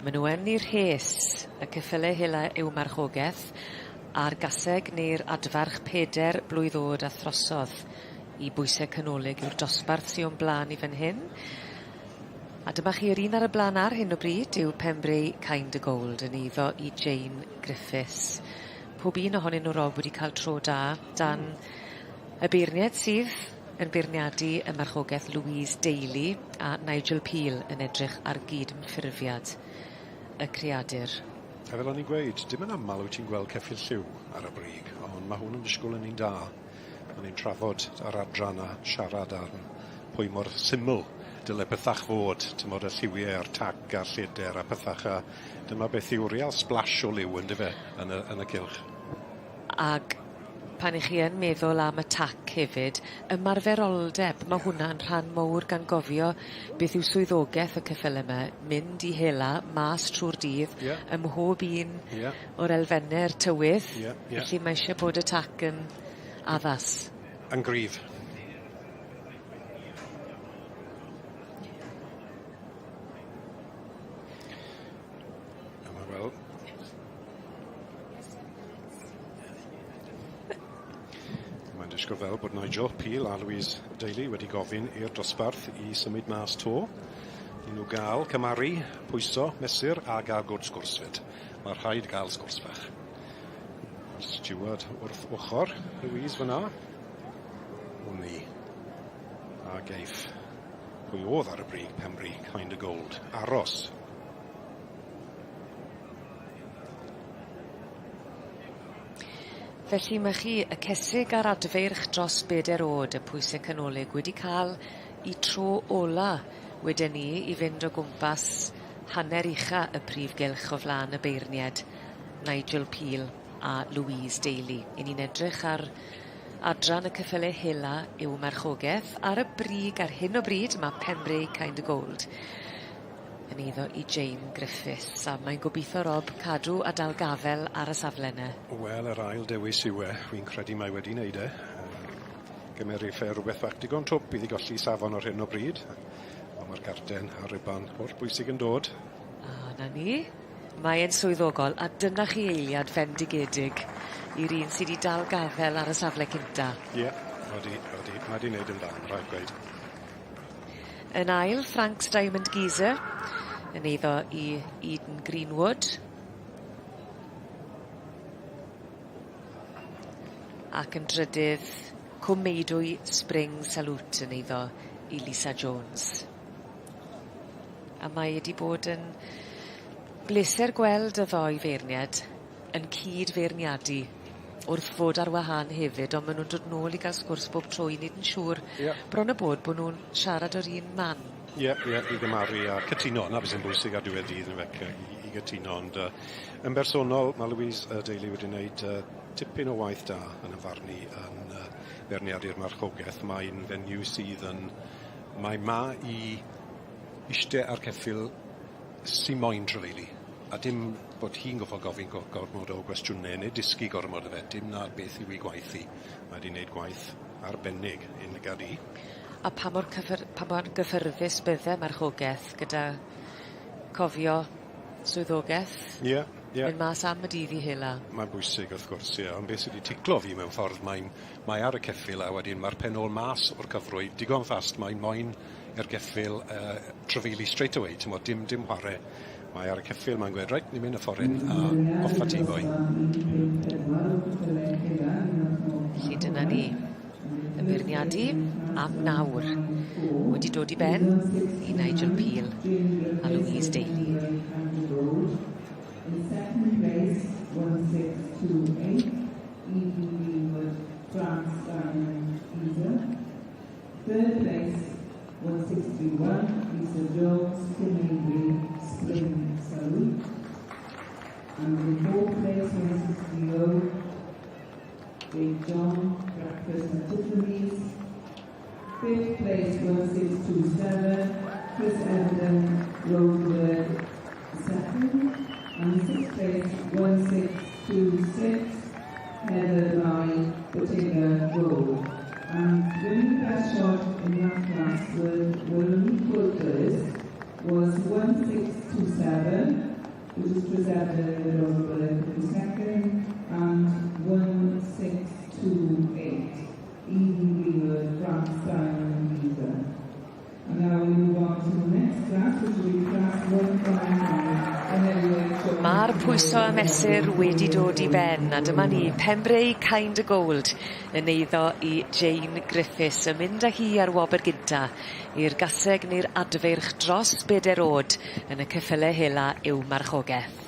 Ma' nw yn 'u rhes, y ceffyle hela yw marchogeth A'r gaseg neu'r adfarch 4 blwydd o'd a throsodd i bwyse canolig yw'r dosbarth sy o'n bla'n i fan hyn. A dyma chi yr un ar y bla'n ar hyn o bryd yw Pembrey Kind o' Gold yn eiddo i Jane Griffiths. Pob un ohonyn nw Rob wedi ca'l tro da dan y beirnied sydd yn beirniadu y marchogeth Louise Daly a Nigel Peel yn edrych ar gyd-ymffurfiad y creadur. A fel o'n i'n gweud, dim yn amal wyt ti'n gweld ceffyl lliw ar y brig, ond ma' hwn yn disgwl yn un da. O'n i'n trafod yr adran a siarad am pwy mor syml dyle pethach fod, t'mod y lliwie a'r tag a'r lleder a pethach a dyma beth yw real splash o liw yndyfe yn y yn y cylch. Ag pan 'ych chi yn meddwl am y tac hefyd, ymarferoldeb, ma' hwnna'n rhan mowr gan gofio beth yw swyddogeth y ceffyle 'my, mynd i hela mas trw'r dydd. Ie. Ym mhob un Ie. o'r elfenne'r tywydd. Ie ie. Felly mae isie bod y tac yn addas. Yn gryf. A ma' wel Mae'n disgwyl fel bod Nigel Peel a Louise Daly wedi gofyn i'r dosbarth i symud mas 'to. I nw ga'l cymaru, pwyso, mesur a ga'l gwd sgwrs 'fyd. Ma' rhaid ga'l sgwrs fach. Ma'r steward wrth ochor Louise fyn 'na. Wn i. A geiff pwy o'dd ar y brig Pembrey Kind o' Gold aros. Felly ma' chi y cesig a'r adfeirch dros beder o'd y pwyse canolig wedi ca'l 'u tro ola weden ni i fynd o gwmpas hanner ucha y prif gylch o flan y beirnied Nigel Peel a Louise Daly. 'Yn ni'n edrych ar adran y ceffyle hela i'w marchogeth ar y brig ar hyn o bryd ma' Pembrey Kind o' Gold yn eiddo i Jane Griffiths a mae'n gobitho Rob cadw a dal gafel ar y safle 'ny. Wel yr ail dewis yw e. Wi'n credu mae wedi neud e. Gymerith e rwbeth bach digon twp iddi golli safon ar hyn o bryd. On' ma'r garden a'r ruban holl bwysig yn dod. A 'na ni. Mae e'n swyddogol a dyna chi eiliad fendigedig i'r un sy 'di dal gafel ar y safle cynta. Ie odi odi ma' 'di neud yn dda ma' rhaid gweud. Yn ail, Frank's Diamond Geezer yn eiddo i Eden Greenwood. Ac yn drydydd, Cwm Meudwy Spring Salute yn eiddo i Lisa Jones. A mae wedi bod yn bleser gweld y ddou feirniad yn cyd-feirniadu wrth fod ar wahân hefyd on' ma' nw'n dod nôl i ga'l sgwrs bob tro i neud yn siŵr... Ie. ...bron a bod bo' nw'n siarad o'r un man. Ie ie i gymaru a cytuno 'na be' sy'n bwysig ar diwedd dydd yndyfe cy- i i gytuno ond yy yn bersonol ma' Louise Daly wedi neud tipyn o waith da yn 'yn farn i yn beirniadu'r marchogeth mae'n fenyw sydd yn mae 'ma i ishte ar ceffyl sy moyn trafeili a dim bod hi'n goffod gofyn go- gormod o gwestiyne ne' disgu gormod o fe dim 'na beth yw 'i gwaith hi. Mae 'di neud gwaith arbennig in lygad i. A pa mor cyffyr- pa mor gyffyrddus bydde marchogeth gyda cofio swyddogeth? Ie ie. Mynd mas am y dydd i hela. Mae'n bwysig wrth gwrs ie ond beth sy 'di ticlo fi mewn ffordd mae'n mae ar y ceffyl a wedyn ma'r pen ôl mas o'r cyfrwy digon fast mae moyn i'r geffyl trafeili straight away t'mod dim dim whare mae ar y ceffyl mae'n gweud reit ni'n mynd y ffor 'yn a off a ti boi. Felly dyna ni. Y beirniadu am nawr wedi dod i ben i Nigel Peel a Louise Daly. In second place, 1628, Eden Greenwood, France Diamond Geezer. Third place, 1631, Lisa Jones, Kimberley Spring Salute. And in fourth place, 1630, Jane John, Breakfast at Tiffany's. Fifth place, 1627, Chris Everton, Rosewood, second. And sixth place, 1626, Heather by Bottega Gold. And winning the best shot in that class were equal first was 1627, which is Chris Everton with Rosewood in second, and A'r pwyso a mesur wedi dod i ben a dyma ni Pembrey Kind o' Gold yn eiddo i Jane Griffiths yn mynd â hi ar wobr gynta i'r gaseg neu'r adfeirch dros beder o'd yn y ceffyle hela i'w marchogeth.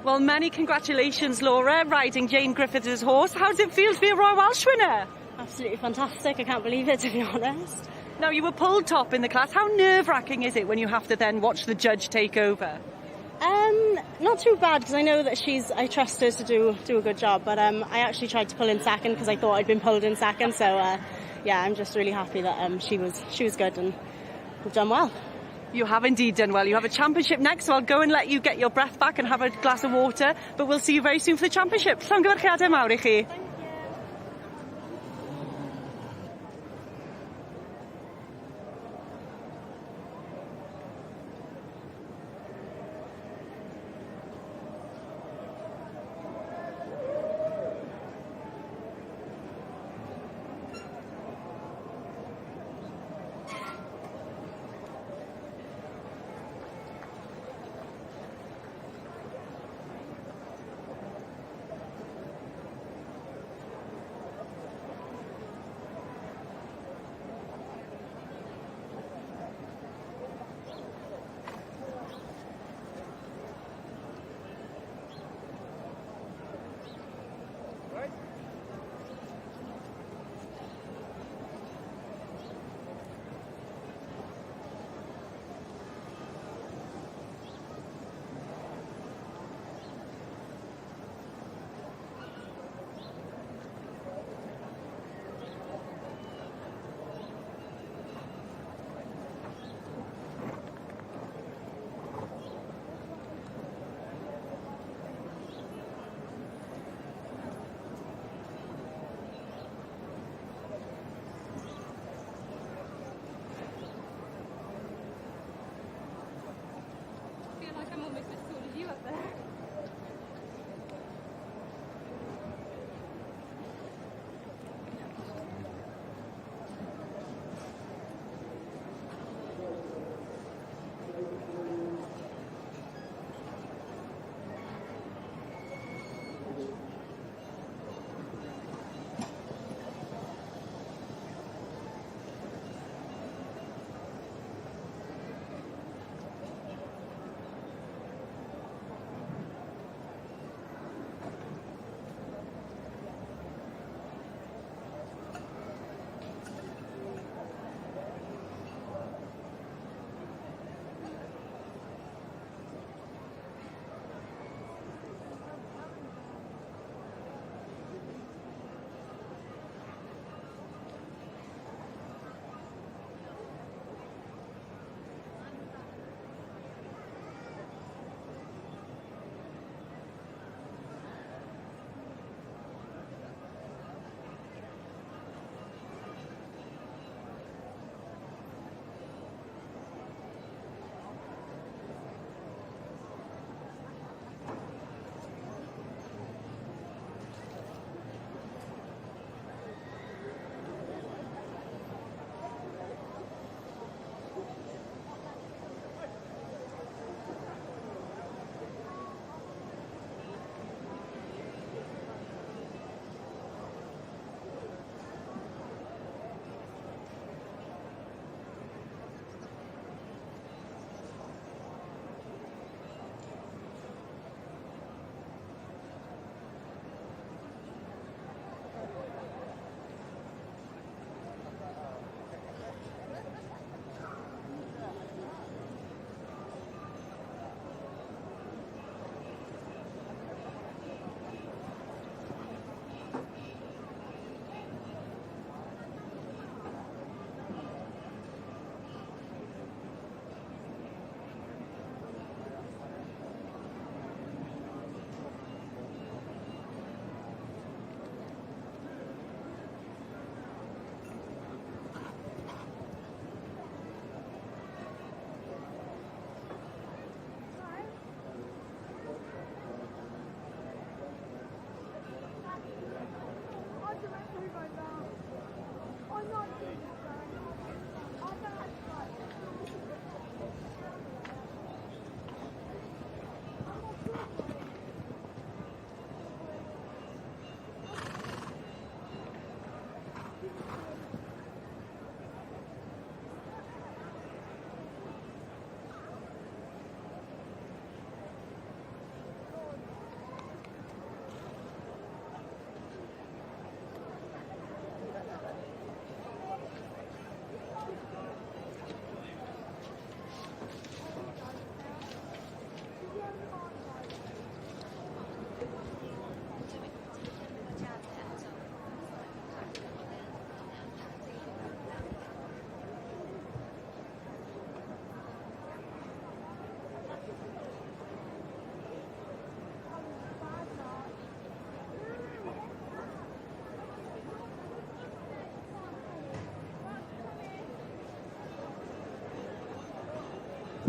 Well, many congratulations, Laura, riding Jane Griffiths' horse. How does it feel to be a Royal Welsh winner? Absolutely fantastic. I can't believe it, to be honest. Now, you were pulled top in the class. How nerve-wracking is it when you have to then watch the judge take over? Not too bad, because I know that she's, I trust her to do a good job, but I actually tried to pull in second because I thought I'd been pulled in second, so yeah, I'm just really happy that she was good and we've done well. You have indeed done well. You have a championship next, so I'll go and let you get your breath back and have a glass of water. But we'll see you very soon for the championship. Llongyfarchiadau mawr i chi.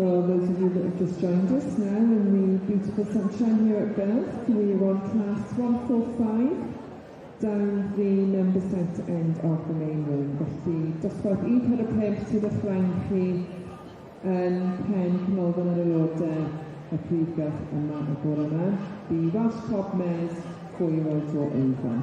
For those of you that have just joined us now in the beautiful sunshine here at Builth, we are on class 145 down the member centre end of the main room. Felly, dosbarth 145 sydd o'ch flaen chi yn pen canolfan yr aelodau y prif gylch yma y bore yma. The Welsh Cob Mares, four-year-olds or over.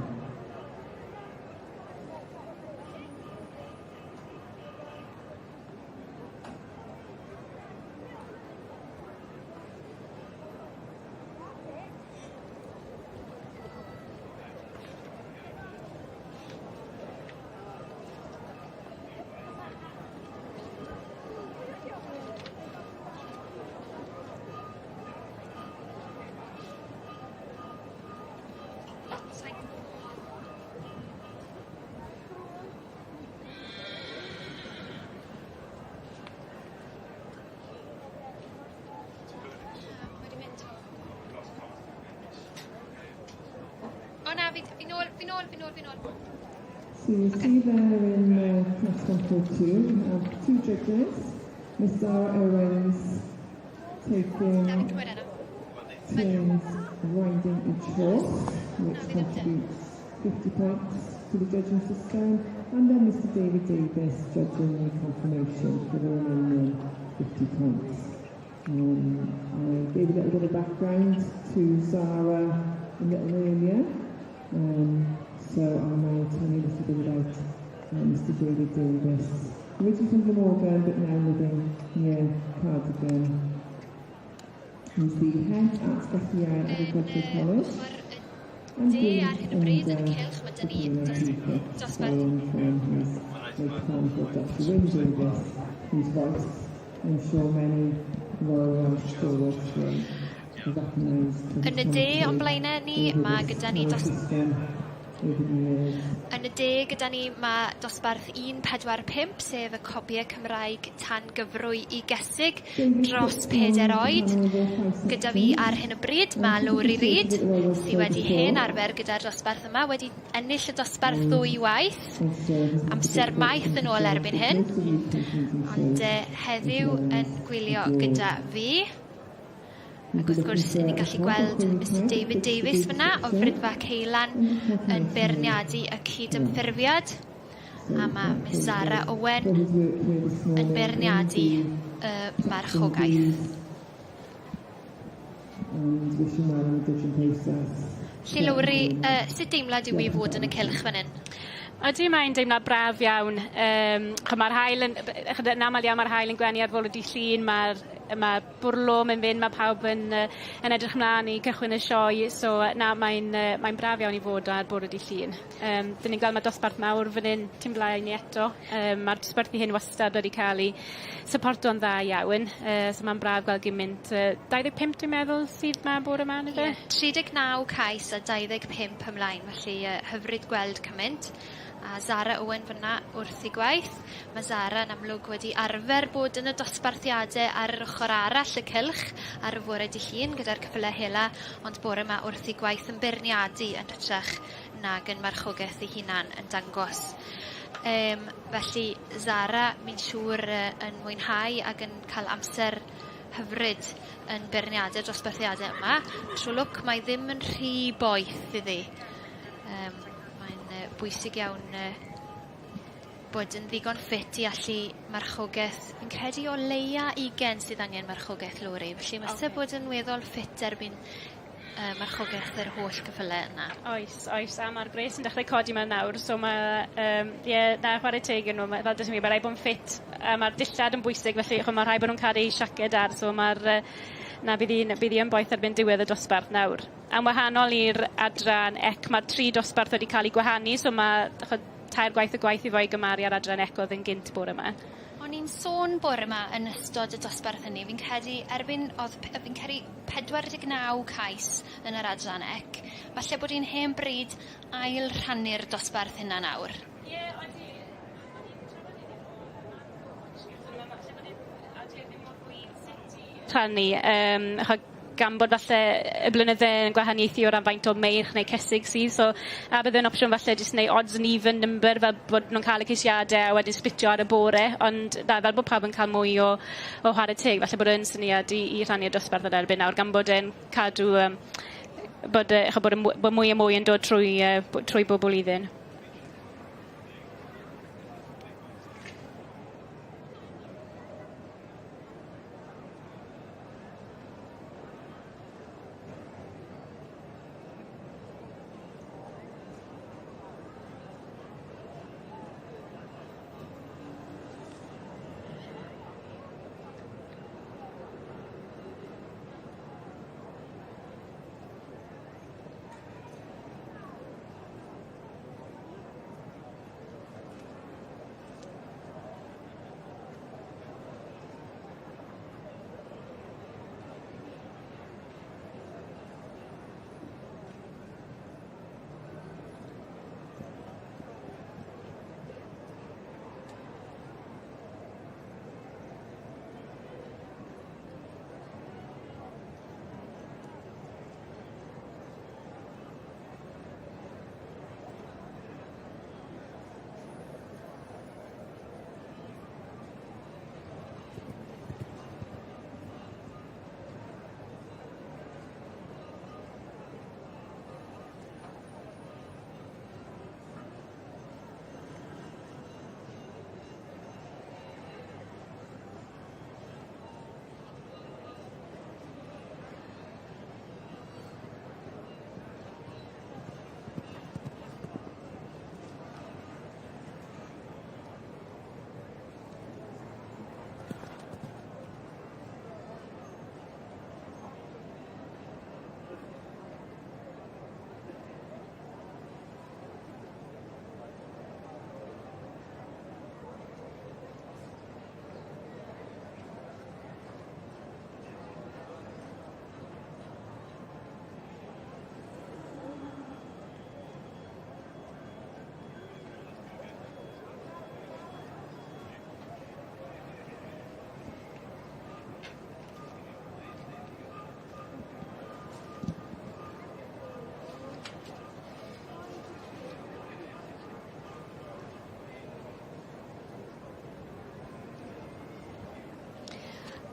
O na, fi, fi nôl, fi nôl, fi nôl, fi nôl. So you see there in class 142, we have two judges, Miss Zara Owens taking turns riding each horse, which contributes 50 points to the judging system, and then Mr David Davis judging the conformation for the remaining 50 points. I gave a little bit of background to Zara a little earlier, so I'll now tell you a little bit about Mr David Davis. Originally from Glamorgan, but now living near Cardigan. He's the head at Gelliau Agricultural College and De the ar hyn o bryd yn y cylch, mae 'da ni dosbarth from his late father, Dr Wyn Davies, whose voice I'm sure many Royal Welsh stalwarts will recognise. Yn y de o'n blaenau ni, mae gyda ni dos Over the years. Yn y de gyda ni mae dosbarth 145, sef y cobiau Cymraeg tan gyfrwy i gesig dros 4 oed. Gyda fi ar hyn o bryd mae Lowri Reid, sydd wedi hen arfer gyda'r dosbarth yma, wedi ennill y dosbarth ddwy waith, amser maith yn ôl erbyn hyn, ond heddiw yn gwylio gyda fi. Ac wrth gwrs, ni'n gallu gweld Mr David Davies fyna o Fridfa Ceulan yn beirniadu y cydymffurfiad. A mae Miss Zara Owen yn beirniadu y marchogaeth. And wish him well in the judging process. Felly Lowri, sut deimlad yw i fod yn y cylch fan hyn? Ydy, mae'n deimlad braf iawn. Ch'mo' ma'r haul yn ch'od yn amal iawn ma'r haul yn gwenu ar fore dydd Llun, ma'r ma' bwrlwm yn fynd, ma' pawb yn yn edrych mlan i cychwyn y sioe, so na, mae'n mae'n braf iawn i fod ar bore dydd Llun. 'Dyn ni'n gweld ma' dosbarth mawr fan 'yn tu blaen ni eto. Ma'r dosbarthu hyn wastad wedi ca'l 'u syporto'n dda iawn, so ma'n braf gweld gymint 25 dwi'n meddwl sydd 'ma bore 'ma on'd yfe? Ie, 39 cais a 25 ymlaen, felly hyfryd gweld cymaint. A Zara Owen fynna wrth ei gwaith. Mae Zara yn amlwg wedi arfer bod yn y dosbarthiade ar yr ochr arall y cylch ar y fore dy Llun gyda'r ceffyle hela, ond bore 'ma wrth ei gwaith yn beirniadu yn hytrach nag yn marchogaeth ei hunan yn dangos. Felly Zara, mi'n siŵr yn mwynhau ag yn cael amser hyfryd yn beirniadu'r dosbarthiade yma. Trw lwc mae ddim yn rhy boeth iddi. Mae'n bwysig iawn bod yn ddigon ffit i allu marchogaeth, fi'n credu o leia 20 sydd angen marchogaeth Lowri, felly mae okay. bod yn weddol ffit erbyn marchogaeth yr holl ceffyle yna. Oes, oes, a ma'r gwres yn dechrau codi 'ma nawr, so ma' ie, na, chwarae teg iddyn nhw, ma' fel dych chi'n gweud, ma' raid bod yn ffit, a ma'r dillad yn bwysig, felly ch'mo' ma' rhaid bod nhw'n cadw eu siaced ar, so ma'r na, bydd hi'n bydd hi yn boeth erbyn diwedd y dosbarth nawr. Yn wahanol i'r adran ec, ma'r tri dosbarth wedi cael eu gwahanu, so ma' ch'od tair gwaith y gwaith i fo i gymaru â'r adran ec o'dd yn gynt bore 'ma. O'n i'n sôn bore 'ma yn ystod y dosbarth hynny, fi'n credu erbyn o'dd fi'n credu 49 cais yn yr adran ec, falle bod hi'n hen bryd ail rhannu'r dosbarth hynna nawr. Ie, odi, o'n i'n trafod hynny efo Mark actually, achos o'n i'n meddwl falle bod e'n a 'di e ddim mor glir sut i rhannu ch'od gan bod falle y blynydde yn gwahaniaethu o ran faint o meirch neu cesig sydd, so a bydde'n opsiwn falle jyst neu odds and even number fel bod nhw'n cael y ceisiade a wedyn splitio ar y bore, ond na, fel bod pawb yn cael mwy o o chwarae teg, falle bod e'n syniad i i rhannu'r dosbarth ar erbyn nawr, gan bod e'n cadw yym bod e ch'o' bod y mw- bod mwy a mwy yn dod trwy yy trwy bob blwyddyn.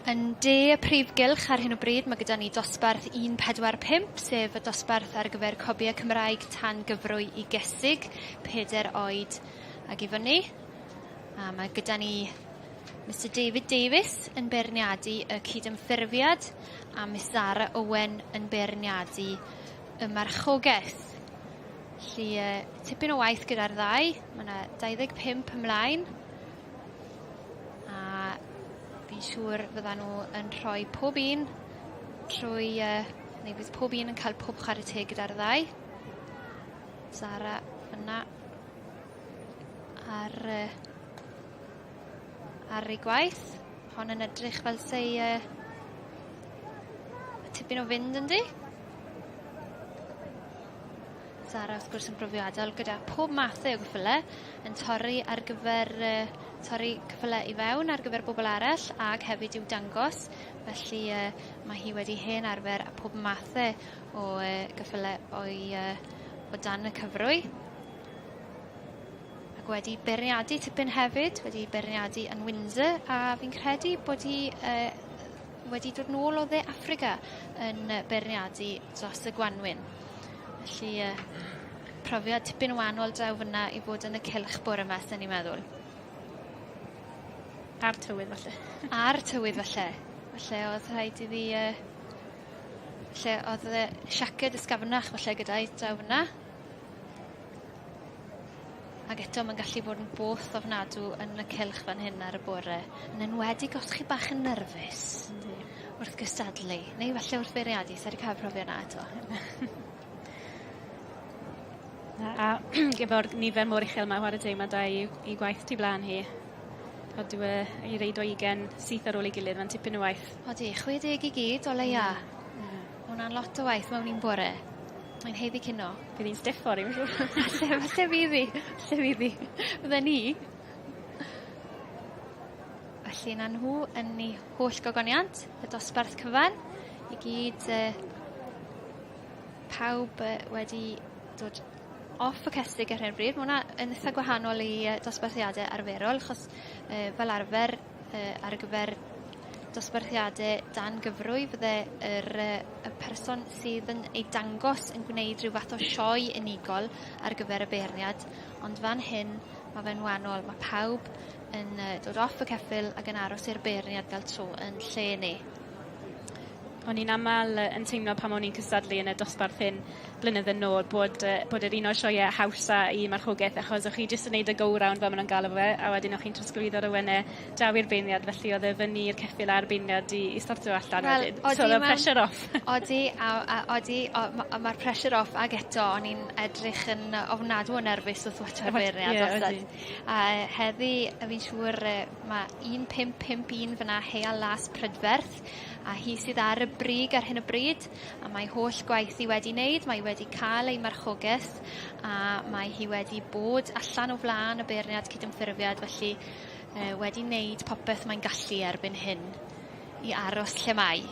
Yn de y prif gylch ar hyn o bryd ma' gyda ni dosbarth 145 sef y dosbarth ar gyfer cobiau Cymraeg tan gyfrwy i gesig, peder oed ag i fyny. A ma' gyda ni Mister David Davies yn beirniadu y cydymffurfiad a Miss Zara Owen yn beirniadu y marchogeth. Felly yy tipyn o waith gyda'r ddau. Ma' 'na 25 ymlaen. A fi'n siŵr fyddan nhw yn rhoi pob un trwy yy neu fydd pob un yn cael pob chware teg gyda'r ddau. Zara fyna ar yy ar ei gwaith. Hon yn edrych fel sei yy tipyn o fynd yndi? Zara wrth gwrs yn brofiadol gyda pob mathau o gyffyle yn torri ar gyfer yy torri cyffyle i fewn ar gyfer bobol arall ag hefyd i'w dangos felly yy ma' hi wedi hen arfer â pob mathe o yy gyffyle o'i yy o dan y cyfrwy. Ac wedi beirniadu tipyn hefyd, wedi beirniadu yn Windsor a fi'n credu bod hi yy wedi dod nôl o dde Affrica yn beirniadu dros y gwanwyn. Felly yy profiad tipyn wahanol draw fyna i fod yn y cylch bore 'ma sen i'n meddwl. A'r tywydd falle. A'r tywydd falle. Falle o'dd rhaid iddi yy lle o'dd y siaced ysgafnach falle gyda'i draw fyna. Ag eto ma'n gallu bod yn both ofnadw yn y cylch fan hyn ar y bore. Yn enwedig os chi bach yn nyrfys. Yndi. Wrth gystadlu, neu falle wrth feirniadu, sai 'di ca'l profiad 'na eto. Na, a efo'r nifer mor uchel 'ma chware teg ma' da i 'i gwaith tu bla'n hi. A dyw e i reid o ugen syth ar ôl ei gilydd ma'n tipyn o waith. Odi, 60 i gyd o leia. Hmm. Ma' wnna'n lot o waith mewn un bore. Mae'n haeddu cino. Bydd 'i'n stiff fory fi'n siŵr. Falle falle fydd hi. Falle fydd hi. Fydden i. Felly 'na nhw yn 'u holl gogoniant, y dosbarth cyfan. I gyd yy pawb yy wedi dod off y cestig ar hyn o bryd. Ma' wnna yn itha gwahanol i yy dosbarthiade arferol achos yy fel arfer yy ar gyfer dosbarthiade dan gyfrwy fydde yr yy y person sydd yn ei dangos yn gwneud rhyw fath o sioe unigol ar gyfer y beirniad ond fan hyn ma' fe'n wanol ma' pawb yn yy dod off y ceffyl ag yn aros i'r beirniad ga'l tro yn lle 'ny. O'n i'n amal yy yn teimlo pan o'n i'n cystadlu yn y dosbarth hyn blynydde nôl bod yy bod yr un o'r sioee hawsa i marchogaeth achos o'ch chi jyst yn neud y go round fel ma' nw'n galw fe a wedyn o'ch chi'n trosglwyddo'r awene draw i'r beirniad felly o'dd e fyny i'r ceffyl a'r beirniad i i sorto allan Wel wedyn. odi So o'dd y ma'n... pressure off. Odi a a odi o- ma' a ma'r pressure off ag eto o'n i'n edrych yn ofnadw o nerfus wrth watsio beirniad Ie wastad. odi. A heddi a fi'n siŵr yy ma' un pump pump un fyn 'na Heal Las Prydferth a hi sydd ar y brig ar hyn o bryd a mae holl gwaith hi wedi wneud, mae wedi cael ei marchogeth a mae hi wedi bod allan o flaen y beirniad cydymffurfiad felly yy wedi wneud popeth mae'n gallu erbyn hyn i aros lle mae.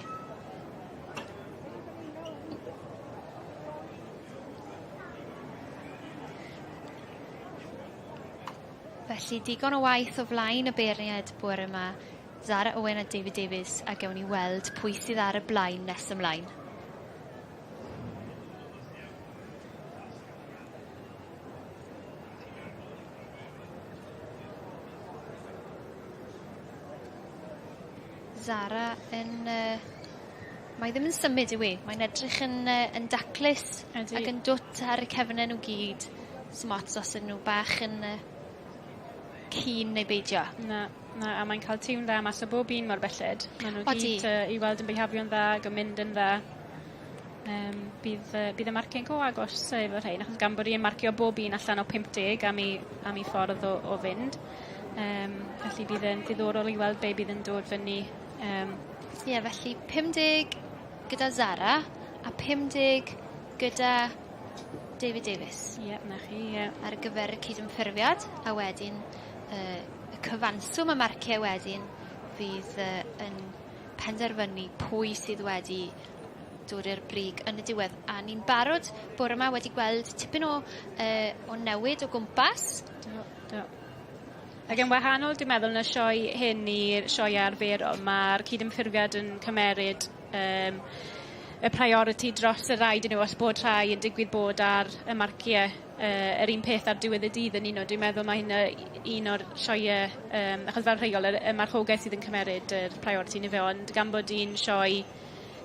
Felly digon o waith o flaen y beirniaid bore 'ma. Zara Owen a David Davies a gewn ni weld pwy sydd ar y blaen nes ymlaen. Zara yn yy mae ddim yn symud yw 'i? Mae'n edrych yn yy yn daclus. Ydi. Ac yn dwt ar y cefne nhw gyd. S'im ots os 'yn nhw bach yn yy keen neu beidio. Na. Na a mae'n cael tiwn dda mas o bob un mor belled. Ma' nw Odi. gyd yy i weld yn bihafio'n dda ag yn mynd yn dda. Yym bydd yy bydd y marcie'n go agos efo rhein achos gan bod 'i yn marcio bob un allan o 50 am 'i am 'i ffordd o o fynd. Yym felly bydd e'n ddiddorol i weld be' bydd yn dod fyny yym. Ie felly 50 gyda Zara a 50 gyda David Davies. Ie 'na chi ie. Ar gyfer y cydymffurfiad a wedyn yy y cyfanswm y marcie wedyn fydd yy yn penderfynu pwy sydd wedi dod i'r brig yn y diwedd. A ni'n barod bore 'ma wedi gweld tipyn o yy o newid o gwmpas. Do do. Ag yn wahanol dwi'n meddwl yn y sioe hyn i'r sioee arferol ma'r cydymffurfiad yn cymeryd yym y priority dros y rhaid i nhw os bod rhai yn digwydd bod ar y marcie yy yr un peth ar diwedd y dydd yn uno dwi'n meddwl ma' hynna un o'r sioee yym achos fel rheol yr y marchogaeth sydd yn cymeryd yr priority on'd yfe ond gan bod 'i'n sioe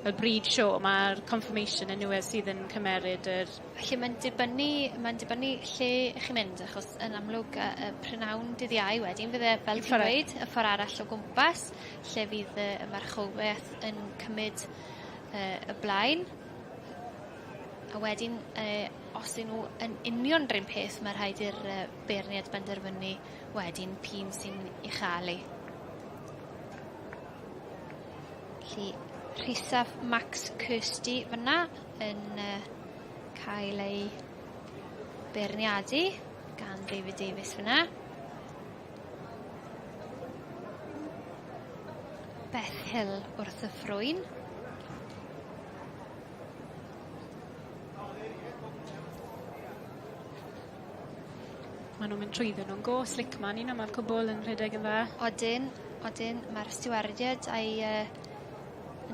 fel breed show ma'r conformation yn yw e sydd yn cymeryd yr Felly ma'n dibynnu ma'n dibynnu lle 'ych chi'n mynd achos yn amlwg yy y prynawn dydd Iau wedyn fydde fel ti'n gweud y ffor arall o gwmpas lle fydd y y marchogaeth yn cymyd yy y blaen. A wedyn yy os 'yn nw yn union 'r un peth ma' rhaid i'r yy beirniad benderfynu wedyn p'un sy'n 'i cha'l 'i. Felly Rhysaf Max Kirsty fyn 'na yn yy cael ei beirniadu gan David Davies fyn 'na. Beth Hill wrth y ffrwyn. Ma' nw'n mynd trwyddo nw'n go slick 'ma 'yn 'yn ma'r cwbwl yn rhedeg yn dda. Odyn odyn ma'r stiwardied a'i yy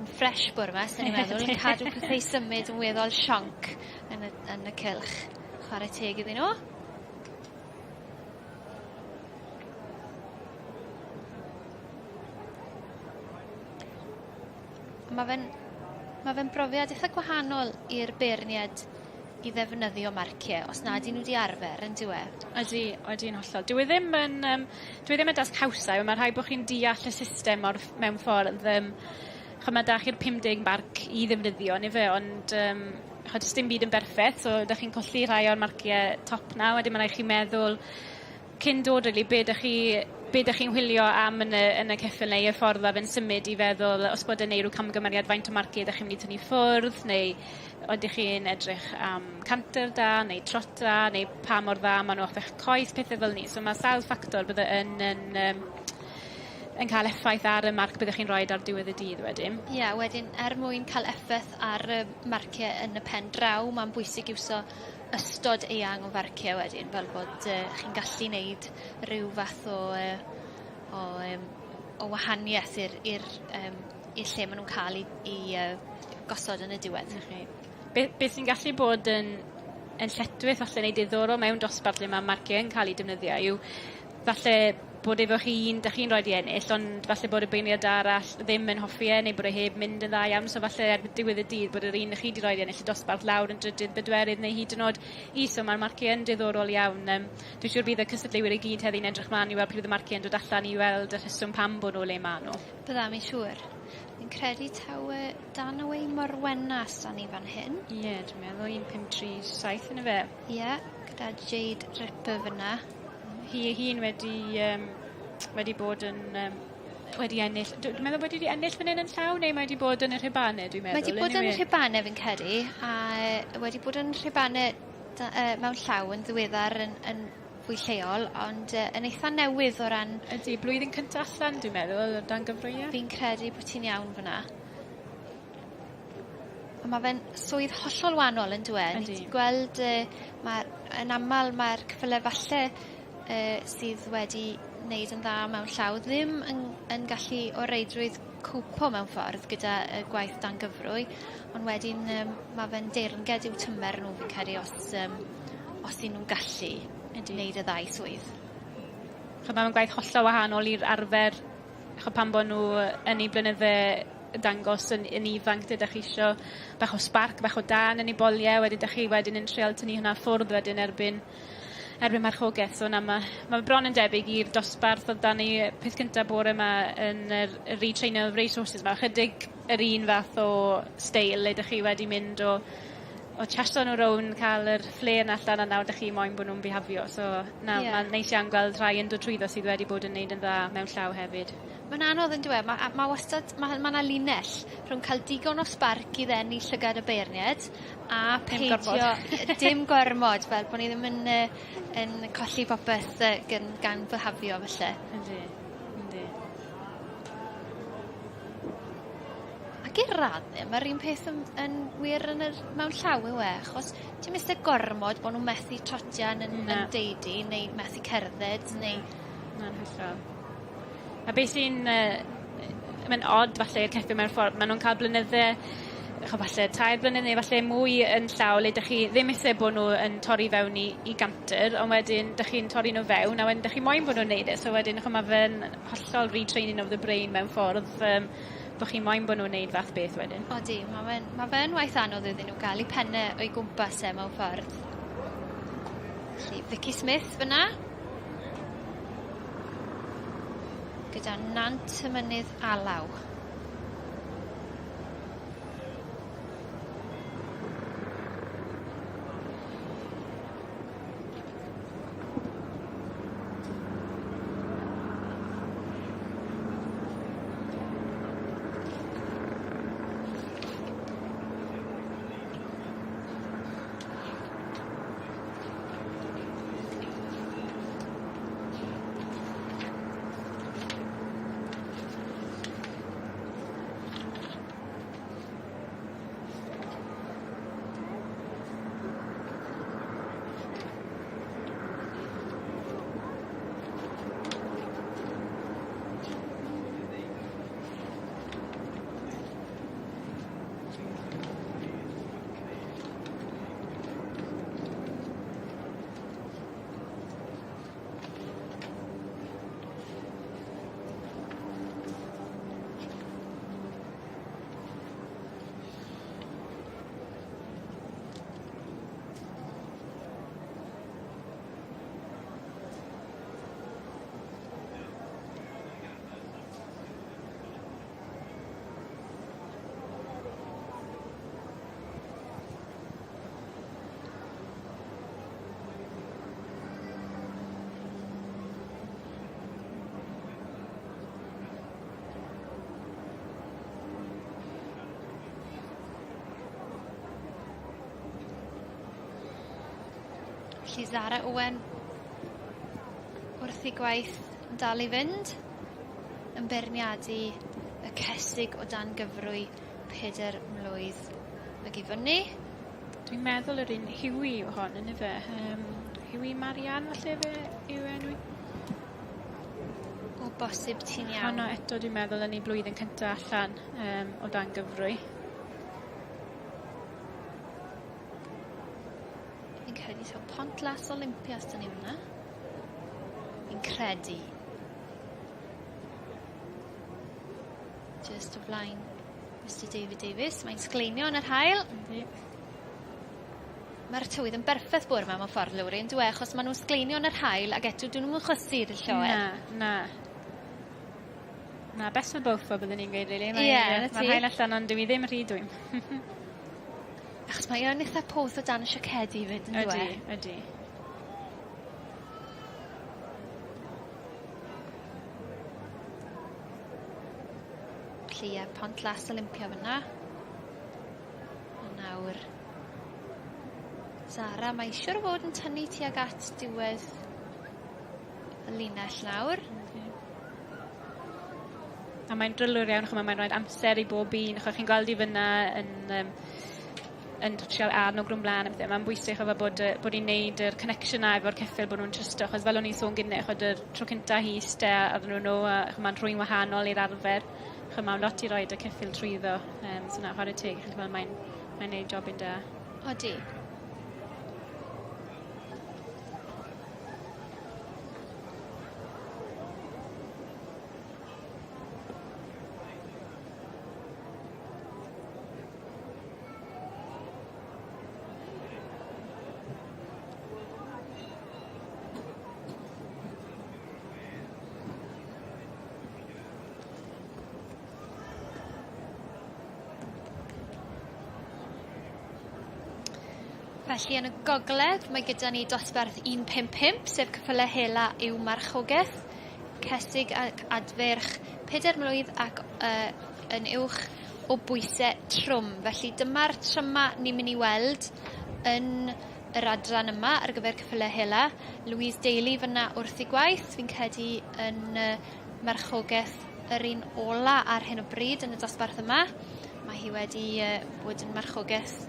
yn ffresh bore 'ma swn i'n meddwl yn cadw pethe i symud yn weddol sionc yn y yn y cylch. Chware teg iddyn nhw. Ma' fe'n ma' fe'n brofiad itha gwahanol i'r beirnied i ddefnyddio marcie os nad 'yn nw 'di arfer on'd yw e? Ydi odi yn hollol. Dyw e ddim yn yym dyw e ddim y dasg hawsa on' ma' rhaid bo' chi'n deall y system o'r ff- mewn ffordd yym ch'od ma' 'da chi'r 50 marc i ddefnyddio on' yfe ond yym ch'od do's dim byd yn berffeth so 'dach chi'n colli rhai o'r marcie top 'na wedyn ma' rai' chi meddwl cyn dod rili be' 'dych chi be' 'dych chi'n chwilio am yn y yn y ceffyl neu y ffordd ma' fe'n symud i feddwl os bod e'n neu' ryw camgymeriad faint o marcie 'dych chi myn' i tynnu ffwrdd neu odych chi'n edrych am canter da neu trot da neu pa mor dda ma' nw off 'ych coes pethe fel 'ny so ma' sawl ffactor bydde yn yn yym yn cael effaith ar y marc byddech chi'n rhoi ar diwedd y dydd wedyn. Ie, yeah, wedyn er mwyn cael effaith ar y marciau yn y pen draw, mae'n bwysig iwso ystod eang o farciau wedyn, fel bod chi'n gallu wneud rhyw fath o o o wahaniaeth i'r i'r yym i'r lle ma' nw'n ca'l 'u 'u yy gosod yn y diwedd. 'Na chi. Be' beth sy'n gallu bod yn yn lletchwith falle neu diddorol mewn dosbarth le ma' marcie yn ca'l 'u defnyddio yw falle bod efo chi un 'dych chi'n roid i ennill ond falle bod y beirniad arall ddim yn hoffi e neu bod e heb mynd yn dda iawn so falle erbyn diwedd y dydd bod yr un 'ych chi 'di roid i ennill y dosbarth lawr yn drydydd bedwerydd neu hyd yn o'd is so ma'r marcie yn diddorol iawn yym Dwi'n siŵr bydd y cystadleuwyr i gyd heddi'n edrych mlan i weld pryd fydd y marciau'n dod allan i weld y rheswm pam bod nhw le ma' nhw. Bydda, mi'n siŵr. Fi'n credu taw yy Danaway Morwenna s'da ni fan hyn. Ie, dwi'n meddwl 1 5 3 7 on' yfe? Ie, gyda Jade Ripper fyna. Hi ei hun wedi yym wedi bod yn yym wedi ennill dw dwi'n meddwl bod 'i 'di ennill fan 'yn yn llawn neu mae 'di bod yn y rhubane dwi'n meddwl Mae 'di bod yn y rhubane fi'n credu a yy wedi bod yn rhubane da- yy mewn llaw yn ddiweddar yn yn fwy lleol ond yy yn eitha newydd o ran... Ydi blwyddyn cynta allan dwi'n meddwl o dan gyfrwye. Fi'n credu bo' ti'n iawn fyn 'na. A ma' fe'n swydd hollol wanol on'd yw e? Ydi. Ni 'di gweld yy ma' yn amal mae'r ceffyle falle yy sydd wedi wneud yn dda mewn llaw ddim yn yn gallu o reidrwydd cwpo mewn ffordd gyda y gwaith dan gyfrwy ond wedyn yym ma' fe'n deyrnged i'w tymer nhw fi'n credu os yym os 'yn nw'n gallu Ydi. neud y ddau swydd. Ch'od ma' fe'n gwaith hollol wahanol i'r arfer ch'o' pan bo' nw yn 'u blynydde dangos yn yn ifanc 'de 'dach chi isio bach o sbarc bach o dân yn 'u bolie wedyn 'dach chi wedyn yn trial tynnu hwnna ffwrdd wedyn erbyn erbyn marchogeth so na ma' ma' bron yn debyg i'r dosbarth o'dd 'da ni peth cynta bore 'ma yn yr y retrainer of racehorses 'ma ychydig yr un fath o steil le 'dych chi wedi mynd o o chaso nw rownd ca'l yr fflêr 'na allan a nawr 'dych chi moyn bo' nw'n bihafio so na Ie. ma'n neis iawn gweld rhai yn dod trwyddo sydd wedi bod yn neud yn dda mewn llaw hefyd. Ma'n anodd on'd yw e? Ma' a ma' wastad ma' ma' 'na linell rhwng ca'l digon o sbarc i ddenu llygad y beirnied a Dim gormod. peidio dim gormod fel bo' ni ddim yn yy yn colli popeth yy gyn gan fyhafio falle. Yndi yndi. Ac i'r radde ma'r un peth yn yn wir yn yr mewn llaw yw e achos ti'm isie gormod bo' nw methu trotian yn Na. yn deidi neu methu cerdded neu... Na'n hollol. A be' sy'n yy mae'n od falle i'r ceffyl mewn ffordd ma' nw'n ca'l blynydde ch'o' falle tair blynedd neu falle mwy yn llaw le 'dych chi ddim isie bo' nw yn torri fewn i i ganter on' wedyn 'dych chi'n torri nw fewn a wedyn 'dych chi moyn bo' nw'n neud e so wedyn ch'o' ma' fe'n hollol retraining of the brain mewn ffordd yym bo' chi moyn bo' nw'n neud fath beth wedyn. Odi ma' fe'n ma' fe yn waith anodd iddyn nhw ga'l 'u penne o'i gwmpas e mewn ffordd. Felly Vicky Smith fyn 'na. Gyda Nant y Mynydd Alaw. Felly Zara Owen wrth 'i gwaith yn dal i fynd. yn beirniadu y cesig o dan gyfrwy peder mlwydd ag i fyny. Dwi'n meddwl yr un Hughie yw hon yn yfe? Yym Hughie Marian falle fe yw enw 'i? O bosib ti'n iawn. Honno eto dwi'n meddwl yn ei blwyddyn cynta allan yym o dan gyfrwy. Fi'n credu taw Pont Las Olympias 'da ni fyn 'na. Fi'n credu. Jyst o flaen Mister David Davies. Mae'n sgleinio yn yr haul. Yndi. Ma'r tywydd yn berffeth bore 'ma mewn ffordd Lowri on'd yw e achos ma' nw'n sgleinio yn yr haul ag eto 'dyn nw'm yn chwysu i'r lloer. Na, na. Na, best of both fel byddwn i'n gweud rili. Ie, 'na ti. Ma'r haul allan ond dyw 'i ddim rhy dwym. Achos mae yn itha poth o dan y siacedi 'fyd on'd yw e? Ydi, ydi. Felly ie, Pont Las Olympia fyn 'na. A nawr Zara, mae siwr o fod yn tynnu tuag at diwedd y linell nawr. A mae'n drylwyr iawn ch'mo' mae'n rhoid amser i bob un ch'o' chi'n gweld 'i fyn 'na yn yym yn trial annog nw mlan a pethe ma'n bwysig ch'mo' bod yy bod 'i'n neud yr connection 'na efo'r ceffyl bo' nw'n trysto achos fel o'n i'n sôn gyne ch'od yr tro cynta hi iste arnyn nw a ch'mo' ma'n rhwy'n wahanol i'r arfer. Ch'mo' ma'n lot i roid y ceffyl trwyddo yym so na chware teg i chi ch'mo' mae'n mae'n neud jobyn da. Odi. Felly yn y gogledd mae gyda ni dosbarth 155 sef ceffyle hela yw marchogaeth, cesig ac adfeirch pedair mlwydd ac yy yn uwch o bwyse trwm. Felly dyma'r tryma ni'n myn' i weld yn yr adran yma ar gyfer ceffyle hela. Louise Daly fyn 'na wrth ei gwaith fi'n credu yn yy marchogeth yr un ola ar hyn o bryd yn y dosbarth yma. Mae hi wedi yy bod yn marchogeth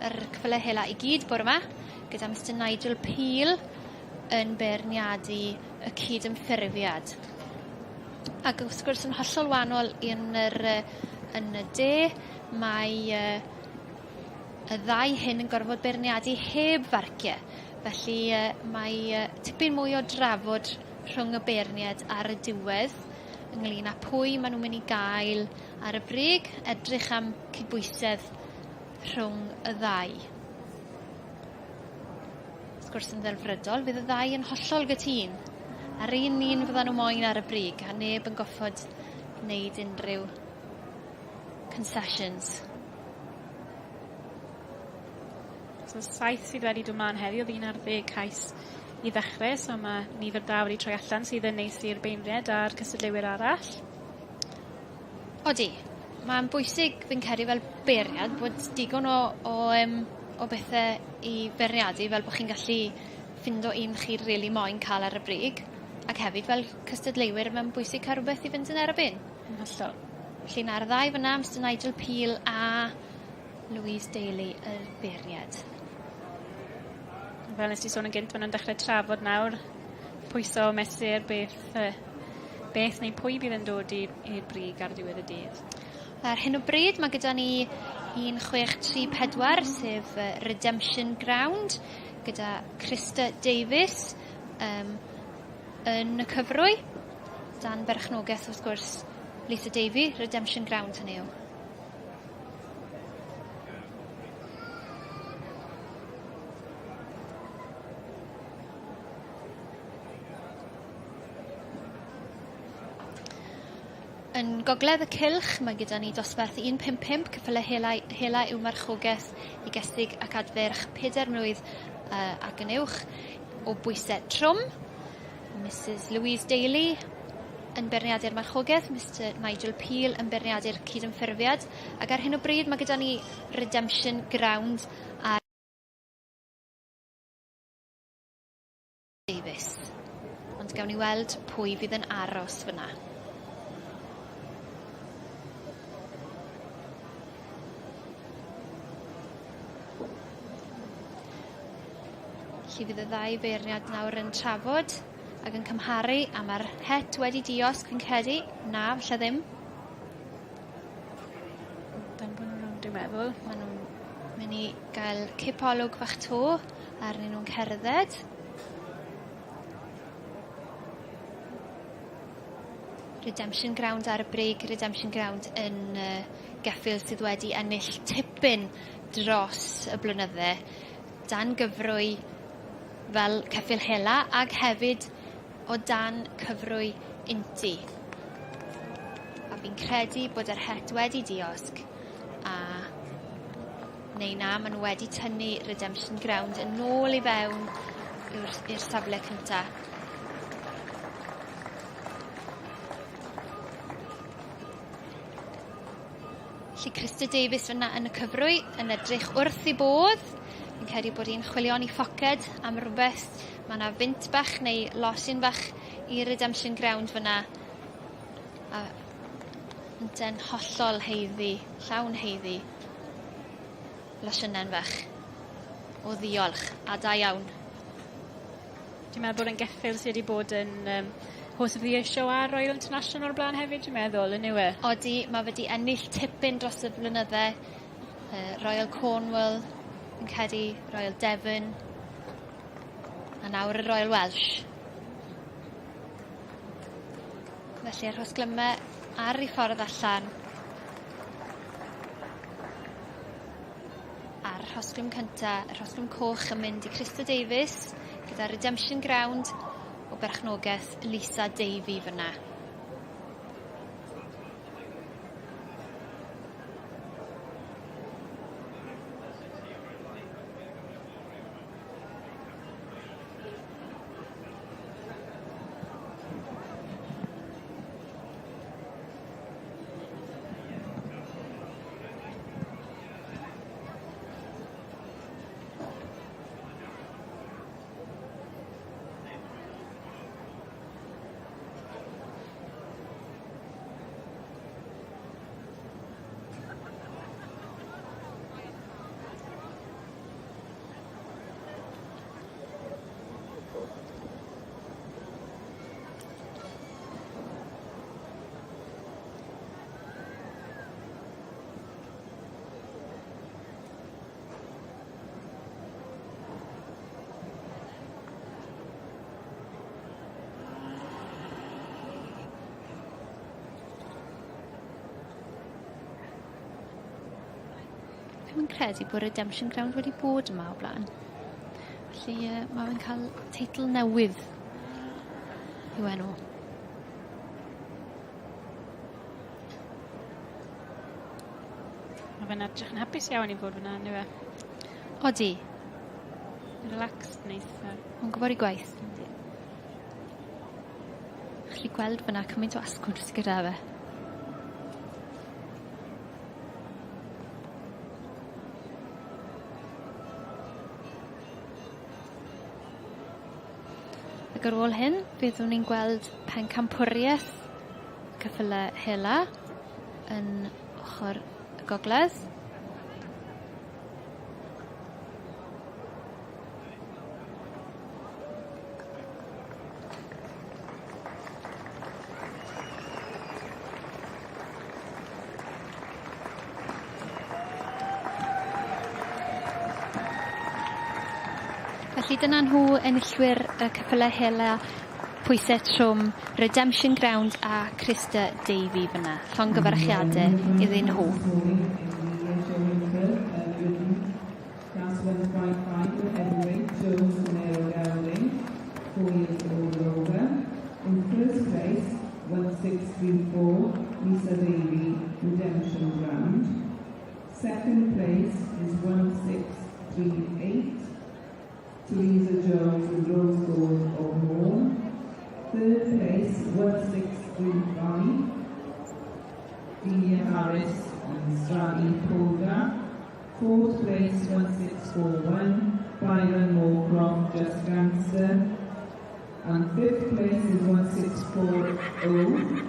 yr ceffyle hela i gyd bore 'ma gyda Mister Nigel Peel yn beirniadu y cydymffurfiad. Ac wrth gwrs yn hollol wahanol yn yr yy yn y de mae yy y ddau hyn yn gorfod beirniadu heb farcie. Felly yy mae yy tipyn mwy o drafod rhwng y beirnied ar y diwedd ynglŷn â pwy ma' nw'n myn' i gael ar y brig, edrych am cydbwysedd rhwng y ddau. Wrth gwrs yn ddelfrydol fydd y ddau yn hollol gytûn. A'r un un fyddan nhw moyn ar y brig a neb yn goffod wneud unrhyw concessions. So saith sydd wedi dod mlan heddi o'dd 11 cais i ddechre so ma' nifer da wedi troi allan sydd yn neis i'r beirnied a'r cystadleuwyr arall. Odi. Ma'n bwysig fi'n credu fel beirniad bod digon o o yym o bethe i beirniadu fel bo' chi'n gallu ffindo un chi rili moyn ca'l ar y brig ac hefyd fel cystadleuwyr ma'n bwysig ca'l rwbeth i fynd yn erbyn. Yn hollol. Felly 'na'r ddau fyn 'na Mister Nigel Peel a Louise Daly yr beirniad. Fel nes di sôn yn gynt ma' nw'n dechre trafod nawr pwyso mesur beth yy beth neu pwy bydd yn dod i'r i'r brig ar ddiwedd y dydd. Ar hyn o bryd ma' gyda ni 1634 sef yy Redemption Ground gyda Krista Davies yym yn y cyfrwy dan berchnogaeth wrth gwrs Lisa Davey, Redemption Ground hynny yw. Yn gogledd y cylch mae gyda ni dosbarth 155 ceffyle hela, hela yw marchogaeth i gesig ac adferch pedair mlwydd uh, ac yn uwch o bwysau trwm. Mrs Louise Daly yn beirniadu'r marchogaeth, Mister Nigel Peel yn beirniadu'r cydymffurfiad, ac ar hyn o bryd mae gyda ni Redemption Ground a Davies. Ond gawn ni weld pwy fydd yn aros fyna. Felly fydd y ddau feirniad nawr yn trafod ac yn cymharu a ma'r het wedi diosg fi'n credu. Na, falle ddim. Dan bo' nw rownd dwi'n meddwl. Ma' nw'n myn' i gael cipolwg fach 'to arnyn nw'n cerdded. Redemption Ground ar y brig, Redemption Ground yn yy geffyl sydd wedi ennill tipyn dros y blynydde dan gyfrwy fel ceffyl hela ag hefyd o dan cyfrwy untu. A fi'n credu bod yr het wedi diosg a neu na ma' nw wedi tynnu Redemption Ground yn ôl i fewn i'r i'r safle cynta. Felly Krista Davies fyna yn y cyfrwy yn edrych wrth 'i bodd. Fi'n credu bod 'i'n chwilio yn 'i phoced am rwbeth. Ma' 'na fynt bach neu losin bach i Redemption Ground fyna. A ynte'n hollol haeddu, llawn haeddu losiynen fach o ddiolch, a da iawn. Dwi'n meddwl bod e'n geffyl sy wedi bod yn yym Horse of the Year Show a Royal International o'r bla'n hefyd dwi'n meddwl on'd yw e? Odi ma' fe 'di ennill tipyn dros y blynydde. Royal Cornwall fi'n credu Royal Devon a nawr y Royal Welsh. Felly y rhosglyme ar 'u ffordd allan. A'r rhosglwm cynta, y rhosglwm coch yn mynd i Krista Davies gyda Redemption Ground o berchnogeth Lisa Davey fyna. Fi'm yn credu bo' Redemption Ground wedi bod yma o bla'n. Felly yy ma' fe'n ca'l teitl newydd i'w enw. Ma' fe'n edrych yn hapus iawn i fod fyna on'd yw e? Odi. Relaxed neis a... Ma'n gwbod 'i gwaith. Yndi. Gallu gweld fyna cymaint o asgwrn sy gyda fe. Ac ar ôl hyn byddwn ni'n gweld pencampwrieth ceffyle hela yn ochor y gogledd. Felly dyna nhw enillwyr y ceffyle hela pwyse trwm Redemption Ground a Krista Davey fyna. Llongyfarchiade iddyn nhw. Class 155 with heavyweight Jones Romero Gowling, 4 years old or over. In first place, 1634, Lisa Davey, Redemption Ground. Second place is 1638, Teresa Jones with Rose Gold or more. Third place, 1635, Delia Harris and Stradi Polga. Fourth place, 1641, Byron Moorcroft, Just Gangster. And fifth place is 1640,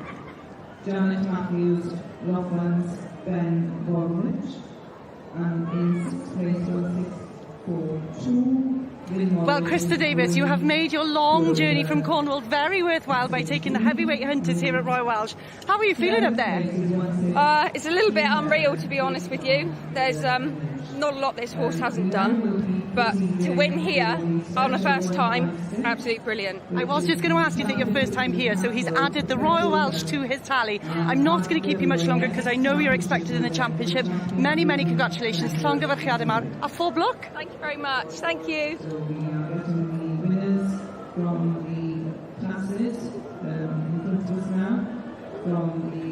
Janet Matthews, Loughlands, Ben Bodrich. And in sixth place, 1642, Well, Krista Davis, you have made your long journey from Cornwall very worthwhile by taking the heavyweight hunters here at Royal Welsh. How are you feeling up there? It's a little bit unreal, to be honest with you. There's not a lot this horse hasn't done, but to win here on the first time, absolutely brilliant. I was just going to ask you that your first time here, so he's added the Royal Welsh to his tally. I'm not going to keep you much longer because I know you're expected in the championship. Many, many congratulations. Llongyfarchiadau mawr a phob lwc. Thank you very much. Thank you. So we are getting the winners from the classes in front of us now, from the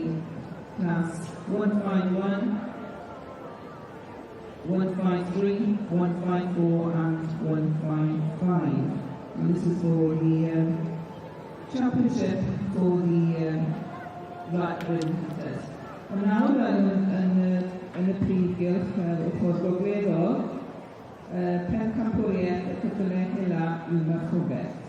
class 151, 153, 154 and 155. And this is for the championship for the Ring Hunters. Ond nawr yn y prif gylch ochr gogleddol, pencampwriaeth y ceffylau hela i'w marchogaeth.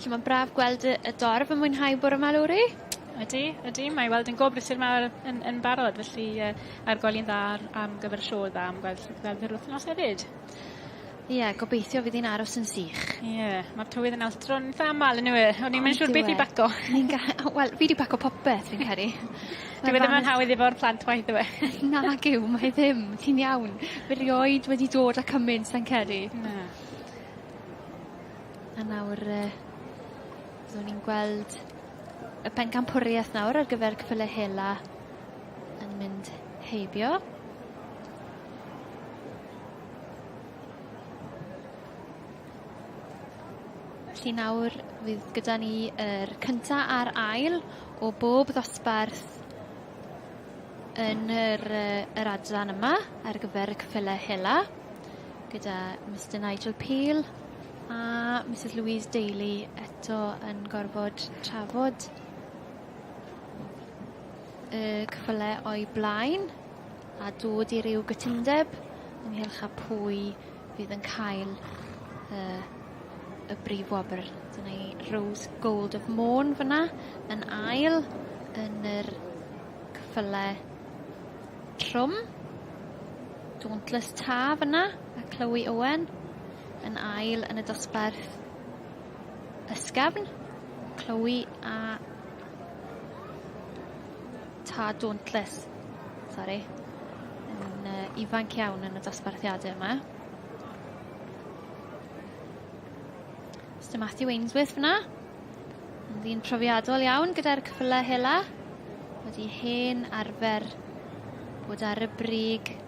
Felly mae'n braf gweld y dorf yn mwynhau bore 'ma Lowri. Ydy, ydy, mae i weld yn go brysur 'ma yn barod, felly a'r gwely'n dda am gyfer y sioe dda am gweld yr wythnos hefyd. Ie, gobeithio fydd hi'n aros yn sych. Ie, ma'r tywydd yn altro'n itha amal on'd yw e? O'n i'm yn siŵr beth i baco. Ni'n wel, fi 'di paco popeth fi'n credu. Dyw e ddim yn hawdd efo'r plant chwaith yw e? Nag yw, mae ddim, ti'n iawn. Fi rioed wedi dod â cymaint sai'n credu. Na. A nawr byddwn ni'n gweld y pencampwriaeth nawr ar gyfer ceffyle hela yn mynd heibio. Felly nawr fydd gyda ni yr cynta a'r ail o bob ddosbarth yn yr adran yma ar gyfer y ceffyle hela gyda Mr Nigel Peel a Mrs Louise Daly eto yn gorfod trafod y ceffyle o'i blaen a dod i ryw gytundeb ynghylch â pwy fydd yn cael y brif wobr. Dyna i Rose Gold of Môn fyna yn ail yn yr ceffyle trwm. Dauntless Taf yna a Chloe Owen yn ail yn y dosbarth ysgafn. Chloe a Ta Dauntless, sori, yn ifanc iawn yn y dosbarthiadau yma. Mr Matthew Ainsworth fyna. Yn ddyn profiadol iawn gyda'r ceffylau hela. Wedi hen arfer bod ar y brig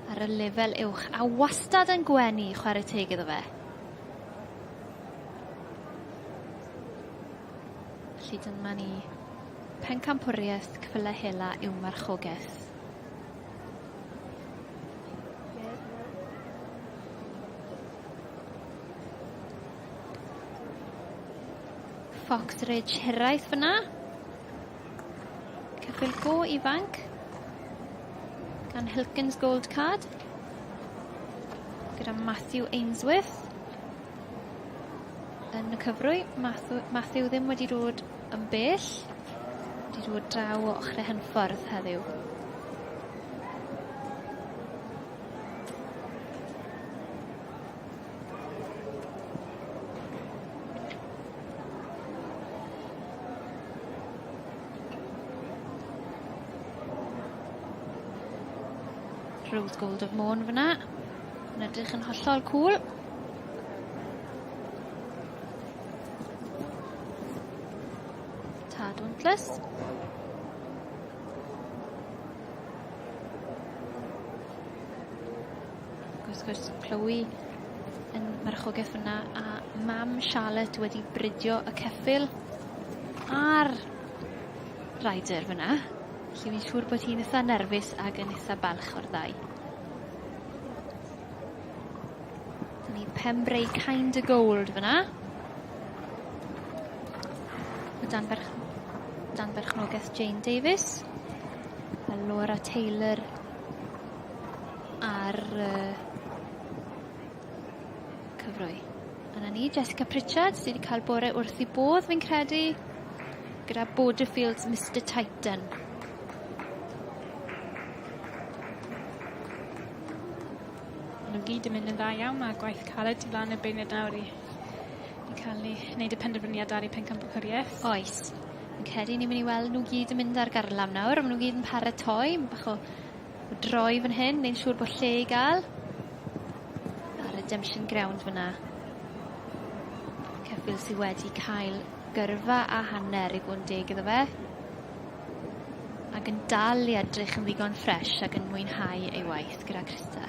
ar y lefel uwch a wastad yn gwenu chwarae teg iddo fe. Felly dyma ni pencampwriaeth ceffylau hela i'w marchogaeth. Fox Ridge Hiraeth fyna. Ceffyl go ifanc gan Hilkins Gold Card gyda Matthew Ainsworth yn y cyfrwy. Matthew ddim wedi dod yn bell, wedi dod draw o ochrau Henffordd heddiw. Rose Gold of Môn fyna. Yn edrych yn hollol cŵl. Ta Dauntless. Ac wrth gwrs Chloe yn marchogaeth fyna a mam Charlotte wedi bridio y ceffyl a'r rider fyna. Felly fi'n siŵr bod hi'n itha nerfus ag yn itha balch o'r ddau. Dyna ni Pembrey Kinda Gold fyna. dan berch dan berchnogaeth Jane Davies. A Laura Taylor ar cyfrwy. A 'na ni, Jessica Pritchard sy 'di cael bore wrth 'i bodd fi'n credu gyda Borderfields Mister Titan. Ma' nw gyd yn mynd yn dda iawn ma' gwaith caled tu flan y beirniad nawr i i ca'l 'u neud y penderfyniad ar eu pencampwrieth. Oes. Fi'n credu ni myn' i weld nw gyd yn mynd ar garlam nawr ma' nw gyd yn paratoi ma' bach o o droi fan hyn neu'n siŵr bo' lle i ga'l. A redemption ground fyna. Ceffyl sy wedi cael gyrfa a hanner i fod yn deg iddo fe. Ac yn dal i edrych yn ddigon ffres ac yn mwynhau ei waith gyda Krista.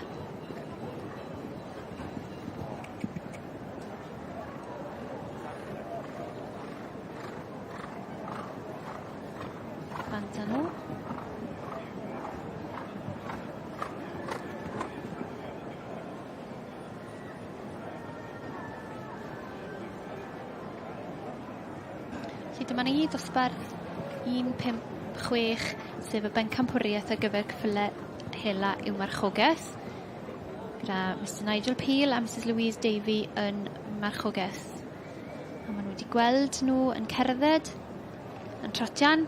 Bant â nhw. Felly dyma ni dosbarth 156 sef y bencampwriaeth ar gyfer ceffyle hela i'w marchogaeth. Gyda Mister Nigel Peel a Misus Louise Davey yn marchogaeth. A ma' nhw wedi gweld nhw yn cerdded, yn trotian,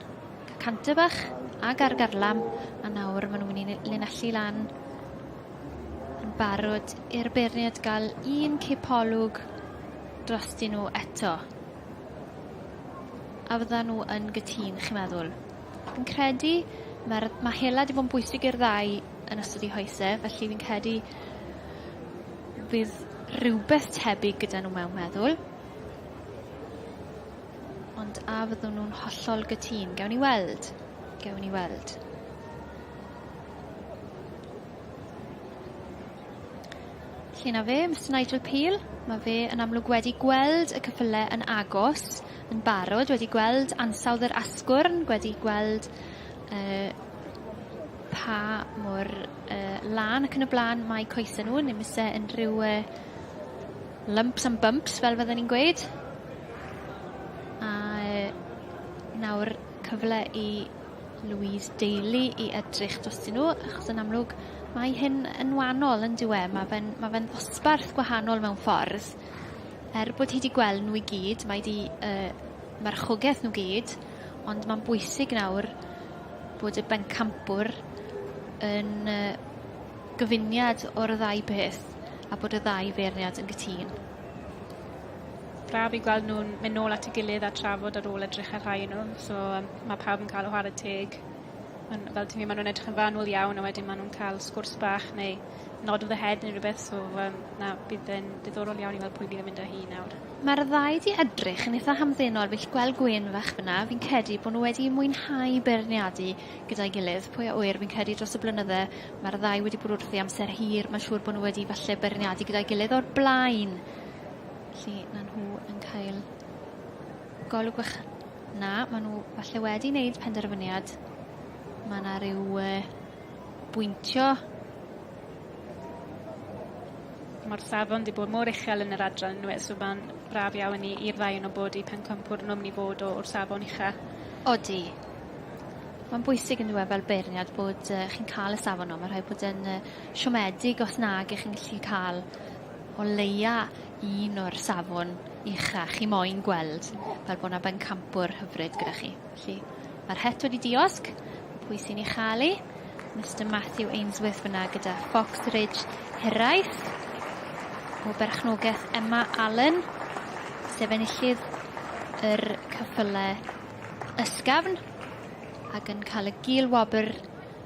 canter bach, ag ar garlam, a nawr ma' nhw'n mynd i linellu lan yn barod i'r beirniad gael un cipolwg drostyn nhw eto. A fyddan nhw yn gytûn, chi'n meddwl? Fi'n credu mae'r, ma' hela 'di bod yn bwysig i'r ddau yn ystod 'u hoese, felly fi'n credu fydd rhywbeth tebyg gyda nhw mewn meddwl. Ond a fyddwn nhw'n hollol gytûn? Gawn ni weld. Gawn ni weld. Felly 'na fe, Mister Nigel Peel. Ma' fe yn amlwg wedi gweld y ceffyle yn agos yn barod, wedi gweld ansawdd yr asgwrn, wedi gweld pa mor lân ac yn y bla'n mae coese nhw, ddim isie unrhyw lumps and bumps fel fydden ni'n gweud. A nawr cyfle i Louise Daly i edrych drostyn nhw, achos yn amlwg mae hyn yn wahanol yn dyw e? Ma' fe'n ma' fe'n ddosbarth gwahanol mewn ffordd. Er bod hi 'di gweld nhw i gyd, mae 'di marchogeth nhw gyd, ond ma'n bwysig nawr bod y bencampwr yn gyfuniad o'r ddau beth a bod y ddau feirniad yn gytûn. Braf i gweld nhw'n mynd nôl at 'i gilydd a trafod ar ôl edrych ar rhai o nhw so yym ma' pawb yn ca'l y whare teg. Ma'n fel ti'n gweud ma' nw'n edrych yn fanwl iawn a wedyn ma' nw'n ca'l sgwrs bach neu nod of the head neu rwbeth so yym na bydd e'n diddorol iawn i weld pwy bydd yn mynd â hi nawr. Ma'r ddau 'di edrych yn itha hamddenol fi'n 'llu gweld gwên fach fyn 'na fi'n credu bo' nw wedi mwynhau beirniadu gyda'i gilydd pwy a ŵyr fi'n credu dros y blynydde ma'r ddau wedi bod wrthi amser hir ma'n siŵr bo' nw wedi falle beirniadu gyda'i gilydd o'r blaen. Felly 'na nhw yn cael golwg fach na ma' nw falle wedi neud penderfyniad. Ma' 'na ryw bwyntio. Ma'r safon 'di bod mor uchel yn yr adran yndyw e so ma'n braf iawn i i'r ddau o nw bod 'u pencampwr nw myn' i fod o o'r safon ucha. Odi. Ma'n bwysig on'd yw e fel beirniad bod chi'n ca'l y safon 'no ma' rhaid bod yn siomedig os nag 'ych chi'n gallu ca'l o leia un o'r safon ucha chi moyn gweld fel bo' 'na bencampwr hyfryd gyda chi. Felly ma'r het wedi diosg. Pwy sy'n ei cha'l 'i? Mister Matthew Ainsworth fyna gyda Fox Ridge Hiraeth o berchnogeth Emma Allen, sef enillydd yr cyffyle ysgafn ac yn cael y gil wobr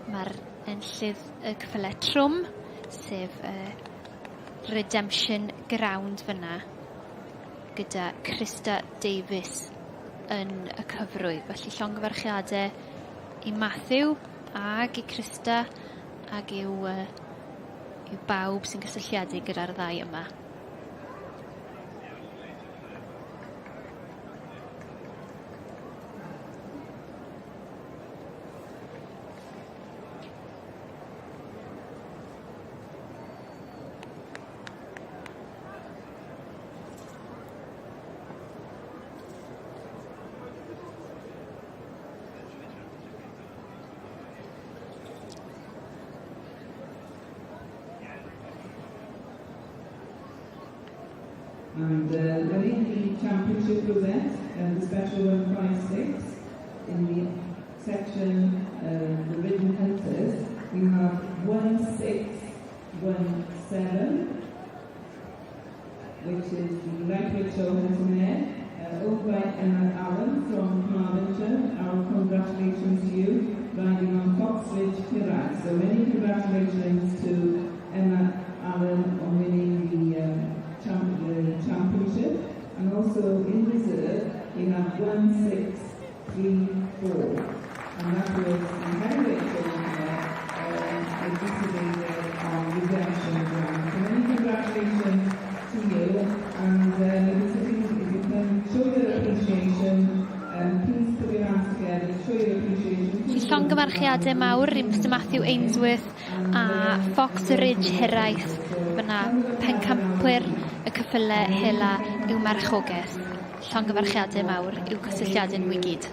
mae'r enillydd y cyffyle trwm, sef Redemption Ground fyna gyda Krista Davies yn y cyfrwy. Felly llongyfarchiadau i Matthew ag i Krista ag i'w i'w bawb sy'n gysylltiedig gyda'r ddau yma. And winning the championship rosette, the special 156 in the section, the Ridden Hunters, we have 1617, which is the lightweight show hunter mare, owned by Emma Allen from Carmarthenshire. Our congratulations to you, riding on Fox Ridge Hiraeth. So many congratulations to Emma Allen on winning the championship. And also in reserve, we have 1634. And that was the heavyweight show hunter mare, on Redemption Ground. So many congratulations to you, and if you can show your appreciation, please put your hands together to show your appreciation. Llongyfarchiadau mawr i Mr Matthew Ainsworth a Fox Ridge Hiraeth fyna pencampwyr y ceffyle hela i'w marchogaeth. Llongyfarchiadau mawr i'w cysylltiadau nhw i gyd.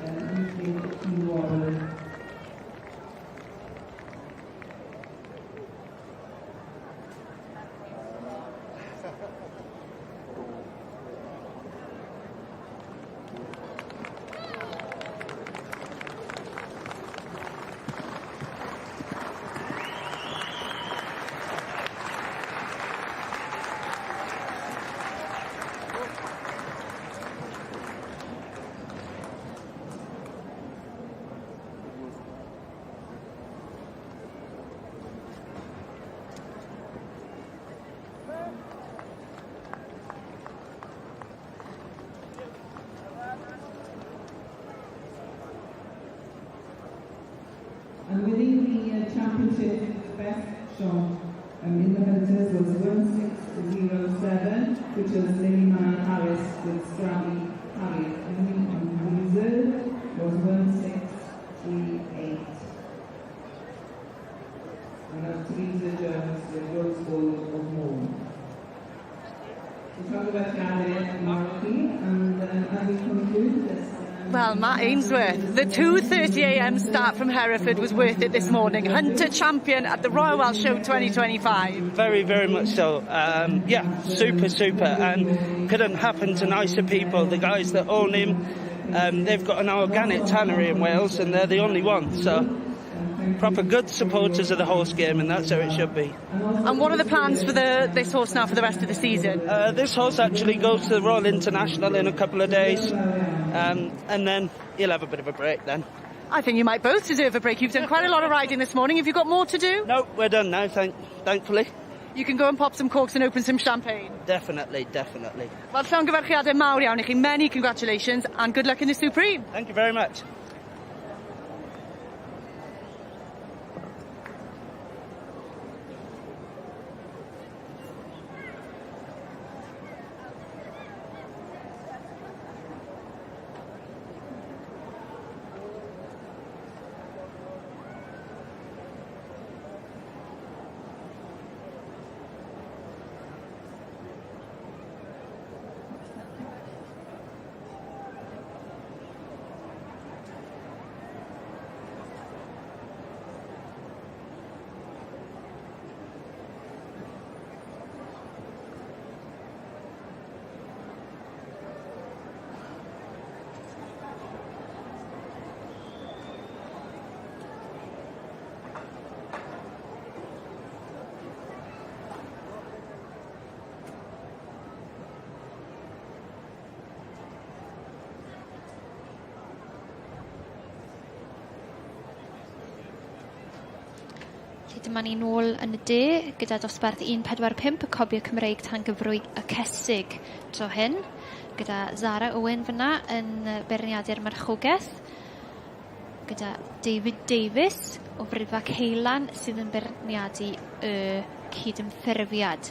And winning the championship best shot in the hunters was 1607, which was Lily Mai Harris with Scrabby Harriet. And the reserve was 1638. And that's Teresa Jones with Rose Gold of Mourne. So llongyfarchiadau mawr i chi, and as we conclude this. Well, Matt Ainsworth, the 2:30 a.m. start from Hereford was worth it this morning. Hunter champion at the Royal Welsh Show 2025. Very, very much so. Yeah, super, super. And couldn't happen to nicer people. The guys that own him, they've got an organic tannery in Wales and they're the only one. So proper good supporters of the horse game, and that's how it should be. And what are the plans for this horse now for the rest of the season? This horse actually goes to the Royal International in a couple of days, and then he'll have a bit of a break then. I think you might both deserve a break. You've done quite a lot of riding this morning. Have you got more to do? No, we're done now, thankfully. You can go and pop some corks and open some champagne. Definitely, definitely. Wel, llongyfarchiadau mawr iawn i chi. Many congratulations and good luck in the Supreme. Thank you very much. Felly dyma ni nôl yn y de gyda dosbarth 145 y Cobiau Cymreig tan gyfrwy y Cesig tro hyn gyda Zara Owen fyna yn beirniadu'r marchogaeth gyda David Davies o Frifag Heilan sydd yn beirniadu y cydymffurfiad.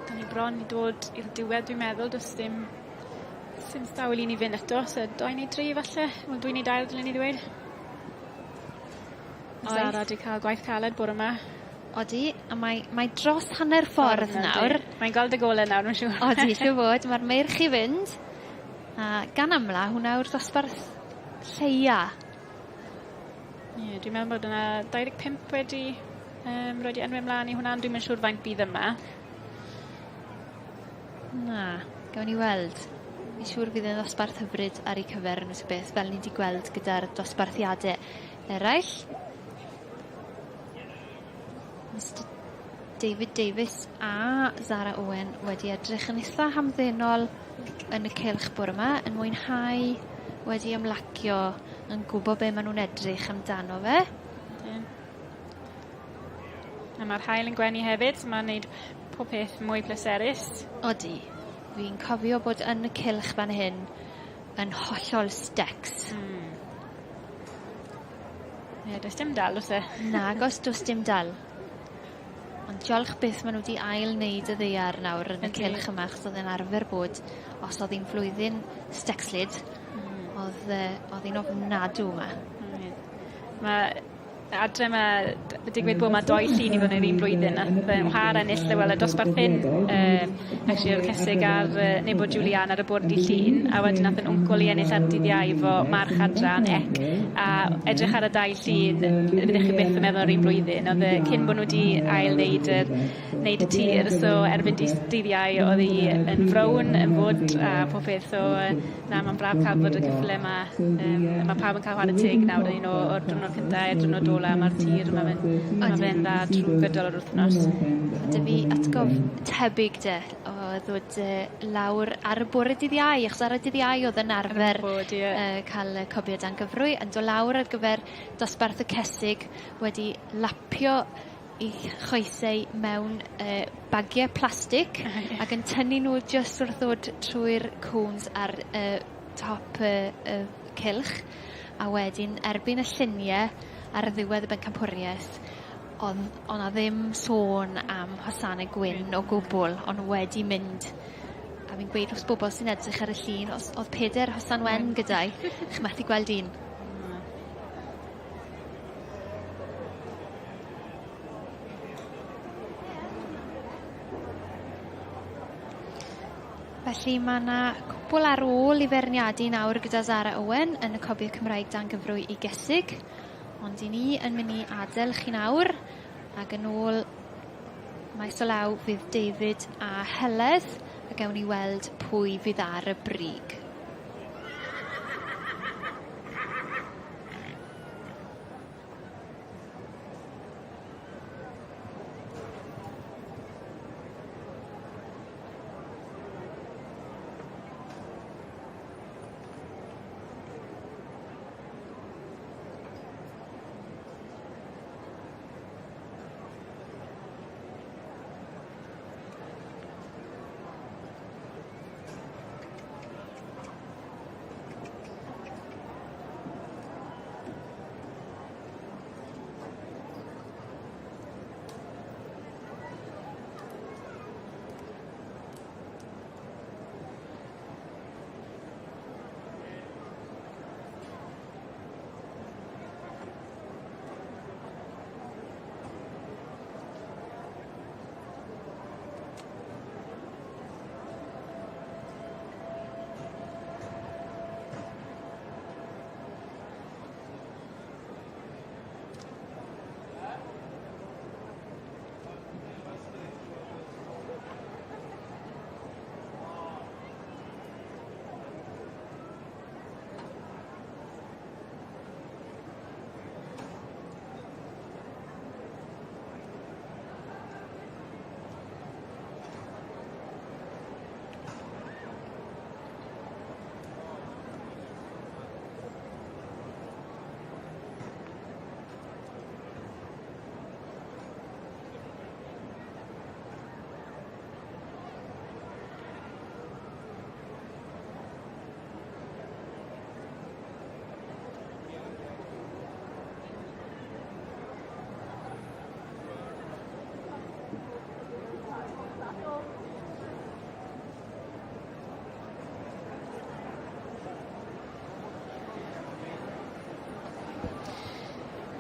Da ni bron i dod i'r diwedd, dwi'n meddwl, does dim stawl i ni fynd eto, so doi neu dri falle, wel dwy neu dair dylen ni ddweud. Zara wedi cael gwaith caled bore yma. Odi, a mae dros hanner ffordd nawr. Mae'n gweld y golau nawr, mae'n siŵr. Odi, siŵr fod. Mae'r meirch i fynd. A gan amla, hwnna yw'r dosbarth lleia. Ie, yeah, dwi'n meddwl bod yna 25 wedi rhoi enwau ymlaen i hwnna, ond dwi'n siŵr faint bydd yma. Na, gawn ni weld. Fi'n siŵr fydd e'n ddosbarth hyfryd ar eu cyfer yn y beth, fel ni wedi gweld gyda'r dosbarthiade eraill. Mr David Davies a Zara Owen wedi edrych yn itha hamddenol yn y cylch bore 'ma, yn mwynhau wedi ymlacio, yn gwbo be' ma' nw'n edrych amdano fe. Ydyn. A ma'r haul yn gwenu hefyd so ma'n neud pob peth mwy pleserus. Odi. Fi'n cofio bod yn y cylch fan hyn yn hollol stecs. Hmm. Ie does dim dal o's e? Nagos do's dim dal. Ond diolch byth ma' nw 'di ail wneud y ddaear nawr yn y cylch yma achos o'dd e'n arfer bod os o'dd 'i'n flwyddyn stecslyd o'dd yy o'dd 'i'n ofnadw 'ma. Hmm. Ma' adre ma' digwydd bod ma' doi llun i fod yn yr un blwyddyn nath yy Whar ennill y wel y dosbarth hyn yy actually o'dd cesig ar yy neu bod Julian ar y bwrdd dydd Llun a wedyn nath 'yn wncwl i ennill ar dydd Iau efo march adran ec a edrych ar y dau llun fyddech chi byth yn meddwl yr un blwyddyn o'dd yy cyn bo' nw 'di ail neud yr neud y tir so erbyn dy- dydd Iau o'dd 'i yn frown yn fwd a pob peth so yy na ma'n braf ca'l bod y ceffyle 'ma yym a ma' pawb yn ca'l chware teg nawr yn un o o'r diwrnod cynta i'r diwrnod ola ma'r tir ma' fe'n ma' fe'n dda trw gydol yr wthnos. Ma' 'dy fi atgof tebyg 'de o ddod yy lawr ar y bore dydd Iau achos ar y dydd Iau o'dd yn arfer Bod ie. yy ca'l y cobie dan gyfrwy yn do' lawr ar gyfer dosbarth y cesig wedi lapio 'u choesau mewn yy bagie plastic ac yn tynnu nw jyst wrth ddod trwy'r cones ar y top y y cylch a wedyn erbyn y llunie ar ddiwedd y bencampwrieth o'dd o' 'na ddim sôn am hosane gwyn o gwbwl o'n nw wedi mynd a fi'n gweud wrth bobol sy'n edrych ar y llun os o'dd peder hosan wen gyda'i chi methu gweld un. Felly ma' 'na cwpwl ar ôl i feirniadu nawr gyda Zara Owen yn y Cofio Cymraeg dan gyfrwy i Gesig. Ond 'yn ni yn myn' i adel chi nawr ag yn ôl maes o law fydd David a Heledd a gewn ni weld pwy fydd ar y brig.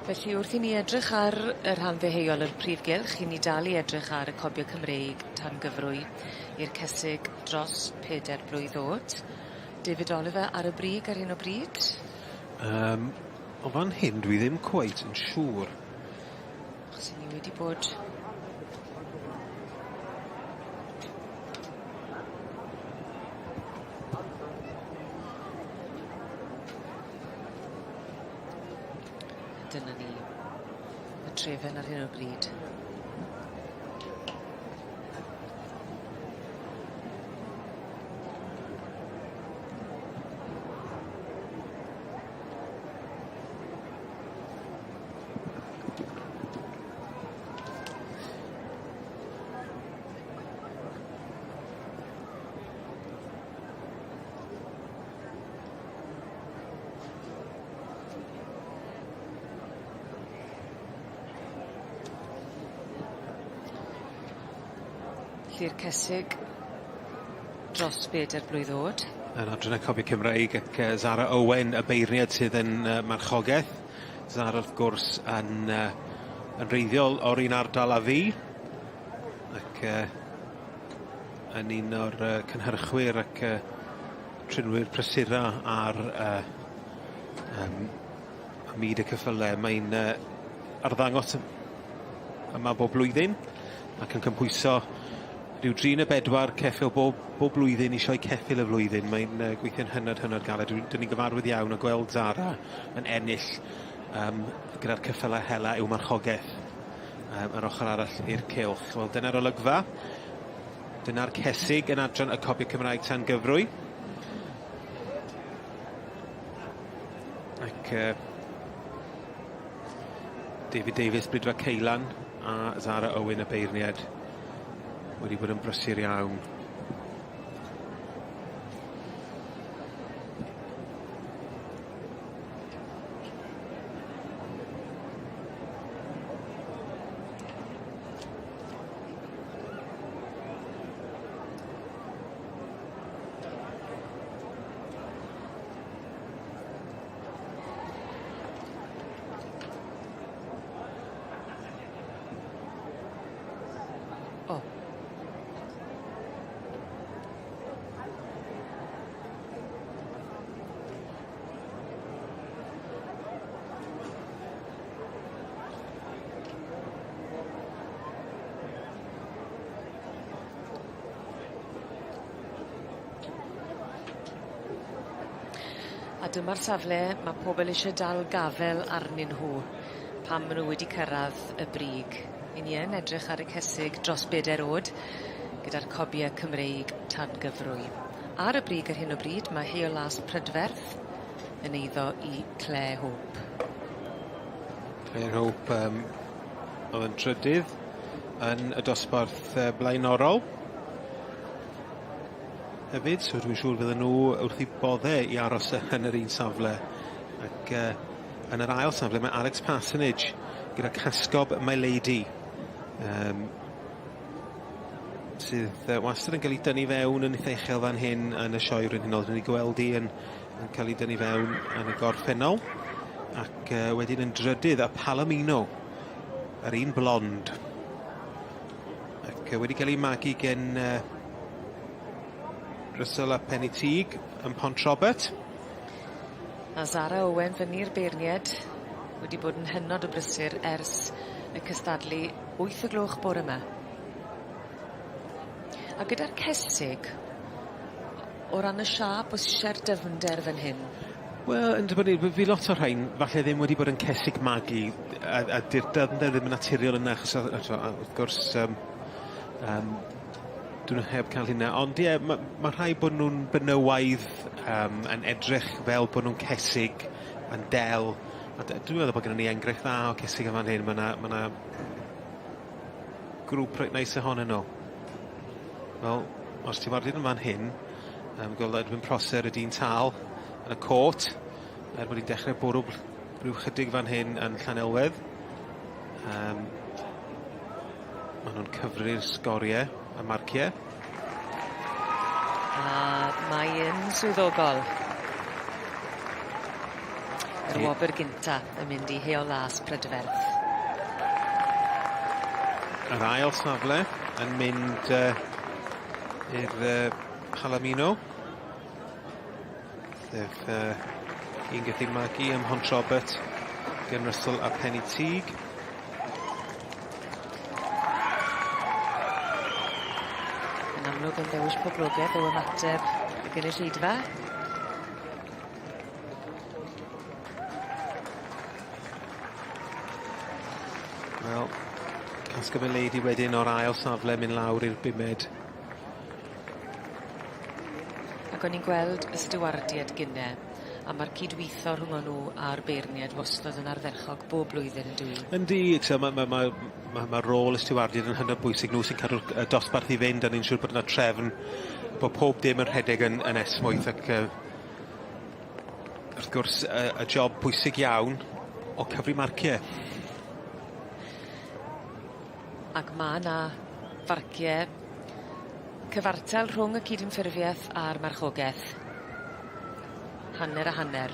Felly wrth i ni edrych ar y rhan ddeheuol o'r prif gylch 'yn ni dal i edrych ar y cobie Cymreig tan gyfrwy i'r cesig dros peder blwydd o'd. David Oliver ar y brig ar hyn o bryd. Yym o fan hyn dwi ddim cweit yn siŵr. Achos 'yn ni wedi bod Y trefen ar hyn o bryd. Lly'r Cesig dros bedair blwydd o'd. Yn adran y Cobi Cymreig ac yy Zara Owen y beirniad sydd yn yy marchogaeth. Zara wrth gwrs yn yy yn wreiddiol o'r un ardal â fi ac yy yn un o'r yy cynhyrchwyr ac yy trinwyr prysura ar yy yym ym myd y ceffyle. Mae'n yy arddangos yma bob blwyddyn ac yn cymhwyso rhyw dri ne' bedwar ceffyl bob bob blwyddyn i sioe ceffyl y flwyddyn. Mae'n yy gweithio'n hynod hynod galed. Dwi 'dyn ni'n gyfarwydd iawn o gweld Zara yn ennill yym gyda'r ceffyle hela i'w marchogeth yym yr ochor arall i'r cylch. Wel dyna'r olygfa. Dyna'r cesig yn adran y Cobi Cymraeg tan gyfrwy. Ac yy David Davies, Bridfa Ceulan a Zara Owen y beirniad wedi bod yn brysur iawn. O. A dyma'r safle ma' pobol isie dal gafel arnyn nhw pan ma' nw wedi cyrradd y brig. 'Yn ni yn edrych ar y cesig dros beder o'd gyda'r cobie Cymreig tan gyfrwy. Ar y brig ar hyn o bryd ma' Heol Las Prydferth yn eiddo i Clare Hope. Clare Hope yym o'dd yn trydydd yn y dosbarth yy blaenorol. Hefyd so dwi'n siŵr fydden nhw wrth 'u bodde i aros yn yr un safle ac yy yn yr ail safle mae Alex Parsonage gyda Casgob My Lady yym sydd yy wastad yn ga'l 'i dynnu fewn yn itha uchel fan hyn yn y Sioe Frenhinol. 'Dyn ni gweld 'i yn yn ca'l 'i dynnu fewn yn y gorffennol ac yy wedyn yn drydydd a Palomino yr un blond ac yy wedi ca'l 'i magu gen yy Russell a Penny Teague yn Pont Robert. A Zara Owen fyny'r beirnied wedi bod yn hynod o brysur ers y cystadlu wyth o gloch bore 'ma. A gyda'r cesig o ran y siâp o's isie'r dyfnder fan hyn? Wel yn dibynnu fi lot o'r rhain falle ddim wedi bod yn cesig magu a a 'di'r dyfnder ddim yn naturiol yna achos o- a t'mo' a wrth gwrs yym yym 'dyn nw heb ca'l hynna ond ie ma' ma' rhai bod nw'n benywaidd yym yn edrych fel bo' nw'n cesig yn del a dy- dwi meddwl bo' gynnon ni enghraifft dda o cesig yn fan hyn ma' 'na ma' 'na grŵp reit neis ohonyn nw. Wel os ti yn fan hyn yym gweld Edwin Prosser y dyn tal yn y cot er bod 'i'n dechre bwrw rhyw chydig fan hyn yn Llanelwedd. Yym. Ma' nw'n cyfri'r sgorie y marcie. A mae yn swyddogol. Yr wobr gynta yn mynd i Heol Las Prydferth. Yr ail safle yn mynd yy i'r yy Palomino. Sef yy un gath ei magu ym Mhont Robert gen Russell a Penny Teague. Yn amlwg yn ddewis poblogedd o ymateb y gynulleidfa. Wel, Casca Lady wedyn o'r ail safle mynd lawr i'r bumed. Ac o'n i'n gweld y stiwardiad gynne, a ma'r cydwitho rhwng nhw a'r beirniad wastod yn ardderchog bob blwyddyn yn dyw? Yndi, t'o' ma' ma' ma' ma' ma' rôl y stiwardiad yn hynod bwysig, nw sy'n cadw'r y dosbarth i fynd a neu'n siŵr bod yna trefn bo' pob dim yn rhedeg yn yn esmwyth ac wrth gwrs y job pwysig iawn o cyfri marcie. Ac ma' 'na farcie cyfartal rhwng y cydymffurfieth a'r marchogeth. Hanner a hanner.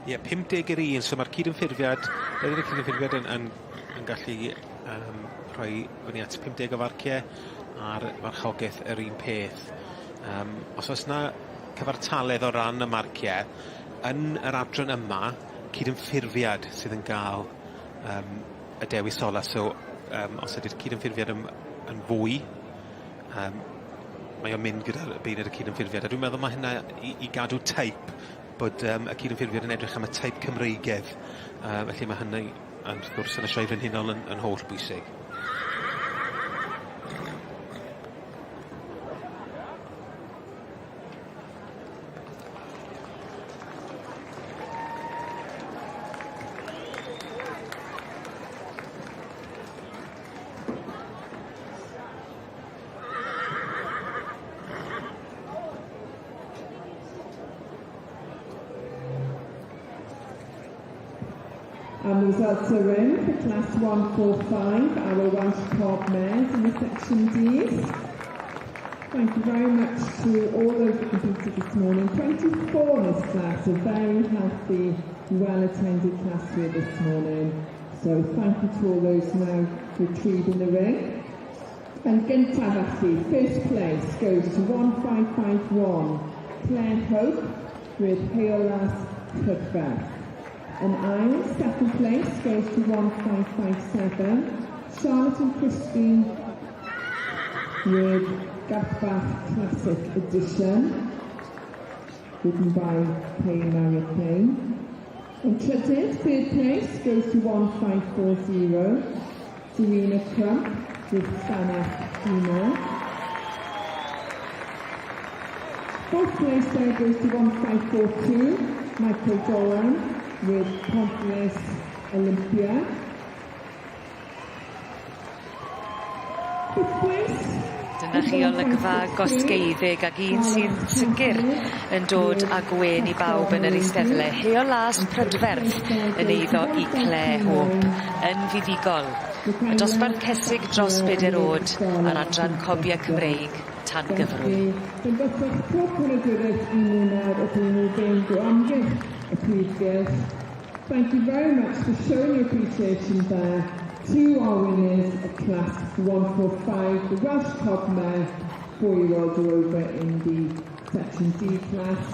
Ie, 50 i'r 1, so ma'r cydymffurfiad, bydd y cydymffurfiad yn yn yn gallu rhoi fyny at 50 o farcie a'r marchogeth yr un peth. Os oes 'na cyfartaledd o ran y marcie, yn yr adran yma, cydymffurfiad sydd yn ga'l y dewis ola, so os ydi'r cydymffurfiad yn yn fwy, mae o'n mynd gyda'r beirniad y cydymffurfiad, a dwi'n meddwl ma' hynna i gadw teip bod y cydymffurfiad yn edrych am y teip Cymreigedd, felly ma' hynny yn wrth gwrs yn y Sioe Frenhinol yn yn holl bwysig. And the results are in for class 145, our Welsh Cob mares in the section Ds. Thank you very much to all those who competed this morning. 24 in this class, a very healthy, well-attended class here this morning. So thank you to all those now retrieving the ring. And gyntaf felly, first place goes to 1551, Claire Hope with Heol Las Prydferth. And ail, second place goes to 1557, Charlotte and Christine with Garthbach Classic Edition, written by Kay Mary Kane. And trydydd, third place goes to 1540, Serena Crump with Sanach Dino. Fourth place there goes to 1542, Michael Doran with Pontius Olympia. Fifth place. Dyna chi olygfa gosgeiddig ag un sy'n sicir yn dod â gwên i bawb yn yr eisteddle. Heol Las Prydferth yn eiddo i Claire Hope yn fuddugol. Y dosbarth cesig dros beder o'd a'r adran Cobia Cymreig tan gyfrwy. Dangoswch pob cynadwriaeth i ni nawr wrth i ni fynd o amgylch y prif gylch. Thank you very much for showing your appreciation there to our winners of class 145, the Welsh Cob Mare, 4-year-old or over in the section D class.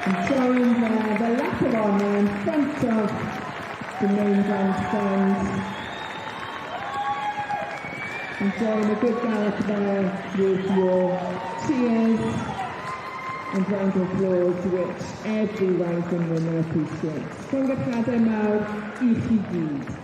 Enjoying the lap of honour in front of the main grandstand. Enjoying a good gallop there with your cheers and round of applause, which every rising winner appreciates. Llongyfarchiadau mawr i chi gyd.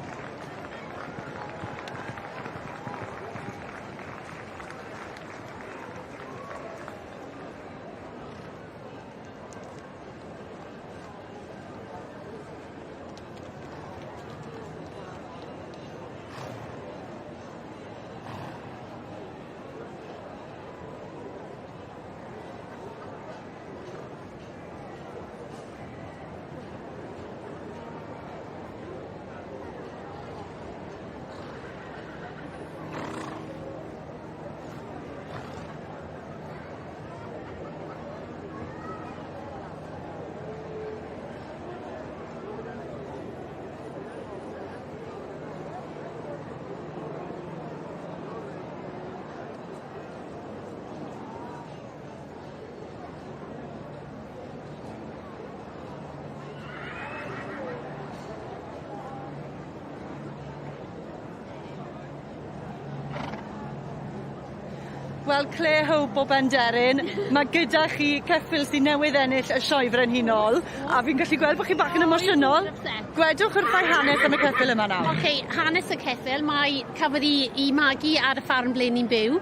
Wel Claire Hope o Benderyn, ma' gyda chi ceffyl sy newydd ennill y Sioe Frenhinol, a fi'n gallu gweld bo' chi bach yn emosiynol. Gwedwch wrthai hanes am y ceffyl yma nawr. Oce, hanes y ceffyl, mae cafodd 'i 'i magu ar y ffarm ble ni'n byw.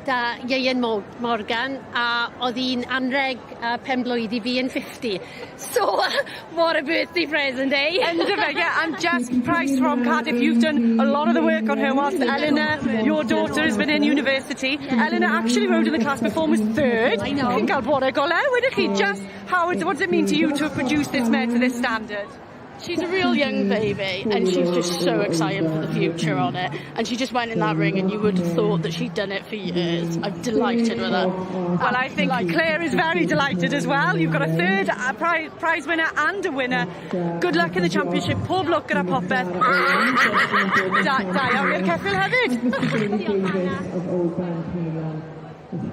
'da Ieuan Mo- Morgan a o'dd 'i'n anreg yy penblwydd i fi yn fifty. So what a birthday present eh? Yndyfe, yeah, and Jess Price from Cardiff, you've done a lot of the work on her whilst Eleanor, your daughter, has been in university. Eleanor actually rode in the class before and was third. I know. Chi'n ga'l bore go lew, ydych chi? Just how, what does it mean to you to have produced this mare to this standard? She's a real young baby and she's just so excited for the future on it. And she just went in that ring and you would have thought that she'd done it for years. I'm delighted with her. Well, I think Claire is very delighted as well. You've got a third prize, prize winner and a winner. Good luck in the championship. Pob lwc gyda popeth. Da, da iawn i'r ceffyl hefyd. of Old Bank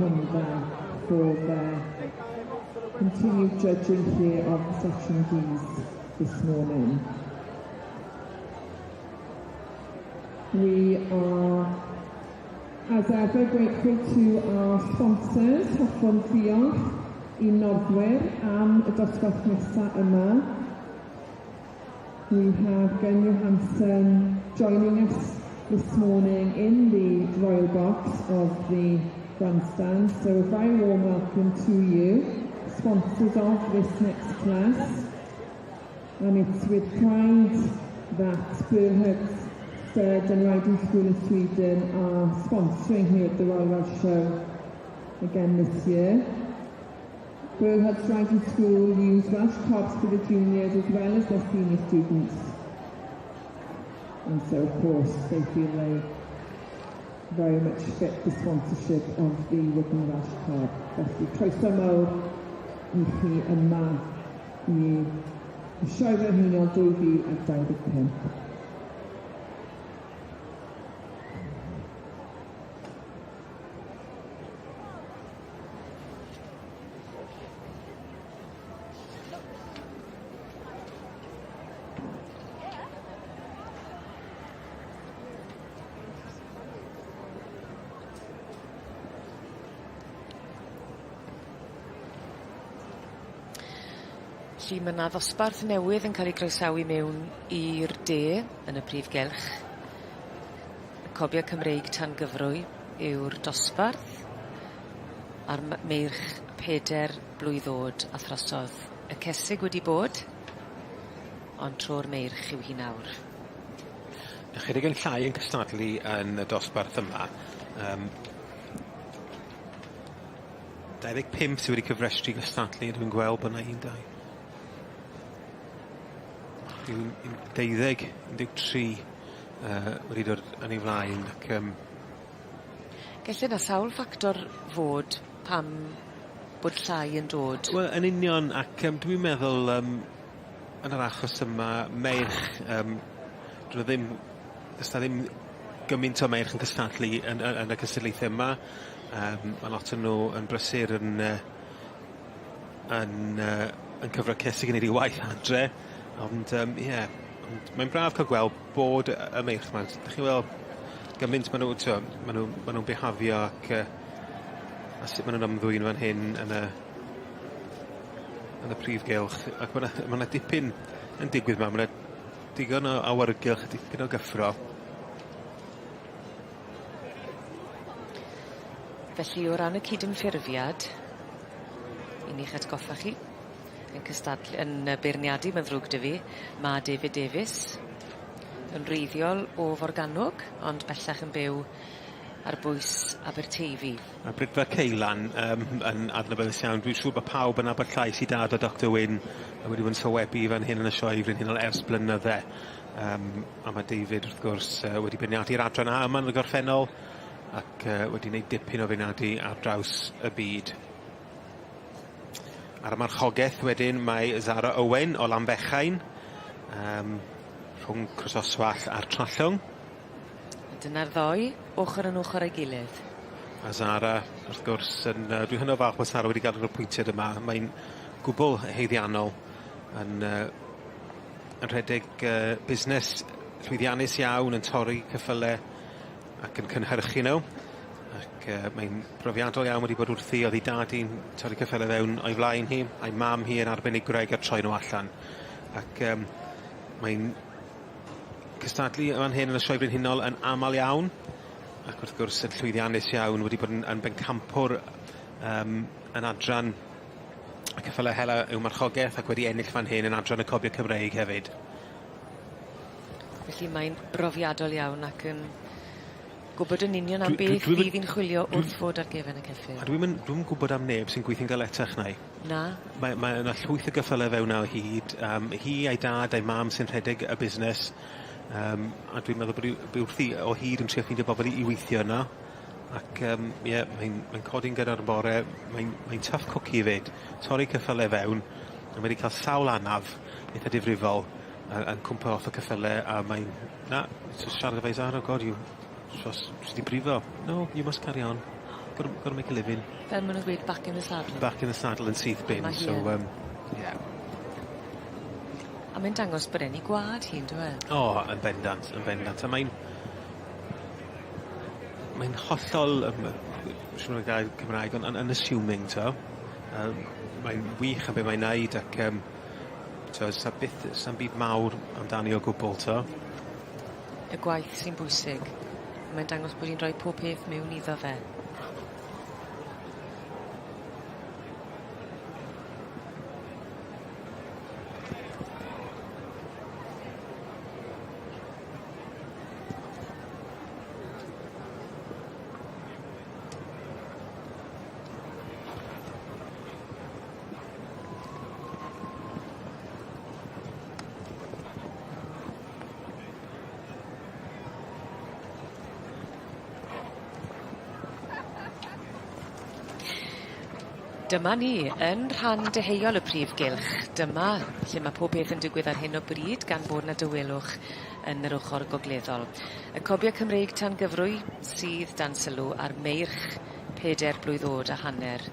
Rhondda for their continued judging here of the Section Ds this morning. We are, as ever, grateful to our sponsors, Hoffwn ddiolch i noddwyr am y dosbarth nesa yma. We have Gun Johansson joining us this morning in the royal box of the grandstand. So a very warm welcome to you, sponsors of this next class. And it's with pride that Burhurst Stud and Riding School in Sweden are sponsoring here at the Royal Welsh Show again this year. Burhurst Riding School use Welsh cobs for the juniors as well as their senior students. And so, of course, they feel they very much fit the sponsorship of the Wooden Welsh Cob. Felly, croeso mawr i chi yma i Sioe Frenhinol 2025. Felly ma' 'na ddosbarth newydd yn ca'l 'u groesawu mewn i'r de yn y prif gylch. Y Cobia Cymreig Tan Gyfrwy yw'r dosbarth a'r m- meirch peder blwydd o'd a throsodd. Y cesig wedi bod, ond tro'r meirch yw hi nawr. Ychydig yn llai yn cystadlu yn y dosbarth yma. Yym. 25 sy wedi cyfrestru i gystadlu dwi'n gweld bo' 'na un dau un un deuddeg 13 wedi dod yn ei flaen ac yym Gelle 'na sawl ffactor fod pam bod llai yn dod. Wel yn union ac yym dwi'n meddwl yym yn yr achos yma meirch yym dwn nw ddim do's 'na ddim gymint o meirch yn cystadlu yn yn yn y cystadlaethe yma. Yym ma' lot o nw yn brysur yn yy yn yy yn cyfro cesig yn neud 'u waith adre ond yym ie ond mae'n braf ca'l gweld bod y y meirch 'ma dych chi weld gyment ma' nw t'o' ma' nw ma' nw'n bihafio ac yy a sut ma' nw'n ymddwyn fan hyn yn y yn y prif gylch ac ma' 'na ma' 'na dipyn yn digwydd 'ma ma' 'na digon o awyrgylch dipyn o gyffro. Felly o ran y cydymffurfiad, i ni'ch atgoffa chi, yn cystadlu yn yy beirniadu ma'n ddrwg 'dy fi, ma' David Davies yn wreiddiol o Forgannwg, ond bellach yn byw ar bwys Aberteifi. Ma' Brigfa Ceulan yym yn adnabyddus iawn. Dwi'n siŵr bo' pawb yn nabod llais 'i dad o Doctor Wyn a wedi bod yn sylwebu fan hyn yn y sioe frenhinol ers blynydde. Yym a ma' David wrth gwrs yy wedi beirniadu'r adran A yma yn y gorffennol ac yy wedi neud dipyn o feirniadu ar draws y byd. Ar y marchogeth wedyn mae Zara Owen o Lanfechain yym rhwng Croesoswallt a'r Trallwng. Dyna'r ddou, ochr yn ochr â'i gilydd. A Zara, wrth gwrs, yn yy dwi hynod falch bod Sara wedi ga'l yr apwyntiad yma. Mae'n gwbwl haeddiannol yn yy yn rhedeg yy busnes llwyddiannus iawn, yn torri ceffyle ac yn cynhyrchu nhw. Ac yy mae'n brofiadol iawn wedi bod wrthi, o'dd 'i dad 'i'n torri ceffyle fewn o'i flaen hi, a'i mam hi yn arbenigwraig ar troi nw allan. Ac yym mae'n cystadlu yn fan hyn yn y Sioe Frenhinol yn amal iawn, ac wrth gwrs yn llwyddiannus iawn, wedi bod yn yn bencampwr yym yn adran y ceffyle hela yw marchogeth ac wedi ennill fan hyn yn adran y Cobie Cymreig hefyd. Felly mae'n brofiadol iawn ac yn gwbod yn union am beth fydd 'i'n chwilio wrth fod ar gefen y ceffyl. A dwi'm yn dwi'm yn gwbod am neb sy'n gweithio'n galetach na 'i. Na. Mae mae yna llwyth o gyffyle fewn 'na o hyd yym hi a'i dad a'i mam sy'n rhedeg y busnes yym a dwi'n meddwl bod 'i by wrthi o hyd yn trio ffeindio bobol i i weithio yno ac yym ie mae'n mae'n codi'n gynnar yn bore mae'n mae'n tough cookie 'fyd torri cyffyle fewn a mae 'di ca'l sawl anaf itha difrifol yy yn cwmpo off y cyffyle a mae'n na jyst siarad efo'i Zara oh God you Os ti 'di brifo. No you must carry on. Gotta gotta make a living. Fel ma' nw'n gweud back in the saddle. Back in the saddle yn syth bin so yym ie. A mae'n dangos bod e'n 'i gwa'd hi on'd yw e? O yn bendant yn bendant a mae'n mae'n hollol yym yy siŵr o'r gair Cymraeg on' un- unassuming t'o'? Yym mae'n wych am be' mae'n neud ac yym t'o' sa byth sa'm byd mawr amdani o gwbwl t'o'? Y gwaith sy'n bwysig. Mae'n dangos bod 'i'n rhoi pob peth miwn iddo fe. Dyma ni, yn rhan deheuol y prif gylch. Dyma lle ma' pob peth yn digwydd ar hyn o bryd gan bod 'na dawelwch yn yr ochor gogleddol. Y cobie Cymreig tan gyfrwy sydd dan sylw a'r meirch peder blwydd o'd a hanner.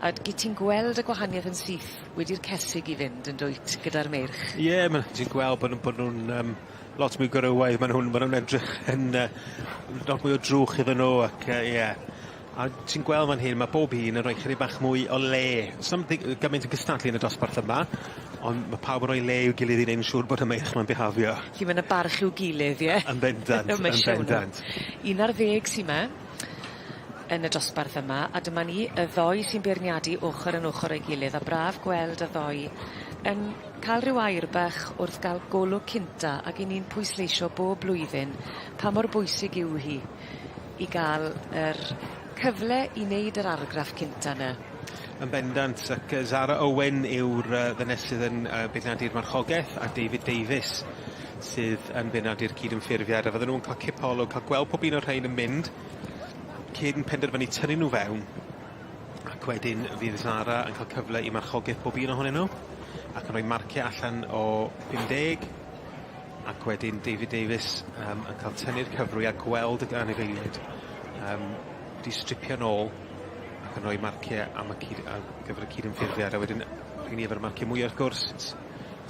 A gyd ti'n gweld y gwahanieth yn syth wedi'r cesig i fynd yndwyt gyda'r meirch? Ie ma' ti'n gweld bo' nw bo' nw'n yym lot mwy gwrywaidd ma' nw'n ma' nw'n edrych yn yy lot mwy o drwch iddyn nw ac yy ie. A ti'n gweld fan hyn ma' bob un yn rhoi chydig bach mwy o le. S'am ddig- yy gymaint yn cystadlu yn y dosbarth yma ond ma' pawb yn roi le i'w gilydd i neud yn siŵr bod y meirch 'ma'n bihafio. Felly ma' 'na barch i'w gilydd ie? Yn bendant yn bendant. Un ar ddeg sy 'ma yn y dosbarth yma a dyma ni y ddou sy'n beirniadu ochor yn ochor o'i gilydd a braf gweld y ddou yn ca'l ryw air bach wrth ga'l golwg cynta ag 'yn ni'n pwysleisio bob blwyddyn pa mor bwysig yw hi i ga'l yr cyfle i neud yr argraff cynta 'ny. Yn bendant ac yy Zara Owen yw'r yy ddynes sydd yn yy beirniadu'r marchogeth a David Davies sydd yn beirniadu'r cydymffurfiad a fydden nw'n ca'l cipolwg ca'l gweld pob un o'r rhein yn mynd cyn penderfynu tynnu nw fewn ac wedyn fydd Zara yn ca'l cyfle i marchogaeth pob un ohonyn nw ac yn rhoi marcie allan o 50 ac wedyn David Davies yym yn ca'l tynnu'r cyfrwy a gweld y anifeiliaid yym 'di stripio nôl ac yn rhoi marcie am y cyd- ar gyfer y cydymffurfiad a wedyn rheini efo'r marcie mwya wrth gwrs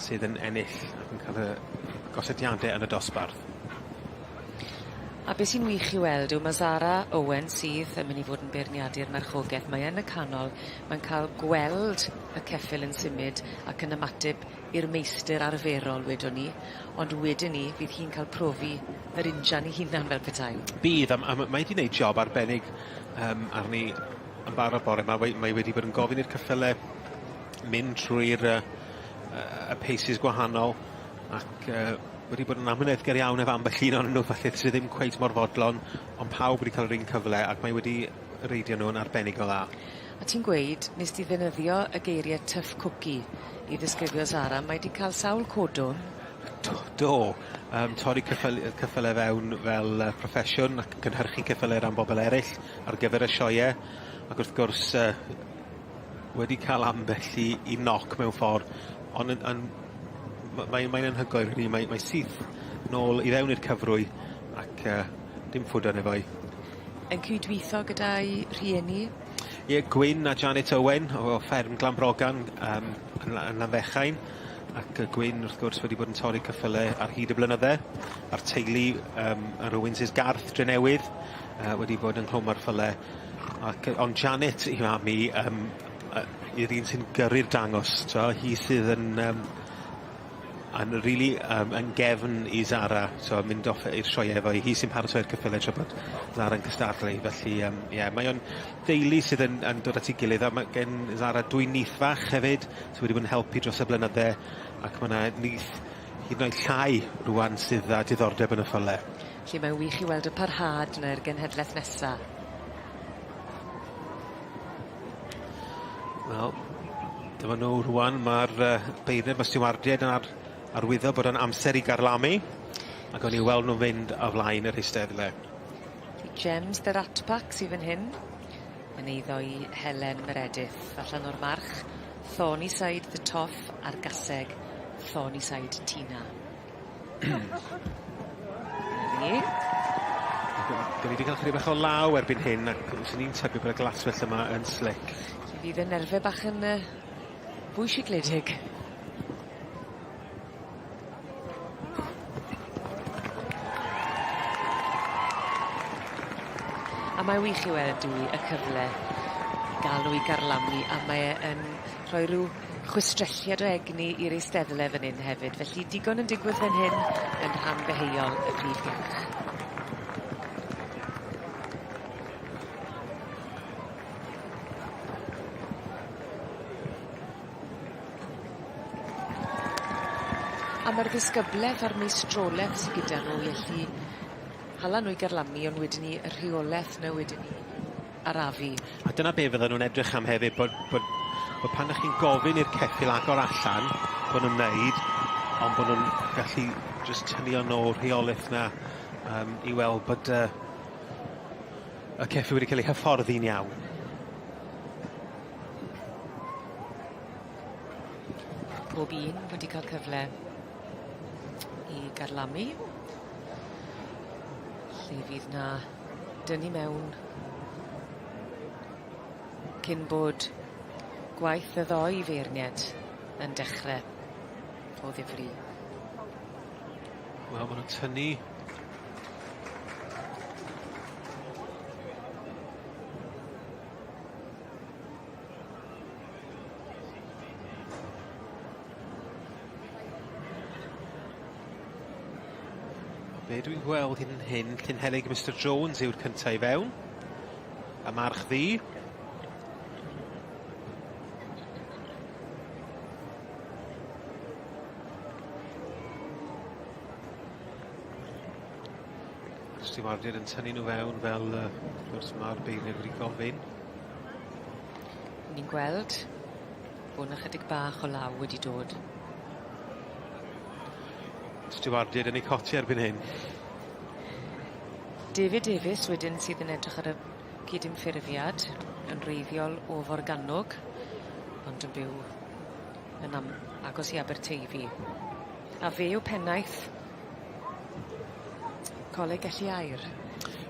sydd yn ennill ac yn ca'l y gosodiade yn y dosbarth. A be' sy'n wych i weld yw ma' Zara Owen sydd yn myn' i fod yn beirniadu'r marchogeth mae yn y canol mae'n ca'l gweld y ceffyl yn symud ac yn ymateb i'r meistr arferol wedwn ni ond wedyn 'ny fydd hi'n ca'l profi yr injan 'i hunan fel petai. Bydd a m- a ma' mae 'di neud job arbennig yym arni yn barod bore 'ma wei- mae wedi bod yn gofyn i'r ceffyle mynd trwy'r yy yy y paces gwahanol ac yy wedi bod yn amyneddgar iawn efo ambell un ohonyn nw falle sy ddim cweit mor fodlon ond pawb wedi ca'l yr un cyfle ac mae wedi reidio nw yn arbennig o dda. A ti'n gweud nes di ddefnyddio y geirie tough cookie i ddisgrifio Zara mae 'di ca'l sawl codwm. Do do. Yym torri cyffyle yy cyffyle fewn fel yy proffesiwn ac yn cynhyrchu cyffyle ran bobol eryll ar gyfer y sioee ac wrth gwrs yy wedi ca'l ambell i i knock mewn ffor on' yn yn ma' mae mae'n anhygoel rili mae mae syth nôl i fewn i'r cyfrwy ac yy dim ffwdan efo 'i. Yn cydwitho gyda'i rhieni? Ie Gwyn a Janet Owen o fferm Glanbrogan yym yn La- yn Lanfechain. Ac yy Gwyn wrth gwrs wedi bod yn torri ceffyle ar hyd y blynydde. A'r teulu yym yr Owens Garth Drenewydd yy wedi bod ynghlwm â'r ffyle. Ac yy ond Janet 'i mam 'i yym yy yw'r un sy'n gyrru'r dangos t'o' hi sydd yn yym yn rili yym yn gefn i Zara so mynd off i'r sioee efo 'i. Hi sy'n paratoi'r ceffyle tra bod Zara'n cystadlu felly yym ie mae o'n deulu sydd yn yn dod at 'i gilydd a ma' gen Zara dwy nith fach hefyd sy wedi bod yn helpu dros y blynydde ac ma' 'na nith hyd yn oed llai rŵan sydd â diddordeb yn y ffyle. Felly mae'n wych i weld y parhad 'na i'r genhedleth nesa. Wel, dyma nhw rŵan, ma'r yy beirniaid, ma' stiwardiaid yn ar- arwyddo bod o'n amser i garlamu, ac o'n i weld nhw'n fynd o flaen yr eisteddle. Gems the Rat Pack sy fan hyn, yn eiddo i Helen Meredith, allan o'r march, Thornyside the Toff a'r gaseg Thornyside Tina. 'Na ni. 'Dyn ni 'di ca'l chydig bach o law erbyn hyn ac swn i'n tybio bod y glaswellt yma yn slick. Fe fydd y nerfe bach yn yy fwy sigledig. A mae wych i weld dwi y cyfle i ga'l nw i garlamu a mae e yn rhoi ryw chwistrelliad o egni i'r eisteddle fan 'yn hefyd felly digon yn digwydd fan hyn yn rhan ddeheuol y prif gylch. A ma'r ddisgybleth a'r meistroleth sy gyda nhw i allu hala nhw i garlamu ond wedyn 'ny y rheoleth 'na wedyn 'ny arafu. A dyna be' fydden nw'n edrych am hefyd bod bod bod pan 'dych chi'n gofyn i'r ceffyl agor allan bo' nw'n neud ond bo' nw'n gallu jyst tynnu o nôl rheoleth 'na yym i weld bod yy y ceffyl wedi cael ei hyfforddi'n iawn. Pob un wedi ca'l cyfle i garlamu. Lle fydd 'na dynnu mewn cyn bod gwaith y ddou feirnied yn dechre o ddifri. Wel ma' nw'n tynnu Be dwi'n gweld hyn yn hyn, Llynhelyg Mister Jones yw'r cynta i fewn. Y march ddu. Stiwardiaid yn tynnu nhw fewn fel yy wrth gwrs ma'r beirniaid wedi gofyn. Ni'n gweld bo' 'na chydig bach o law wedi dod. Stiwardiaid yn eu coti erbyn hyn. David Davies wedyn sydd yn edrych ar y cydymffurfiad yn wreiddiol o Forgannwg ond yn byw yn am- agos i Aberteifi. A fe yw pennaeth Coleg Gelli Aur.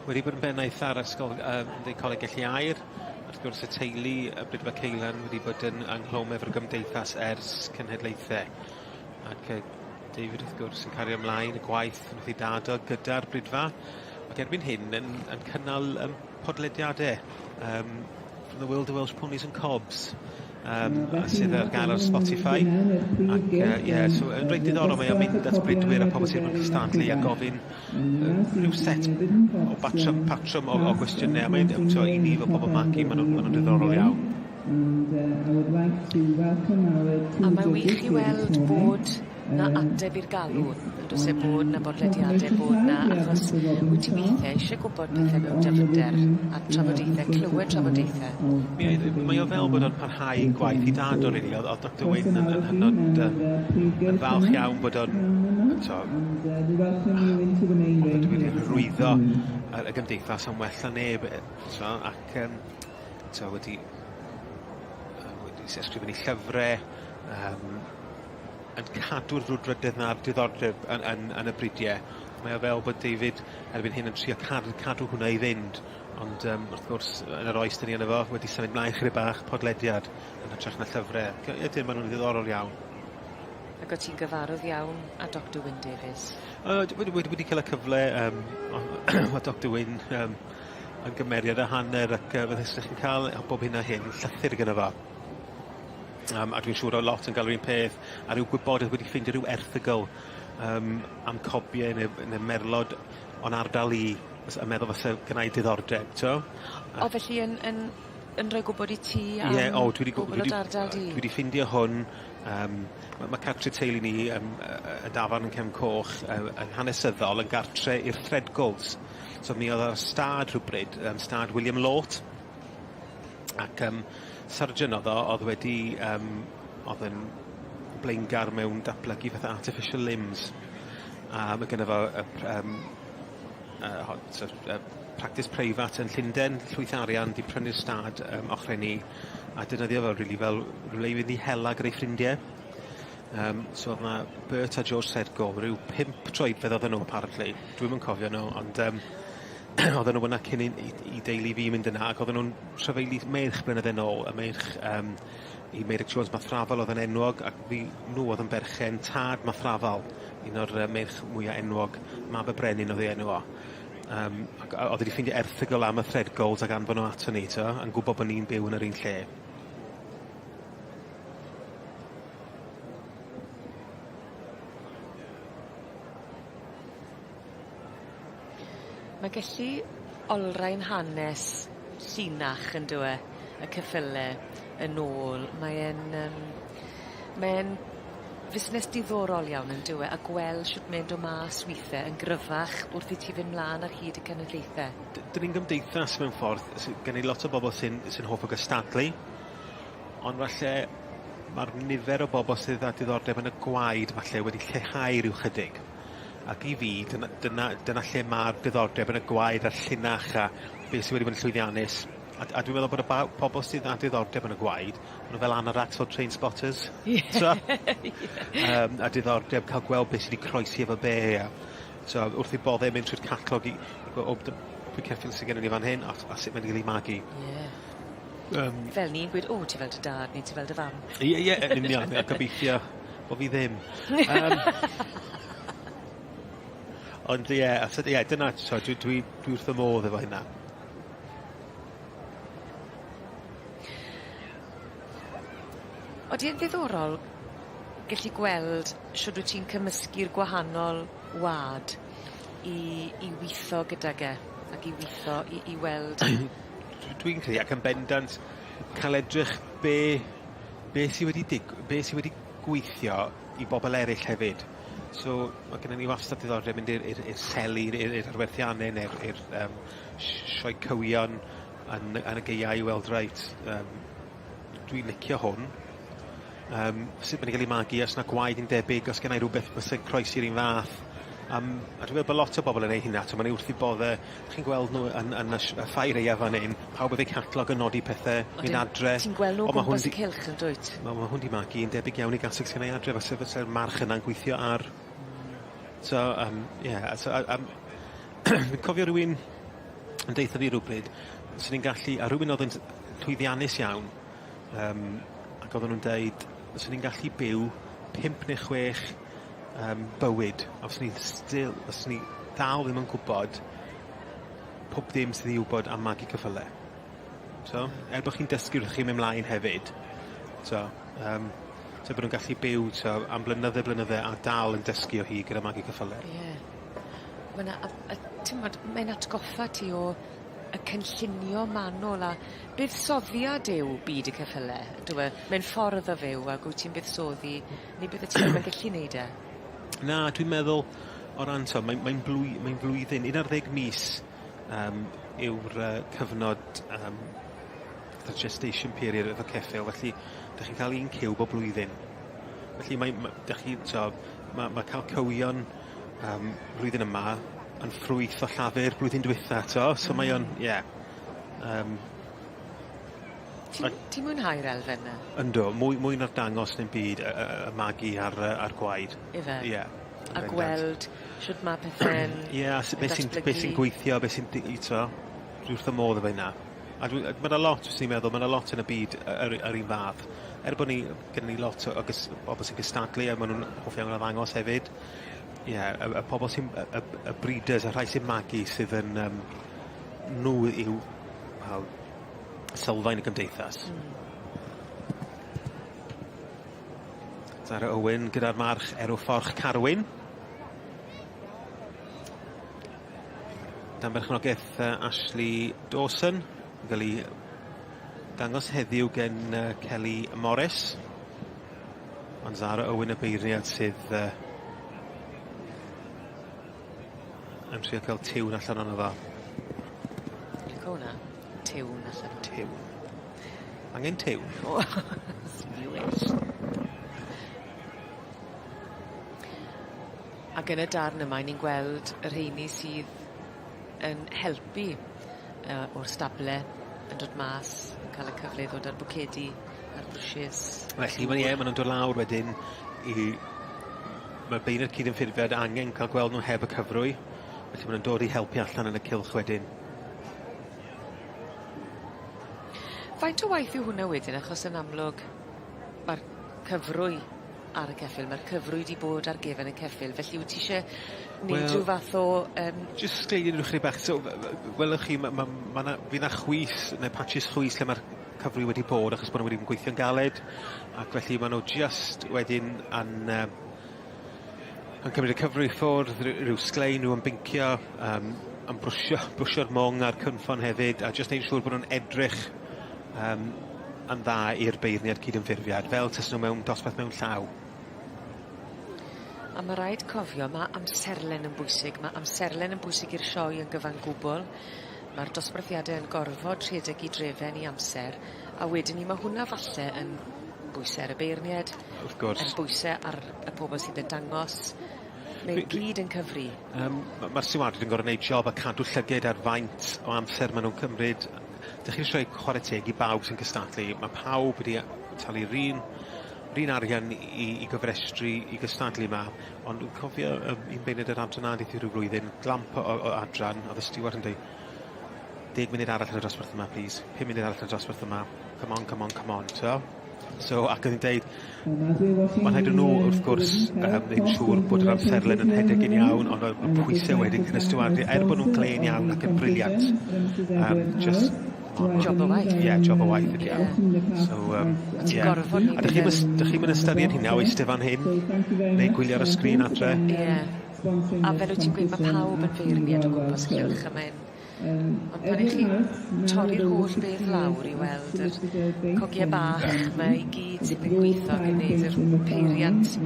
Wedi bod yn bennaeth ar ysgol yym Coleg Gelli Aur. Wrth gwrs y teulu y Bridfa Ceulan wedi bod yn ynghlwm efo'r gymdeithas ers cenhedlaethe. Ac yy David wrth gwrs yn cario ymlaen y gwaith wrth ei dad o gyda'r Bridfa. Ac erbyn hyn yn yn cynnal yym podlediade yym from the World of Welsh Ponies and Cobs yym sydd ar gael ar Spotify ac yy ie so yn reit diddorol mae o'n mynd at bridwyr a pobl sydd yn cystadlu a gofyn yy rhyw set o batrwm patrwm o o gwestiyne a mae'n t'o' i ni fel pobol magu ma' nw'n ma' nw'n diddorol iawn. A mae wych i weld bod 'na ateb i'r galw on'd o's e bod 'na bodlediade bod 'na achos wyt ti withe isie gwbod pethe mewn dyfnder a trafodaethe clywed trafodaethe. Mi oedd mae o fel bod o'n parhau gwaith 'i dad o rili o'dd o'dd Doctor Wyn yn yn hynod yym yn falch iawn bod o'n t'o' bod wedi hyrwyddo y y gymdeithas yn well na neb yy t'o' ac yym t'o' wedi yy wedi ysgrifennu llyfre yym yn cadw'r frwdfrydedd 'na a'r diddordeb yn yn yn y bridie. Mae o fel bod David erbyn hyn yn trio cadw cadw hwnna i fynd ond yym wrth gwrs yn yr oes 'dyn ni yno fo wedi symud mlaen chydig bach podlediad yn hytrach na llyfre. Ydyn ma' nw'n ddiddorol iawn. Ac o' ti'n gyfarwydd iawn â Doctor Wyn Davies? Yy d- wedi wedi wedi ca'l y cyfle yym o' ma' Doctor Wyn yym yn gymeriad a hanner ac yy fel 'ych chi'n ca'l yy bob hyn a hyn llythyr gynno fo. Yym a dwi'n siŵr o' lot yn ga'l yr un peth a ryw gwybodeth wedi ffeindio ryw erthygl yym am cobie ne' ne' merlod o'n ardal i fys- yn meddwl fyse gynnai diddordeb t'o'? A... O felly yn yn yn rhoi gwbod i ti am... Ie o dwi 'di gw- bobol dwi o dy ardal di? Dwi 'di ffindio hwn yym ma' ma' cartre teulu ni yym yy y dafarn yn Cefn Coch yy yn hanesyddol yn gartre i'r Threadgolds. So mi o'dd ar stad rhwbryd yym stad William Lort. Ac yym surgeon o'dd o o'dd wedi yym o'dd yn blaengar mewn datblygu fatha artificial limbs. A ma' gynno fo y pr- yym yy ho- sor' yy practis preifat yn Llunden, llwyth o arian, 'di prynu'r stad yym ochre ni a defnyddio fo rili fel rywle i fynd i hela gyda'i ffrindie. Yym so o'dd 'na Bert a George Threadgold ryw pump troedfedd odden nw apparently. Dwi'm yn cofio nw ond yym odden nw yna cyn i i i deulu fi mynd yna ac odden nw'n trafeili meirch blynydde nôl y meirch yym i Meirick Jones Mathrafal o'dd yn enwog ac fi nw o'dd yn berchen tad Mathrafal un o'r yy meirch mwya enwog Mab y Brenin o'dd ei enw o. Yym ac o- o'dd e 'di ffindio erthygl am y Threadgolds ac anfon nw aton ni t'o' yn gwbo bo' ni'n byw yn yr un lle. Mae gellu olrhain hanes llinach on'd yw e y ceffyle yn ôl mae e'n yym mae e'n fusnes diddorol iawn on'd yw e a gweld shwt mae'n do' mas withe yn gryfach wrth i ti fyn' mlan ar hyd y cenedlaethe. D- 'dyn ni'n gymdeithas mewn ffordd sy gen i lot o bobol sy'n sy'n hoff o gystadlu ond falle ma'r nifer o bobol sydd â diddordeb yn y gwaed falle wedi lleihau ryw chydig. Ac i fi dyna dyna dyna lle ma'r diddordeb yn y gwaed a'r llinach a beth sy wedi bod yn llwyddiannus. A d- a dwi'n meddwl bod y baw- pobol sydd â diddordeb yn y gwaed, ma' nw fel anoraks fel train spotters. Ie. T'mo'? Ie. Yym a diddordeb ca'l gweld beth sy 'di croesi efo be' a so wrth eu bodde mynd trwy'r catalog i gwe- o dy- pwy ceffyl sy gennon ni fan hyn a s- a sut ma' 'di ga'l 'i magu. Ie. Yym. Fel ni'n gweud o ti fel dy dad neu ti fel dy fam. Ie ie yn union a gobeithio bo' fi ddim. Yym. Ond ie a so ie dyna so dwi dwi dwi wrth fy modd efo hynna. Odi e'n ddiddorol gellu gweld shwd wyt ti'n cymysgu'r gwahanol wa'd i i witho gydag e ac i witho i i weld... Dwi'n credu ac yn bendant ca'l edrych be' be' sy wedi dig- be' sy wedi gweithio i bobol eryll hefyd. So ma' gynnon ni wastad diddordeb mynd i'r i'r i'r seli i'r i'r arwerthianne ne'r i'r yym sioe cywion yn yn y gaea i weld reit yym dwi'n licio hwn yym sut ma' 'di ga'l 'i magu o's 'na gwaed yn debyg o's gennai rwbeth fyse'n croesi'r un fath yym a dwi me'wl bo' lot o bobol yn neu' hynna t'o' ma' n'w wrth 'u bodde chi'n gweld n'w yn yn y sh- y ffair aeaf fan 'yn pawb efo eu catalog yn nodi pethe mynd adre. Ti'n gweld n'w O o ma' hwn gwmpas y 'di... cylch yndwyt? Ma' ma' hwn 'di magu yn debyg iawn i gaseg sy gennai adre fase fyse'r march yna'n gweithio ar so yym ie a so a yym fi'n cofio rywun yn deutha fi rywbryd swn i'n gallu a rywun o'dd yn llwyddiannus iawn yym ac odden nw'n deud swn i'n gallu byw pump ne' chwech yym bywyd a fyswn i still fyswn i dal ddim yn gwbod pob dim sydd i wbod am magu ceffyle. So, er bo' chi'n dysgu wrth chi myn' mlaen hefyd, so yym so bo' nw'n gallu byw t'o' am blynydde blynydde a dal yn dysgu o hyd gyda magu ceffyle. Ie. Ma' 'na a a t'mod mae'n atgoffa ti o y cynllunio manwl a buddsoddiad yw byd y ceffyle on'd yw e? Mae'n ffordd o fyw ag wyt ti'n buddsoddi neu byddet ti ddim yn gellu neud e. Na dwi'n meddwl o ran t'o' mae'n mae'n blwy- mae'n flwyddyn un ar ddeg mis yym yw'r yy cyfnod yym the gestation period efo ceffyl felly 'dych chi'n ca'l un cyw bob blwyddyn. Felly mae ma' 'dych chi t'o' ma' ma' ca'l cywion yym flwyddyn yma yn ffrwyth o llafur blwyddyn dwetha t'o' so mae o'n ie yym. Ti'n ti'n mwynhau'r elfen 'na? Yndw mwy mwy na'r dangos ddim byd yy yy y magu a'r yy a'r gwaed. Yfe? Ie. A gweld shwd ma' pethe'n... Ie a su' beth sy'n beth sy'n gweithio beth sy'n di- i t'o' dwi wrth fy modd efo hynna. A dwi yy ma' 'na lot swn i'n meddwl ma' 'na lot yn y byd yy yr yr un fath. Er bod ni gyda ni lot o o gys- bobl sy'n cystadlu a ma' nw'n hoff iawn o ddangos hefyd. Ie, y pobl sy'n y breeders, y rhai sy'n magu sydd yn yym nhw yw wel sylfaen y gymdeithas. Zara Owen gyda'r march Erw Fforch Carwyn. Dan berchnogaeth Ashley Dawson, yn cael ei dangos heddiw gen Kelly Morris. Ond Zara Owen y beirniad sydd yn trio cael tiwn allan ono fo. Lico hwnna. Tiwn allan. Tiwn. Angen tiwn. O you wish. Ac yn y darn yma 'yn ni'n gweld y rheini sydd yn helpu yy o'r stable yn dod mas yn ca'l y cyfle i ddod â'r bwcedi a'r brwshys. Felly ma' ie ma' nw'n dod lawr wedyn i ma' beirniaid cydymffurfiad angen ca'l gweld nw heb y cyfrwy felly ma' nw'n dod i helpu allan yn y cylch wedyn. Faint o waith yw hwnna wedyn achos yn amlwg ma'r cyfrwy ar y ceffyl ma'r cyfrwy 'di bod ar gefen y ceffyl felly wyt ti isie neud Wel... rhyw fath o yym... Jyst sgleini ryw chydig bach so welwch chi ma' ma' ma' 'na fydd 'na chwys ne' patches chwys lle ma'r cyfrwy wedi bod achos bo' nw wedi gweithio'n galed ac felly ma' nw jyst wedyn yn yym yn cymryd y cyfrwy i ffwrdd ryw sglein nw yn bincio yym yn brwsio brwsio'r mwng a'r cynffon hefyd a jyst neud yn siŵr bo' nw'n edrych yym yn dda i'r beirniad cydymffurfiad fel tasen nw mewn dosbarth mewn llaw. A ma' raid cofio ma' amserlen yn bwysig ma' amserlen yn bwysig i'r sioe yn gyfan gwbwl. Ma'r dosbarthiade yn gorfod rhedeg 'u drefen i amser a wedyn 'ny ma' hwnna falle yn bwyse ar y beirnied. Wrth gwrs. Yn bwyse ar y pobol sydd yn dangos. Mae i gyd yn cyfri. Yym ma' ma'r stiwardiaid yn gor'o' neud job a cadw llyged ar faint o amser ma' nw'n cymryd. Dych chi isie rhoi chware teg i bawb sy'n cystadlu ma' pawb wedi talu'r un 'r un arian i i gofrestru i gystadlu 'ma ond dwi'n cofio yym un beirniad yr adran A deutha fi ryw flwyddyn glamp o adran o'dd y stiward yn deu' deg munud arall yn y dosbarth yma plîs, pum munud arall yn y dosbarth yma, come on come on come on t'o'? So ac o'dd 'i'n deud ma' rhaid i nw wrth gwrs neud yn siŵr bod yr amserlen yn rhedeg yn iawn ond o'dd y pwyse wedyn gan y stiwardiaid er bo' nw'n glên iawn ac yn brilliant yym jyst Job o waith. Ie job o waith ydi o. So yym Ti'n ie. gorfod A 'dych chi'm yn 'dych chi'm yn ystyried hynna o iste fan hyn neu gwylio ar y sgrin adre. Ie. A fel wyt ti'n gweud ma' pawb yn feirniad o gwmpas y cylch a mae'n ond pan 'ych chi'n torri'r holl beth lawr i weld yr cogie bach 'ma i gyd sydd yn gwitho ac yn neud yr peiriant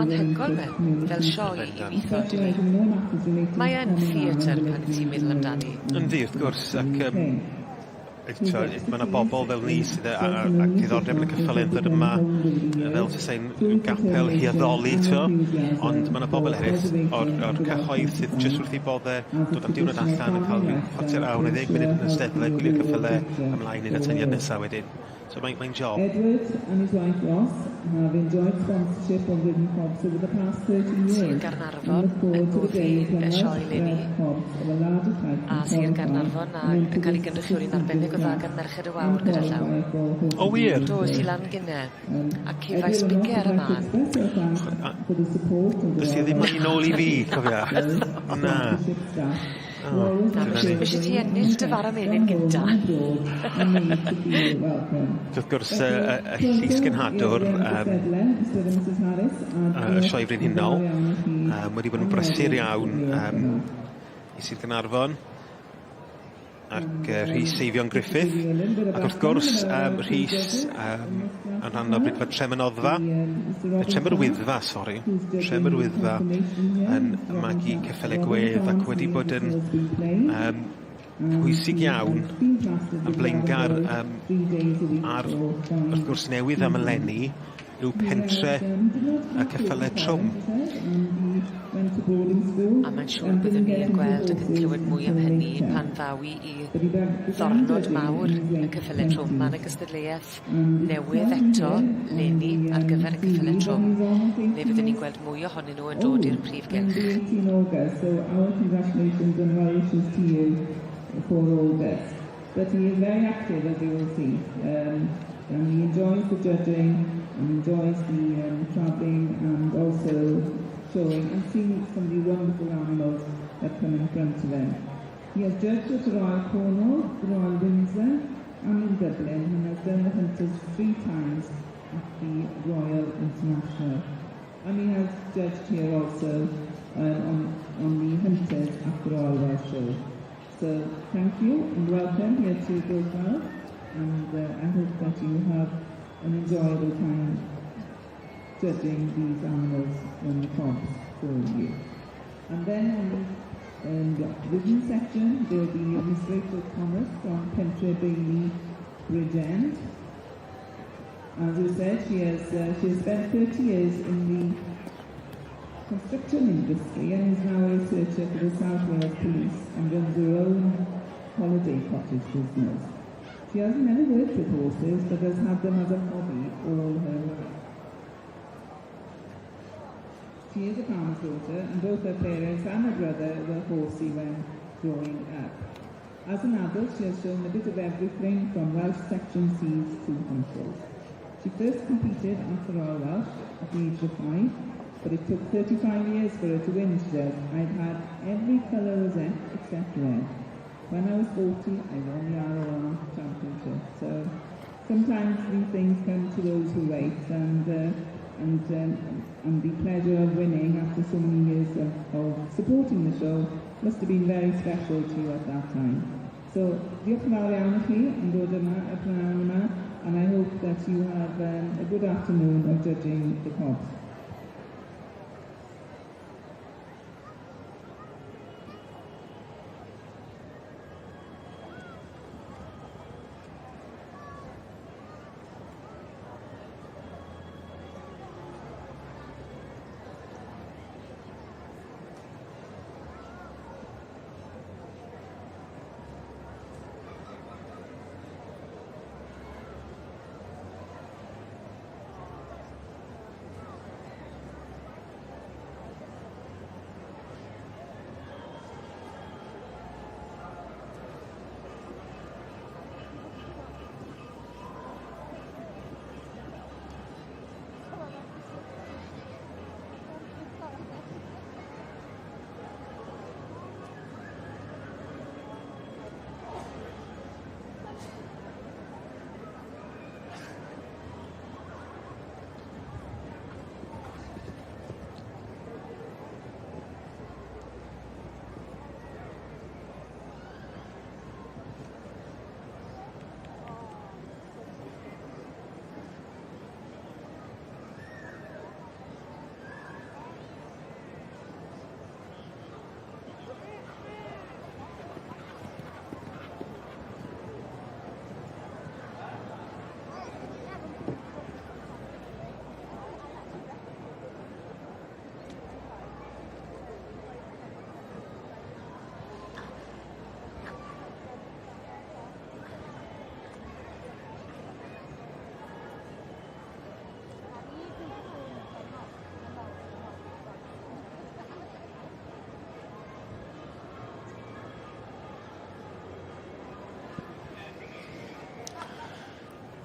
anhygoel 'ma fel sioe i witho dydi? Mae yn theatr pan 'yt ti'n meddwl amdani. Yndi wrth gwrs ac yym eto ma' 'na bobol fel ni sydd â diddordeb yn y ceffyle yn dod yma fel tasai'n ryw gapel i addoli t'o'? Ond ma' 'na bobol eryll o'r cyhoedd sydd jyst wrth 'u bodde dod am diwrnod allan yn ca'l ryw chwarter awr neu ddeg munud yn y Steddfod gwylio'r ceffyle ymlaen i'r atyniad nesa wedyn. So mae'n mae'n job. Edward and his wife Ross have enjoyed sponsorship of Written Hobbs over the past 13 Sir years Gaernarfon yn noddi y sioe eleni. A Sir Gaernarfon a yn cael ei gynrychioli'n arbennig o dda gan Merched y Wawr gyda llaw. O wir? Do, es i lan gynne. A cefais bige ar y mân. Does hi ddim moyn nôl i fi, cofia. Na. O, Na, ma' isie ti ennill dy fara menyn gynta. Wrth gwrs y llys genhadwr yym y Sioe Frenhinol yym wedi bod yn brysur iawn yym i Sir Gaernarfon ac Rhys Eifion Griffith ac wrth gwrs yym Rhys yym yn rhan o Briffa Trem-y-noddfa Trem-yr-wyddfa sori Trem-yr-wyddfa yn magu ceffyle gwedd ac wedi bod yn yym pwysig iawn yn blaengar yym ar wrth gwrs newydd am eleni yw pentre y ceffyle trwm. A mae'n siŵr byddwn ni yn gweld ac yn clywed mwy am hynny pan ddaw 'i i ddornod mawr y ceffyle trwm. Ma' 'na gystadleueth newydd eto leni ar gyfer y ceffyle trwm le fyddwn ni'n gweld mwy ohonyn nhw yn dod i'r prif gylch. But he is very active, as you will see. And he enjoys the judging and enjoys the travelling and also showing and seeing some of the wonderful animals that come in front of him. He has judged at the Royal Cornwall, the Royal Windsor and in Dublin and has done the hunters three times at the Royal International. And he has judged here also on the hunters at the Royal Welsh Show. So thank you and welcome here to Bro and I hope that you have an enjoyable time judging these animals when the cobs for you. And then on the ridden section there will be Miss Rachel Thomas from Pentre Bailey Bridge End. As I said, she has spent 30 years in the construction industry and is now a researcher for the South Wales Police and runs her own holiday cottage business. She has never worked with horses but has had them as a hobby all her life. She is a farmer's daughter and both her parents and her brother were horsey when growing up. As an adult, she has shown a bit of everything from Welsh Section Cs to hunters. She first competed at the Royal Welsh at the age of 5, but it took 35 years for her to win, she says. I've had every colour rosette except red. When I was 40, I won the ROR Championship. So sometimes these things come to those who wait, and the pleasure of winning after so many years of supporting the show must have been very special to you at that time. So, diolch yn fawr iawn i chi yn dod yma y prynhawn yma, and I hope that you have a good afternoon of judging the cobs.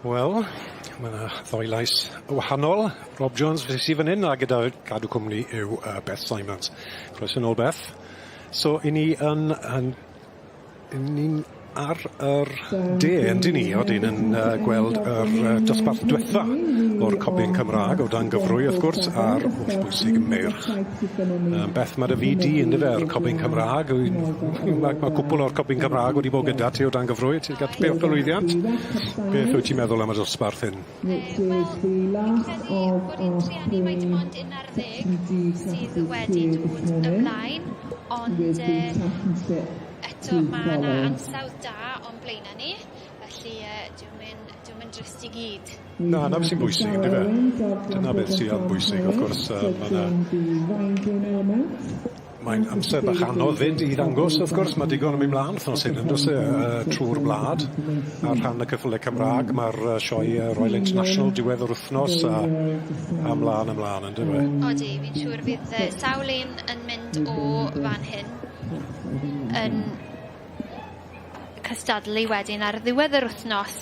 Wel, mae yna ddoi lais wahanol. Rob Jones sydd fan hyn a gyda cadw cwmni yw Beth Simons. Croeso nôl Beth. So, i ni yn, ni'n ar yr de, yn dyn ni, odyn yn gweld yr dosbarth diwetha o'r Cobyn Cymraeg o dan gyfrwy, wrth gwrs, a'r holl bwysig meirch. Beth mae dy fi di, ynddo fe, yr Cobyn Cymraeg? Mae cwpl o'r Cobyn Cymraeg wedi bod gyda ti o dan gyfrwy, ti'n cael beth o lwyddiant? Beth wyt ti'n meddwl am y dosbarth hyn? Which is the last of our Trueni mae dim ond 11 sydd wedi dod ymlaen, ond eto mae yna ansawdd da o'n blaenau ni, felly dwi'n mynd drist i gyd. Na, 'na beth sy'n bwysig, ynddo fe? Dyna beth sy'n bwysig, wrth gwrs. Mae'n amser bach anodd fyd i ddangos, wrth gwrs, mae digon yn mynd mlaen wythnos hyn, yn does e, trwy'r wlad, ar rhan y cyffyle Cymraeg, mae'r sioe Royal International diwedd yr wythnos, a ymlaen, ymlaen, ynddo fe? Odi, fi'n siŵr fydd sawl un yn mynd o fan hyn yn cystadlu wedyn ar ddiwedd yr wythnos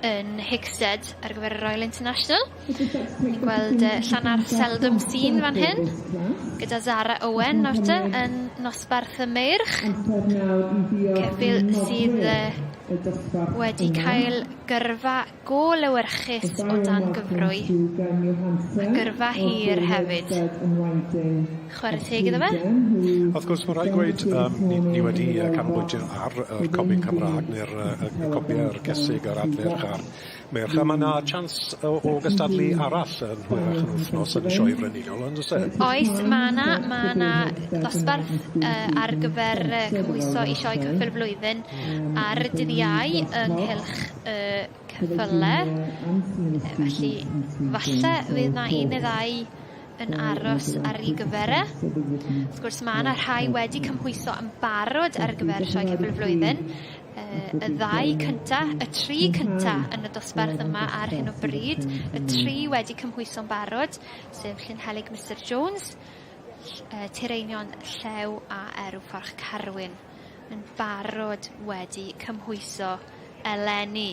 yn Hickstead ar gyfer y Royal International. Ni'n gweld yy Llanarth Seldom Seen fan hyn gyda Zara Owen nawr te yn nosbarth y meirch. Ceffyl sydd yy wedi cael gyrfa go lewyrchus o dan gyfrwy, a gyrfa hir hefyd. Chwarae teg iddo fe. Wrth gwrs, mae'n rhaid gweud, um, ni, ni wedi canolbwyntio ar yr comin Cymraeg, neu'r uh, y copiau, yr gesig, yr adferch a'r meirch, a mae yna chance o, o gystadlu arall yn hwyrach yn wythnos yn y sioe frenhinol, yn does e? Oes, mae yna, mae yna ddosbarth uh, ar gyfer uh, cymhwyso i sioe Ceffyl Flwyddyn ar dydd Iau ynghylch y ceffyle. Felly, falle fydd 'na un neu ddau yn aros ar ei gyfer e. Wrth gwrs ma' 'na rhai wedi cymhwyso yn barod ar gyfer Sioe Ceffyl y Flwyddyn. Yy y ddau cynta, y tri cynta yn y dosbarth yma ar hyn o bryd, y tri wedi cymhwyso'n barod, sef Llynhelyg Mister Jones, ll- yy Tireinion Llew a Erw Fforch Carwyn. yn barod wedi cymhwyso eleni.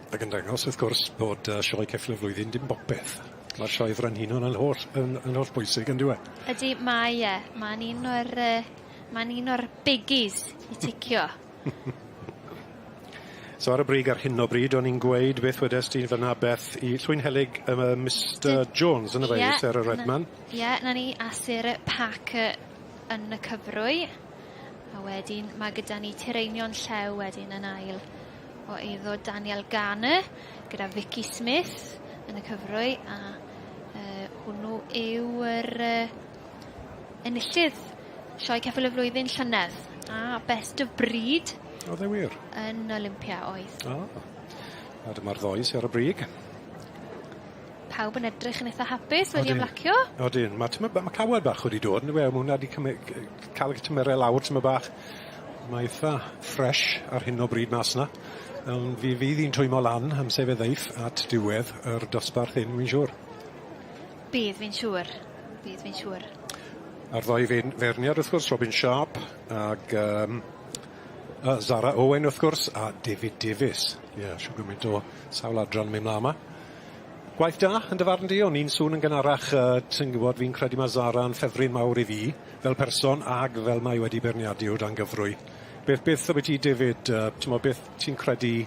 Ac yn dangos wrth gwrs bod yy Sioe Ceffyl y Flwyddyn dim bopeth. Ma'r Sioe Frenhinol yn holl yn yn holl bwysig on'd yw e? Ydi mae e. Ma'n un o'r yy ma'n un o'r biggies i ticio. So ar y brig ar hyn o bryd o'n i'n gweud beth wedes di fynna Beth i Llwynhelyg yym yy Mister Jones on' yfe? Ie. Sarah Redman. Ie 'na ni a Sarah Parker yn y cyfrwy. A wedyn ma' gyda ni Tireinion Llew wedyn yn ail o eiddo Daniel Garner gyda Vicky Smith yn y cyfrwy a yy hwnnw yw yr yy enillydd Sioe Ceffyl y Flwyddyn llynedd a Best of Breed. O'dd e wir? Yn Olympia oedd. O. A dyma'r ddoi sy ar y brig. Pawb yn edrych yn itha hapus wedi ymlacio. Odyn ma' tymed ba- ma' cawod bach wedi dod on'd yw e? Ma' wnna 'di cymy- c- ca'l y tymere lawr tymed bach. Mae itha ffresh ar hyn o bryd mas 'na. Ond fi fydd 'i'n twymo lan amser fe ddeiff at diwedd yr dosbarth hyn wi'n siŵr. Bydd fi'n siŵr. Bydd fi'n siŵr. A'r ddoi fein- feirniad wrth gwrs Robin Sharp ag yym yy Zara Owen wrth gwrs a David Davies. Ie shw gymaint o sawl adran yn myn' mlan 'ma. Gwaith da, yn dy farn di? O'n i'n sôn yn gynharach yy ti'n gwbod fi'n credu ma' Zara yn ffefryn mawr i fi fel person ag fel mae wedi beirniadu o dan gyfrwy. Beth beth ambyti David yy t'mo' beth ti'n credu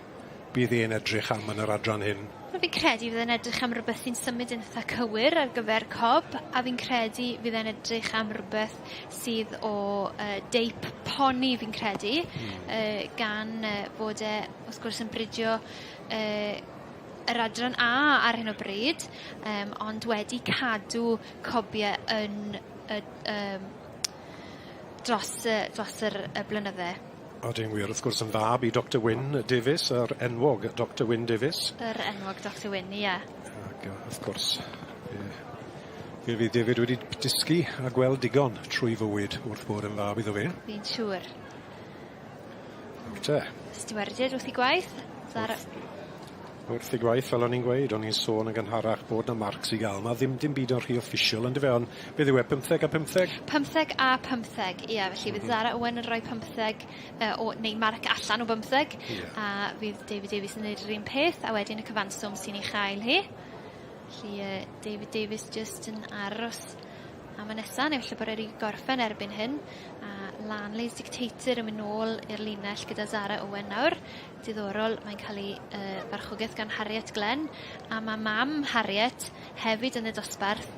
bydd e'n edrych am yn yr adran hyn? Wel fi'n credu fydd e'n edrych am rwbeth sy'n symud yn itha cywir ar gyfer Cob a fi'n credu fydd e'n edrych am rwbeth sydd o yy deip poni fi'n credu. Hmm. Yy gan yy fod e wrth gwrs yn bridio yy yr adran A ar hyn o bryd yym ond wedi cadw cobie yn y yym dros y dros yr y blynydde. Odyn wir wrth gwrs yn fab i Doctor Wyn Davies yr enwog Doctor Wyn Davies. Yr enwog Doctor Wyn ie. Ag yy wrth gwrs fe fe fydd David wedi dysgu a gweld digon trwy fywyd wrth bod yn fab iddo fe. Fi'n siŵr. Nawr te. Stiwardiaid wrth 'u gwaith. Zara. Wrth 'u gwaith fel o'n i'n gweud o'n i'n sôn yn gynharach bod 'na marcs i ga'l 'ma ddim dim byd yn rhy official on'd yfe on' beth yw e pymtheg a pymtheg? Pymtheg a pymtheg ie felly fydd Zara Owen yn rhoi pymtheg yy o neu marc allan o bymtheg. Ie. A fydd David Davies yn neud yr un peth a wedyn y cyfanswm sy'n ei chael hi. Felly yy David Davies jyst yn aros am y nesa neu falle bod e 'di gorffen erbyn hyn a Lanley's Dictator yn mynd nôl i'r linell gyda Zara Owen nawr. Diddorol mae'n ca'l 'i yy farchogaeth gan Harriet Glenn a ma' mam Harriet hefyd yn y dosbarth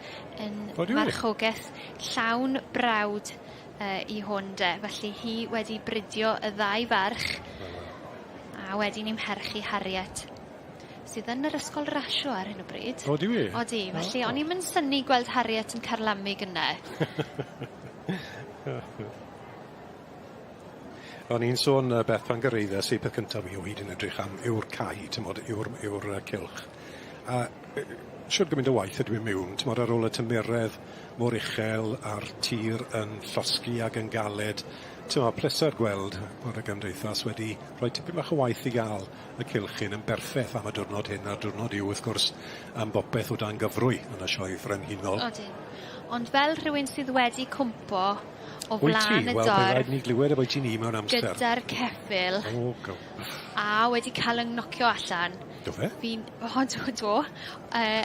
yn farchogeth llawn brawd yy i hwn 'de felly hi wedi bridio y ddau farch a wedyn 'i mherch i Harriet. Sydd yn yr ysgol rasio ar hyn o bryd. Odi wir? Odi felly o'n i'm yn synnu gweld Harriet yn carlamu gynne. O'n i'n sôn yy Beth pan gyraeddes i peth cyntaf fi o hyd yn edrych am yw'r cae t'mod yw'r yw'r yy cylch. A yy shwd gymaint o waith ydw i miwn t'mod ar ôl y tymeredd mor uchel a'r tir yn llosgi ag yn galed t'mo' pleser gweld bod y gymdeithas wedi rhoi tipyn bach o waith i ga'l y cylch hyn yn berffeth am y diwrnod hyn a'r diwrnod yw wrth gwrs am bopeth o dan gyfrwy yn y Sioe Frenhinol. Odyn. Ond fel rhywun sydd wedi cwmpo O flan y Wel, dorf. Wel, rhaid ni glywed ambwyty 'ny mewn amser. Gyda'r ceffyl. O, go. A wedi ca'l 'yng nocio allan. Do fe? Fi'n o do do yy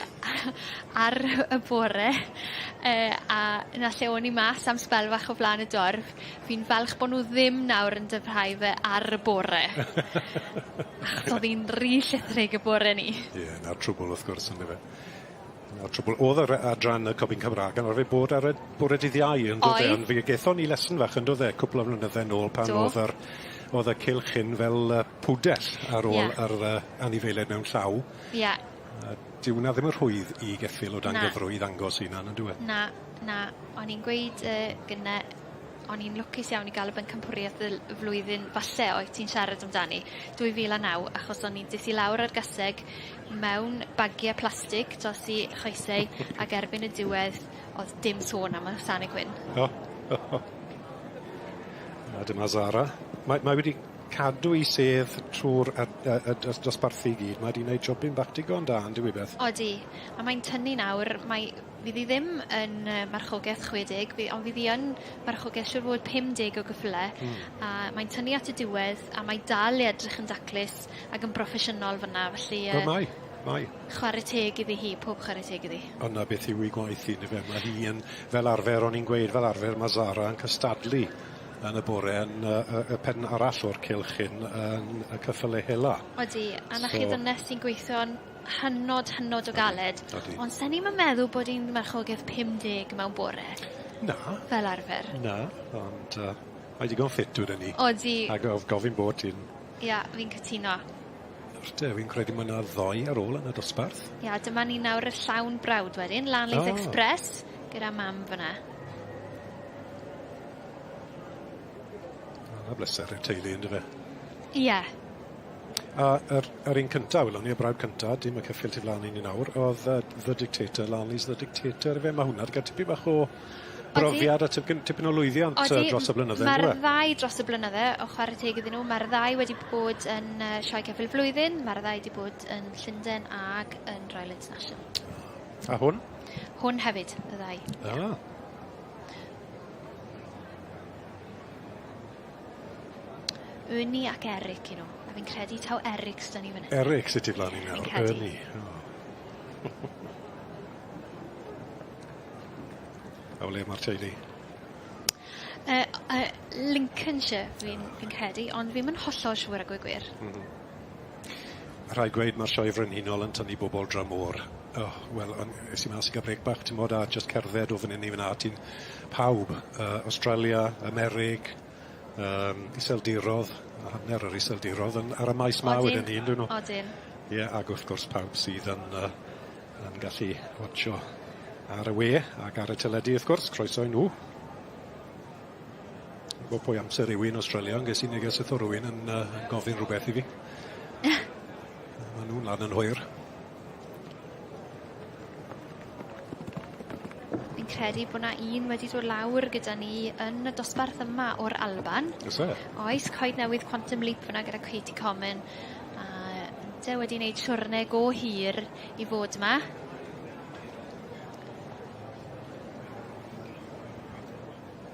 ar y bore yy a 'na lle o'n i mas am sbel fach o flan y dorf. Fi'n falch bo' nw ddim nawr yn dyfrhau fe ar y bore. Achos o'dd 'i'n ry llithrig y bore 'ny. Ie, 'na'r trwbwl wrth gwrs on'd yfe? 'Na'r trwbwl. O'dd yr adran y Cobyn Cymra'g yn arfer bod ar y bore dydd Iau on'd o'dd e? Oedd. Ond fe gethon ni lesson fach on'd o'dd e cwpwl o flynydde nôl pan Do. o'dd yr o'dd y cylch hyn fel yy pwdell ar ôl Ie. yr yy anifeiliaid mewn llaw. Ie. A dyw wnna ddim yn rhwydd i geffyl o dan Na. gyfrwy i ddangos 'i hunan on'd yw e? Na, na. O'n i'n gweud yy gynne o'n i'n lwcus iawn i ga'l y bencampwriaeth y l- y flwyddyn falle oet ti'n siarad amdani 2009 achos o'n i'n des i lawr ar gaseg mewn bagie plastig dros 'i choesau ag erbyn y diwedd o'dd dim sôn am y sane gwyn. O! A dyma Zara. Mae mae wedi cadw 'i sedd trw'r y y y dos- dosbarthu i gyd. Mae 'di neud jobyn bach digon da on'd yw 'i Beth? Odi a mae'n tynnu nawr mae fydd 'i ddim yn yy marchogeth 60 fi ond fydd 'i yn marchogeth siŵr fod 50 o gyffyle. Hmm. A mae'n tynnu at y diwedd a mae dal i edrych yn daclus ag yn broffesiynol fyn 'na felly yy... Wel mae, mae. Chware teg iddi hi, pob chware teg iddi. Ond 'na beth yw 'i gwaith hi on'd yfe? Ma' hi yn fel arfer o'n i'n gweud fel arfer ma' Zara yn cystadlu yn y bore yn yy y y pen arall o'r cylch hyn yn y cyffyle hela. Odi, a 'na chi So... ddynes sy'n gweithio'n hynod, hynod o galed. Odi. Ond sen i'm yn meddwl bod 'i'n marchogaeth 50 mewn bore. Na. Fel arfer. Na, ond yy mae digon ffit weden i. Odi. Ag of- gofyn bod ti'n Ia, fi'n cytuno. Nawr te, fi'n credu ma' 'na ddoi ar ôl yn y dosbarth. Ia, dyma ni nawr y llawn brawd wedyn, Lanley's Oh. Express, gyda mam fyna. O, 'na bleser i'r teulu on'd yfe? Ie. A yr yr un cynta welon ni, y brawd cynta, dim y ceffyl tu flan i ni nawr, o'dd yy The Dictator, Lanley's The Dictator yfe? Ma' hwnna 'di ga'l tipyn bach o brofiad a tipyn tipyn o lwyddiant Odi. dros y blynydde on'd Ma'r yw e? ddau dros y blynydde, o chware teg iddyn nhw, ma'r ddau wedi bod yn yy Sioe Ceffyl Flwyddyn, ma'r ddau 'di bod yn Llunden ag yn Royal International. A hwn? Hwn hefyd, y ddau. Ah. Ernie ac Eric 'yn nw, a fi'n credu taw Eric s'da ni fyn 'yn. Eric sy tu flan i nawr. Fi'n credu. Ernie. O. A o le ma'r teulu? Yy yy Lincolnshire fi'n fi'n credu ond fi'm yn hollol siŵr a gweud gwir. M-hm. Ma' rhaid gweud ma'r Sioe Frenhinol yn tynnu bobol dramor. O wel o'n es i mas i ga'l brêc bach t'mod a jyst cerdded o fan 'yn i fan 'na ti'n pawb yy Australia, Amerig, yym Iseldirodd, a hanner yr Iseldirodd yn ar y maes 'ma Odyn. wedyn 'ny on'd 'yn nw? Odyn. Ie ag wrth gwrs pawb sydd yn yy yn gallu watsio ar y we ag ar y teledu wrth gwrs, croeso i nw. Dwi'm gwbo pwy amser yw 'i yn Australia ond ges i neges wrtho rywun yn yy yn gofyn rwbeth i fi. Ma' nw'n lan yn hwyr. Fi'n credu bo' 'na un wedi dod lawr gyda ni yn y dosbarth yma o'r Alban. O's e? Oes, Coed Newydd Quantum Leap fyna gyda Katie Common a ynte wedi neud siwrne go hir i fod 'ma.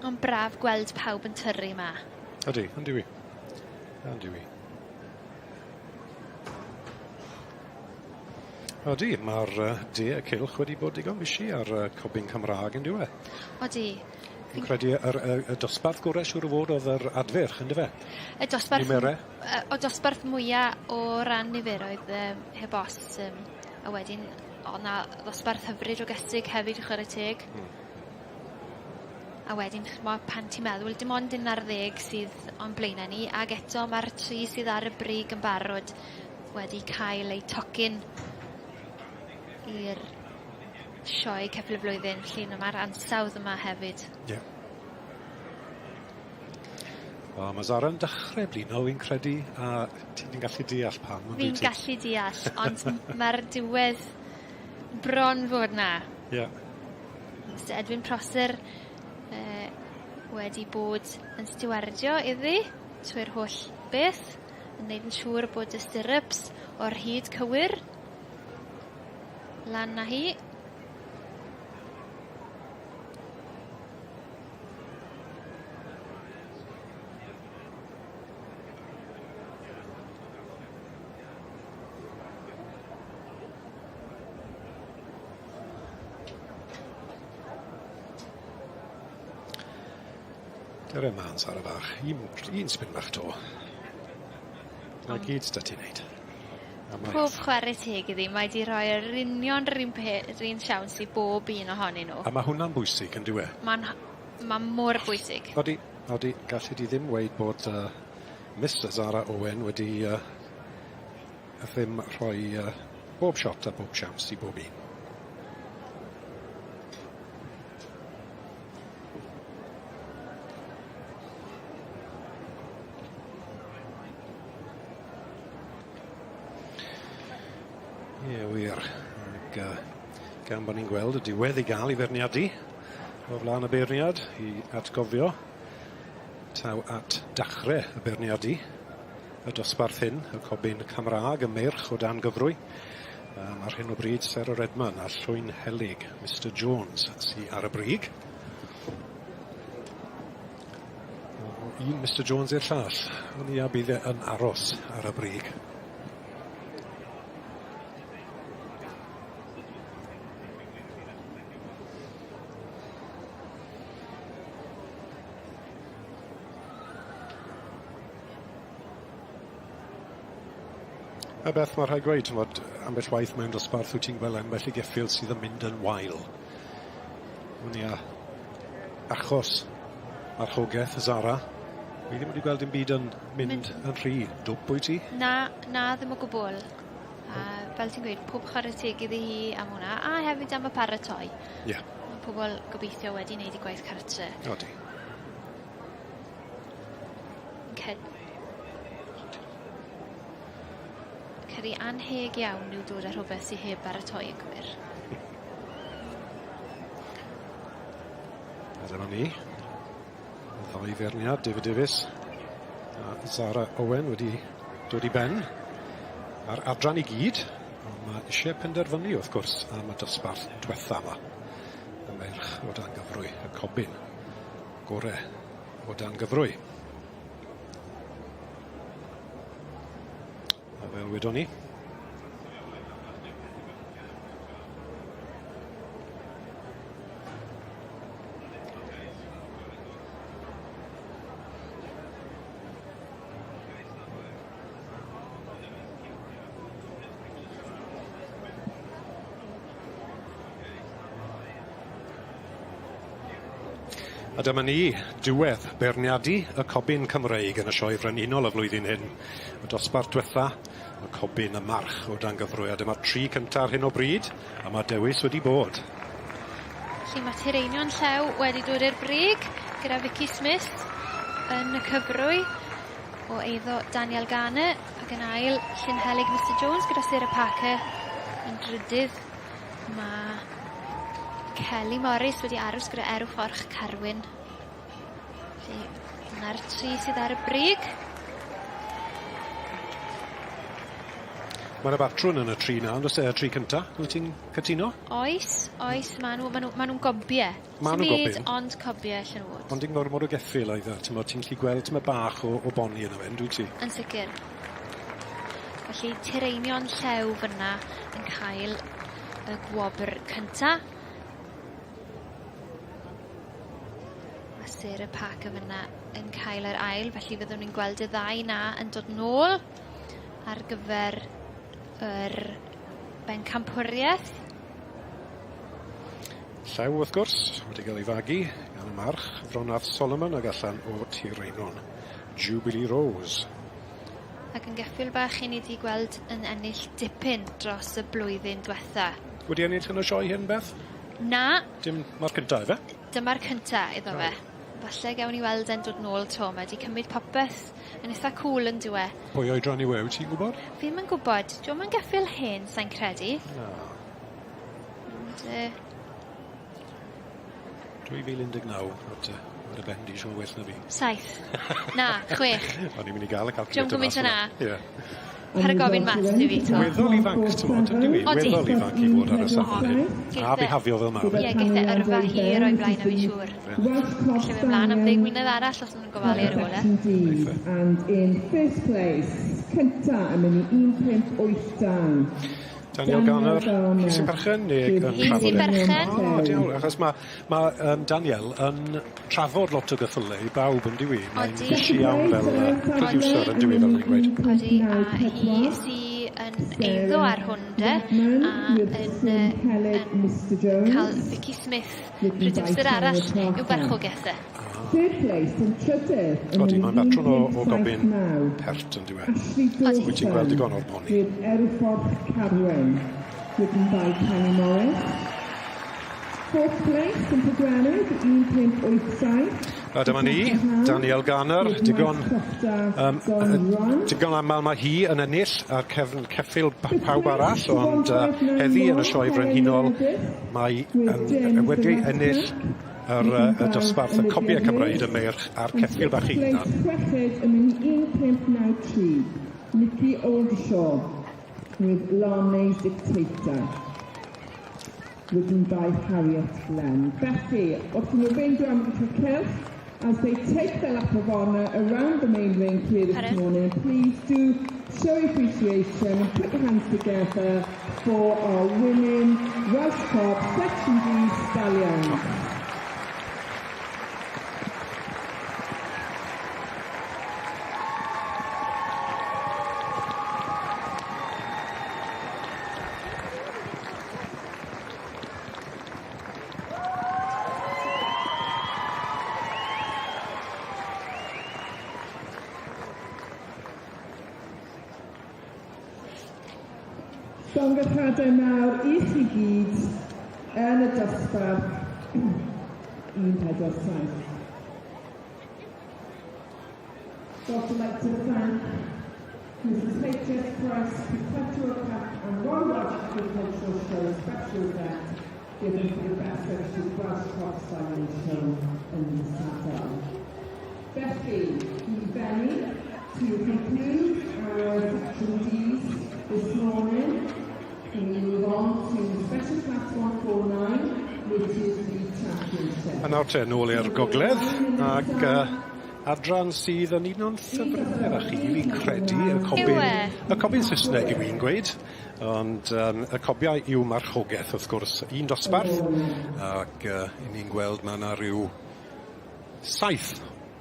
Ond braf gweld pawb yn tyrru 'ma. Ydi, on'd yw 'i? On'd yw 'i? Odi, ma'r yy de y cylch wedi bod digon fishi ar yy cobyn Cymra'g on'd yw e? Odi. Fi'n credu yr y y dosbarth gore siŵr o fod o'dd yr adfyrch on'd yfe? Y dosbarth... Nimerau. Yy o dosbarth mwya o ran niferoedd yym heb os yym a wedyn o' 'na ddosbarth hyfryd o gesig hefyd i chware teg. Hmm. A wedyn ch'mo' pan ti'n meddwl dim ond un ar ddeg sydd o'n blaene ni ag eto ma'r tri sydd ar y brig yn barod wedi cael eu tocyn i'r sioe ceffyl y flwyddyn felly no ma'r ansawdd yma hefyd. Ie. O ma' Zara'n dechre blino fi'n credu a ti'n gallu deall pam yndwyt ti? Fi'n gallu deall ond ma'r diwedd bron fod 'na. Ie. Mister Edwin Prosser yy wedi bod yn stiwardio iddi trwy'r holl beth yn neud yn siŵr bod y stirrups o'r hyd cywir. Lan â hi. Dere mlan Sara fach, un un spin bach 'to. 'Na gyd s'da ti neud. A mae... Pob chware teg iddi mae 'di rhoi yr union 'r un pe- yr un siawns i bob un ohonyn nhw. A ma' hwnna'n bwysig on'd yw e? Ma'n hy- ma' mor bwysig. Odi odi gallu di ddim weud bod yy Miss Zara Owen wedi yy ddim rhoi yy bob shot a bob siawns i bob un. Ie wir ag yy gan bo' ni'n gweld y diwedd i ga'l 'i feirniadu o flan y beirniad i atgofio taw at dachre y beirniadu y dosbarth hyn, y cobyn Cymra'g, y meirch o dan gyfrwy. Yym ar hyn o bryd Sarah Redman a Llwyn Helyg, Mister Jones sy ar y brig. O un Mister Jones i'r llall. O'n i a bydd e yn aros ar y brig. A beth mae rhaid gweud, t'mod, ambell waith mewn dosbarth wyt ti'n gweld ambell i geffyl sydd yn mynd yn wael. Wn i a achos marchogeth Zara, fi ddim wedi gweld dim byd yn mynd, mynd. yn rhy dwp wyt ti? Na, na, ddim o gwbl. A fel ti'n gweud, pob chwarae teg iddi hi am hwnna, a hefyd am y paratoi. Ie. Yeah. Mae pobl gobeithio wedi wneud i gwaith cartre. Odi. Credu anheg iawn yw dod â rhywbeth sy heb baratoi yn gywir. A dyma ni. Y ddau feirniad, David Davies a Zara Owen wedi dod i ben a'r adran i gyd, ond ma' isie penderfynu wrth gwrs am y dosbarth dwetha 'ma. Y meirch o dan gyfrwy, y cobyn gore o dan gyfrwy. A fel wedon ni, A dyma ni, diwedd beirniadu y Cobyn Cymreig yn y Sioe Frenhinol y flwyddyn hyn. Y dosbarth dwetha, y Cobyn y March o dan gyfrwy, a dyma'r tri cynta ar hyn o bryd, a ma' dewis wedi bod. Felly ma' Tireinion Llew wedi dod i'r brig gyda Vicky Smith yn y cyfrwy o eiddo Daniel Garner ac yn ail Llynhelyg Mister Jones gyda Sarah Parker yn drydydd. Ma' Kelly Morris wedi aros gyda Erw Fforch Carwyn. Felly dyna'r tri sydd ar y brig. Ma' 'na batrwn yn y tri 'na on'd o's e y tri cynta? Wyt ti'n cytuno? Oes oes ma' nw ma' nw ma' nw'n gobie. Ma' nw'n gobin. Sim byd ond cobie allan nhw fod. Ond dim gormod o geffyl either t'mod ti'n gallu gweld tymed bach o o boni yno fe yndwyt ti? Yn sicir. Felly Tireinion Llew fynna yn cael y gwobr cynta. A Sarah Parker fynna yn cael yr ail, felly fyddwn ni'n gweld y ddau na yn dod nôl ar gyfer yr bencampwriaeth. Llew wrth gwrs, wedi cael ei fagu gan y march Fronath Solomon ag allan o Tireinon. Jubilee Rose. Ac yn geffyl bach i ni 'di gweld yn ennill dipyn dros y blwyddyn dwetha. Wedi ennill yn y sioe hyn Beth? Na. Dim ma'r cynta yfe? Dyma'r cynta iddo fe. Falle gewn ni weld e'n dod nôl 'to mae 'di cymryd popeth yn itha cŵl on'd yw e? Pwy oedran yw e wyt ti'n gwbod? Fi 'im yn gwbod. Dyw o'm yn geffyl hen sai'n credu. Na. Ond yy 2019 nawr te. Ma' dy ben di siŵr well na fi. Saith. Na, chwech. O'n i'n myn' i ga'l y calculator Dio'm gwmint â 'na. Ie. Paid â gofyn maths i fi 'to. Weddol ifanc t'mod on'd yw 'i? Odi. Weddol ifanc i fod ar y safle hyn. A bihafio fel ma' fe. Ie geith e yrfa hir o'i flaen e fi'n siŵr. Galle fe mlan am ddeg mlynedd arall os ma' nw'n gofalu ar ôl e. Neith e. And in first place, cynta yn mynd i 1582. Daniel Garner, hi sy'n berchen neu yn Hi trafod sy'n e? berchen. O, diawl, achos ma' ma' yym Daniel yn trafod lot o geffyle i bawb yndyw 'i? Mae'n Odi. fishi iawn fel yy producer yndyw 'i fel ni'n gweud. Odi, a hi sy yn eiddo ar hwn de, a yn yy yn ca'l Vicky Smith, producer arall i'w barchogaeth e. Third place yn trydydd yn Odi, mae'n batrwn o o gobin 1579. pert yndyw e? Ashley Dawson. Wyt ti'n gweld digon o'r poni. With Erffordd Carwen, ridden by Penny Morris. Fourth place yn pedwerydd, 1587. A dyma ni, Daniel Garner, digon yym yy digon amal ma' hi yn ennill ar cefn ceffyl pawb arall, ond yy heddi yn y Sioe Frenhinol mae yn yy wedi ennill yr yy y dosbarth y cobie Cymreig y meirch a'r ceffyl bach ei hunan. Chweched yn mynd i 1593, Nicky Oldshaw with Larney's Dictator. Ridden by Harriet Glenn. Felly, wrth i nhw fynd o amgylch y cylch, as they take their lap of honour around the main ring here this Pardon? morning, please do show appreciation and put your hands together for our winning Welsh Cob Section D Stallions. Llongyfarchiadau mawr i chi gyd yn y dosbarth 147. Also like to thank Mrs H.S. Price, Perpetua Cup and Royal Welsh Agricultural Show special event given for the best registered Welsh Cob Stallion shown in the saddle. Felly, i bennu, to conclude our section Ds this morning, we move on to special class 149, which is the championship. A nawr te, nôl i'r gogledd, ac yy adran sydd yn un o'n ffefrynnau fach chi, fi'n credu, y cobyn... Yw e? Y cobyn Saesneg yw un gweud, ond yym y cobiau yw marchogeth wrth gwrs, un dosbarth, ac yy 'yn ni'n gweld ma' 'na ryw saith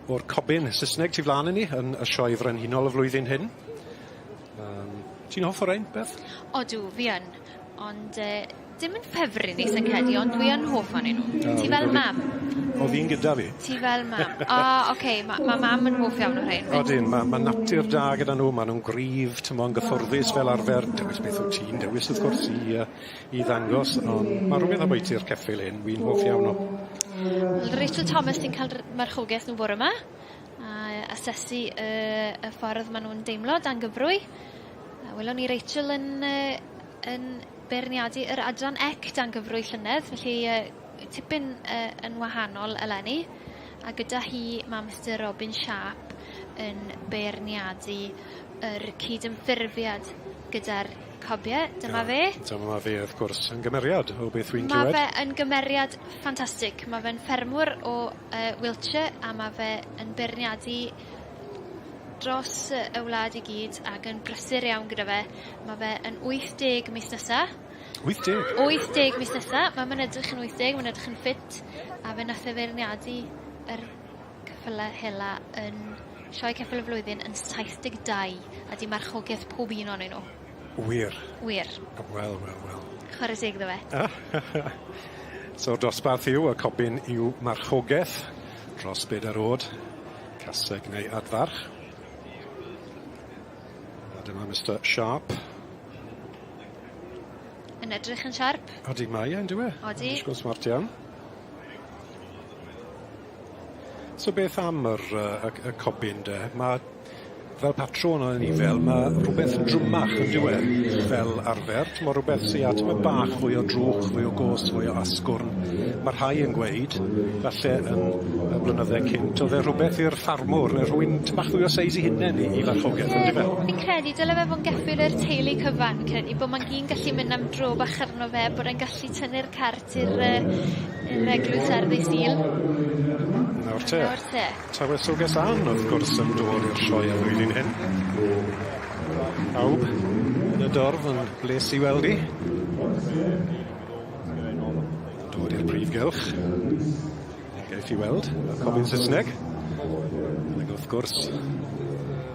o'r cobyn Saesneg tu flan i ni yn y Sioe Frenhinol y flwyddyn hyn. Yym ti'n hoff o rein, Beth? Odw, fi yn. Ond yy dim yn ffefryn i sai'n credu ond dwi yn hoff onyn nw. Ti fel mam. O'dd un gyda fi. Ti fel mam. O oce ma' ma' mam yn hoff iawn o rhein 'fyd. Odyn ma' ma' natur da gyda nw ma' nw'n gryf t'mo' yn gyfforddus fel arfer dewis beth wyt ti'n dewis wrth gwrs i yy i ddangos on' ma' rwbeth ambwytu'r ceffyl hyn wi'n hoff iawn o. Wel Rachel Thomas sy'n ca'l marchogaeth nw bore 'ma. A asesu y y ffordd ma' nw'n deimlo dan gyfrwy. A welon ni Rachel yn yy yn beirniadu yr adran ec dan gyfrwy llynedd felly yy tipyn yy yn wahanol eleni. A gyda hi ma' Mister Robin Sharp yn beirniadu yr cydymffurfiad gyda'r cobie. Dyma fe. Dyma fe wrth gwrs yn gymeriad o beth wi'n Ma' clywed. fe yn gymeriad ffantastig. Ma' fe'n ffermwr o yy Wiltshire a ma' fe yn beirniadu dros yy y wlad i gyd ag yn brysur iawn gyda fe. Ma' fe yn 80 mis nesa. 80? 80 mis nesa. Ma' fe'n edrych yn 80 ma'n edrych yn ffit a fe nath e feirniadu yr ceffyle hela yn Sioe Ceffyl y Flwyddyn yn 72 a 'di marchogaeth pob un onyn nw. Wir? Wir. Wel, wel, wel. Chware teg iddo fe. So'r dosbarth yw y cobyn yw marchogeth dros bedair o'd, caseg neu adfarch. A dyma Mister Sharp. Yn edrych yn siarp. Odi mae e on'd yw e? Odi. Disgwl smart iawn. So beth am yr yy y y cobyn de? Ma' fel patrwn o'n i fel ma' rwbeth drwmach on'd yw e fel arfer t'mo' rwbeth sy â tymed bach fwy o drwch, fwy o go's, fwy o asgwrn. Ma' rhai yn gweud falle yn y blynydde cynt o'dd e rhwbeth i'r ffarmwr ne' rhywun tym bach fwy o seis 'i hunen i i farchogaeth on'd yfe? Fi'n credu dyle fe fo' yn geffyl i'r teulu cyfan fi'n credu bo' man gi'n gallu mynd am dro bach arno fe bod e'n gallu tynnu'r cart i'r yy i'r eglwys ar ddy' Sul. Nawr te. Nawr te. Tywysoges Ann wrth gwrs yn dod i'r sioe y flwyddyn hyn. Pawb yn y dorf yn bles i weld 'i. Dod i'r prif gylch. Geiff i weld y cofyn Saesneg. Ac wrth gwrs,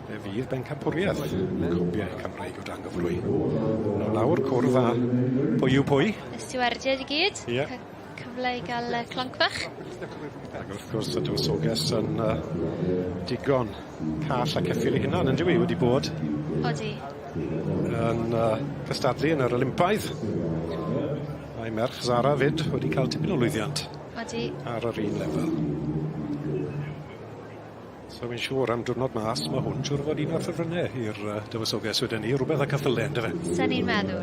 fe fydd bencampwriaeth y cobiau Cymreig o dan gyfrwy. Nawr lawr cwrdd â pwy yw pwy. Y stiwardiaid i gyd. Ie. Cyfle i ga'l clonc fach. Ac wrth gwrs y dywysoges yn digon call a ceffyl ei hunan yndyw 'i wedi bod Odi. Yn cystadlu yn yr Olympaidd. Mae merch Zara 'fyd wedi cael tipyn o lwyddiant. Odi. Ar yr un lefel. So fi'n siŵr am diwrnod mas ma' hwn siŵr o fod un o'r ffefrynne i'r dywysoges weden i, rwbeth â ceffyle yndyfe? Sen i'n meddwl.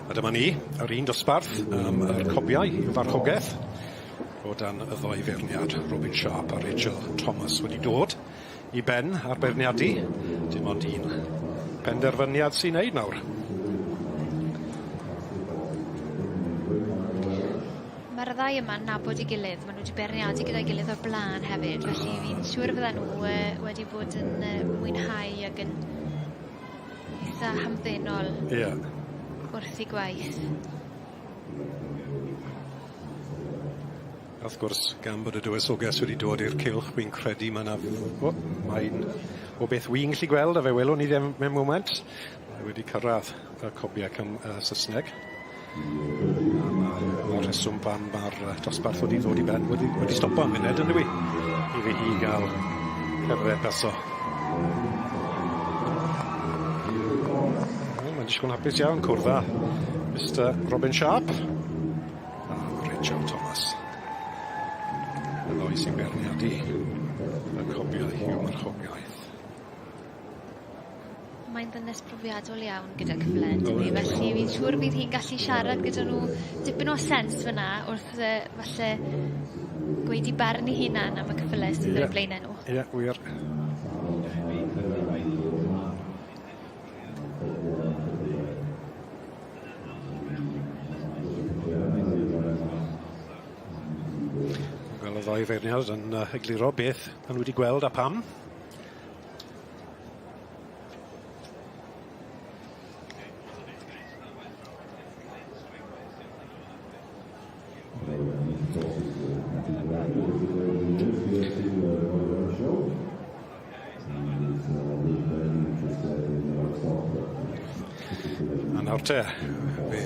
A dyma ni, yr un dosbarth am yr cobiau i'w farchogeth o dan y ddou feirniad, Robin Sharp a Rachel Thomas wedi dod i ben ar beirniadu, dim ond un penderfyniad sy'n neud nawr. Mae'r ddau yma'n nabod 'i gilydd, ma' nw 'di beirniadu gyda'i gilydd o'r bla'n hefyd, felly fi'n siŵr fydden nhw wedi bod yn mwynhau ag yn itha hamddenol. Ie. Wrth 'u gwaith. Wrth gwrs, gan bod y dywysoges wedi dod i'r cylch, wi'n credu ma' 'na o, mae'n o beth wi'n gallu gweld, a fe welwn ni ddim mewn moment, mae wedi cyrradd y cobiau Cym- Sysneg. A ma' ma' rheswm pam ma'r dosbarth wedi ddod i ben wedi wedi stopo am funud yndyw 'i? Iddi hi ga'l cerdded paso. Wel mae'n disgwl hapus iawn cwrdd â Mister Robin Sharp a Rachel Thomas. Y ddou sy'n beirniadu y cobiau i'w marchogaeth. Mae'n ddynes profiadol iawn gyda cyfle yndyw 'i felly fi'n siŵr bydd hi'n gallu siarad gyda nhw dipyn o sens fyn 'na wrth falle gweud 'u barn 'u hunan am y cyffyle sydd ar 'u blaene nhw. Ie wir. Gwel y ddou feirniad yn egluro beth ma' nw wedi gweld a pam. A nawr te, fe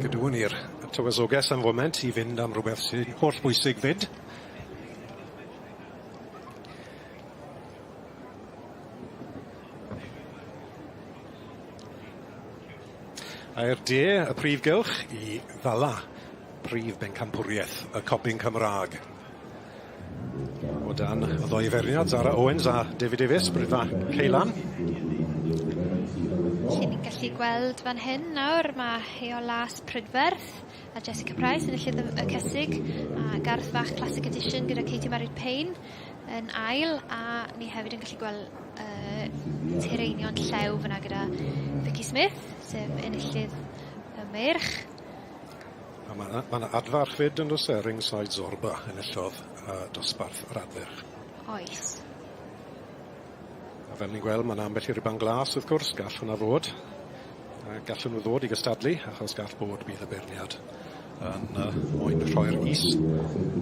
gadwwn ni'r tywysoges am foment i fynd am rwbeth sy'n hollbwysig 'fyd. A i'r de, y prif gylch i ddala prif bencampwriaeth y Copyn Cymraeg. O dan y ddou feirniad, Zara Owens a David Davies, Briffa Ceulan. Lle ni'n gallu gweld fan hyn nawr, mae Heol Las Prydferth a Jessica Price enillydd y y cesig a Garth Fach Classic Edition gyda Katie Marie Payne yn ail a ni hefyd yn gallu gweld yy Tireinion Llew fyna gyda Vicky Smith sef enillydd y meirch. A ma' 'na ma' 'na adfarch 'fyd on'd o's e Ringside Zorba enillodd dosbarth yr adferch. Oes. A fel ni'n gweld ma' 'na ambell i ruban glas wrth gwrs gall hwnna fod. A gallen nhw ddod i gystadlu achos gall bod bydd y beirniad yn moyn rhoi'r is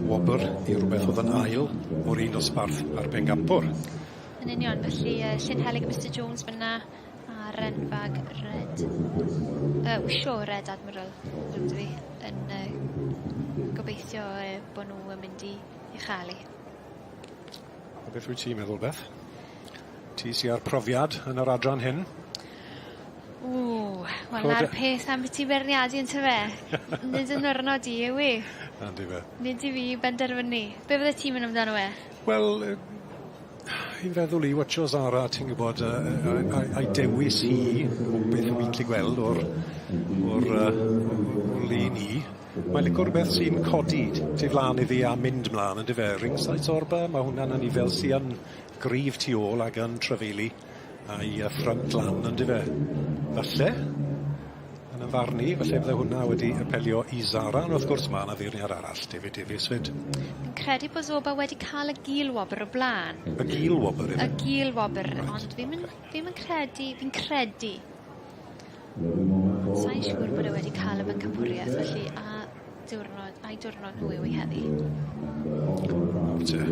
wobr i rwbeth o'dd yn ail o'r un dosbarth a'r pencampwr. Yn union felly Llyn Helyg a Mister Jones fyn 'na a Renfag Red Wisho Red Admiral ddrwg 'da fi yn gobeithio bo' nw yn mynd i i cha'l 'i. A beth wyt ti'n meddwl Beth? Ti sy â'r profiad yn yr adran hyn. Ww wel 'na'r peth am biti beirniadu ontyfe? Nid 'yn niwrnod i yw 'i? On'd yfe? Nid i fi benderfynu. Be' fyddet ti'n mynd amdano fe? Wel i feddwl i watsio Zara ti'n gwbod a'i dewis hi o beth wi'n gallu gweld o'r o'r o lun i Mae'n lico rwbeth sy'n codi tu flan iddi a mynd mlan on'd yfe? Ringside Zorba ma' hwnna'n anifel sy yn gryf tu ôl ag yn trafeilu a'i ffrynt lan on'd yfe? Falle. Yn 'y farn i, falle bydde hwnna wedi apelio i Zara, ond wrth gwrs ma' 'na feirniad arall, David Davies 'fyd. Fi'n credu bo' Zoba wedi ca'l y gil wobr o bla'n. Y gil wobr yfe? Y gil wobr, ond fi'm yn fi'm yn credu, fi'n credu. Sai'n siŵr bod e wedi ca'l y bencampwrieth felly a diwrnod a'i diwrnod nhw yw 'i heddi. Nawr te.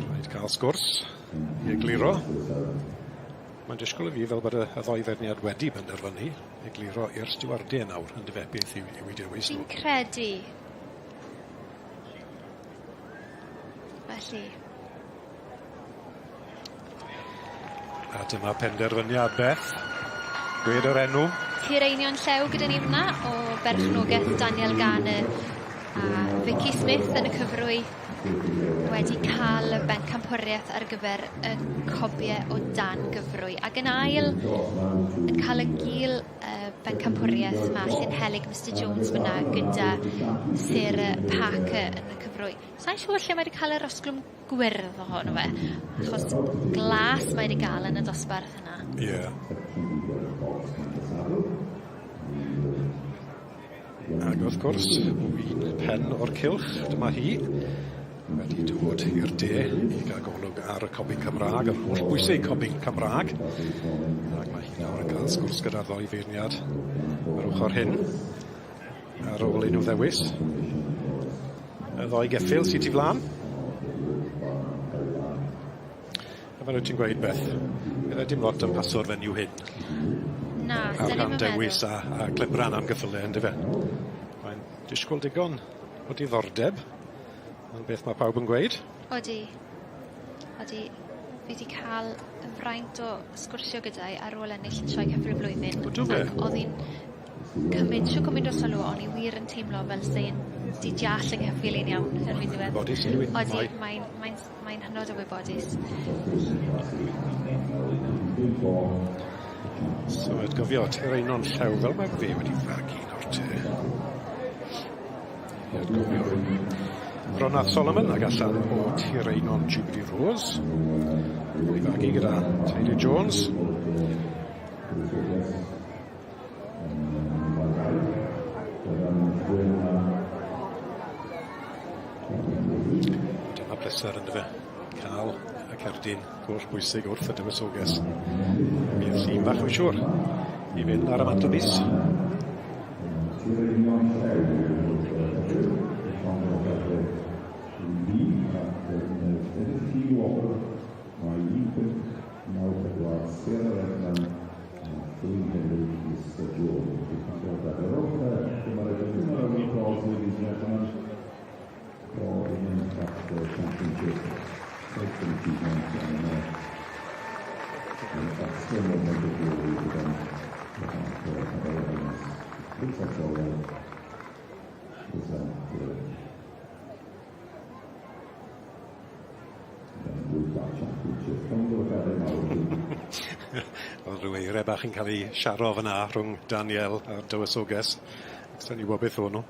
Rhaid cael sgwrs i egluro. Mae'n disgwyl i fi fel bod y, y ddou feirniad wedi penderfynu egluro i'r stiwardiau nawr, yndyfe, beth yw, yw eu dewis nhw. Fi'n credu. Felly. A dyma penderfyniad Beth. Gwed yr enw. Tir Einion Llew gyda ni fyna o berchnogaeth Daniel Garner a Vicky Smith yn y cyfrwy wedi cael y bencampwriaeth ar gyfer y cobie o dan gyfrwy ac yn ail yn cael y gil uh, bencampwriaeth mae Llynhelyg Mr Jones fyna gyda Sarah Parker yn y cyfrwy. Sa'n siŵr lle mae wedi cael yr osglwm gwyrdd ohono fe, achos glas mae wedi gael yn y dosbarth yna. Ie. Yeah. Ac wrth gwrs, o un pen o'r cylch, dyma hi, wedi dod i'r de i gael golwg ar y cobyn Cymraeg, yr holl bwysig cobyn Cymraeg. Ac mae hi nawr yn cael sgwrs gyda'r ddou feirniad ar ochr hyn, ar ôl i nhw ddewis. Y ddou geffyl sydd tu flaen. A fel wyt ti'n gweud Beth, byddai dim lot yn paso'r fenyw hyn. Na, Ar ran dewis a, a clebran am gyffyle, yndyfe? Mae'n disgwyl digon o diddordeb yn beth mae pawb yn gweud. Odi. Odi. Fi 'di ca'l y fraint o sgwrsio gyda'i ar ôl ennill y Sioe Ceffyl y Flwyddyn. O do fe? Ac o'dd 'i'n cymryd shwd gymaint o sylw o'n i wir yn teimlo fel se 'i'n 'di deall 'yng ngheffyl i'n iawn erbyn diwedd. Gwybodus yndyw 'i? Odi mae'n mae'n mae'n hynod o wybodus. So atgofio Tir Einon Llew fel mae fe wedi fagu nawr te. I atgofio. Ronath Solomon ag allan o Tir Einon Jubilee Rose. Ei fagu gyda teulu Jones. Dyma bleser yndyfe? Ca'l y cerdyn holl bwysig wrth y dywysoges. Bydd llun fach fi'n siŵr i fynd ar y mantelpiece. O'dd rhyw eire bach yn ca'l 'u siaro fyn 'na rhwng Daniel a'r dywysoges. Sa'n i wbo beth o'n nw.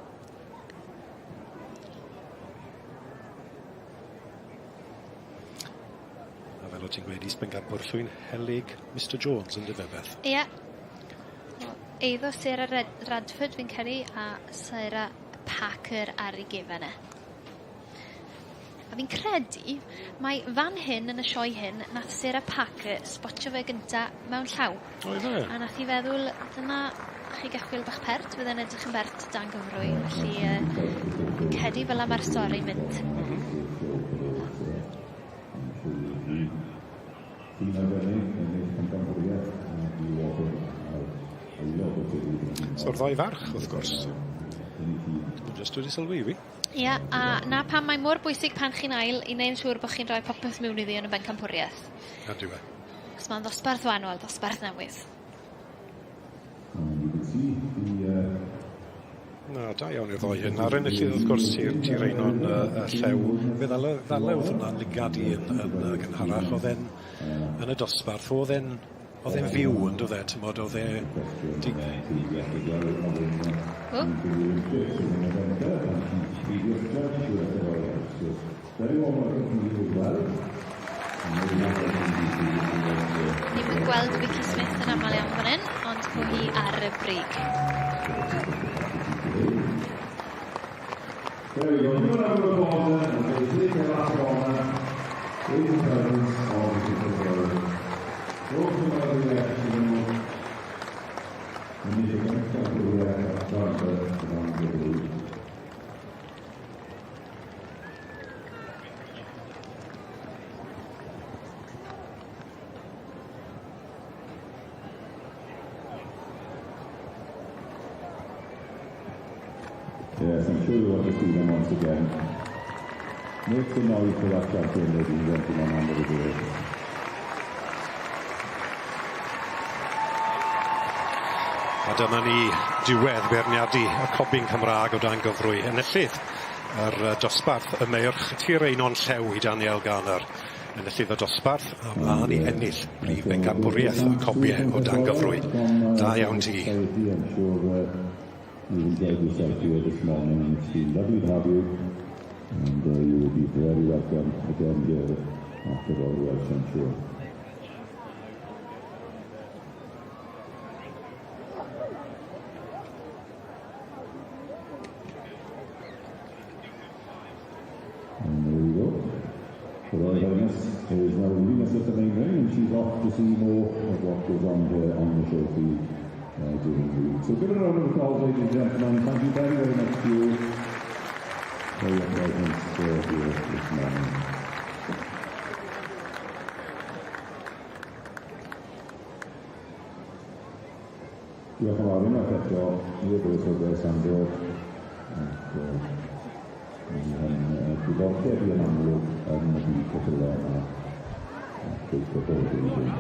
A fel o' ti'n gweud is-bencampwr Llwynhelyg Mr Jones on'd yfe Beth? Ie. Eiddo Sarah Red- Radford fi'n credu a Sarah Parker ar ei gefen e. A fi'n credu mai fan hyn yn y sioe hyn nath Sarah Parker sbotio fe gynta mewn llaw. O yfe? A nath hi feddwl dyma chi geffyl bach pert fydde'n edrych yn bert dan gyfrwy felly yy fi'n credu fel 'a ma'r stori'n mynd. So'r ddou farch wrth gwrs. Dwi jyst wedi sylwi fi. Ie, a 'na pam mae mor bwysig pan chi'n ail i neu' yn siŵr bo' chi'n rhoi popeth mewn iddi yn y bencampwrieth. Yndyw e. Achos ma'n ddosbarth wahanol, dosbarth newydd. Na, da iawn i'r ddou hyn. A'r enillydd wrth gwrs i'r Tir Einon yy y Llew. Fe ddale ddale o'dd hwnna'n lygad i yn yn yy gynharach o'dd e'n yn y dosbarth o'dd e'n o'dd e'n fyw on'd o'dd e t'mod o'dd e 'di O! Ni'm yn gweld Vicky Smith yn amal iawn fan 'yn, ond Acw hi ar y brig. There we go. Give a round of applause then as they take their last honour in the presence of the Super Yes, I'm sure you want to see them once again. Make some noise for that champion, ladies and gentlemen, under the door. A dyma ni diwedd beirniadu y cobyn Cymra'g o dan gyfrwy enillydd yr dosbarth y meirch Tir Einon Llew i Daniel Garner. Enillydd y dosbarth a mlaen i ennill brif bencampwriaeth y cobie o dan gyfrwy. Da iawn ti. You enjoyed yourself here this morning and it's been lovely to have you and you will be very welcome again here at the Royal Welsh, I'm sure. And there we go. The Royal Highness is now leaving us at the main ring and she's off to see more of what goes on here on the show field during the week. So give it a round of applause, ladies and gentlemen. Thank you very, very much to you for your presence here this morning. Diolch yn fawr unwaith eto i'r Dywysoges am ddod ac mae yn diddordeb i yn amlwg yn y byd ceffylau yma a beicio bob blwyddyn.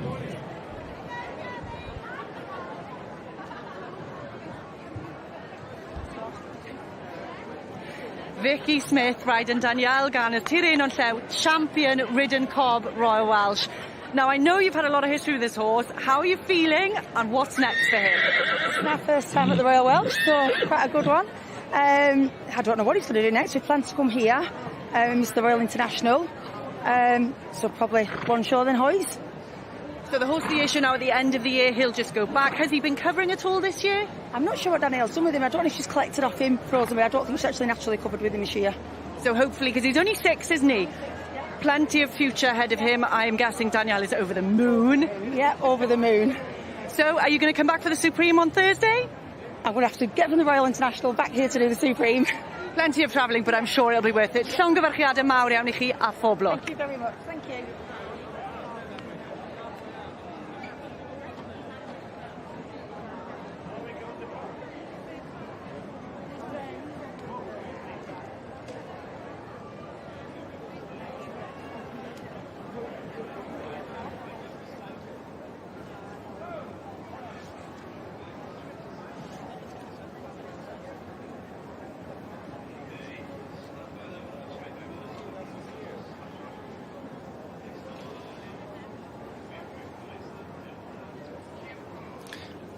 Vicky Smith riding Danielle Garner, Tir Einon Llew, champion ridden cob Royal Welsh. Now, I know you've had a lot of history with this horse. How are you feeling and what's next for him? It's my first time at the Royal Welsh, so quite a good one. I don't know what he's going to do next. We plan to come here. It's the Royal International. So probably one show then Hoys. So the horse of the year show now at the end of the year, he'll just go back. Has he been covering at all this year? I'm not sure what Danielle's done with him. I don't know if she's collected off him frozen. I don't think she's actually naturally covered with him this year. So hopefully, because he's only 6, isn't he? Plenty of future ahead of him. I am guessing Danielle is over the moon. Yeah, over the moon. So are you going to come back for the Supreme on Thursday? I'm going to have to get from the Royal International back here to do the Supreme. Plenty of travelling, but I'm sure it'll be worth it. Llongyfarchiadau mawr iawn i chi a phob lwc. Thank you very much. Thank you.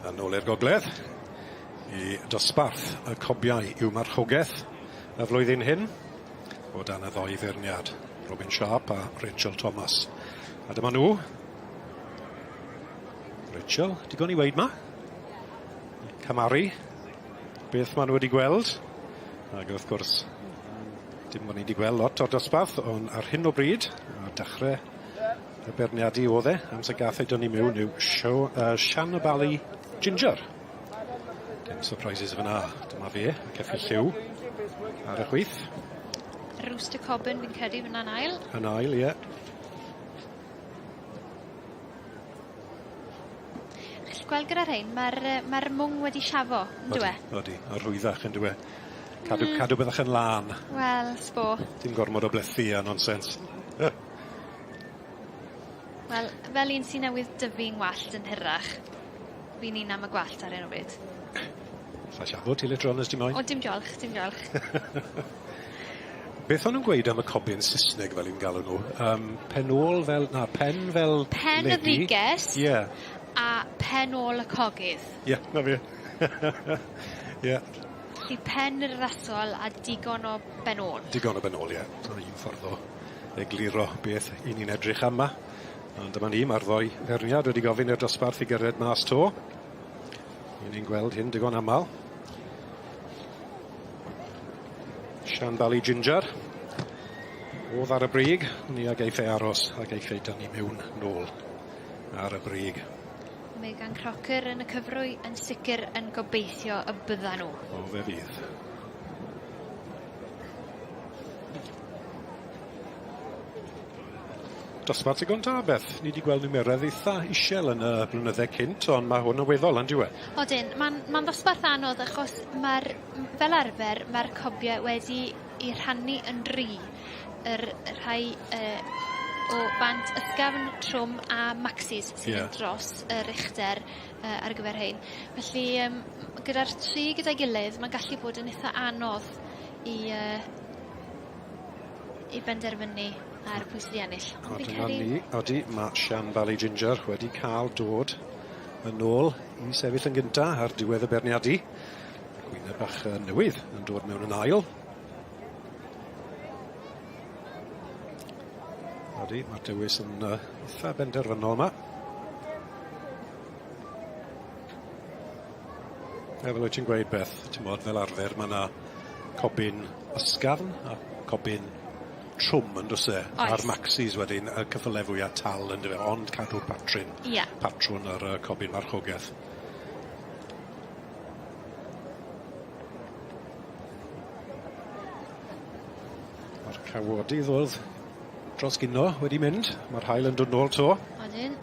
A nôl i'r gogledd i dosbarth y cobiau i'w marchogaeth y flwyddyn hyn o dan y ddoi feirniad, Robin Sharp a Rachel Thomas. A dyma nhw. Rachel, digon i weud ma? Camaru beth maen nhw wedi gweld. Ac wrth gwrs, dim bod ni wedi gweld lot o'r dosbarth, ond ar hyn o bryd, ar dechrau y beirniadu oedd e, amser gath ei dynnu mewn yw Shanabali Ginger. Dim surprises fyna. Dyma fe, y ceffyl lliw ar y chwith. Rooster Cobyn fi'n credu fyna'n ail. Yn ail, ie. Chi'n gweld gyda rhain, mae'r ma mwng wedi siafo, yn dyw e? Odi, a rhwyddach yn dyw e. Cadw byddach yn lân. Wel, sbo. Dim gormod o blethu a nonsens. Wel, fel un sy'n newydd dyfu'n wallt yn hirach, fi'n un am y gwallt ar hyn o bryd. Alla siafo ti later on os ti moyn. O, dim diolch, dim diolch. Beth o'n nhw'n gweud am y cobyn Saesneg fel i'n galw nhw? Pen ôl fel, na, pen fel Pen y lady. dduges. Ie. A pen ôl y cogydd. Ie, na fi. Ie. Felly pen yr rasol a digon o ben ôl. Digon o ben ôl, ie. Dyna un ffordd o egluro beth i ni'n edrych am 'ma. Ond dyma ni, mae'r ddoi feirniad wedi gofyn i'r dosbarth i gerdded mas to. Ni'n ni'n gweld hyn digon aml. Sian Bali Ginger. Oedd ar y brig, ni a geiff ei aros a geiff ei dynnu mewn nôl ar y brig. Megan Crocker yn y cyfrwy yn sicr yn gobeithio y byddan nhw. O, fe fydd. Dosbarth digon da, Beth. Ni wedi gweld niferoedd eitha isiel yn y blynydde cynt, ond mae hwn yn weddol, on'd yw e? Odyn, ma'n ma'n ddosbarth anodd achos ma'r fel arfer ma'r cobie wedi 'u rhannu yn dri. Yr rhai yy o bant ysgafn, trwm a maxis sydd yn dros yr uchder yy ar gyfer rhein. Felly yym gyda'r tri gyda'i gilydd ma'n gallu bod yn itha anodd i yy i benderfynu ar pwy sydd i ennill. Ond fi'n credu... Ni, odi, mae Sian Valley Ginger wedi cael dod yn ôl i sefyll yn gynta ar diwedd y beirniadu. Ac wyneb bach newydd yn dod mewn yn ail. Odi, mae'r dewis yn eitha benderfynol yma. A fel wyt ti'n gweud Beth, t'mod fel arfer ma' 'na cobyn ysgafn a cobyn trwm on'd o's e? Oes. A'r maxis wedyn y cyffyle fwya tal yndyfe ond cadw'r patryn. Ie. Patrwn yr yy cobyn marchogeth. Ma'r cawodydd o'dd dros gino wedi mynd, ma'r haul yn dod nôl 'to. Odyn.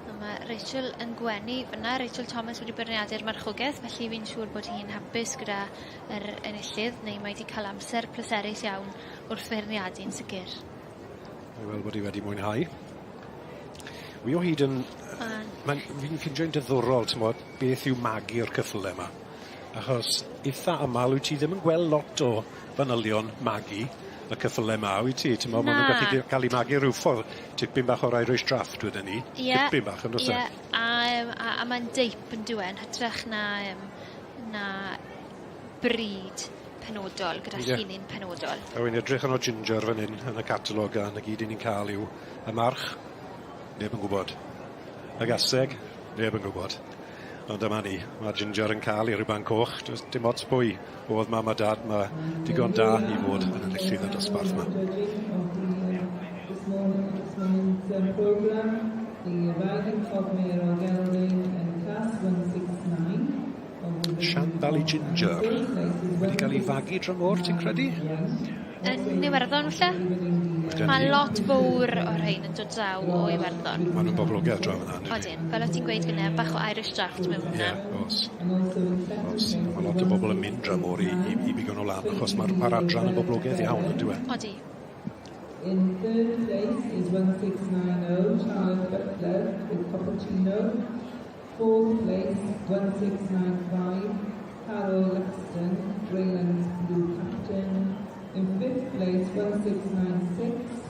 A ma' Rachel yn gwenu fyn 'na Rachel Thomas wedi beirniadu'r marchogeth felly fi'n siŵr bod hi'n hapus gyda yr enillydd neu mae 'di ca'l amser pleserus iawn wrth feirniadu'n sicir. Mae weld bod 'i wedi mwynhau. Wi o hyd yn... Ma'n fi'n ffindio'n diddorol t'mod beth yw magu'r cyffyle 'ma. Achos itha amal wyt ti ddim yn gweld lot o fanylion magu y cyffyle 'ma wyt ti t'mo' ma' nw'n gallu ca'l 'u magu ryw ffordd tipyn bach o'r Irish Draught weden i. Ie. Tipyn bach on'd o's e? Ie a yym a a ma'n deip on'd yw e yn hytrach na yym na brîd penodol gyda Ie. llinyn penodol. A wi'n edrych arno Ginger fan 'yn yn y catalog a 'na gyd 'yn ni'n ca'l yw y march, neb yn gwbod. Y gaseg, neb yn gwbod. Ond dyma ni, ma' Ginger yn ca'l 'i ruban coch, does dim ots pwy o'dd mam a dad, ma' digon da i fod yn enillydd y dosbarth 'ma. Sian Valley Ginger wedi cael ei fagu dramor, ti'n credu? Yn Iwerddon falle? Mae lot fowr o'r rhein yn dod draw o Iwerddon. Ma' nw'n boblogaidd draw fan'na yndyn? Odyn, fel o' ti'n gweud gynne, bach o Irish Draught mewn hwnna. Ie, o's. O's. A ma' lot o bobol yn mynd dramor i i i bigo nw lan achos ma'r ma'r adran yn boblogaidd iawn on'd yw e? Odi. In third place is 1690 Charlotte Butler with Cappuccino. Fourth place, 1695, Carol Lexton, Greylands Blue Captain. In fifth place, 1696,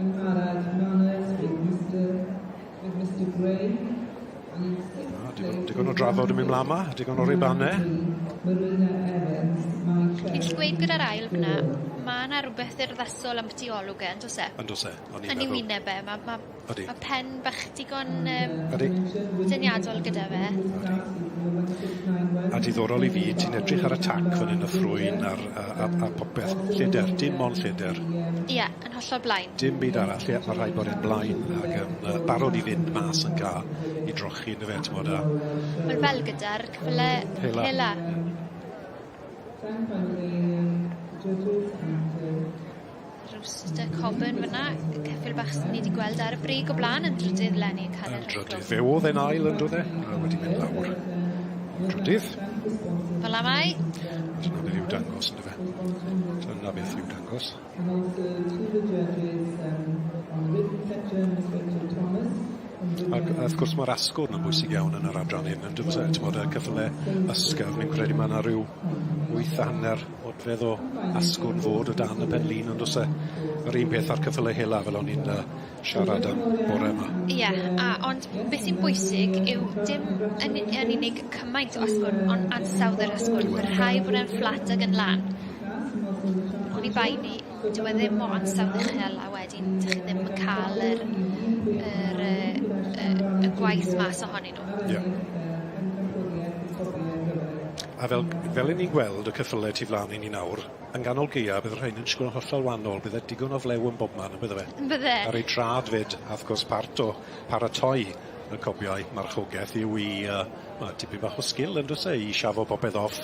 Angharad Manners with Mr. with Mr Gray. And in sixth Ah, digon, digon o drafod yn mynd mlaen 'ma, digon o ribane. Marina Evans, My Fi'n gallu gweud gyda'r ail fyna, ma' 'na rwbeth urddasol ambyti olwg e, on'd o's e? On'd o's e, o'n i'n Yn ei meddwl. wyneb e, ma' ma' Odi. Ma' pen bach digon yym... Odi. ...deniadol gyda fe. Odi. A diddorol i fi, ti'n edrych ar y tac fan 'yn y ffrwyn a'r a a a popeth, lleder, dim ond lleder. Ie, yn hollol blaen. Dim byd arall, ie, ma' rhaid bod e'n blaen ag yn yy barod i fynd mas yn ca i drochi on'd yfe t'mod a... Wel fel gyda'r cyffyle Hela. hela. Then finally, the judges and Rooster Coburn fyna, ceffyl bach sydd ni wedi gweld ar y brig o blaen yn drydydd leni yn cael Yn drydydd. Fe oedd e'n ail yn doedd e? A wedi mynd lawr. Yn drydydd. Fel am ai. Dyna beth yw dangos yndyfe. Dyna beth yw dangos. And also to the judges on the written section, Miss Rachel Thomas. Ac wrth gwrs ma'r asgwrn yn bwysig iawn yn yr adran hyn on'd yw e? T'mod y cyffyle ysgafn fi'n credu ma' 'na ryw wyth a hanner odfedd o asgwrn fod o dan y pen-lin on'd o's e? Yr un peth â'r cyffyle hela fel o'n i'n yy siarad am bore 'ma. Ie, a ond beth sy'n bwysig yw dim yn yn unig cymaint o asgwrn ond ansawdd yr asgwrn. Ma' rhai bod e'n fflat ag yn lan. Oni bai 'ny dyw e ddim o ansawdd uchel a wedyn 'dych chi ddim yn ca'l yr yr yy y y gwaith mas ohonyn nw. Ie. A fel fel 'yn ni'n gweld y ceffyle tu flan i ni nawr, yn ganol gaea bydd rhain yn disgwl yn hollol wanol, bydde digon o flew yn bobman yn bydde fe? Yn bydde? Ar eu trad 'fyd, a wrth gwrs part o paratoi y cobiau marchogeth yw i yy ma' tipyn bach o sgil yndos e i siafo popeth off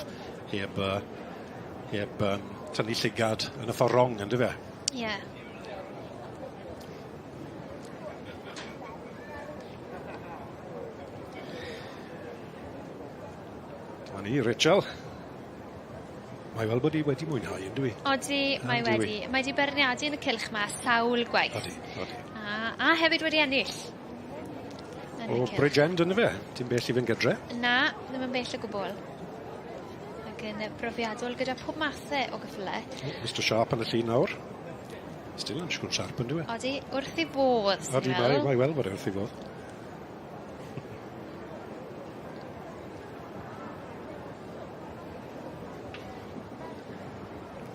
heb yy heb yym tynnu llygad yn y ffor rong yndyfe? Ie. Dyma ni, Rachel. Mae fel bod 'i wedi mwynhau yndw i? Odi, mae wedi. Mae 'di beirniadu yn y cylch 'ma sawl gwaith. Odi, odi. A a hefyd wedi ennill. Yn y O cylch. Bridgend on'd yfe? Dim bell i fynd gydre. Na, ddim yn bell o gwbwl. Ac yn yy brofiadol gyda pob mathe o gyffyle. O, Mr Sharp yn y llun nawr. Still yn disgwl sharp on'd yw e? Odi, wrth 'i bodd, swn Odi, i'n mae meddwl. mae weld bod e wrth 'i fodd.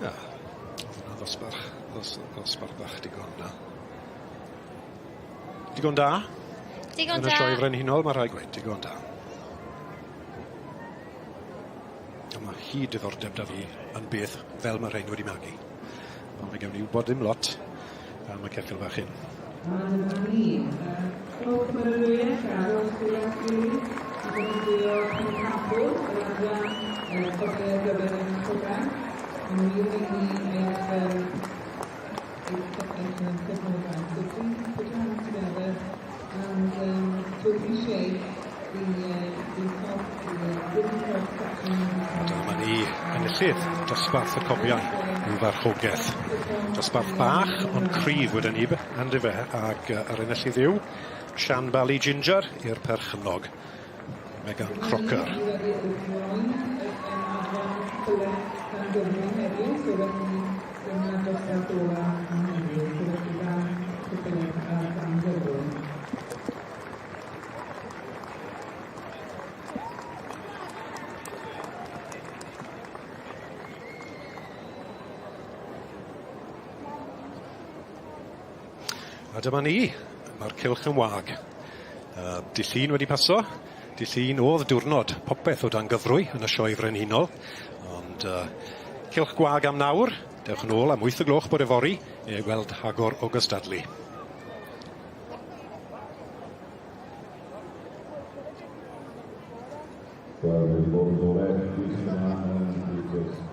Ia. O'dd hwnna'n ddosbarth ddos- ddosbarth bach digon da. Digon da. Digon da. Yn y Sioe Frenhinol ma' rhai' gweud, digon da. A ma' hyd diddordeb 'da fi yn beth fel ma' rhein wedi magu. Ond fe gewn ni wbod ddim lot am y ceffyl bach hyn. A dyma ni. Pob cymeradwyaeth ar ôl chwilio i a defnyddio pencampwr yr adran codi ar gyfer eich program. Mae'n wir i ni eich yym eich eich yym cefnogaeth. So please put your hands together and to appreciate the the top the wooden cross section. A dyma ni enillydd dosbarth y cobiau i'w farchogaeth. Dosbarth bach ond cryf wedyn ni yndyfe ag yy yr enillydd yw Sian Bali Ginger i'r perchennog Megan Crocker. A dyma ni, mae'r cylch yn wag. Yy dy' Llun wedi paso, dy' Llun o'dd diwrnod popeth o dan gyfrwy yn y Sioe Frenhinol, ond yy cylch gwag am nawr, dewch yn ôl am wyth o gloch bore fory i weld rhagor o gystadlu. Wel, wedi bod yn bore gwych yma yn Bridget.